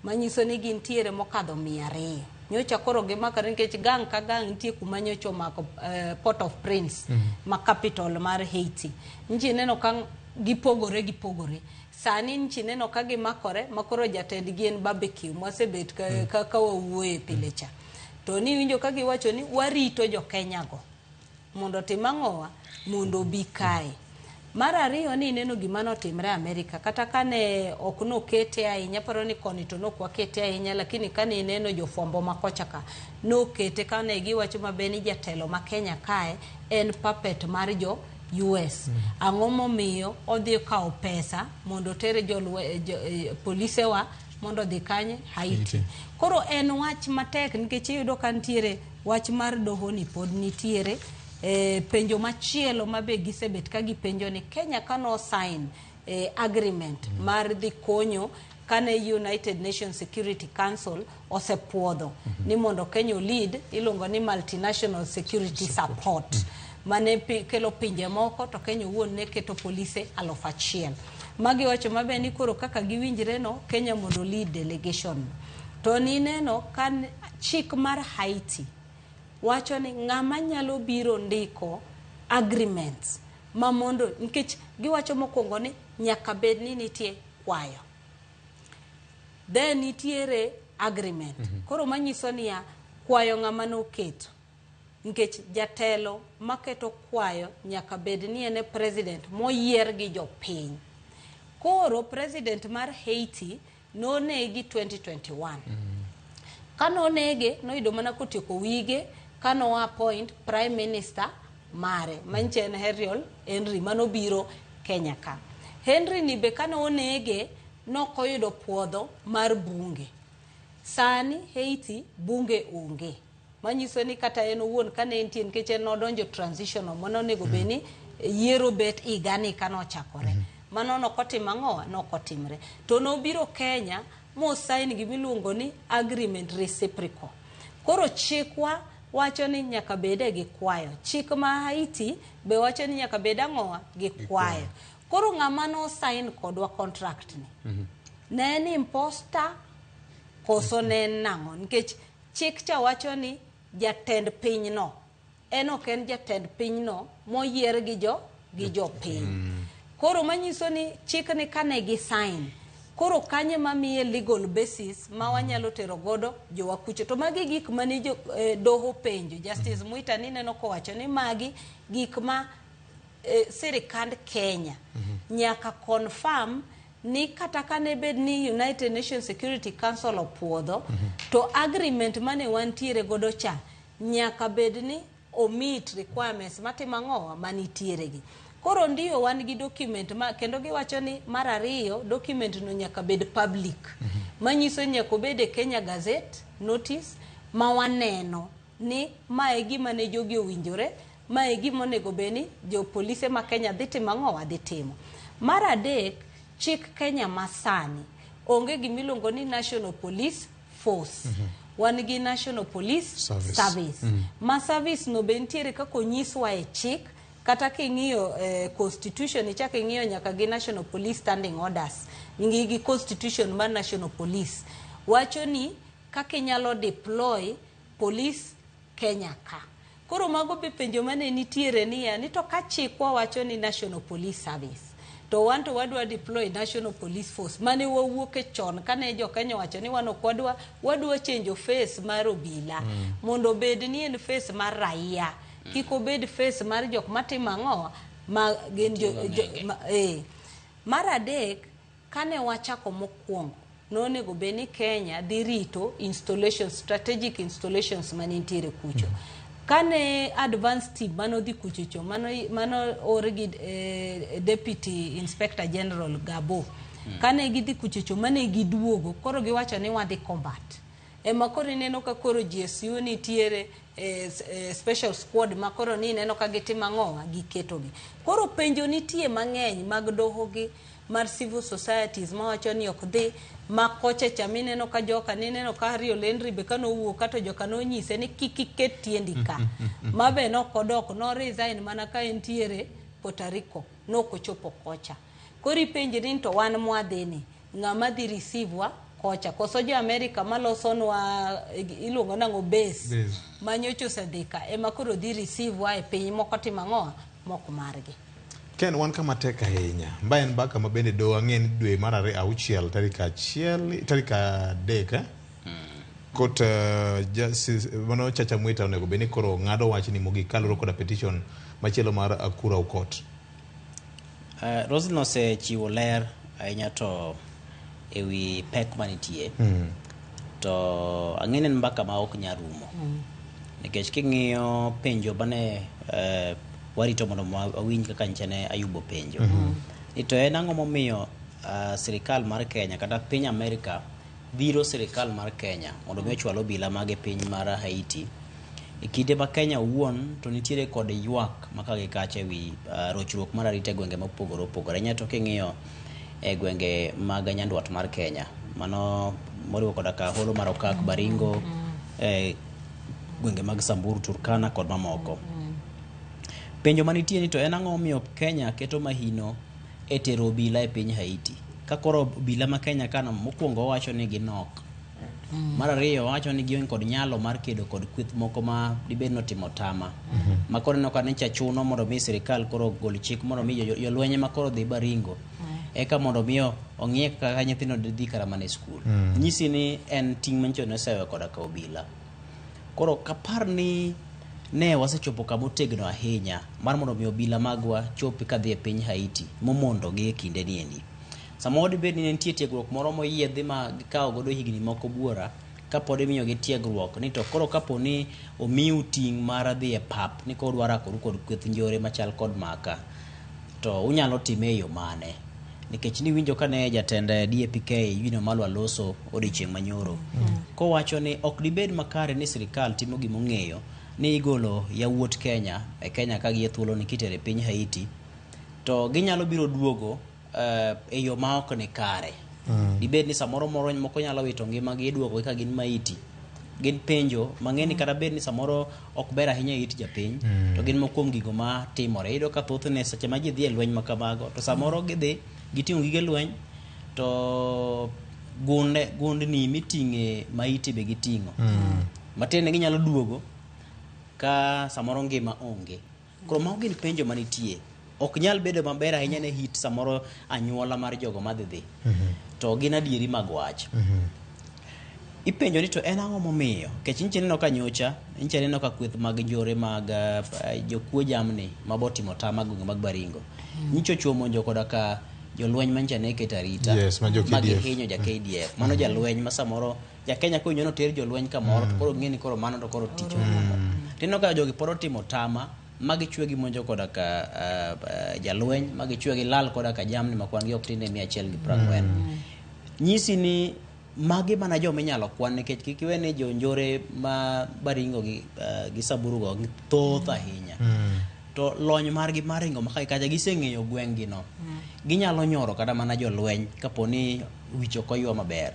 Manyiso ni gintiere mokadho 200. Nyocha koro gimakore nikech gang ka gang nitie kuma nyocha omako Port of Prince ma capital mar Haiti. Nchi neno ka gipogore gipogore. Sani nchi neno ka gimakore ma koro jatendgi en Barbecue mwasebet ka wawuoye pile cha. To ni winjo ka giwacho ni warito jo Kenya go mondo otim ang'owa mondo obi kae. Mar ariyo ni ineno gima notimre Amerika kata kane ok nokete ahinya, paro ni koni to nok wakete ahinya, lakini kane ineno jofwambo ma kocha ka nokete kane giwacho maber ni jatelo ma Kenya kae en puppet mar jo US. Ang'o momiyo odhi kawo pesa mondo oter polisewa mondo odhi kanye Haiti. Koro en wach matek nikech iyudo ka nitiere wach mar doho ni pod nitiere. Penjo machielo mabe gisebet ka gipenjo ni Kenya kano sign agreement mar dhi konyo kane United Nations Security Council osepuodho ni mondo Kenya lead iluongo ni multinational security support mane kelo pinje moko to Kenya owuon ne keto polise 1000. Magi wacho maber ni koro kaka giwinjre no Kenya mondo lead delegation. To ni neno kan chik mar Haiti wacho ni ng'ama nyalo biro ndiko agreements ma mondo nikech giwacho mokwongo ni nyaka bed ni nitie kwayo then nitiere agreement. Koro manyiso niya kwayo ng'ama noketo nikech jatelo maketo kwayo nyaka bed ni en e president moyier gi jopiny. Koro president mar Haiti nonegi 2021. Kanonege noyudo mana kotieko wige kano appoint prime minister mare manyicha en Ariel Henry manobiro Kenya ka. Henry ni be kane onege nokoyudo puodho mar bunge. Sani Haiti bunge onge. Manyiso ni kata en owuon kane entie nikech en nodonjo transitional mano onego bed ni yiero bet higani kanochakore. Mano nokotimo ang'owa? Nokotimre. To nobiro Kenya mosign gimiluongo ni agreement reciprocal. Koro chikwa wacho ni nyaka bede gi kwayo. Chik ma Haiti be wacho ni nyaka bed ang'owa? Gi kwayo. Koro ng'ama no sign kodwa contract ni ne en imposter koso ne en nang'o? Nikech chik cha wacho ni jatend pinyno en ok en jatend pinyno moyier gi jo gi jopiny. Koro manyiso ni chik ni kane gi sign koro kanye mamiye legal basis ma wanyalo tero godo jowa kucho. To magi gik mane jo doho penjo. Justice Mwita ni neno kowacho ni magi gik ma sirikand Kenya nyaka confirm ni kata kane bed ni United Nations Security Council opuodho to agreement mane wantiere godo cha nyaka bed ni o meet requirements matimo ang'owa manitiere gi. Koro ndio wan gi document ma kendo giwacho ni mar ariyo document no nyaka bed public. Manyiso ni nyaka obed e Kenya Gazette notice ma waneno ni mae gima ne jogi owinjore, mae gima onego bed ni jopolise ma Kenya dhi timo ang'owa dhi timo. Mar adek, chik Kenya masani onge gimiluongo ni National Police Force. Wan gi National Police Service. Service. Ma service no be nitiere kaka onyiswa e chik kata king'iyo constitution ichak ing'iyo nyaka gi National Police Standing Orders gi gi constitution mar National Police wacho ni kaka inyalo deploy police Kenya ka. Koro mago be penjo mane nitiere niya ni to ka chikwa wacho ni National Police Service to wan to wadwa deploy National Police Force mane wawuoke chon kane jo Kenya wacho ni wan ok wadwa wadwa change face mar obila mondo obed ni en face mar raia kik obed face mar jok matimo ang'o ma gin jo, jo, ma, Mar adek kane wachako mokwongo nonego bed ni Kenya dhi rito installations, strategic installations manentiere kucho. Kane advance team manodhi kucho cho mano mano or gi Deputy Inspector General Gabo. Kane gidhi kucho cho mane giduogo koro giwacho ni wadhi combat. Ema koro ineno ka koro GSU nitiere special squad ma koro ni ineno ka gitimo ang'owa giketogi. Koro penjo nitie mang'eny mag doho gi mar civil societies mawacho ni ok dhi ma kocha cha mineno ka joka nineno ka Ariel Henry be kanowuok kato joka nonyise ni kik iket tiendi ka ma be nok odok no resign mana ka entiere Puerto Rico nok ochopo kocha. Koro ipenjri ni to wan mwadhi ni ng'ama dhi receive wa kocha koso jo Amerika malosonwa iluongo nang'o base manyocha osedhi ka ema koro dhi receive wa e piny moko timo ang'owa mok margi. Ken wan kama tek ahinya. Mba en mbaka ma bende doho ang'e ni dwe mar auchiel tarik achiel tarik adek Kot justice mano Chacha Mwita onego bed ni koro ng'ado wachni mogik kaluwore koda petition machielo mar Akura Aukot. Roslyn osechiwo ler ahinya to ewi pek manitie. To ang'e ni en mbaka ma ok nyal rumo. Nikech king'iyo penjo mane warito mondo wawinj kaka nyicha ne Ayub openjo. Ni to en ang'o momiyo sirikal mar Kenya kata piny Amerika dhiro sirikal mar Kenya mondo mi ochwal obila mage piny mar Haiti. E kinde ma Kenya owuon to nitiere kod ywak ma ka gi kacha ewi rochruok mar arita e gwenge mopogore opogore. Ahinya to king'iyo e gwenge mag nyandwat mar Kenya, mano moriwo koda ka holo mar Okak, Baringo, gwenge mag Samburu, Turkana kod mamoko. Penjo manitie ni to en ang'o momiyo Kenya keto mahino e tero obila e piny Haiti? Ka koro obila ma Kenya kano mokwongo wawacho ni ginok. Mar ariyo wawacho ni gionge kod nyalo mar kedo kod kweth moko ma dibed ni otimo tama. Ma koro ineno ka nyicha chuno mondo mi sirikal koro ogol chik mondo mi jolweny ma koro dhi Baringo eka mondo mi ong'iye kaka nyithindo dhi kata mana e skul. Nyisi ni en ting' manyicho nosewe koda ka obila. Koro kapar ni ne wasechopo kama otegno ahinya mar mondo mi obila magwa chopi kadhi e piny Haiti momondo gi e kinde ni endi. Samoro dibed ni ne nitie tiegruok moro moyiedhi ma gikawo godo higni moko buora kapod imiyogi tiegruok ni to koro kapo ni omiu ting' mar dhi e pap ni koro udwa rakoru kod kweth njore machal kod maka to unyalo time e yo mane? Nikech niwinjo kane jatend DAPK Eugene Wamalwa loso odiochieng' manyoro kowacho ni ok dibed makare ni sirikal timo gima ong'eyo ni igolo yawuot Kenya e Kenya ka gi e thuolo ni kitero e piny Haiti to ginyalo biro duogo e yo ma ok ni kare. Dibed ni samoro moro moko nyalo wito ngimagi iduogogi ka gin maiti. Gin penjo mang'e ni kata bed ni samoro ok ber ahinya e it japiny to gin moko kuom gigo ma timore. Iyudo ka thothne seche ma ji dhi e lweny ma kamago to samoro gidhi giting'o gige lweny to gunde gundni miting'e maiti be giting'o. Matiende ni ginyalo duogo ka samoro ngima onge. Koro mago gin penjo manitie. Ok nyal bedo maber ahinya ne hit samoro anyuola mar jogo madhi dhi. To gin adieri mag wach. Ipenjo ni to en ang'o momiyo? Nikech nyicha ineno ka nyocha, nyicha ineno ka kweth mag njore mag jokuo jamni mabotimo tama gwenge mag Baringo. Nyicha ochuo monjo koda ka jolweny manyicha ne keto arita. Yes, ma jo ma KDF. gihinyo ja KDF. Mano jalweny ma samoro ja Kenya kowinjo ni oter jolweny kamoro to koro ng'e ni koro mano to koro tich orumo. Tineno ka jogi pod otimo tama ma gichwe gimonjo koda ka jalweny ma gichwe gilal koda ka jamni ma kwan gi ok tin ne 140. Nyisi ni magi mana joma inyalo kwan nikech kik iwe ni jonjore ma Baringo gi Samburu go thoth ahinya. To lony margi mar ringo ma kae kacha giseng'eyo gweng' gi no. Ginyalo nyoro kata mana jolweny kapo ni wich ok oywa maber.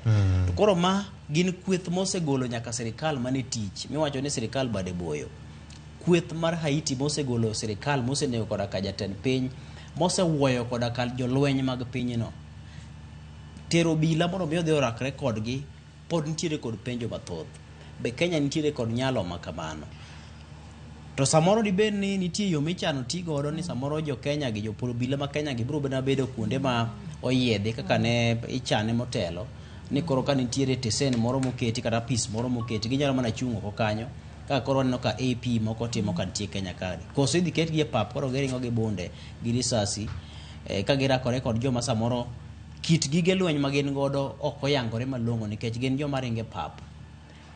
To koro ma gin kweth mosegolo nyaka sirikal mane tich miwacho ni sirikal bade boyo. Kweth mar Haiti mosegolo sirikal mosenego koda ka jatend piny mosewuoyo koda ka jolweny mag pinyno. Tero obila mondo mi odhi orakre kodgi pod nitiere kod penjo mathoth. Be Kenya nitiere kod nyalo ma kamano? To samoro dibed ni nitie yo michano ti godo ni samoro jo Kenya gi jopur obila ma Kenya gi biro bedo bedo kuonde ma oyiedhi kaka ne ichane motelo ni koro ka nitiere tesen moro moketi kata apis moro moketi ginyalo mana chung' oko kanyo kaka koro waneno ka AP moko timo ka nitie Kenya ka. Koso idhi ketgi e pap koro giringo gi bunde gi risasi ka girakore kod joma samoro kit gige lweny ma gin godo ok oyangore malong'o nikech gin joma ringo e pap.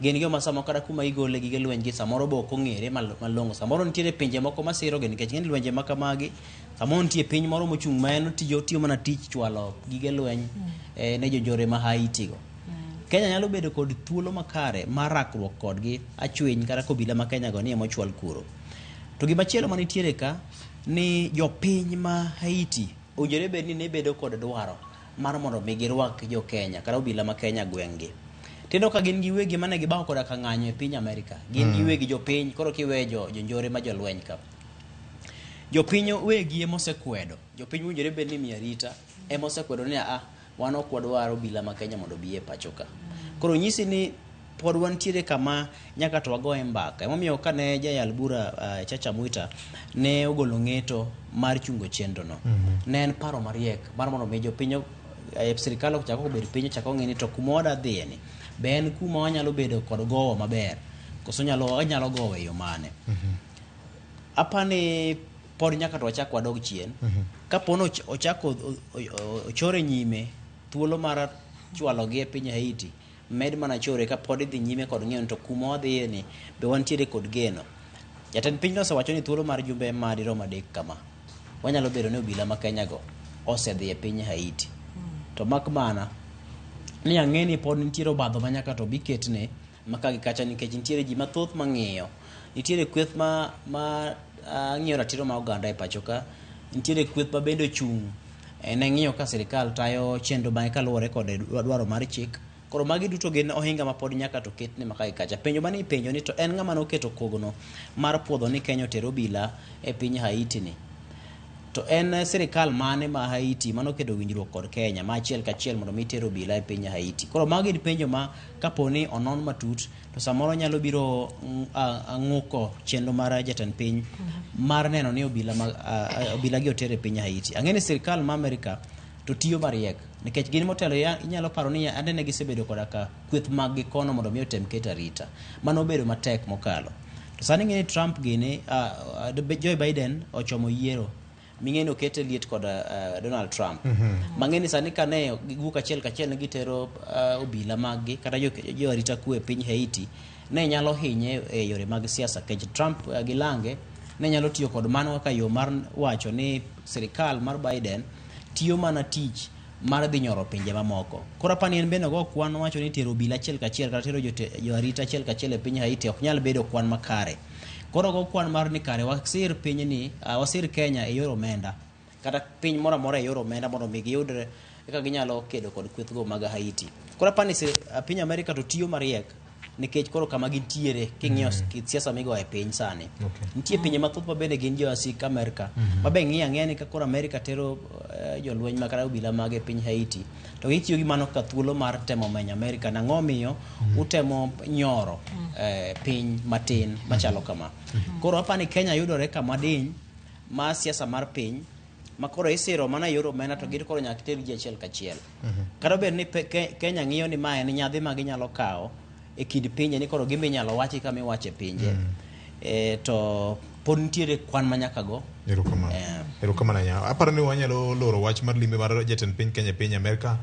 Gin joma samoro kata kuma igole gige lweny gi samoro be ok ong'ere malong'o. Samoro nitiere pinje moko masirogi nikech ng'eny lwenje ma kamagi samoro nitie piny moro mochung' ma en otiyo mana tich chwalo gige lweny ne jonjore ma Haiti go. Kenya nyalo bedo kod thuolo makare mar rakruok kodgi achwiny kata kobila ma Kenya go ni ema ochwal kuro. To gimachielo manitiere ka ni jopiny ma Haiti owinjore bed ni ne bedo kod dwaro mar mondo mi girwak jo Kenya kata obila ma Kenya gweng'gi. Tineno ka gin giwegi mane gibawo koda ka ng'anyo e piny Amerika. Gin giwegi jopiny koro kiweyo jonjore ma jolweny ka. Jopiny wegi ema osekwedo. Jopiny owinjore bed ni imiyo arita ema osekwedo ni a wan ok wadwar obila ma Kenya mondo obi e pacho ka. Koro nyisi ni pod wantiere kama nyaka to wagoye mbaka. Emomiyo kane jayal bura Chacha Mwita ne ogolo ng'eto mar chungo chenro no. Ne en paro mariek mar mondo mi jopiny sirikal ochak obed piny ochak ong'e ni to kuma wadwa dhiye ni be en kuma wanyalo bedo kod gowo maber koso wanyalo gowo e yo mane. Apani pod nyaka to wachak wadog chien. Kapo ni ochako ochore nyime thuolo mar chwalogi e piny Haiti med mana chore ka pod idhi nyime kod ng'eyo ni to kuma wadhiye ni be wantiere kod geno. Jatend piny nosewacho ni thuolo mar jumbe madirom 3 kama wanyalo bedo ni obila ma Kenya go osedhi e piny Haiti. To mak mana ni ang'e ni pod nitiere obadho ma nyaka to bi ketne maka gi kacha nikech nitiere ji mathoth mang'iyo. Nitiere kweth ma ng'iyo ratiro ma oganda e pacho ka. Nitiere kweth ma bende ochung' ne ng'iyo ka sirikal tayo chenro bang'e kaluwore kod dwaro mar chik. Koro magi duto gin ohinga ma pod nyaka to ketne maka gi kacha. Penjo mane ipenjo ni to en ng'ama noketo kogno mar puodho ni Kenya oter obila e piny Haiti ni. To en sirikal mane ma Haiti manoketo winjruok kod Kenya ma achiel kachiel mondo mi ter obila e piny Haiti? Koro magi gin penjo ma kapo ni onon matut to samoro nyalo biro ng'uko chenro mar jatend piny mar neno ni obila ma, obila gi oter e piny Haiti. Ang'e ni sirikal ma Amerika to tiyo mariek nikech gin motelo ya, inyalo paro ni anene gisebedo koda ka kweth mag gi kono mondo mi otem keto arita. Mano obedo matek mokalo. To sani ing'e ni Trump gini, Joe Biden ochomo yiero ming'e ni okete liet kod Donald Trump. Mang'e ni sani kane giwuok achiel kachiel ni gitero obila mag gi kata jo arita kwe e piny Haiti, ne nyalo hinye e yore mag siasa nikech Trump gi lange ne nyalo tiyo kod mano kaka yo mar wacho ni sirikal mar Biden tiyo mana tich mar dhi nyoro pinje mamoko. Koro apani en bende ogo kwan wacho ni tero obila achiel kachiel kata tero jo arita achiel kachiel e piny Haiti ok nyal bedo kwan makare. Koro ogo kwan mar ni kare wasir pinyni, wasir Kenya e yor omenda kata piny moro amora e yor omenda mondo mi giyudre kaka ginyalo kedo kod kwethgo mag Haiti. Koro apani piny Amerika to tiyo mariek nikech koro kama gintiere king'iyo kit siasa migoyo e piny sani. Nitie pinje mathoth ma bende gin jowasik Amerka ma be ng'iyo ang'iya ni ka koro Amerka tero jolweny ma kata obila mage e piny Haiti to gitiyo gi mano kaka thuolo mar temo menyo Amerka nang'o miyo utemo nyoro piny matin machalo kama. Koro apani Kenya yudore kama diny ma siasa mar piny ma koro isiro mana e yor omenda to gin koro nyaka ter ji achiel kachiel. Kata obedo ni Kenya ng'iyo ni ma en nyadhi ma ginyalo kawo e kind pinje ni koro gimbe inyalo wachi kama iwache e pinje. To pod nitiere kwan ma nyaka go. Erokamano. Erokamano ahinya. Aparo ni wanyalo loro wach mar limbe mar jatend piny Kenya e piny Amerka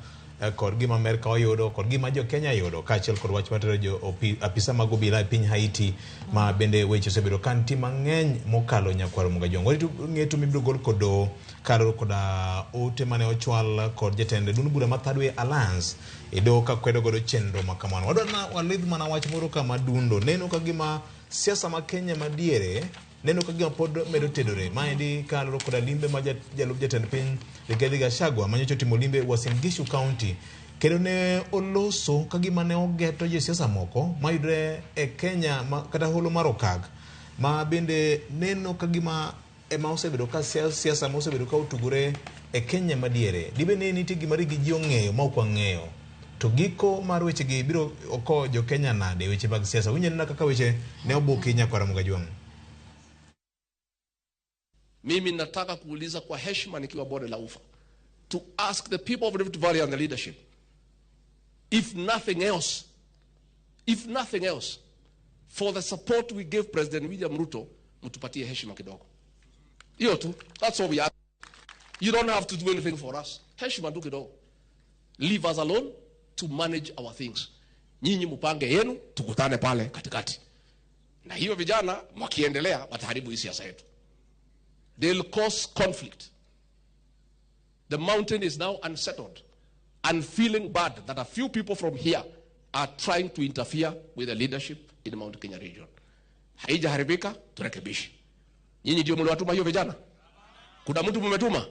kod gima Amerka oyudo kod gima jo Kenya yudo kaachiel kod wach mar tero jo apisa mag obila e piny Haiti ma bende weche osebedo ka nitie mang'eny mokalo nyakwar Omuga Jong. Warito ng'eto mibiro gol kod doho kaluwore koda ote mane ochwal kod jatend duond bura ma Third Way Alliance e doho ka kwedo godo chenro ma kamano. Wadwa na walidh mana wach moro kama dundo neno ka gima siasa ma Kenya madiere neno ka gima pod medo tedore. Maendi kaluwore koda limbe ma jalup jatend piny Rigathi Gachagua manyocha otimo limbe Uasin Gishu County kendo ne oloso ka gima ne ogeto josiasa moko mayudore e Kenya kata holo mar okak ma bende neno ka gima ema osebedo ka siasa ma osebedo ka otugore e Kenya madiere. Dibed ni nitie gima rigi ji ong'eyo ma ok wang'eyo. To giko mar wechegi biro oko jo Kenya nade e weche mag siasa. Winjo anena kaka weche ne obuki nyakwar Ramogi Ajwang'. Mimi nataka kuuliza kwa heshima nikiwa bonde la ufa, to ask the people of Rift Valley and the leadership, if nothing else, if nothing else, for the support we gave President William Ruto, mtupatie heshima kidogo. Hiyo tu, that's all we ask. You don't have to do anything for us. Heshima tu kidogo. Leave us alone to manage our things. Nyinyi mupange yenu, tukutane pale katikati. Na hiyo vijana wakiendelea wataharibu hii siasa yetu. They'll cause conflict. The mountain is now unsettled and feeling bad that a few people from here are trying to interfere with the leadership in the Mount Kenya region. Haijaharibika, turekebishe. Nyinyi ndio mliwatuma hiyo vijana? Kuna mtu mmetuma?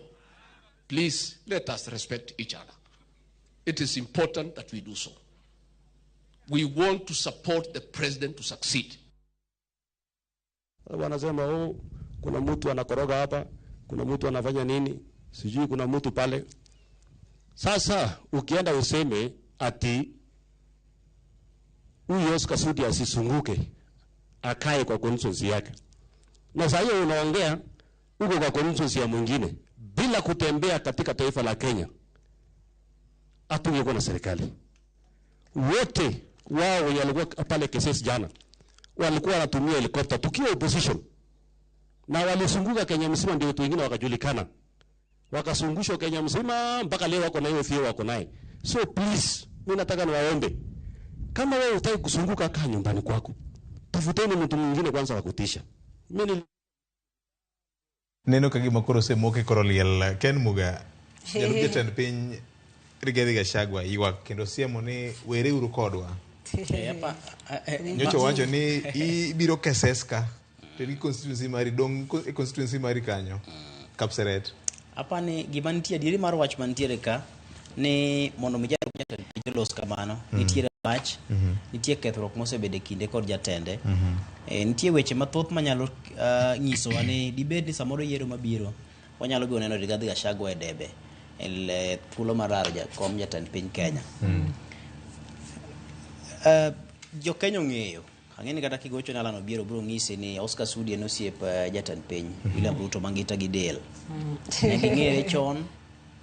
Please, let us respect each other. It is important that we do so. We want to support the president to succeed. Wanasema, oh, kuna mtu anakoroga hapa, kuna mtu anafanya nini, sijui kuna mtu pale. Sasa ukienda useme ati huyu Oscar Sudi asisunguke, akae kwa constituency yake. Na saa hiyo unaongea uko kwa constituency ya mwingine bila kutembea katika taifa la Kenya. Hatungekuwa na serikali. Wote wao wenye walikuwa pale Kesesi jana walikuwa wanatumia helicopter tukiwa opposition. Na walisunguka Kenya mzima, ndio watu wengine wakajulikana. Wakasungushwa Kenya mzima mpaka leo wako na hiyo fio wako naye. So please, mimi nataka niwaombe. Kama wewe hutaki kusunguka, kaa nyumbani kwako. Tafuteni mtu mwingine kwanza wa kutisha. Mimi ni Neno ka gima koro osemoke koro liel Ken Muga, jalup jatend piny Rigathi Gachagua ywak kendo siemo ni wereuru kodwa. Nyocha wacho ni ibiro Keses ka to gi constituency mari dong' e constituency mari kanyo Kapseret. Apani gima nitie adieri mar wach mantiere ka ni mondo mi jalup jatend piny olos kamano, nitiere wach, nitie kethruok mosebedo e kinde kod jatende. Nitie weche mathoth manyalo nyisowa ni dibed ni samoro yiero mabiro Wanyalo biro neno Rigathi Gachagua e debe e thuolo mar laro jakom jatend piny Kenya. Jo Kenya ong'eyo. Ang'e ni kata kigocho ne Alan Obiero biro ng'isi ni Oscar Sudi en osiep jatend piny William Ruto mangita gi del. Ne ging'ere chon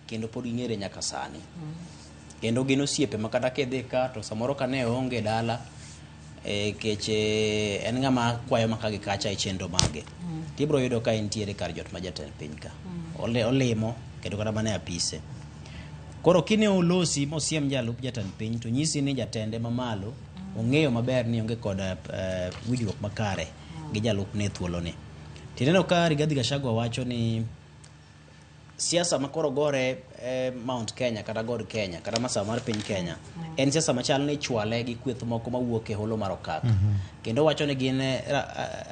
kendo pod ging'ere nyaka sani. Kendo gin osiepe ma kata kidhi ka to samoro ka ne oonge dala kech en ng'ama kwayo maka gi kacha e chenro mage. Tibiro yudo ka entiere kar jot ma jatend piny ka. Olimo kendo kata mana e apise. Koro kine olosi mosiem jalup jatend piny to nyisi ni jatende mamalo ong'eyo maber ni onge kod winjruok makare gi jalupne e thuoloni. Tineno ka Rigathi Gachagua wacho ni siasa ma koro gore Mount Kenya kata God Kenya kata masawa mar piny Kenya en siasa machal ni ichwale gi kweth moko mawuok e holo mar okak. Kendo wacho ni gin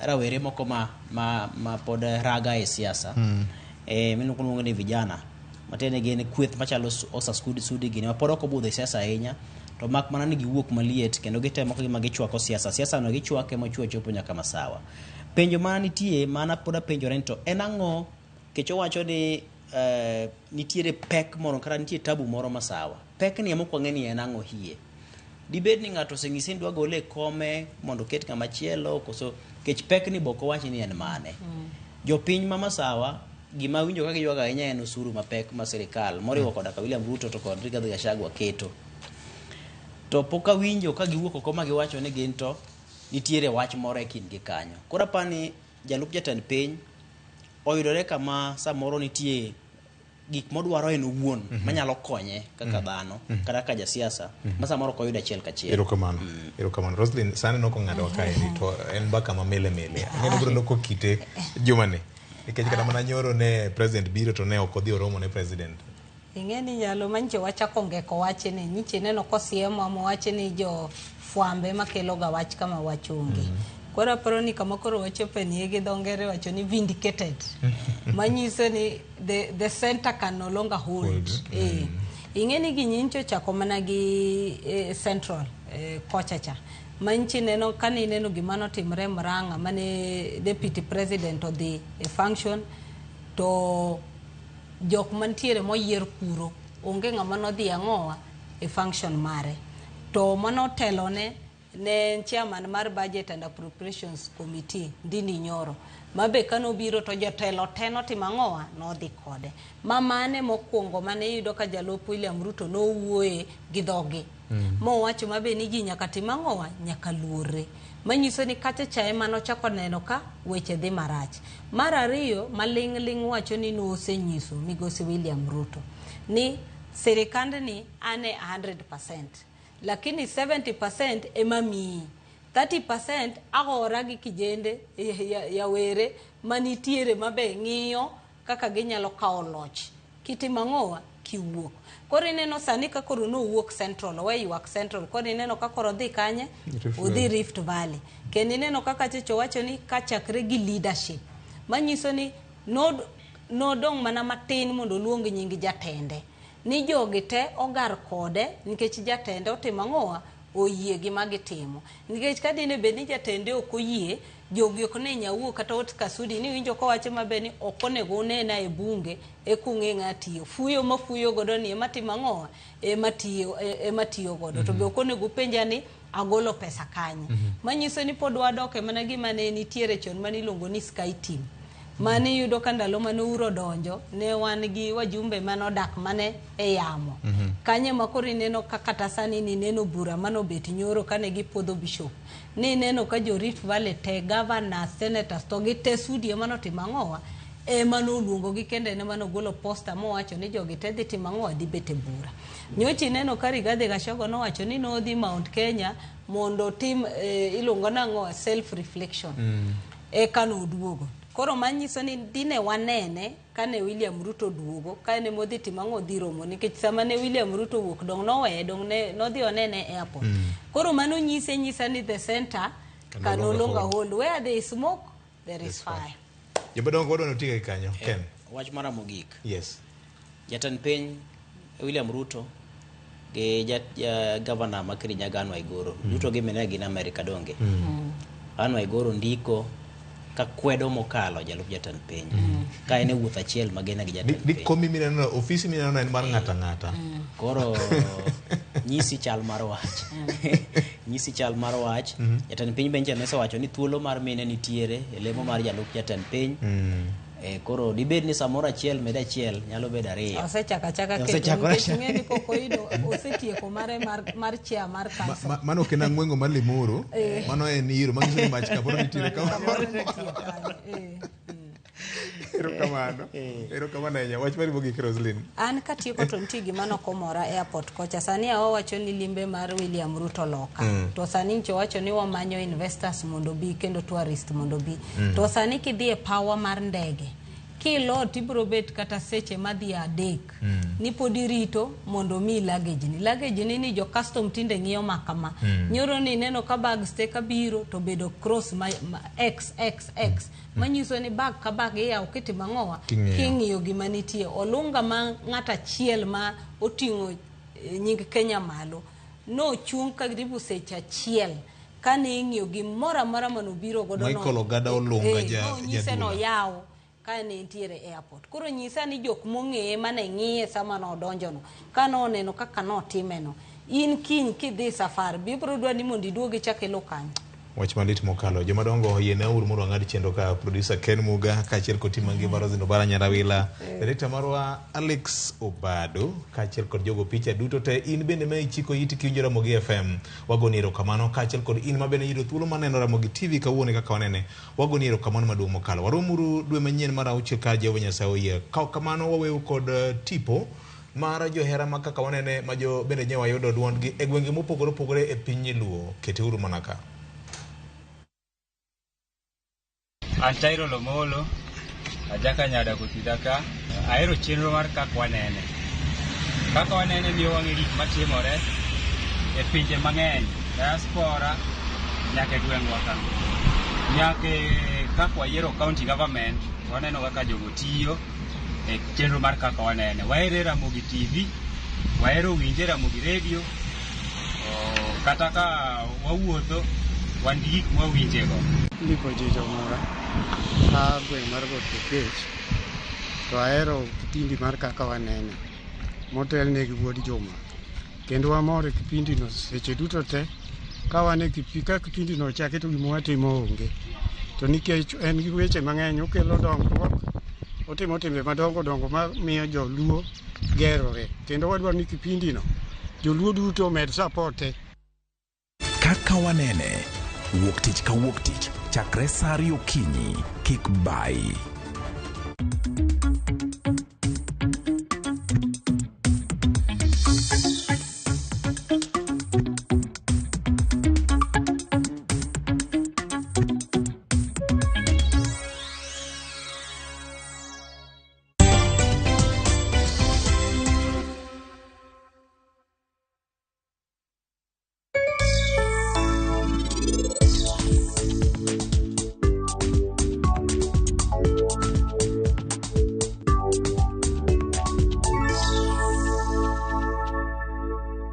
rawere moko ma pod raga e siasa. Miluongo ni vijana. Matiende ni gin kweth machalo Oscar Sudi gini ma pod ok obudho e siasa ahinya to mak mana ni giwuok maliet kendo gitemo ka gima gichwako siasa. Siasa no gichwake mochwe chopo nyaka masawa. Penjo ma nitie mana pod apenjore ni to en ang'o kech owacho ni nitiere pek moro kata nitie tabu moro masawa. Pek ni ema ok wang'e ni en ang'o hie. Dibed ni ng'ato oseng'ise ni dwa gole e kome mondo oket ng'ama chielo koso kech pek ni bok owach ni en mane. Jopiny ma masawa gima winjo ka giywago ahinya en osuru mapek ma sirikal moriwo koda ka William Ruto to kod Rigathi Gachagua keto. To pok awinjo ka giwuok oko ma giwacho ni gin to nitiere wach moro e kindgi kanyo. Koro apani jalup jatend piny oyudore kama samoro nitie gik modwaro en owuon manyalo konye kaka dhano kata kaka jasiasa ma samoro ok oyud achiel kachiel. Erokamano. Erokamano. Roslyn, sani nok ong'adowa kaendi to en mbaka ma mile mile. Ang'e ni obiro loko kite jumani. Nikech kata mana nyoro ne president biro to ne ok odhi oromo ne president. Ing'e ni nyalo manyiche wachako ngeko wachni, nyiche ineno kosiemwa mowachi ni jo fwambe makelo ga wach kama wach onge. Koro aparo ni kama koro wachope ni gi dho ngere wacho ni vindicated. Manyiso ni the center can no longer hold. Ing'e ni gini nyicho ochako mana gi central kocha cha. Manyiche ineno kane ineno gima notimre Murang'a mane deputy president odhi e function to jok mantiere moyier kuro onge ng'ama nodhi ang'owa e function mare. To manotelone ne en chairman mar Budget and Appropriations Committee Ndindi Nyoro mabe kanobiro to jotelo te notimo ang'owa nodhi kode. Ma mane mokwongo mane iyudo ka jalup William Ruto nowuoye gi dhogi. Mowacho mabe ni ji nyaka tim ang'owa nyaka luorre. Manyiso ni kacha cha ema nochako neno ka weche dhi marach. Mar ariyo maling' ling' wacho ni nosenyiso migosi William Ruto ni sirikandni ane 100%. Lakini 70% ema miyi. 30% agora gi kijende yawere manitiere mabe ng'iyo kaka ginyalo kawo loch. Kitimo ang'owa kiwuok. Koro ineno sani ka koro nowuok Central, owe ywak Central, koro ineno ka koro odhi kanye? Odhi Rift Valley. Kendo ineno kaka Checho wacho ni kachakre gi leadership. Manyiso ni nodong' mana matin mondo oluong nying jatende. Ni jogi te ogar kode nikech jatende otimo ang'owa oyie gi ma gitimo. Nikech ka dine bed ni jatende ok oyie, jogi ok ne nyawuo kata Oscar Sudi ni winjo kowacho maber ni ok onego unena e bunge e kung'e ng'a tiyo. Fuyo ma fuyo godo ni ema timo ang'owa ema tiyo godo. To be ok onego upenja ni agolo pesa kanye. Manyiso ni pod wadoke mana gima ne nitiere chon mane iluongo ni Sky Team. Mane iyudo ka ndalo mane Uhuru odonjo ne wan gi wajumbe mane odak mane e yamo. Kanye ma koro ineno ka kata sani ni neno bura mane obet nyoro kane gipuodho bishop. Ni ineno ka jo Rift Valley te governors, senators to gi te Sudi ema notimo ang'owa ema noluongo gi kendo en ema nogolo posta mowacho ni jogi te dhi timo ang'owa dhi bet e bura. Nyocha ineno ka Rigathi Gachagua nowacho ni nodhi Mount Kenya mondo otim iluongo nang'owa self reflection. Eka noduogo. Koro manyiso ni dine wanene kane William Ruto duogo kane modhi timo ang'o dhi romo nikech sama ne William Ruto wuok dong noweye dong ne nodhi onene e airport. Koro mano nyise nyisa ni the center can no longer hold. Where there is smoke there is fire. Jodongo wadwa notiga kanyo Ken. Wach mara mogik. Yes. Jatend piny William Ruto gi governor ma Kirinyaga Anne Waiguru duto gi mine gin Amerika donge. Anne Waiguru ndiko Ka kwedo mokalo jalup jatend piny. Ka en e wuoth achiel magena gi jatend piny. Komi mineno, ofisi mineno en mar ng'ata ng'ata. Koro nyisi chal mar wach. Nyisi chal mar wach. Jatend piny Benjamin osewacho ni thuolo mar mine nitiere e lemo mar jalup jatend piny. Koro dibed ni samoro achiel med achiel nyalo bedo ariyo. Osechako achaka keto nikech ing'e ni pok oyudo osetieko mare mar chair mar council. Mano ok en ang'wengo mar Limuru, mano en iro manyiso ni mach kamoro nitiere kamoro. Erokamano. Erokamano ahinya. Wach mari mogik Roslyn. An katieko to nitie gima nokomora airport kocha. Sani awawacho ni limbe mar William Ruto loka. To sani ncho wacho ni wamanyo investors mondo bi kendo tourist mondo bi. To sani kidhi e power mar ndege, kilo tibiro bet kata seche madhi 3. Ni pod irito mondo mi luggage ni. Luggage ni jo custom tinde ng'iyo makama. Nyoro ni neno ka bags te kabiro to bedo cross ma x x x. Manyiso ni bag ka bag iyawo kitimo ang'owa king'iyo gima nitie. Olunga ma ng'at achiel ma oting'o nying Kenya malo nochung' karibu seche achiel kane ing'iyo gimoro amora manobiro godo no. Michael Ogada Olunga ja noyawo ka ne nitiere airport. Koro nyisa ni jok mong'eye mane ng'iye sama nodonjo no, ka noneno kaka notime no, in kiny kidhi safar bibiro dwa ni mondo iduog ichak ilo kanyo. Wach malit mokalo. Jomadongo oyiene uru mondo wang'ad chenro ka producer Ken Muga kaachiel kod tim mangima Roslyn Obara Nyarawila, director marwa Alex Obado kaachiel kod jogo picha duto te. In bende ma ichiko iti kiwinjo Ramogi FM, wagoni erokamano kaachiel kod in ma bende yudo thuolo mar neno Ramogi TV kawuono kaka wanene, wagoni erokamano maduong' mokalo. Waromuru dwe manyien mar 6 ka Jehova Nyasaye oyie. Ka kamano waweu kod tipo mar johera ma kaka wanene ma jo bende nye wayudo duondgi e gwenge mopogore opogore e piny Luo. Keteuru mana ka. An Tairo Lomolo, ajaka nyada kothidha ka, ahero chenro mar Kaka Wanene. Kaka Wanene miyo wang'e gik matimore e pinje mang'eny, diaspora, nyaka e gweng'wa ka. Nyaka e kaka wayiero county government, waneno kaka jogo tiyo e chenro mar Kaka Wanene. Wahere Ramogi TV, wahero winje Ramogi Radio, kata ka wawuotho, wan gi gik mwawinjego. Ndiko Jijo Mora, a gweng' mar Got Kokech, to ahero kipindi mar Kaka Wanene motelne gi Wuod Juma. Kendo wamor e kipindi no seche duto te, ka wan e ka kipindi no ochaki to gima watimo onge. To nikech en gi weche mang'eny, okelo dongruok, otimo timbe madongo dongo mamiyo joluo gerore. Kendo wadwaro ni kipindi no joluo duto omed support. Kaka Wanene, wuok tich ka wuok tich, chakre sa 2 okinyi, kik bayi.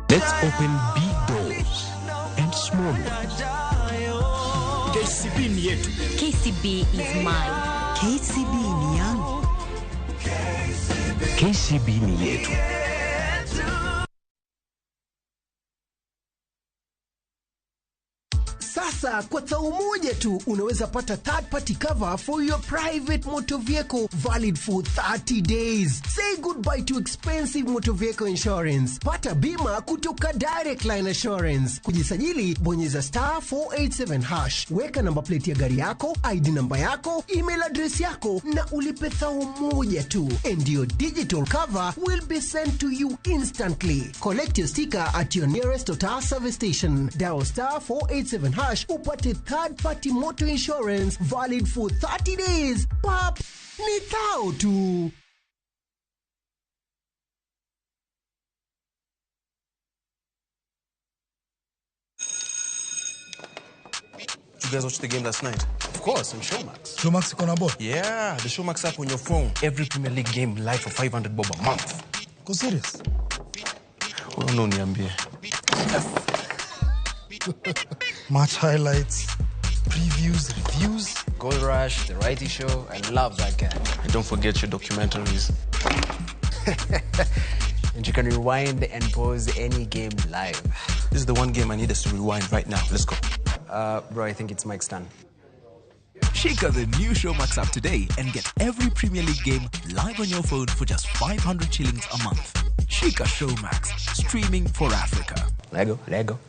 Let's open big doors and small ones. KCB ni yetu. KCB is mine. KCB ni yangu. KCB ni yetu. Sasa kwa thao moja tu unaweza pata third party cover for your private motor vehicle valid for 30 days. Say goodbye to expensive motor vehicle insurance. Pata bima kutoka Direct Line Assurance. Kujisajili, bonyeza star 487 hash. Weka namba plate ya gari yako, ID namba yako, email address yako na ulipe thao moja tu. And your digital cover will be sent to you instantly. Collect your sticker at your nearest Total service station. Dial star 487 hash upate third party motor insurance valid for 30 days. Pap, ni thao tu. Did you guys watch the game last night? Of course, on Showmax. Showmax iko na ball? Yeah, the Showmax app on your phone. Every Premier League game live for 500 bob a month. Go serious? Well, no, niambie. Match highlights, Previews, reviews. Gold Rush, The Righty Show. I love that guy. And don't forget your documentaries. And you can rewind and pause any game live. This is the one game I need us to rewind right now. Let's go. Bro, I think it's Mike's turn. Shika the new Showmax app today and get every Premier League game live on your phone for just 500 shillings a month. Shika Showmax, streaming for Africa. Lego, Lego.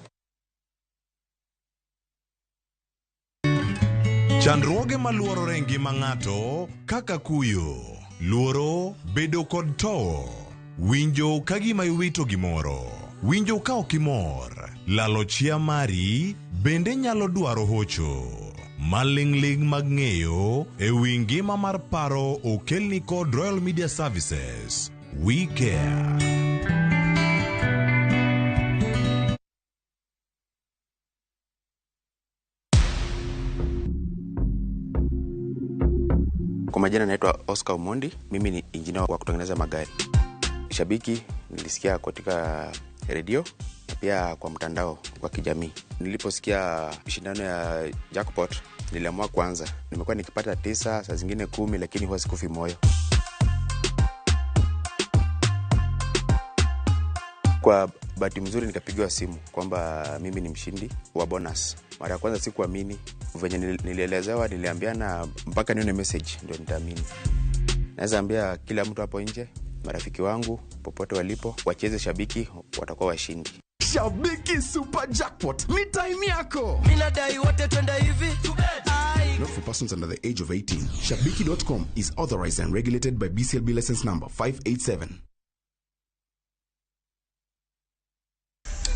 Chandruoge maluorore e ngima ng'ato kaka kuyo, luoro, bedo kod towo, winjo ka gima iwito gimoro, winjo ka ok imor, lalo chia mari bende nyalo dwaro hocho. Maling'ling' mag ng'eyo e wi ngima mar paro okelni kod Royal Media Services. We care. Kwa majina naitwa Oscar Omondi, mimi ni injinia wa kutengeneza magari. Shabiki nilisikia katika redio na pia kwa mtandao wa kijamii. Niliposikia shindano ya jackpot niliamua kuanza. Nimekuwa nikipata 9, saa zingine 10, lakini huwa sikufi moyo. Kwa bahati mzuri nikapigiwa simu kwamba mimi ni mshindi wa bonus. Mara ya kwanza sikuamini, venye nilielezewa niliambiana mpaka nione message ndio nitaamini. Naweza ambia kila mtu hapo nje, marafiki wangu popote walipo, wacheze Shabiki, watakuwa washindi. Shabiki Super Jackpot ni time yako. Mimi nadai wote twende hivi. Not for persons under the age of 18. Shabiki.com is authorized and regulated by BCLB license number 587.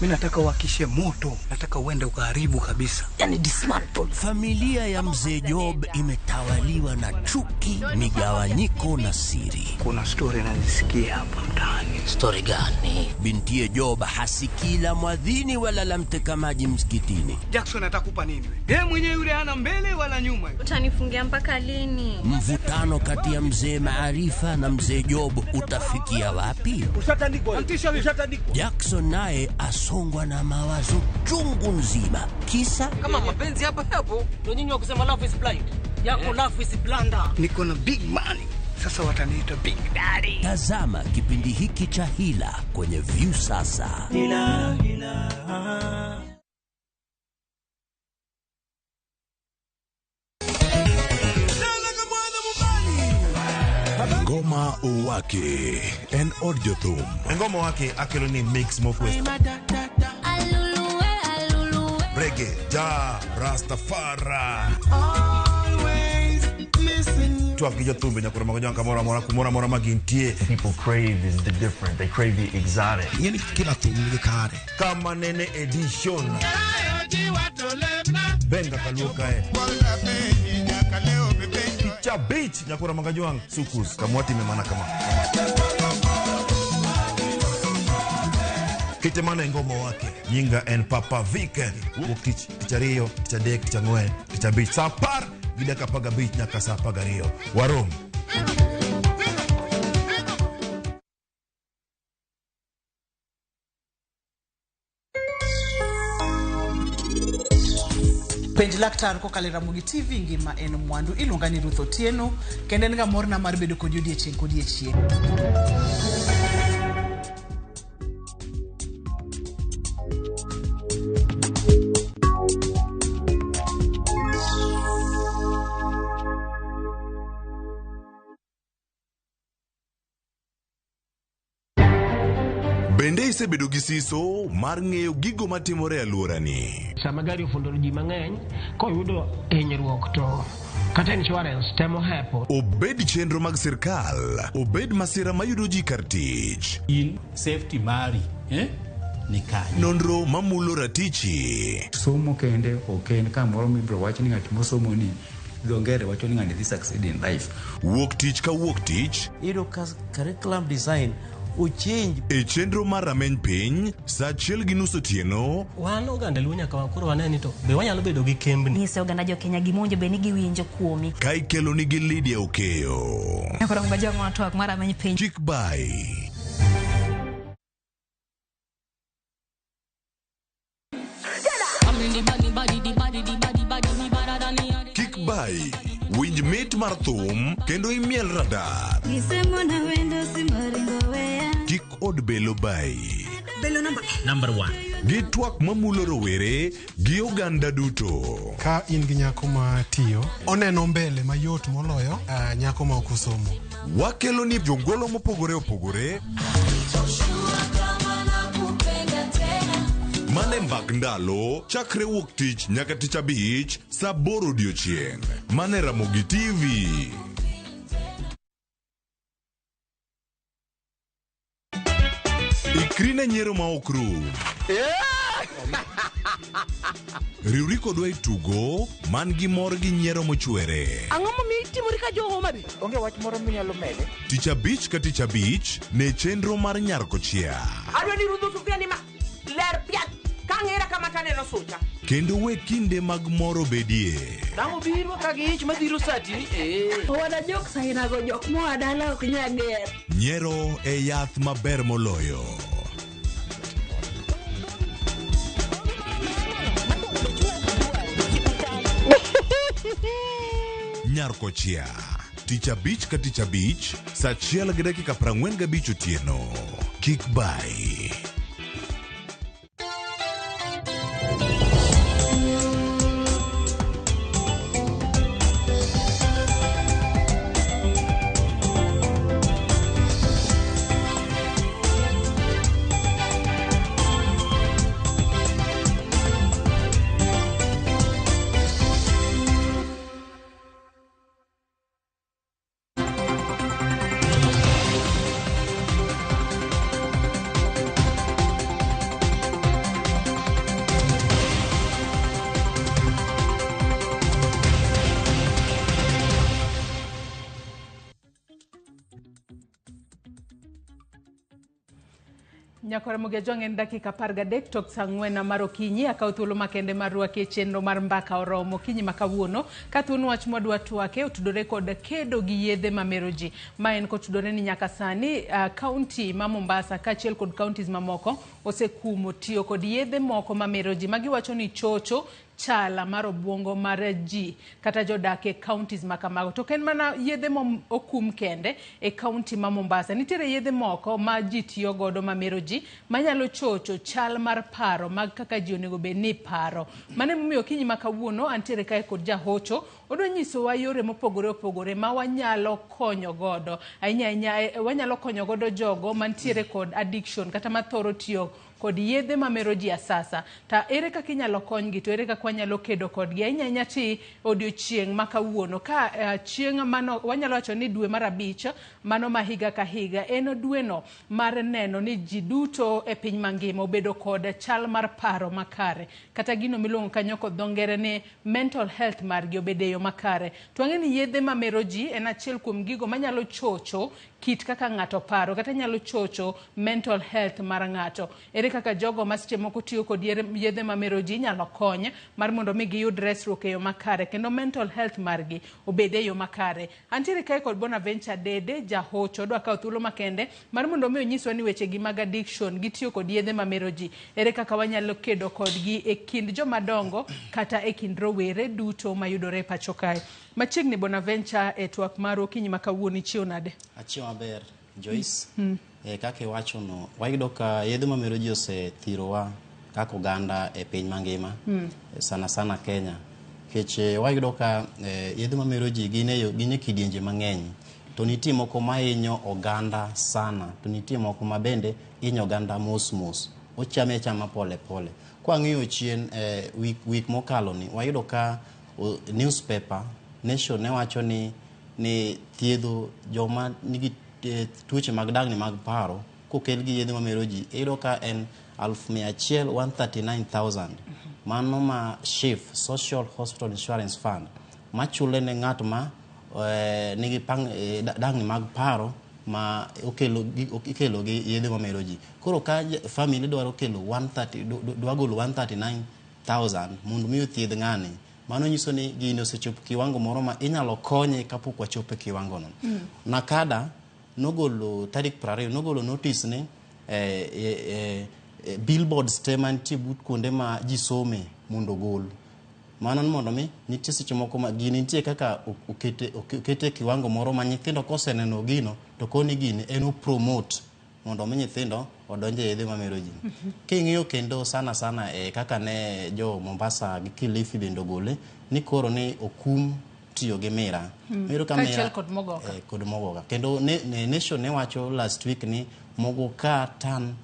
Mimi nataka uhakishe moto, nataka uende ukaharibu kabisa. Yani dismantle. Familia ya mzee Job imetawaliwa na chuki, migawanyiko na siri. Kuna story nazisikia hapa mtaani. Story gani? Bintiye Job hasikii la mwadhini wala la mteka maji msikitini. Jackson atakupa nini wewe? Yeye mwenyewe yule hana mbele wala nyuma. Utanifungia mpaka lini? Mvutano kati ya mzee Maarifa na mzee Job utafikia wapi? Ushatandikwa. Ushatandikwa. Jackson naye asongwa na mawazo chungu nzima. Kisa kama mapenzi hapa hapo ndio nyinyi wa kusema love is blind. Yako love is blunder. Niko na big money. Sasa wataniita Big Daddy. Tazama kipindi hiki cha Hila kwenye Viusasa. Hila, hila. Ngoma Uwake en audio thum. Ngoma Uwake akelo ni mix mofwest. Reggae, ja, Rastafari. Twak gi jothumbe nyakoro mago jwanka moro amora kumoro amora ma gintie. People crave is the different. They crave the exotic. Ing'eni kila thum nigi kare. Kama nene edition. Benga kaluo kae. Cha beach nyakoro mago jwang' sukus kamwati memana kama. Kete mano e Ngoma Wake. Nyinga en Papa Vic. Wuok tich, tich ariyo, tich adek, tich ang'wen, tich abich. Saa 10:15 nyaka saa 12. Warom. Penj laktar kokalo e Ramogi TV ngima en mwandu iluonga ni Ruth Otieno kendo en ga morna mar bedo kodi odiechieng' kodiechieng'. Bende isebedo gi siso mar ng'eyo gigo matimore e alworani? Sama gari ofundo ji mang'eny, koyudo hinyruok to kata insurance temo hepo. Obed chenro mag sirkal, obed masira mayudo ji kar tich. In safety mari, ni kanye. Nonro mamulo ratichi. Somo kende ok en kamoro mibiro wach ni ng'at mosomo ni dho ngere wacho ni ng'ani dhi succeed in life. Wuok tich ka wuok tich. Iyudo ka curriculum design ochange. E chenro mar rameny piny, saa 1:30 otieno. Wan oganda Luo nyaka koro wane ni to be wanyalo bedo gi kembni. Nyise oganda jo Kenya gima bed ni giwinjo kuomi. Ka ikelo nigi Lydia Okeyo. Koro ngajong' twak mar rameny piny. Chik bai. bayi. Winj mit mar thum kendo imiel radar. Gisemona wendo simaringo weya. Kik od belo bayi. Belo namba Number one. Gi twak mamulo rowere gi oganda duto. Ka in gi nyako ma tiyo, oneno mbele mayot moloyo nyako ma ok osomo. Wakelo ni jongolo mopogore opogore mane mbak ndalo chakre wuok tich nyaka tich abich saa aboro odiochieng'. Mane Ramogi TV. Ikri ne nyiero ma ok rum. Riwri kodwa e tugo man gi mor gi nyiero mochwere. Ang'o momiyo itimori ka jo Homa Bay? Onge wach moro minyalo mede? Tich abich ka tich abich ne chenro mar Nyar Kochia. Adwa ni rudho sufria ni ma ler piat ka ng'era kama taneno sucha. Kendo we kinde mag mor obedie. Dang' obiro ka gi ich madhiro sati ni eh. Owada jok sainago jok moa dala ok nyal ger. Nyiero e yath maber moloyo. Nyar Kochia. Tich abich ka tich abich, saa achiel gi dakika 45 otieno. Kik bayi. Nyakwar Mugejwang' en dakika 13 tok saa ang'wen mar okinyi. Akawo thuolo makende mar rwaki e chenro mar Mbaka Oromo okinyi ma kawuono. Ka thuon wach mwadwa twake otudore kod kedo gi yedhe mamero ji. Ma en kotudore ni nyaka sani kaunti ma Mombasa kaachiel kod counties mamoko osekumo tiyo kod yedhe moko mamero ji. Magiwacho ni chocho chala mar obuongo mar ji kata jodak e counties ma kamago. To ok en mana yedhe okum kende e county ma Mombasa. Nitiere yedhe moko ma ji tiyo godo mamero ji manyalo chocho chal mar paro mag kaka ji onego bed ni paro. Mano emomiyo okinyi ma kawuono antiere kae kod jahocho. Odwa nyisowa yore mopogore opogore ma wanyalo konyo godo. Ahinya ahinya wanyalo konyo godo jogo mantiere kod addiction kata mathoro tiyo kod yedhe mamero ji asasa. Ta ere kaka inyalo konygi to ere kaka wanyalo kedo kodgi ahinya ahinya ti odiochieng' ma kawuono. Ka chieng' mano wanyalo wacho ni dwe mar abich mano ma higa ka higa en dweno mar neno ni ji duto e piny mangima obedo kod chal mar paro makare. Kata gino miluongo kanyo kod dho ngere ni mental health margi obedo e yo makare. To wang'e ni yedhe mamero ji en achiel kuom gigo manyalo chocho kit kaka ng'ato paro kata nyalo chocho mental health mar ng'ato. Ere kaka jogo ma seche moko tiyo kod yedhe mamero ji inyalo kony mar mondo mi giyud resruok e yo makare kendo mental health margi obed e yo makare. Antiere kae kod Bonaventure Dede jahocho. Odwa kawo thuolo makende mar mondo mi onyiswa ni weche gi mag addiction gi tiyo kod yedhe mamero ji ere kaka wanyalo kedo kodgi e kind joma dongo kata e kind rowere duto mayudore e pacho kae. Machiegni Bonaventure e twak marwa okinyi ma kawuono ichiew nade? Achiew maber Joyce. Kaka iwacho no, wayudo ka yedhe mamero ji osethirowa kaka oganda e piny mangima, sana sana Kenya. Nikech wayudo ka yedhe mamero ji gin e kidienje mang'eny. To nitie moko mahinyo oganda sana, to nitie moko ma bende hinyo oganda mos mos. Ochame achama pole pole. Kwang'iyo chien week mokalo ni, wayudo ka newspaper Nation ne wacho ni thiedho joma nigi tuoche mag dagni mag paro kokel gi yedhe mamero ji iyudo ka en 139,000. Mano ma SHIF, Social Hospital Insurance Fund, machule ne ng'at ma nigi dagni mag paro ma ikelo gi yedhe mamero ji. Koro ka family dwaro kelo dwa golo 139,000 mondo mi othiedh ng'ani, mano nyiso ni gini osechopo kiwango moro ma inyalo konye kapok wachopo e kiwango no. Nakada nogolo tarik 20 nogolo notice ni billboards te mantie but kuonde ma ji some mondo ogol. Mano ni mondo mi nitie seche moko ma gini nitie kaka okete okete kiwango moro ma nyithindo koseneno gino to koni gini en o promote mondo mi nyithindo odonj e yedhe mamero ji. King'iyo kendo sana sana e kaka ne jo Mombasa gi Kilifi bende ogole ni koro ni okum tiyo gi mira. Iyudo ka Kaachiel mira kod mogoka. Kod mogoka. Kendo ne Nation ne wacho last week ni mogoka turn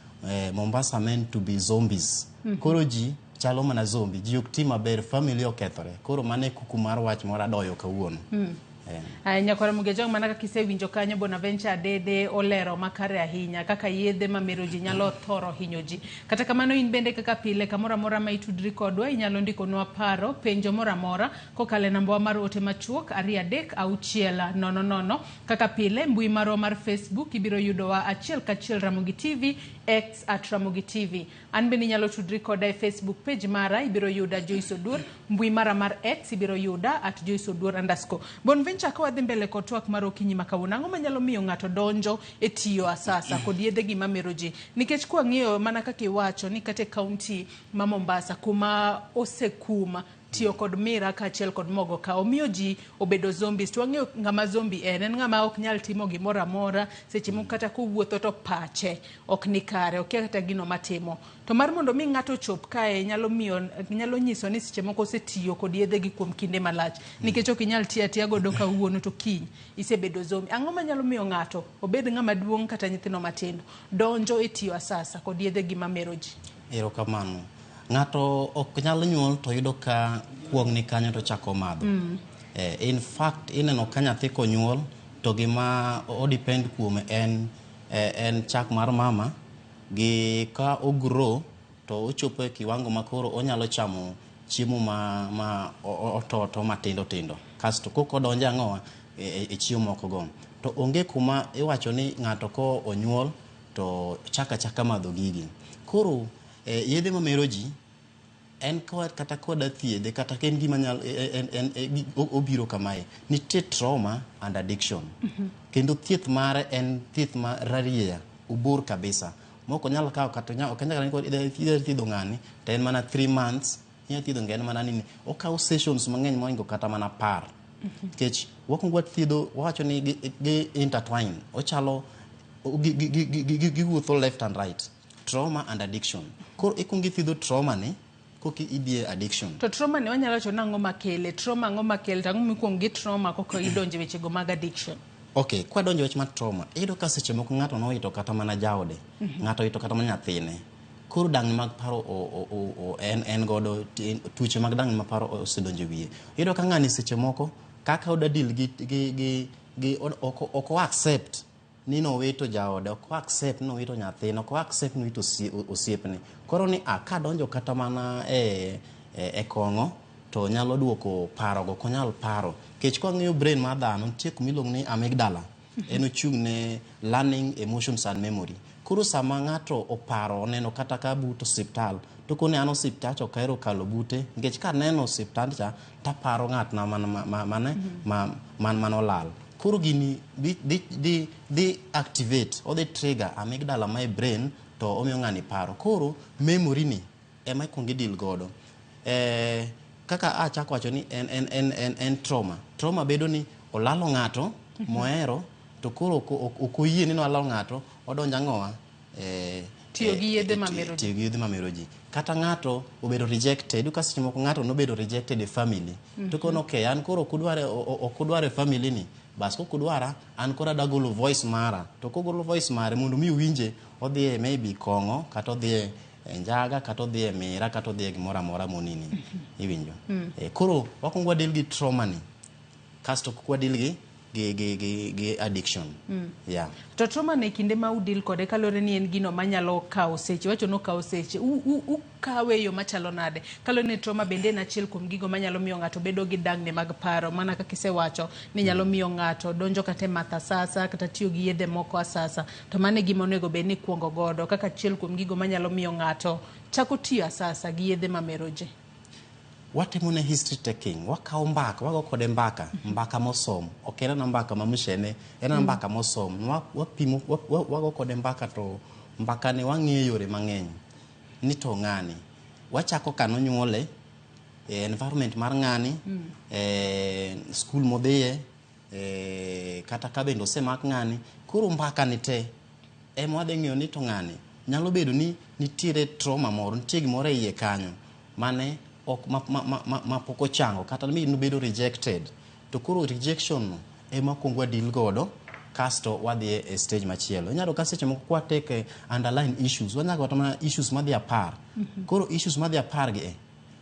Mombasa men to be zombies. Koro ji chalo mana zombie, ji ok ti maber, family okethore. Koro mano e kuku mar wach moro adoyo kawuono. Aya, nyakwara Mugejong, mana kaka isewinjo kanyo, Bonaventure Adede olero makare ahinya kaka yedhe mamero ji nyalo thoro hinyo ji. Kata kamano in bende kaka pile kamoro amora ma itudri kodwa inyalo ndikonwa paro, penjo moro amora kokalo e nambawa mar ote machuok 2 3 6 0 0. Kaka pile mbui marwa mar Facebook ibiro yudowa achiel kachiel Ramogi TV, X at Ramogi TV. An bende inyalo tudri koda e Facebook page mara ibiro yuda Joyce Oduor, mbui mara mar X ibiro yuda at Joyce Oduor underscore. Bonventure, ka wadhi mbele kod twak mar okinyi ma kawuono, ang'o manyalo miyo ng'ato donjo e tiyo asasa kod yedhe gi mamero ji? Nikech kwang'iyo mana kaka iwacho ni kata e kaunti ma Mombasa kuma osekum tiyo kod mira kaachiel kod mogo ka omiyo ji obedo zombies, to wang'eyo ng'ama zombie en ng'ama ok nyal timo gimoro amora, seche moko kata kowuotho to pache ok ni kare, okia kata gino matimo. To mar mondo mi ng'ato ochop kae nyalo miyo nyalo nyiso ni seche moko osetiyo kod yedhe gi kuom kinde malach, nikech ok inyal tiyo atiya godo kawuono to kiny isebedo zombie. Ang'o manyalo miyo ng'ato obed ng'ama duong' kata nyithindo matindo donjo e tiyo asasa kod yedhe gi mamero ji? Erokamano. Ng'ato ok nyal nyuol to yudo ka kuong' ni kanyo to chako madho. In fact, ineno ka nyathi konyuol to gima o depend kuome en chak mar mama gi ka ogrow to ochopo e kiwango ma koro onyalo chamo chiemo ma ototo matindo tindo. Kasto kok odonjo ang'owa e chiemo moko go. To onge kuma iwacho ni ng'ato ko onyuol to chaka chaka madho gigi. Koro yedhe mamero ji en kata koda thiedhe kata ka en gima nyalo en obiro kamae. Nitie trauma and addiction. Kendo thieth mare en thieth ma rarieya, obor kabisa. Mok onyal kawo kata ok nyal idwa thiedho ng'ani to en mana 3 months, inya thiedho ng'ani mana nini. Okawo sessions mang'eny mohingo kata mana 10. Nikech wakwongo wathiedho, wawacho ni gi intertwine. Ochalo giwuotho left and right. Trauma and addiction. Koro ikwongo ithiedho trauma ni, koki idhi e addiction. To trauma ni wanyalo wacho nang'o makele? Trauma ang'o makele? To ang'o mikwongo gi trauma koka idonjo e wechego mag addiction? Okay, kwadonjo e wach mar trauma, iyudo ka seche moko ng'ato nowito kata mana jaode, ng'ato owito kata mana nyathine. Koro dang'ni mag paro en godo, tuoche mag dang'ni mag paro osedonjo e wiye. Iyudo ka ng'ani seche moko kaka oda deal gi ok o accept ni nowito jaode, ok o accept ni nowito nyathine, ok o accept ni nowito osiepne. Koro ni kadonjo kata mana e kong'o to nyalo duoko parogo, ok onyal paro. Nikech kwang'iyo brain mar dhano, nitie kuma iluongo ni amygdala. En ochung' ne learning, emotions and memory. Koro sama ng'ato oparo, oneno kata ka but osiptal, to kone an osiptal to ok ahero kalo bute, nikech kaneno osiptal cha, taparo ng'atna manolal. Koro gini dhi activate, odhi trigger amygdala ma e brain to omiyo ng'ani paro. Koro memory ni ema ikwongo i deal godo. Kaka achako wacho ni en trauma. Trauma bedo ni olalo ng'ato mohero to koro ok oyie ni nolalo ng'ato, odonjo ang'owa? Tiyo gi yedhe mamero ji. Tiyo gi yedhe mamero ji. Kata ng'ato obedo rejected, ka seche moko ng'ato nobedo rejected e family. To kono okay, an koro ok udware e family ni. Bas kok udwara, an koro adwa golo voice mara. To kogolo voice mare mondo mi uwinje, odhi e maybe kong'o, kata odhi e njaga, kata odhi e mira, kata odhi e gimoro amora monini. Iwinjo? Koro wakwongo wadeal gi trauma ni. Kasto kok wadeal gi addiction. Yeah. To trauma ni kinde ma udil kode kaluwore ni en gino manyalo kawo seche, wacho ni okawo seche, ukawe e yo machalo nade? Kaluwore ni trauma bende en achiel kuom gigo manyalo miyo ng'ato bedo gi dang'ni mag paro, mana kaka isewacho ni nyalo miyo ng'ato donjo kata e math asasa, kata tiyo gi yedhe moko asasa. To mano e gima onego bed ni ikuongo godo kaka achiel kuom gigo manyalo miyo ng'ato chako tiyo asasa gi yedhe mamero ji. Watimo ne history taking, wakawo mbaka, wago kode mbaka, mbaka mosom. Ok en mbaka ma mshene, en mbaka mosom. Wapimo, wago kode mbaka to mbaka ne wang'iyo yore mang'eny. Ni to ng'ani, wachako ka nonyuole, environment mar ng'ani, skul modhiye, kata ka bende osemak ng'ani. Koro mbaka ni te ema wadhi ng'iyo ni to ng'ani nyalo bedo ni nitiere trauma moro, nitie gimoro e iye kanyo mane ok ma pok ochango, kata mi nobedo rejected. To koro rejection no ema kwongo wa deal godo, kasto wadhi e stage machielo. Inyalo ka seche moko kwa take underline issues, wanyalo kata mana issues madhi 10. Koro issues madhi 10 gi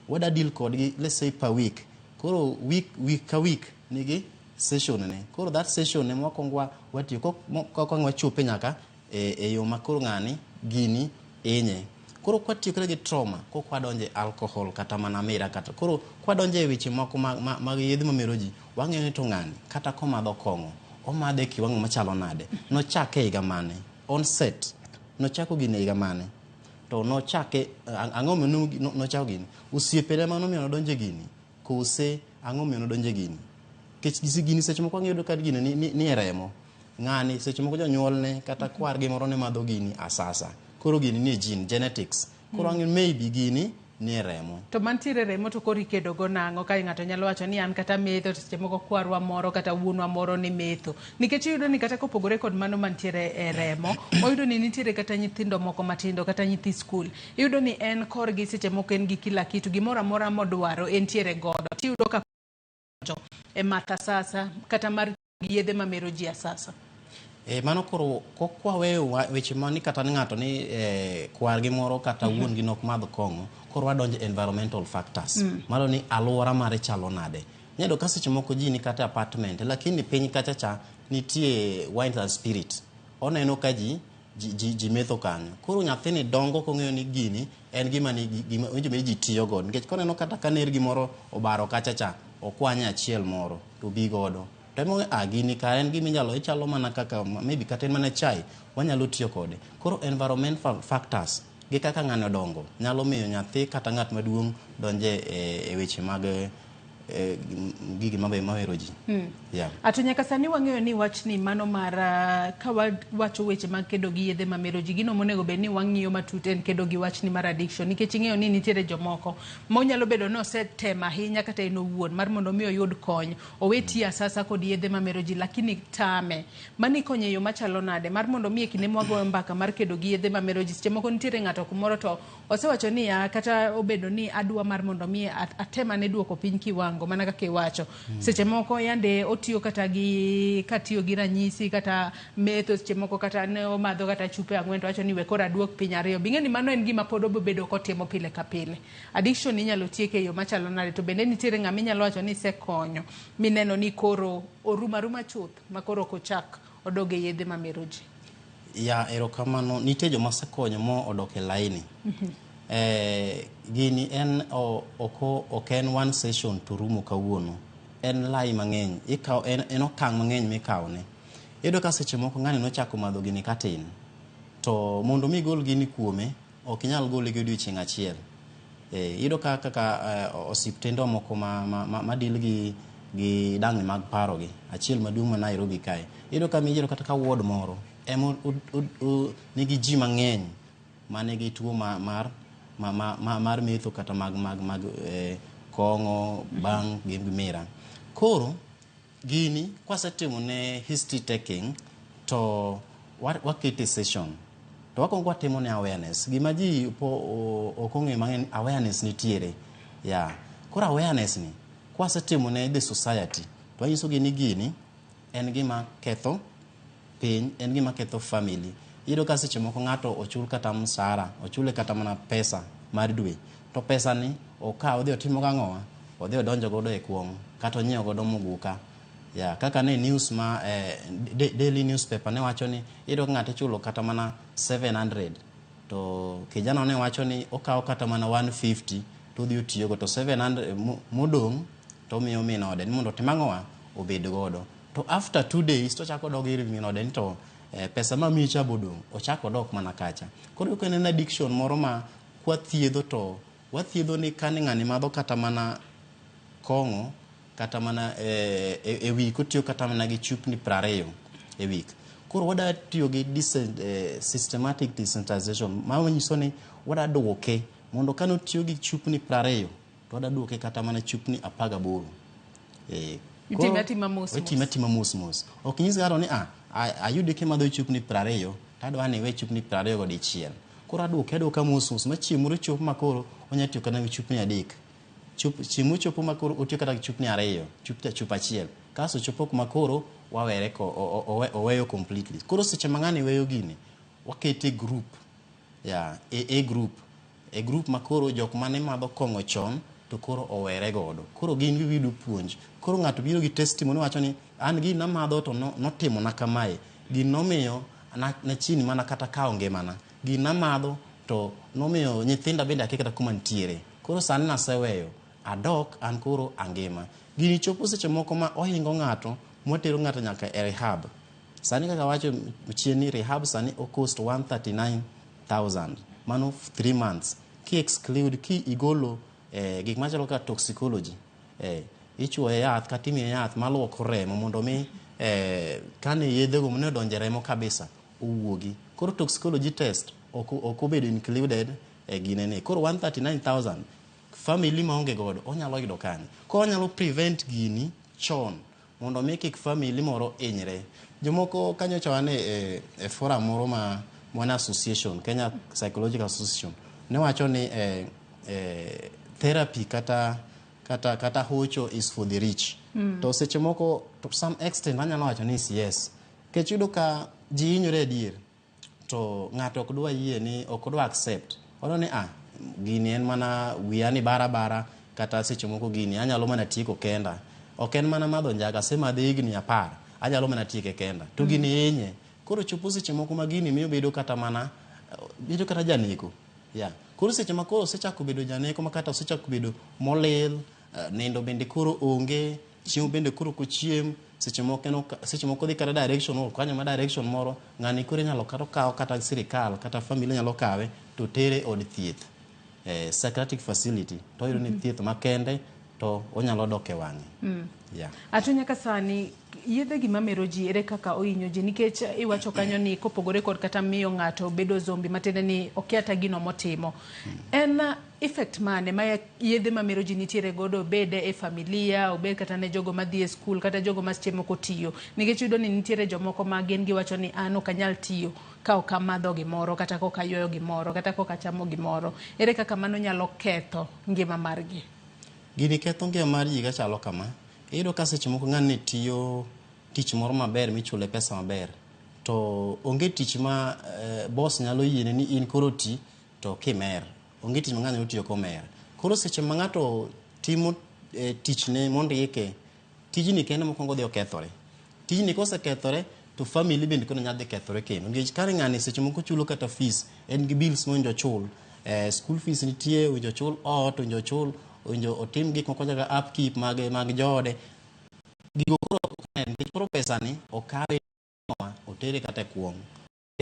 wada deal kodgi, let's say per week. Koro week ka week nigi session ne. Koro that session ne mokwongo watiyo kok wachope nyaka e yo ma koro ng'ani gini inye. Koro kwatiyo kata gi trauma, kok wadonje alcohol kata mana mira kata. Koro kwadonje e weche moko mag yedhe mamero ji, wang'eyo ni to ng'ani kata komadho kong'o, omadhe e kiwango machalo nade, nochake e higa mane, onset, nochako gini e higa mane, to nochake, ang'o momiyo nochako gini, osiepene mane omiyo nodonjo e gini, kose ang'o momiyo nodonjo e gini. Nikech gini seche moko wang'eyo ka gini ni e remo, ng'ani seche moko jonyuolne kata kwargi moro ne madho gini asasa. Koro gini ni e gene, genetics. Koro wang'eyo maybe gini ni e remo. To mantiere remo to koro ikedo go nang'o? Ka ng'ato nyalo wacho ni an kata metho, to seche moko kwarwa moro kata wuonwa moro ni metho. Nikech iyudo ni kata kopogore kod mano mantiere e remo, oyudo ni nitiere kata nyithindo moko matindo, kata nyithi skul. Iyudo ni en korgi seche moko en gi kila kitu, gimoro amora modwaro entiere godo. Tiyudo ka e math asasa kata mar yedhe mamero ji asasa. Mano koro kokwaweyo weche mani kata ni ng'ato ni kwargi moro kata wuon gi nok madh kong'o, koro wadonjo environmental factors. Mano ni alwora mare chalo nade. Inyalo ka seche moko ji ni kata apartment, lakini piny kacha cha nitie wine and spirit. Oneno ka ji metho kanyo. Koro nyathini dongo kong'eyo ni gini en gima ni gima winjo ni ji tiyo godo. Nikech koneno kata ka ner gimoro obaro kacha cha, okwanye achiel moro to bi godo. Temo gini ka en gima inyalo ichalo mana kaka maybe kata en mana chai wanyalo tiyo kode. Koro environmental factors gi kaka ng'ani odongo nyalo miyo nyathi kata ng'at maduong' donje e weche mag gigi mawero ji. Yeah. Ato nyaka sani wang'eyo ni wachni mano mar ka wawacho weche mag kedo gi yedhe mamero ji, gino monego bed ni wang'iyo matut en kedo gi wachni mar addiction, nikech ing'eyo ni nitiere jomoko monyalo bedo ni osetemo ahinya kata en owuon mar mondo mi oyud kony, owe tiyo asasa kod yedhe mamero ji, lakini tame. Mani konyo e yo machalo nade mar mondo mi e kinde mwagoyo mbaka mar kedo gi yedhe mamero ji, seche moko nitiere ng'ato kumoro to osewacho ni ya, kata obedo ni adwa mar mondo mi atem ane duoko piny kiwango mana kaka iwacho. Seche moko yande otiyo kata gi katiyo gi ranyisi kata metho, seche moko kata ne omadho kata chupe 4 to wacho ni we koro aduok piny 2. Bing'e ni mano en gima pod obobedo kotimo pile ka pile. Addiction inyalo tieke e yo machalo nade, to bende nitiere ng'ama inyalo wacho ni isekonyo mineno ni koro orumo aruma chuth ma koro ok ochak odog e yedhe mamero ji? Ya, erokamano. Nitie joma osekonyo mo odok e laini. Gini en ok en one session to rumo kawuono. En lai mang'eny. Ikawo en okang' mang'eny mikawone. Iyudo ka seche moko ng'ani nochako madho gini katin. To mondo mi igol gini kuome, ok inyal gole gi odiochieng' achiel. Iyudo ka kaka osiptende moko ma deal gi dang'ni mag paro gi, achiel maduong' ma Nairobi kae. Iyudo ka miyiero kata ka ward moro ema nigi ji mang'eny manigi tuo mar metho kata mag kong'o, bang' gi mira. Koro gini kwasetimo ne history taking to wakete session. To wakwongo watimo ne awareness. Gima ji ok ong'eyo mang'eny, awareness nitiere. Yeah. Koro awareness ni kwasetimo ne the society to wanyiso gi ni gini en gima ketho piny, en gima ketho family. Iyudo ka seche moko ng'ato ochul kata msara, ochule kata mana pesa mar dwe. To pesa ni okaw odhi otimo gang'owa, odhi odonjo godo e kuong', kata onyiewo godo muguka. Yeah, kaka ne news ma daily newspaper ne wacho ni iyudo ka ng'ato ichulo kata mana 700 to kijana ne wacho ni okawo kata mana 150 to odhi otiyogo, to 700 modong' to omiyo min ode ni mondo otim ang'owa, obed godo. To after 2 days to ochako odok ir min ode ni to pesa ma micha bodong', ochako odok mana kacha. Koro en addiction moro ma kwathiedho to wathiedho ni kane ng'ani madho kata mana kong'o kata mana e week otiyo kata mana gi chupni 20 e week. Koro wada tiyo gi systematic desensitization, ma nyiso ni wada duoke mondo kane otiyo gi chupni 20 to to wada duoke kata mana chupni 18. Itime atima mos mos. Itime atima mos mos. Ok nyis ng'ato ni ayudi kimadho chupni 20 to adwa ni iwe chupni 20 go dichiel. Koro aduoke aduoka mos mos ma chieng' moro chop ma koro onya tiyo kata gi chupni 3. Chieng' moro chopo ma koro otiyo kata gi chupni 2, chupa 1. Kasto chopo kuma koro wawere ko oweyo completely. Koro seche ma ng'ani weyo gini, wakete group. Yeah, e group. E group ma koro jok mane madho kong'o chon to koro owere godo. Koro gin giyudo puonj. Koro ng'ato biro gi testimony wacho ni an gini namadho to notimona kamae. Gini nomiyo nachini mana kata kawo ngimana. Gini namadho to nomiyo nyithinda bende akia kata kuma nitiere. Koro sani naseweyo. Adok an koro angima. Gini chopo seche moko ma ohingo ng'ato mwatero ng'ato nyaka e rehab. Sani kaka wacho chien ni rehab sani o cost 139,000. Mano 3 months. Ki exclude, ki igolo gik machalo kaka toxicology. Ichuoye yath kata imiye yath maluoko remo mondo mi kane yedhego mane odonjo e remo kabisa owuogi. Koro toxicology test ok obedo included e ginene. Koro 139,000 family maonge godo onyalo yudo kanye? Koro onyalo prevent gini chon mondo mi kik family moro hinyre. Jomoko kanyocha wan e forum moro ma wan association, Kenya Psychological Association, ne wacho ni therapy kata hocho is for the rich. To seche moko to some extent anyalo wacho ni yes. Nikech iyudo ka ji hinyore adier to ng'ato ok dwa yie ni ok dwa accept. Oneno ni gini en mana wiya ni bara kata seche moko gini anyalo mana tieko kenda. Ok en mana madho njaga, asemadhe higni 10, anyalo mana tieke kenda. To gini hinye. Koro chopo seche moko ma gini miyo bedo kata mana bedo kata janeko. Yeah. Koro seche ma koro osechako bedo janeko ma kata osechako bedo molil, nindo bende koro onge, chiemo bende koro ok ochiem, seche moko dhi kata direction moro, kanyo ma direction moro, ng'ani koro inyalo kata okaw kata sirikal kata familia nyalo kawe to tere od thieth. Psychiatric facility to oyudo ni thieth makende to onyalo dok e wang'e. Yeah. Ato nyaka sani yedhe gi mamero ji ere kaka ohinyo ji nikech iwacho kanyo ni kopogore kod kata miyo ng'ato bedo zombi matiende ni okia kata gino motimo. En effect mane ma yedhe mamero ji nitiere godo obed e familia, obed kata ne jogo madhi e skul kata jogo ma seche moko tiyo nikech iyudo ni nitiere jomoko ma gin giwacho ni an ok anyal tiyo ka ok amadho gimoro kata ka ok ayuayo gimoro kata ka ok achamo gimoro. Ere kaka mano nyalo ketho ngima margi? Gini ketho ngima mar ji kachalo kama. Iyudo ka seche moko ng'ani tiyo tich moro maber michule pesa maber to onge tich ma boss nyalo yiene ni in koro ti to kimer. Onge tich ma ng'ani nyalo tiyo komer. Koro seche ma ng'ato timo tichne mondike, tijni kende mokwongo dhi okethore. Tijni kosekethore to family bende koro nyalo dhi kethore kendo. Nikech kare ng'ani seche moko chulo kata fees, en gi bills mowinjo ochul. School fees nitie, owinjo ochul ot, owinjo ochul, owinjo otim gik moko kaka upkeep mag joode. Gigo koro ok nen, nikech koro pesa ni okawe otere kata e kuong',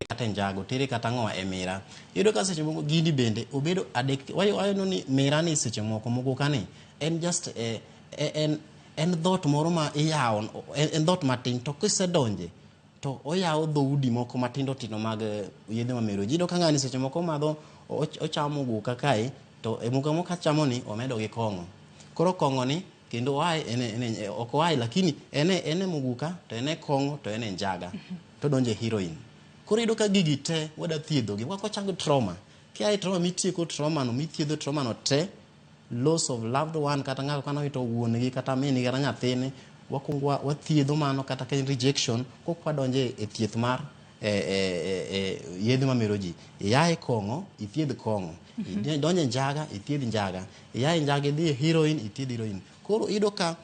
kata e njaga, otere kata ang'owa e mira. Iyudo ka seche moko gini bende obedo addicted. Wayudo ni mira ni seche moko muguka ni en just en dhot moro ma iyawo, en dhot matin to kisedonje to oyawo dhoudi moko matindo tindo mag yedhe mamero ji. Iyudo ka ng'ani seche moko madho, ochamo guka kae to e muka moko achamo ni omedo gi kong'o. Koro kong'o ni kendo oae ok oae lakini en e muguka to en e kong'o to en e njaga to donjo e heroin. Koro iyudo ka gigi te wada thiedhogi. Wako chako trauma. Kia e trauma mitieko trauma no, mithiedho trauma no te, loss of loved one kata ng'ato kane owito wuon gi kata min gi kata nyathine, wakwongo wathiedho mano kata ka en rejection, kok wadonjo e thieth mar yedhe mamero ji. Iya e kong'o, ithiedh kong'o. Idonjo e njaga, ithiedh njaga. Iya e njaga idhi e heroin, ithiedh heroin. Koro iyudo ka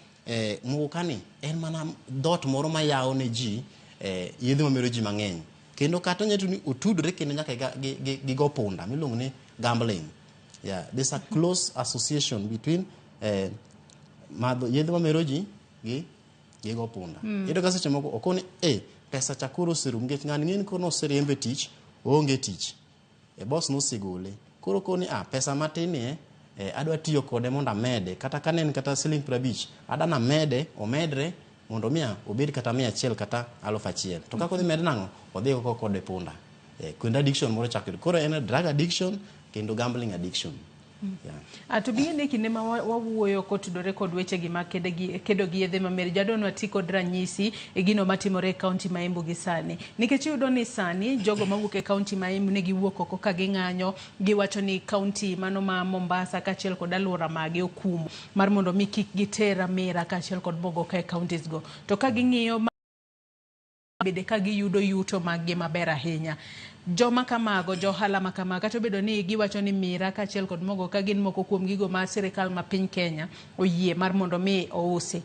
muguka ni en mana dhot moro mayawo ne ji yedhe mamero ji mang'eny. Kendo kata onyalo ni otudore kendo nyaka gi go punda miluongo ni gambling. Yeah, there's a close association between madho yedhe mamero ji gi go punda. Iyudo ka seche moko okoni pesa cha koro oserumo nikech ng'ani ng'eni koro noseriembe tich, oonge tich. Boss nosegole. Koro koni pesa matin ni adwa tiyo kode mondo amede kata ka ne en kata siling 50 adwa namede omedre mondo miya obed kata 100 kata 1000. To kaka odhi med nang'o? Odhi go kode punda. Kendo addiction moro chako. Koro en drug addiction kendo gambling addiction. Yeah. To bing'e ni kinde ma wawuoyo kotudore kod wechegi mag kedo gi yedhe mamer ji, adwa ni wati kod ranyisi e gino matimore e kaunti ma Embu gi sani. Nikech iyudo ni sani jogo mawuok e kaunti ma Embu ne giwuok oko ka ging'anyo, giwacho ni kaunti mano ma Mombasa kaachiel kod alwora mage okumo mar mondo mi kik giter amira kaachiel kod mogoka e counties go. To ka ging'iyo bende ka giyudo yuto mag gi maber ahinya. Joma kamago, jo ohala ma kamago, kata obedo ni giwacho ni mira kaachiel kod mogo ka gin moko kuom gigo ma sirikal ma piny Kenya oyie mar mondo mi ousi.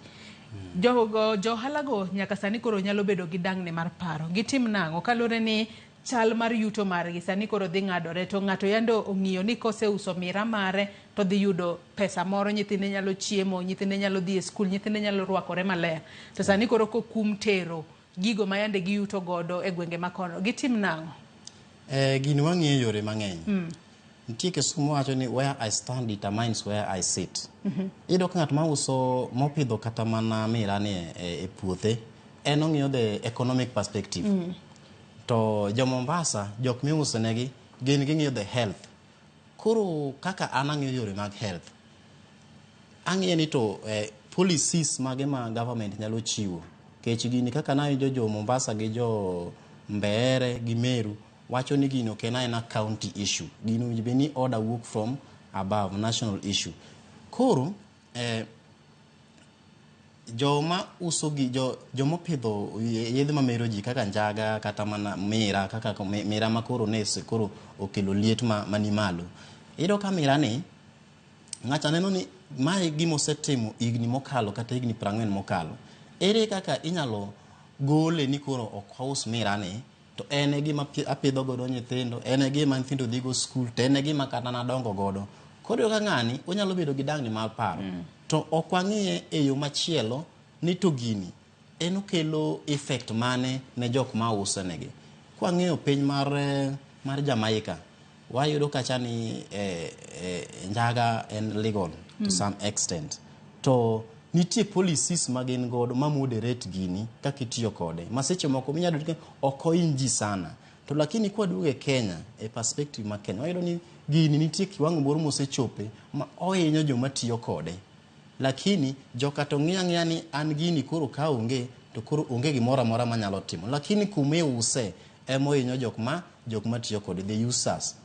Jogo, jo ohala go nyaka sani koro nyalo bedo gi dang'ni mar paro. Gitim nang'o? Kaluwore ni chal mar yuto margi sani koro dhi ng'adore to ng'ato yande ong'iyo ni koseuso mira mare to dhi yudo pesa moro, nyithinde nyalo chiemo, nyithinde nyalo dhi e skul, nyithinde nyalo rwakore maler. To sani koro kokum tero gigo ma yande giyuto godo e gwenge ma kono, gitim nang'o? Gini wang'iyo yore mang'eny. Nitie kisungu wacho ni where I stand determines where I sit. Iyudo ka ng'at mauso mopidho kata mana mira ni e puothe, en ong'iyo the economic perspective. To jo Mombasa, jok miuso negi, gin ging'iyo the health. Koro kaka an ang'iyo yore mag health, ang'iyo ni to policies mage ma government nyalo chiwo. Kech gini kaka nawinjo jo Mombasa gi jo Mbeere gi Meru wacho ni gini ok en aena county issue. Gini owinjo bed ni order wuok from above, national issue. Koro joma uso gi joma opidho yedhe mamero ji kaka njaga kata mana mira kaka mira ma koro ne koro okelo liet mani malo. Iyudo ka mira ni ng'acha neno ni mae gima osetimo higni mokalo kata higni 40 mokalo. Ere kaka inyalo gole ni koro ok aus mira ni to en e gima apidho godo nyithindo, en e gima nyithindo dhigo skul, to en e gima kata nadongo godo. Koro iyudo ka ng'ani onyalo bedo gi dang'ni mar paro. To ok wang'iye e yo machielo ni to gini en okelo effect mane ne jok ma use negi. Kwang'iyo piny mar Jamaica, wayudo kacha ni njaga en legal to some extent. To nitie policies ma gin godo ma moderate gini kaka itiyo kode. Ma seche moko minyalo yudo ka ok ohiny ji sana. To lakini kwaduogo e Kenya, e perspective ma Kenya, wayudo ni gini nitie kiwango moro mosechope ma ohinyo joma tiyo kode. Lakini joka to ng'iyo ang'iya ni an gini koro ka onge to koro onge gimoro amora manyalo timo. Lakini kumiuse ema ohinyo jok ma tiyo kode, the users.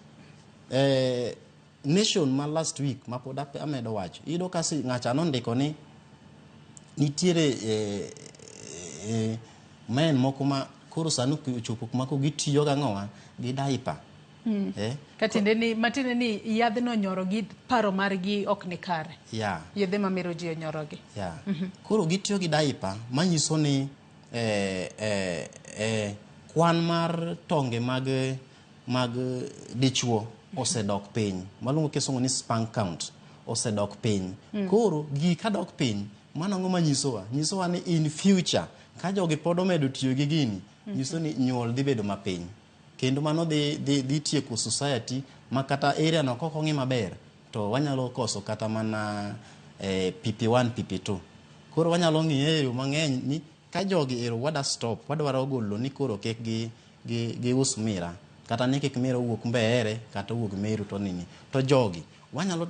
Nation ma last week ma pod amedo wacho, iyudo ka ng'acha nondiko ni nitiere men moko ma koro sani ochopo kuma koro gitiyo gang'owa gi diaper. Ka tiende ni matiende ni yadhno onyoro gi paro margi ok ni kare. Yedhe mamero ji onyorogi. Koro gitiyo gi diaper manyiso ni kwan mar tonge mag dichuo osedok piny. Maluongo kisungu ni sperm count osedok piny. Koro gigi kadok piny, mano ang'o manyisowa? Nyisowa ni in future ka jogi pod omedo tiyo gi gini, nyiso ni nyuol dhi bedo mapiny. Kendo mano dhi tieko society ma kata area no kok ong'i maber to wanyalo koso kata mana PP1, PP2. Koro wanyalo ng'iye e yo mang'eny ni ka jogi ero wada stop, wadwaro golo ni koro kik gi us mira, kata ni kik mira owuok Mbeere kata owuok Meru to nini. To jogi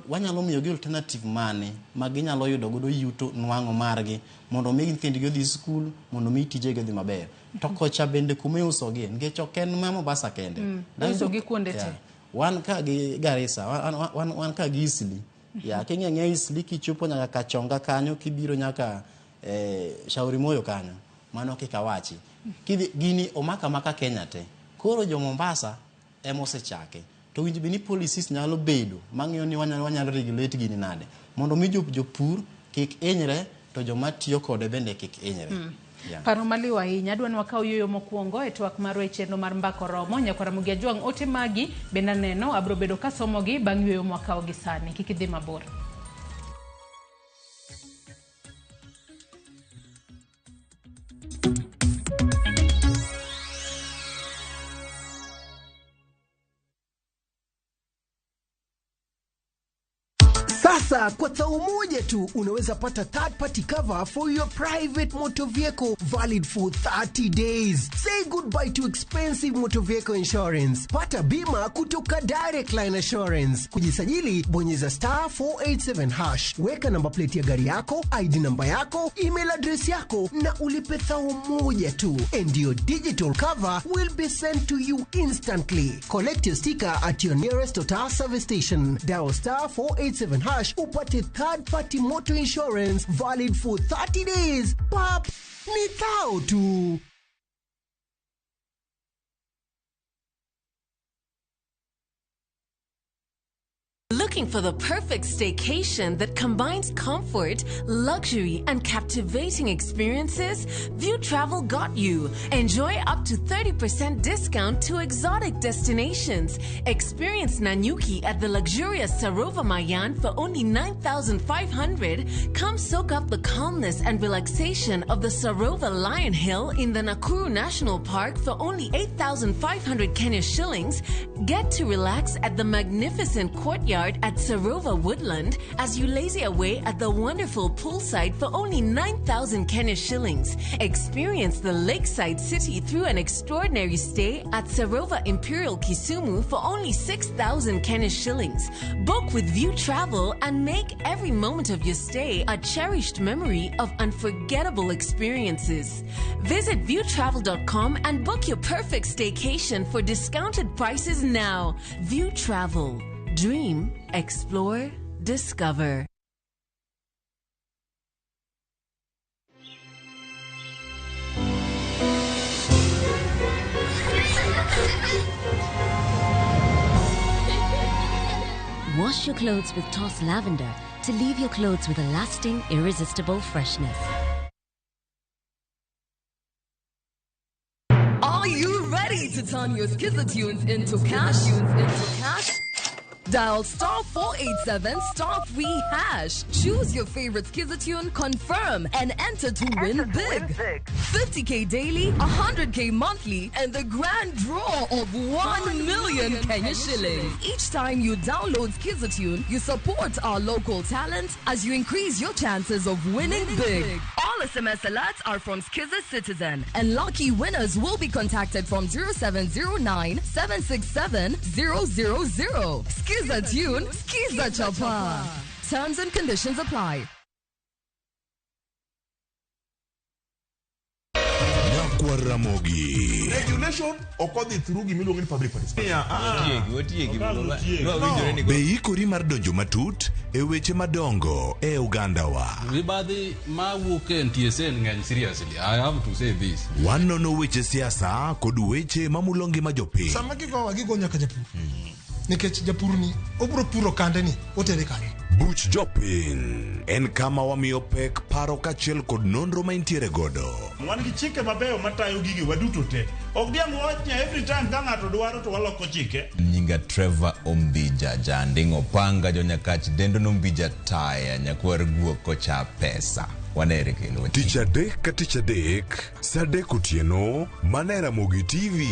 wanyalo miyogi alternative mane ma ginyalo yudo godo yuto nwang'o margi mondo mi nyithindgi odhi skul, mondo mi tijegi odhi maber. To kocha bende kuma iusogie, nikech ok en ma Mombasa kende. Iusogi kuonde te. Wan ka gi Garissa, wan ka gi Eastleigh. Ya, king'iyo ang'iya Eastleigh kichopo nyaka Kachonga kanyo, kibiro nyaka Shauri Moyo kanyo, mano kik awachi. Kidhi, gini omako amaka Kenya te. Koro jo Mombasa ema osechake. To winj bed ni policies nyalo bedo mang'iyo ni wanyalo regulate gini nade mondo mi jopur kik hinyre to joma tiyo kode bende kik hinyre. Paro maliw ahinya. Adwa ni wakaw yueyo mokwongo e twak marwa e chenro mar Mbaka Oromo. Nyakwara Ramogi Ajwang', ote magi bende aneno abiro bedo kasomogi bang' yueyo mwakawo gi sani. Kik idhi mabor. Sasa Sasa kwa thao moja tu unaweza pata third party cover for your private motor vehicle valid for 30 days. Say goodbye to expensive motor vehicle insurance. Pata bima kutoka Direct Line Assurance. Kujisajili, bonyeza star 487 hash, weka namba plate ya gari yako, ID namba yako, email address yako na ulipe thao moja tu, and your digital cover will be sent to you instantly. Collect your sticker at your nearest Total service station. Dial star 487 hash upate third party motor insurance valid for 30 days. Pap, ni thao tu. Looking for the perfect staycation that combines comfort, luxury, and captivating experiences? View Travel got you. Enjoy up to 30% discount to exotic destinations. Experience Nanyuki at the luxurious Sarova Mayan for only 9,500. Come soak up the calmness and relaxation of the Sarova Lion Hill in the Nakuru National Park for only 8,500 Kenya shillings. Get to relax at the magnificent courtyard at Sarova Woodland as you lazy away at the wonderful poolside for only 9,000 Kenya shillings. Experience the lakeside city through an extraordinary stay at Sarova Imperial Kisumu for only 6,000 Kenya shillings. Book with View Travel and make every moment of your stay a cherished memory of unforgettable experiences. Visit viewtravel.com and book your perfect staycation for discounted prices now. View Travel. Dream, explore, discover. Wash your clothes with Toss Lavender to leave your clothes with a lasting, irresistible freshness. Are you ready to turn your Skiza tunes into cash? Into cash? Dial star 487 star 3 hash. Choose your favorite Skiza tune, confirm, and enter to win big. 50k daily, 100k monthly, and the grand draw of 1 million Kenya shillings. Each time you download Skiza tune, you support our local talent as you increase your chances of winning big. All SMS alerts are from Skiza Citizen, and lucky winners will be contacted from 0709 767 000. Skiza tune, Skiza Chapa. Terms and conditions apply. Nyakwar Ramogi. Regulation ok odhi through gimiluongo ni public participation. Be ikori mar donjo matut e weche madongo e ogandawa? Mibadhi mawuok e NTSA ng'eny seriously. I have to say this. Wanono weche siasa kod weche mamulo ngima jopiny. Sama gigowa gigo nyaka japur. Nikech japur ni obro puro kande ni otere kanye. Buch jopiny en kama wamiyo pek paro kaachiel kod nonro ma intiere godo. Wan gi chike mabeyo matayo gigi waduto te. Ok diang' wach ni every time ka ng'ato dwaro to waloko chike. Nyinga Trevor Ombija Janding'o Panga jonyakach dendo nombija taya nyakwar guok kocha pesa. Wanere kendo. Tich adek ka tich adek, saa adek otieno, mana e Ramogi TV.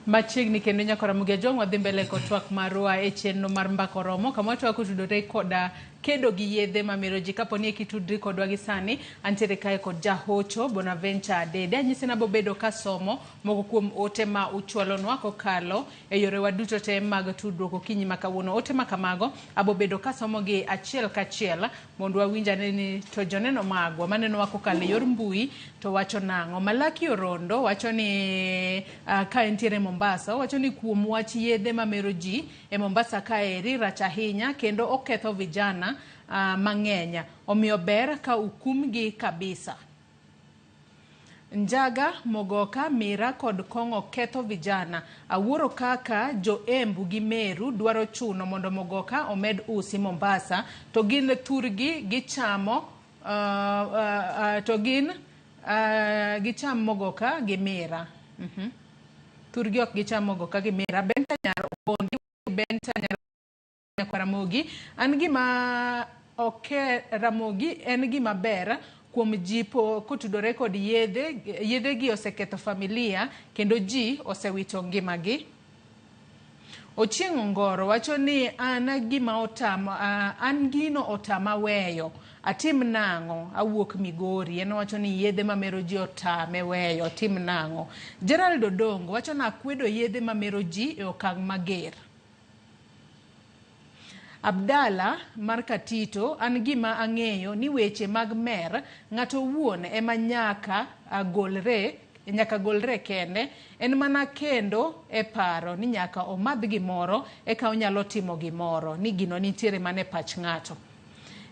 Machiegni kendo nyaka Ramogi Ajwang' wadhi mbele kod twak marwa e chenro mar Mbaka Oromo kama watwak otudore koda kedo gi yedhe mamero ji. Kapo ni ekitudri kodwa gi sani, antiere kae kod jahocho Bonaventure Adede. Anyise nabo bedo kasomo moko kuom ote ma uchwalonwa kokalo e yorewa duto te mag tudruok okinyi ma kawuono. Ote ma kamago abo bedo kasomo gi achiel kachiel mondo wawinj ane ni to joneno magwa manenowa kokalo e yor mbui to wacho nang'o. Malaki Orondo wacho ni ka entiere Mombasa, owacho ni kuom wach yedhe mamero ji e Mombasa kaeri rach ahinya kendo oketho vijana mang'eny. Omiyo ber ka ukumgi kabisa. Njaga, Mogoka, Mira kod kong'o ketho vijana. Awuoro kaka jo Embu gi Meru dwaro chuno mondo Mogoka omed usi Mombasa to gin thurgi gichamo to gin gicham Mogoka gi Mira. Thurgi ok gicham Mogoka gi Mira. Benta Nyar Obondi, Benta Nyar Nyakwar Ramogi, an gima ok Ramogi en gima ber Kuom jipo kotudore kod yedhe, yedhegi oseketho familia kendo ji osewito ngimagi. Ochieng' Ongoro wacho ni an gima otama, an gino otama weyo. Atim nang'o? Awuok Migori. En owacho ni yedhe mamero ji otame weyo. Atim nang'o? Gerald Odongo wacho ni akwedo yedhe mamero ji e okang' mager. Abdalla mar Katito, an gima ang'eyo ni weche mag mer ng'ato owuon ema nyaka golre nyaka golre kende en mana kendo e paro ni nyaka omadh gimoro eka onyalo timo gimoro ni gino nitiere mana e pach ng'ato.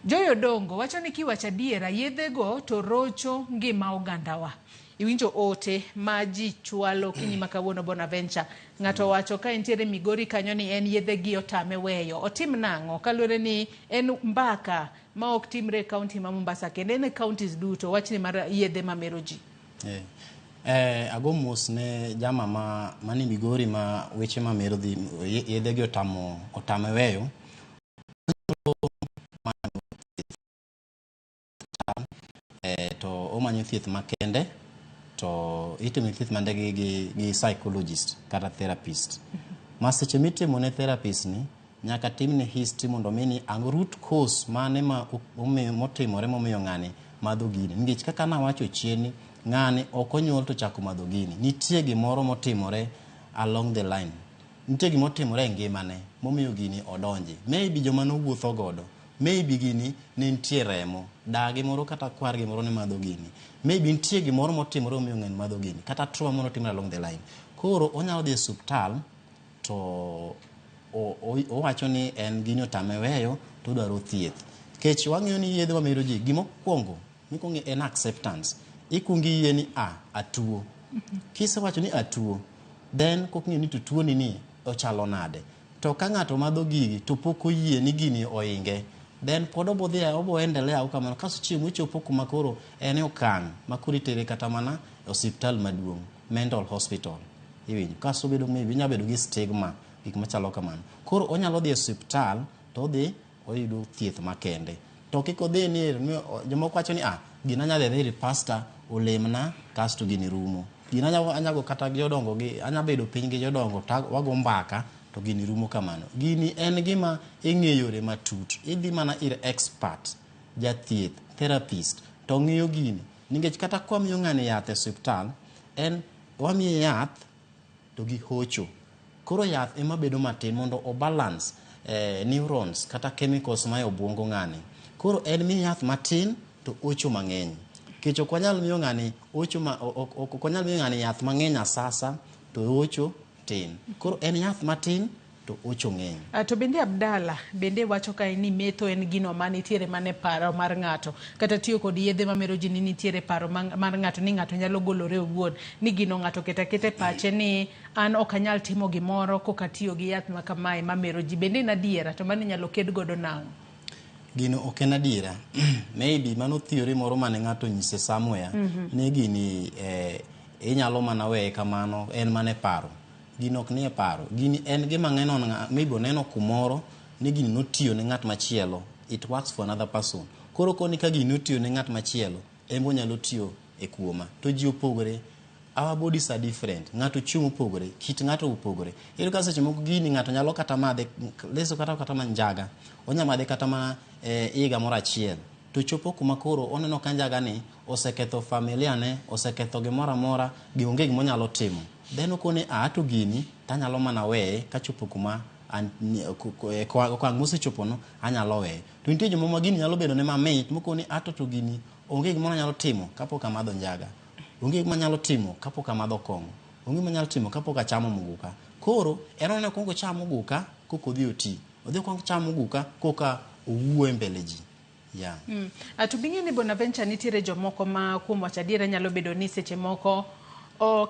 Joy Odongo wacho ni kiwacho adiera yedhego to rocho ngima ogandawa. Iwinjo ote ma ji chwalo okinyi ma kawuono Bonaventure. Ng'ato owacho ka entiere Migori kanyo ni en yedhegi otame weyo. Otim nang'o? Kaluwore ni en mbaka ma ok timre e kaunti ma Mombasa kendo en e counties duto wachni mar yedhe mamero ji. Ago mos ne jama ma mani Migori ma weche mamero dhi yedhegi otamo otame weyo. To omanyo thieth makende to itimo thieth mande gi psychologist kata therapist. Ma seche mitimo ne therapist ni nyaka timne history mondo mi ni ang' root cause mane ma omiyo motimore momiyo ng'ani madho gini. Nikech kaka nawacho chien ni ng'ani ok onyuol to chako madho gini. Nitie gimoro motimore along the line. Nitie gimotimore e ngimane momiyo gini odonje. Maybe joma nowuotho godo. Maybe gini ne nitie remo. Dagi moro kata kwargi moro ne madho gini. Maybe nitie gimoro motimore momiyo ng'ani madho gini. Kata trauma moro otimore along the line. Koro onyalo dhi e osiptal to owacho ni en gini otame weyo to odwaro thieth. Kech wang'eyo ni yedhe mamero ji gimokwongo mikwongo en acceptance. Ikwongo iyie ni a atuo. Kisewacho ni atuo, then koking'eyo ni to tuoni ni ochalo nade. To ka ng'ato madho gigi to pok oyie ni gini oinge, then pod obo dhi obo endelea kamano kasto chieng' mochopo kuma koro en e okang' ma koro itere kata mana e osiptal maduong', mental hospital. Iwinjo? Kasto obedo maybe onya bedo gi stigma, gik machalo kamano. Koro onyalo dhi e osiptal to odhi oyudo thieth makende. To kik odhi ni jomoko wacho ni ah gini anya dhi ir pastor olemna kasto gini rumo. Gini anya go kata gi jodongo gi anya bedo piny gi jodongo to wago mbaka to gini rumo kamano. Gini en gima ing'e yore matut. Idhi mana ir expert, jathieth, therapist to ng'iyo gini. Nikech kata kwamiyo ng'ani yath e osiptal, en wamiye yath to gi hocho. Koro yath ema bedo matin mondo o balance neurons kata chemicals ma e obwongo ng'ani. Koro en miye yath matin to ocho mang'eny. Nikech ok wanyal miyo ng'ani ocho ma ok wanyal miyo ng'ani yath mang'eny asasa to ocho tin. Koro en yath matin to ocho ng'eny. To bende Abdalla bende wacho kae ni metho en gino ma nitiere mana e paro mar ng'ato kata tiyo kod yedhe mamero ji ni nitiere paro mar ng'ato ni ng'ato nyalo golore owuon ni gino ng'ato oketo aketa e pache ni an ok anyal timo gimoro kok atiyo gi yath ma kamae mamero ji bende en adiera to mano inyalo ked godo nang'o? Gino ok en adiera. Maybe mano theory moro mane ng'ato onyise somewhere ni gini inyalo mana weye kamano en mana e paro. Gino ok nie paro. Gini en gima ng'eno maybe oneno kumoro ni gini notiyo ne ng'at machielo. It works for another person. Koro koni ka gini notiyo ne ng'at machielo, en be onyalo tiyo e kuoma. To ji opogore. Our bodies are different. Ng'ato chiemo opogore, kit ng'ato opogore. Iyudo ka seche moko gini ng'ato nyalo kata madhe, leso kata mana njaga. Onya madhe kata mana higa moro achiel. To chopo kuma koro oneno ka njaga ni oseketho familia ne, oseketho gimoro amora, gi onge gima onyalo timo. Then okone a to gini tanyalo mana weye kachopo kuma okang' mosechopo no anyalo weye. To nitie jomoko ma gini nyalo bedo ne mamit mokoni ato to gini onge gimoro anyalo timo kapok amadho njaga. Onge gima anyalo timo kapok amadho kong'o. Onge gima anyalo timo kapok achamo muguka. Koro en oneno okuongo ocham muguka koka odhi oti. Odhi okuongo ocham muguka koka owuo e mbele ji. Yeah. To bing'e ni Bonaventure nitiere jomoko ma kuom wacho adiera nyalo bedo ni seche moko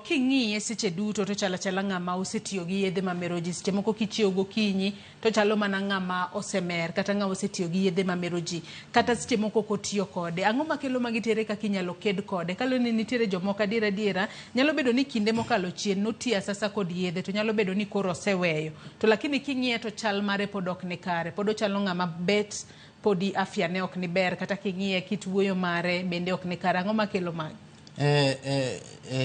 king'iye seche duto to chalo achala ng'ama osetiyo gi yedhe mamero ji. Seche moko kichiewo gokinyi to chalo mana ng'ama osemer kata ng'ama osetiyo gi yedhe mamero ji. Kata seche moko ok otiyo kode. Ang'o makelo magi tere kaka inyalo ked kode? Kaluwore ni nitiere jomoko adiera adiera nyalo bedo ni kinde mokalo chien notiyo asasa kod yedhe to nyalo bedo ni koro oseweyo. To lakini king'iye to chal mare pod ok ni kare. Pod ochalo ng'ama bet podi afya ne ok ni ber, kata king'iye kit wuoyo mare bende ok ni kare. Ang'o makelo magi?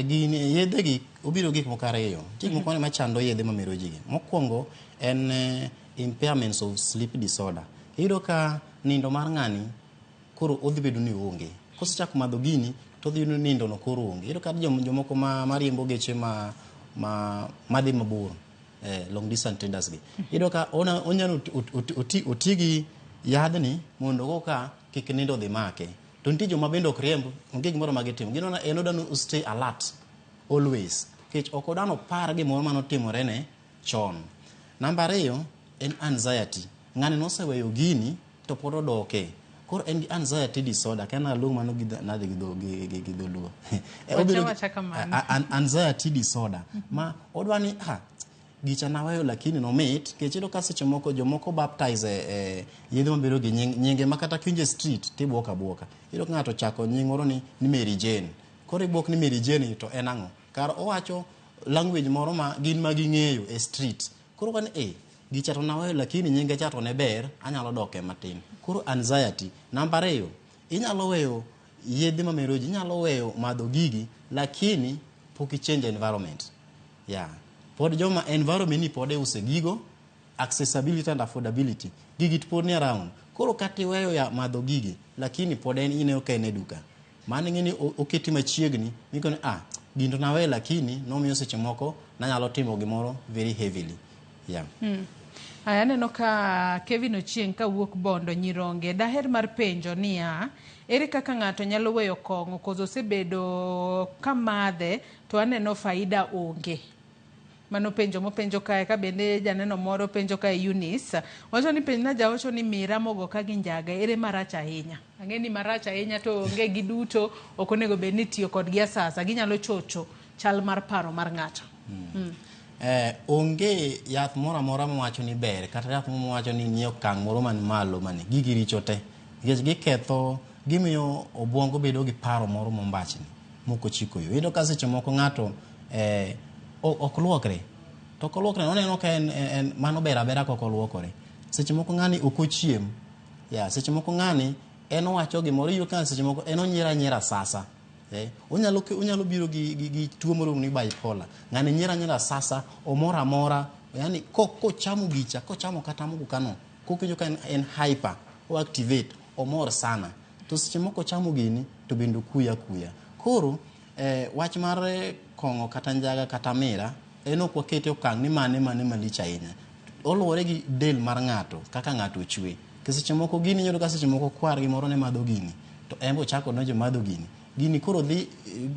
Gini yedhe gi obiro gik moko ariyo. Nitie gik moko machando yedhe mamero ji gi. Mokwongo en impairments of sleep disorder. Iyudo ka nindo mar ng'ani koro odhi bedo ni onge. Kosechako madho gini to odhi yudo ni nindo no koro onge. Iyudo ka jomoko mariembo geche ma madhi mabor, long distance traders gi. Iyudo ka onyalo oti gi yadhni mondo go ka kik nindo odhi make. To nitie joma bende ok riemb, onge gimoro ma gitimo. Gin en odwa ni stay alert always. Nikech ok odwa nopar gimoro manotimore ne chon. Namba ariyo en anxiety. Ng'ani noseweyo gini to pod odoke. Koro en gi anxiety disorder. Ka naluong mano gi nade gi dholuo. Obedo Wacha kamano. Anxiety disorder. Ma odwa ni gicha naweyo lakini nomit. Nikech iyudo ka seche moko jomoko baptize yedhe mabedo gi nyinge ma kata kiwinjo e street tibuok abuoka. Iyudo ka ng'ato ochako nying moro ni Mary Jane. Koro ibuok ni Mary Jane to en ang'o? Kar owacho language moro ma gin ma ging'eyo e street. Koro kani gicha to naweyo lakini nyinge cha to ne ber, anyalo doke matin. Koro anxiety. Namba ariyo, inyalo weyo yedhe mamero ji, inyalo weyo madho gigi, lakini pok i change environment. Yeah. Pod joma environment ni pod iuse gigo, accessibility and affordability. Gigi to pod ni around. Koro kata iweyo ya madho gigi, lakini pod en ineno ka en e duka. Mano ing'e ni oketi machiegni, mikoni gino to naweyo lakini nomiyo seche moko nanyalo timo gimoro very heavily. Yeah. Aya, aneno ka Kevin Ochieng' kawuok Bondo Nyironge. Daher mar penjo niya, ere kaka ng'ato nyalo weyo kong'o koso osebedo kamadhe to aneno faida onge? Mano penjo mopenjo kae. Ka bende janeno moro penjo kae Eunice wacho ni penj na jawacho ni mira mogo ka gi njaga ere marach ahinya. Ang'e ni marach ahinya to onge giduto ok onego bed ni tiyo kodgi asasa, ginyalo chocho chal mar paro mar ng'ato. Onge yath moro amora mawacho ni ber kata yath moro mawacho ni nie okang' moro man malo mane gigi richo te nikech giketho, gimiyo obwongo bedo gi paro moro mombachni mok ochiko yo. Iyudo ka seche moko ng'ato ok luokre, to ok oluokre oneno ka en mano ber abera kok oluokore. Seche moko ng'ani ok ochiem ya, seche moko ng'ani en owacho gimoro, iyudo ka seche moko en onyiero anyiera sasa. Onyalo biro gi tuo moro ni bipolar. Ng'ani nyiero anyiera sasa, omor amora, yani kochamo gicha, kochamo kata muguka no, kokinjo ka en hyper, o activate, omor sana. To seche moko ochamo gini to bende okuyo akuya. Koro wach mar kong'o kata njaga kata mira en ok wakete okang' ni mane malich ahinya. Oluwore gi del mar ng'ato kaka ng'ato ochwe. Ke seche moko gini iyudo ka seche moko kwar gi moro ne madho gini to en be ochako donjo madho gini. Gini koro dhi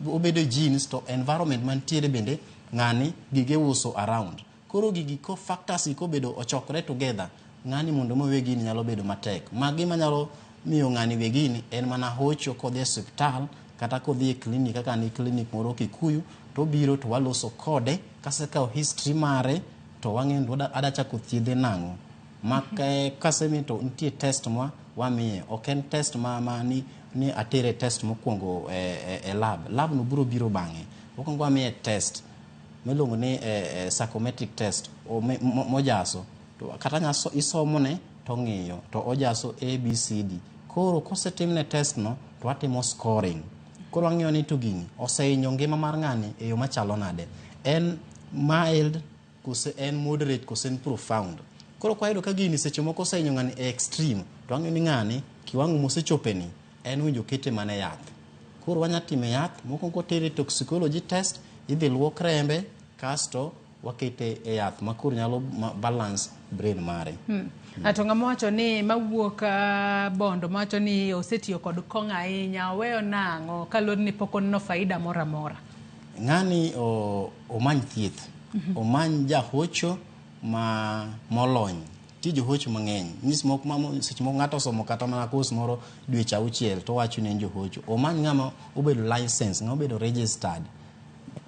obedo genes to environment mantiere bende ng'ani gige uso around. Koro gigi ko factors gi kobedo ochokore together, ng'ani mondo mowe gini nyalo bedo matek. Magi manyalo miyo ng'ani we gini en mana hocho kodhi e osiptal kata kodhi e clinic kaka ni clinic moro Kikuyu to obiro to waloso kode, kasekawo history mare to wang'eyo ni ada chako thiedhe nang'o. Ma kasemi to nitie test ma wamiye, ok en test ma ni atere test mokwongo e lab. Lab no biro biro bang'e. Mokwongo wamiye test miluongo ni psychometric test mojaso. To kata nyaso isomone to ng'iyo to ojaso A B C D. Koro kosetimne test no to watimo scoring. Koro wang'iyo ni to gini osehinyo ngima mar ng'ani e yo machalo nade. En mild kose en moderate kose en profound. Koro kwayudo ka gini seche moko osehinyo ng'ani e extreme to wang'iyo ni ng'ani kiwango mosechopeni en winjo kete mana e yath. Koro wanya time yath, mokwongo tere toxicology test, idhi luok rembe, kasto wakete e yath ma koro nyalo balance brain mare. Ato ng'ama wacho ni mawuok Bondo mawacho ni osetiyo kod kong'o ahinya, oweyo nang'o kaluwore ni pok oneno faida moro amora? Ng'ani omany thieth, omany jahocho ma molony. Nitie johocho mang'eny. Nyis moko ma seche moko ng'ato osomo kata mana course moro dweche auchiel to owacho ni en johocho. Omany ng'ama obedo license, ng'ama obedo registered.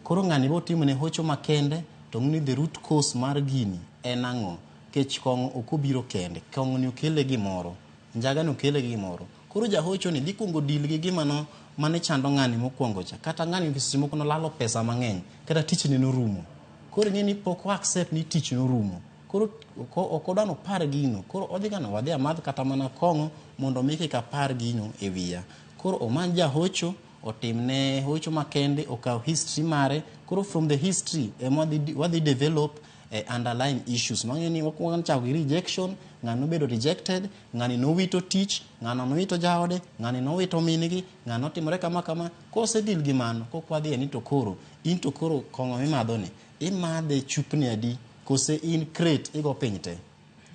Koro ng'ani bo timone hocho makende to ng'e ni the root cause mar gini en ang'o. Kech kong'o ok obiro kende. Kong'o ni okele gimoro. Njaga ni okele gimoro. Koro jahocho ni dhi kuongo deal gi gima no mane chando ng'ani mokwongo cha. Kata ng'ani seche moko nolalo pesa mang'eny. Kata tich ne norumo. Koro ing'e ni pok o accept ni tich norumo. Koro ok odwa nopar gino. Koro odhi ga no wadhi amadh kata mana kong'o mondo mi kik apar gino e wiya. Koro omany jahocho otimne hocho makende, okaw history mare. Koro from the history ema wadhi develop underlying issues. Mang'e ni wakwongo chako gi rejection, ng'ani nobedo rejected, ng'ani nowito tich, ng'ano nowito jaode, ng'ani nowito min-gi, ng'ani notimore kama kama. Kose deal gi mano, kok wadhi e ni to koro, in to koro kong'o mimadho ni, imadhe chupni adi, kose in crate igo piny te.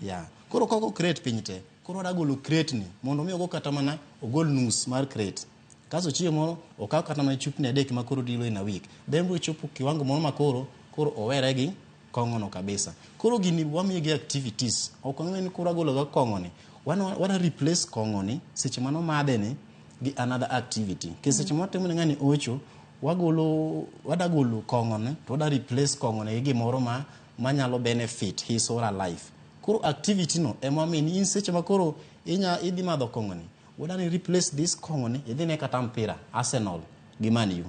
Yeah. Koro kogo crate piny te, koro wadwa golo crate ni, mondo mi ogo kata mana ogol nus mar crate. Kasto chieng' moro okaw kata mana chupni 3 ma koro dilo in a week. Then biro chopo kiwango moro ma koro owere gi kong'o no kabisa. Koro gini wamiyo gi activities. Ok wang'e ni koro agolo ga kong'o ni. Wana replace kong'o ni seche mano madhe ni gi another activity. Nikech seche ma watimo ne ng'ani ocho, wada golo kong'o ni to wada replace kong'o ni gi gimoro manyalo benefit his or her life. Koro activity no ema wamiyo ni in seche ma koro idhi madho kong'o ni, wada ni replace this kong'o ni idhi ne kata mpira Arsenal gi Man U.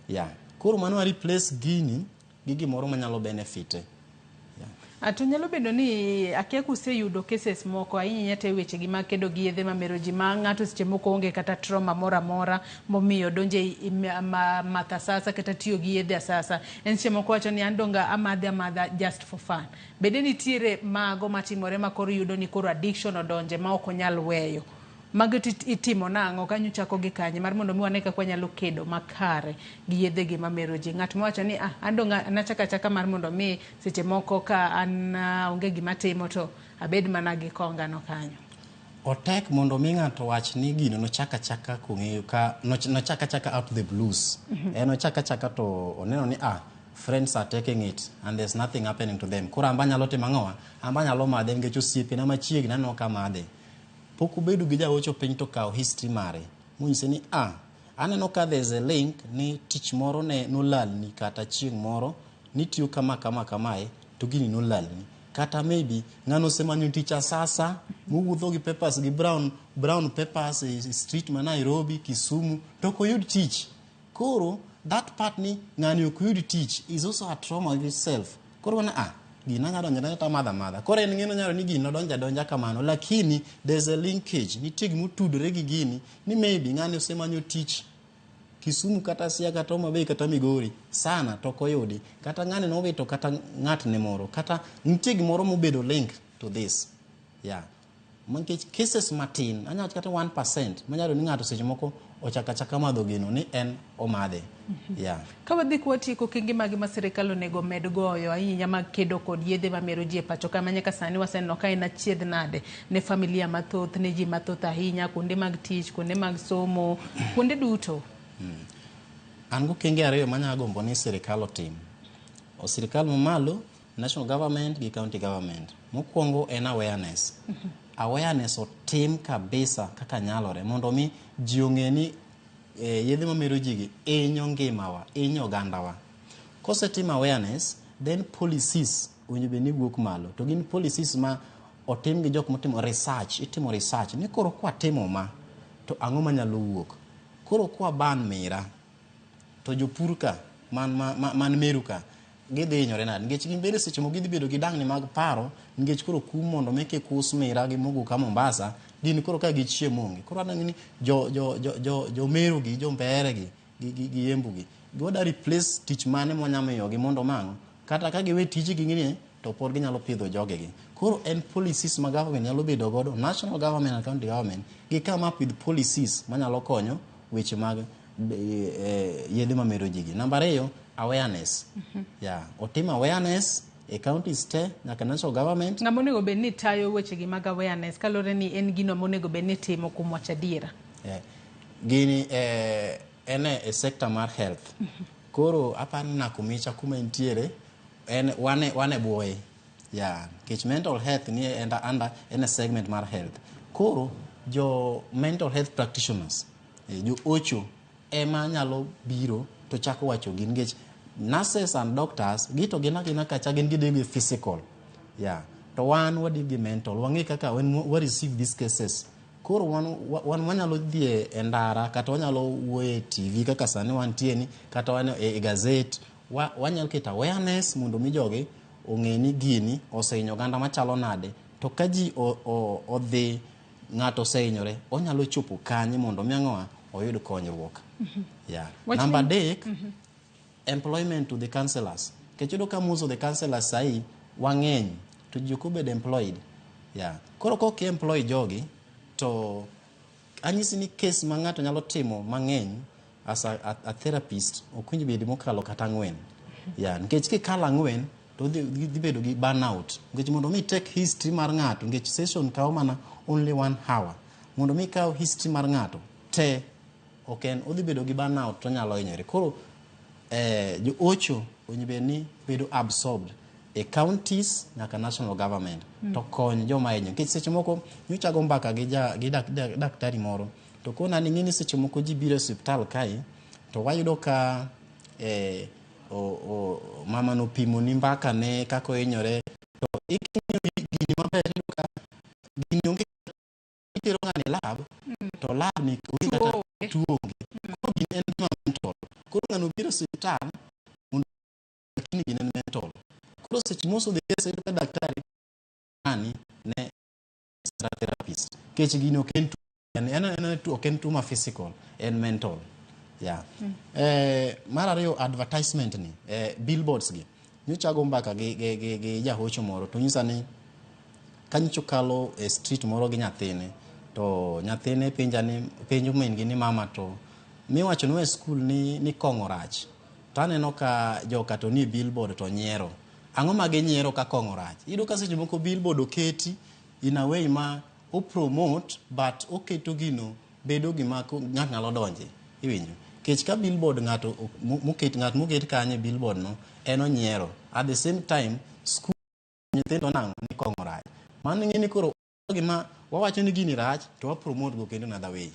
Yeah. Koro mano wa replace gini gi gimoro manyalo benefite. To nyalo bedo ni akia kuseyudo cases moko ahinya te weche gi mag kedo gi yedhe mamero ji ma ng'ato seche moko onge kata trauma moro amora momiyo donje math asasa kata tiyo gi yedhe asasa. En seche moko wacho ni an donga amadhe amadha just for fun. Bende nitiere mago matimore ma koro yudo ni koro addiction odonje ma ok onyal weyo. Mago itimo nang'o kanyo chako gi kanye mar mondo mi wane kaka wanyalo kedo makare gi yedhe gi mamero ji. Ng'at mawacho ni an dong nachako achaka mar mondo mi seche moko ka an onge gima timo to abed mana gi kongano kanyo. Otek mondo mi ng'ato wach ni gino nochako achaka kong'eyo ka nochako achaka out the blues. En ochako achaka to oneno ni friends are taking it and there's nothing happening to them. Koro amba nyalo timo ang'owa? Amba nyalo madhe nikech osiepena machiegni aneno ka madhe. Pok obedo gi jaocho piny to kawo history mare monyise ni aneno ka there's a link ni tich moro ne nolalni kata chieng' moro nitiyo kama kama kamae to gini nolalni. Kata maybe ng'ano osemanyo tich asasa mowuotho gi papers gi brown papers e street ma Nairobi, Kisumu to ok oyud tich. Koro that part ni ng'ani ok oyud tich is also a trauma of itself. Koro wana gino nyalo donjo to amadho amadha. Koro en ng'eno nyalo ni gino donjo adonja kamano, lakini there's a linkage, nitie gima otudore gi gini ni maybe ng'ani osemanyo tich Kisumu kata Siaya kata Homa Bay kata Migori sana to ok oyudi. Kata ng'ani nowito kata ng'atne moro, kata nitie gimoro mobedo link to this. Yeah. Nikech cases matin, anyalo wacho kata 1% manyalo ni ng'ato seche moko ochako achaka madho gino ni en omadhe. Yeah. Ka wadhi kwatieko okenge mage ma sirikal onego med goyo ahinya mag kedo kod yedhe mamero ji e pacho ka ma nyaka sani waseneno ka en achiedh nade ne familia mathoth, ne ji mathoth ahinya, kuonde mag tich, kuonde mag somo, kuonde duto. An gokenge ariyo manyalo gombo ni sirikal otim. O sirikal mamalo, national government gi county government. Mokwongo en awareness. Awareness otim kabisa kaka nyalore mondo mi ji ong'e ni yedhe mamero ji gi hinyo ngimawa, hinyo ogandawa. Kosetim awareness, then policies owinjo bed ni wuok malo. To gin policies ma otim gi jok motimo research, itimo research ni koro kwatimo ma to ang'o manyalo wuok. Koro kwa ban mira to jopur ka man Meru ka gidhi hinyore nade? Nikech gin bende seche moko gidhi bedo gi dangni mag paro nikech koro kum mondo mi kik us mira gi mogo ka Mombasa, gin koro ka gichiemo onge. Koro aneno ni jo Meru gi, jo Mbeere gi, gi Embu gi, giwada replace tich mane mwanya miyogi mondo mang'o? Kata ka giwe tijgi ni to pod ginyalo pidho jogegi. Koro en policies ma government nyalo bedo godo, national government and county government, gi come up with policies manyalo konyo weche mag yedhe mamero ji gi. Namba 2, awareness. Yeah, otim awareness e counties te nyaka national government. Ng'ama onego bed ni tayo weche gi mag awareness kaluwore ni en gino monego bed ni timo kuom wacho adiera. Gini en e sector mar health. Koro aparo ni Nakumicha kuma entiere en wane buoye. Yeah, nikech mental health ni under en e segment mar health. Koro jo mental health practitioners, jo ocho ema nyalo biro to chako wacho gi nikech nurses and doctors gito gin agina kacha gin gideal gi physical. Yeah. To wan wadeal gi mental. Wang'e kaka when we receive these cases. Koro wan wanyalo dhi e ndara kata wanyalo wuoyo e TV kaka sani wantie ni kata wan e gazette wanyalo keto awareness mondo mi jogi ong'e ni gini osehinyo oganda machalo nade, to ka ji odhi ng'ato osehinyore, onyalo chopo kanye mondo mi ang'owa oyud konyruok. Yeah. Namba 3, employment to the councillors. Nikech iyudo ka most of the councillors sahi wang'eny to ji ok obedo employed. Yeah. Koro kok employ jogi to anyisi ni case ma ng'ato nyalo timo mang'eny as a therapist ok winj bed mokalo kata 4. Yeah, nikech kikalo 4 to dhi bedo gi burnout. Nikech mondo mi take history mar ng'ato, nikech session kawo mana only 1 hour. Mondo mi ikaw history mar ng'ato te ok en odhi bedo gi burnout to onyalo hinyore. Koro jo ocho owinjo bed ni bedo absorbed e counties nyaka national government to kony joma hinyo. Nikech seche moko nyocha go mbaka gi daktari moro to kona ni ng'eni seche moko ji biro e osiptal kae to wayudo ka mama no pimo ni mbaka ne kaka ohinyore to iking'iyo gini maber iyudo ka gini onge itero ng'ani e lab to lab ni onge kata tuo onge. Koro gini en gima mental. Koro ng'ano biro e osiptal mondo lakini gini en mental. Koro seche most of the cases iyudo ka daktari ng'ani ne therapist. Nikech gini ok en tuo, ok en tuo ma physical, en mental. Yeah. Mar ariyo, advertisement ni, billboards gi. Nyocha go mbaka gi jahocho moro to nyisa ni kanyocha okalo e street moro gi nyathine to nyathine penjo min gi ni mama to miwachonwa e skul ni kong'o rach. To aneno ka joka to nie billboard to nyiero. Ang'o ma ginyiero ka kong'o rach? Iyudo ka seche moko billboard oketi in a way ma o promote but oketo gino bedo gima ng'ato nyalo donje. Iwinjo? Nikech ka billboard ng'ato moket ng'at moket kanyo e billboard no en onyiero. At the same time school nyithindo nang'o ni kong'o rach. Mano ing'e ni koro gima wawacho ni gini rach to wa promote go kendo another way.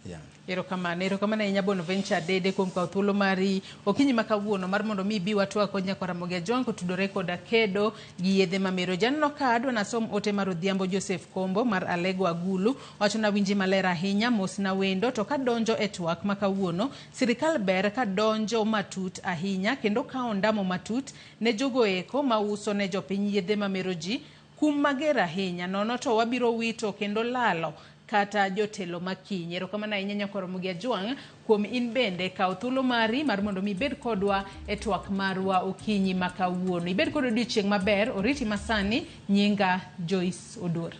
Yeah. Erokamano, erokamano ahinya Bonaventure Dede kuom kawo thuolo mari okinyi ma kawuono mar mondo mi ibi watwak kod nyakwar Ramogi Ajwang' kotudore koda kedo gi yedhe mamero. Janeno ka adwa nasom ote mar Odhiambo Joseph Kombo mar Alego Agulu wacho na winji maler ahinya, mos na wendo to kadonjo e twak ma kawuono sirikal ber kadonjo matut ahinya kendo kawo ndamo matut ne jogo eko mauso ne jopiny yedhe mamero ji kum mager ahinya nono to wabiro wito kendo lalo kata jotelo makiny. Erokamano ahinya nyakwar Ramogi Ajwang' kuom in bende kawo thuolo mari mar mondo mi ibed kodwa e twak marwa okinyi ma kawuono. Ibed kod odiochieng' maber, oriti masani, nyinga Joyce Oduor.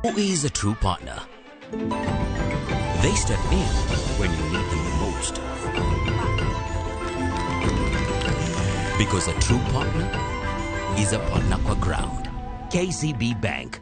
Who is a true partner? They step in when you need them the most. Because a true partner is a partner kwa ground. KCB Bank.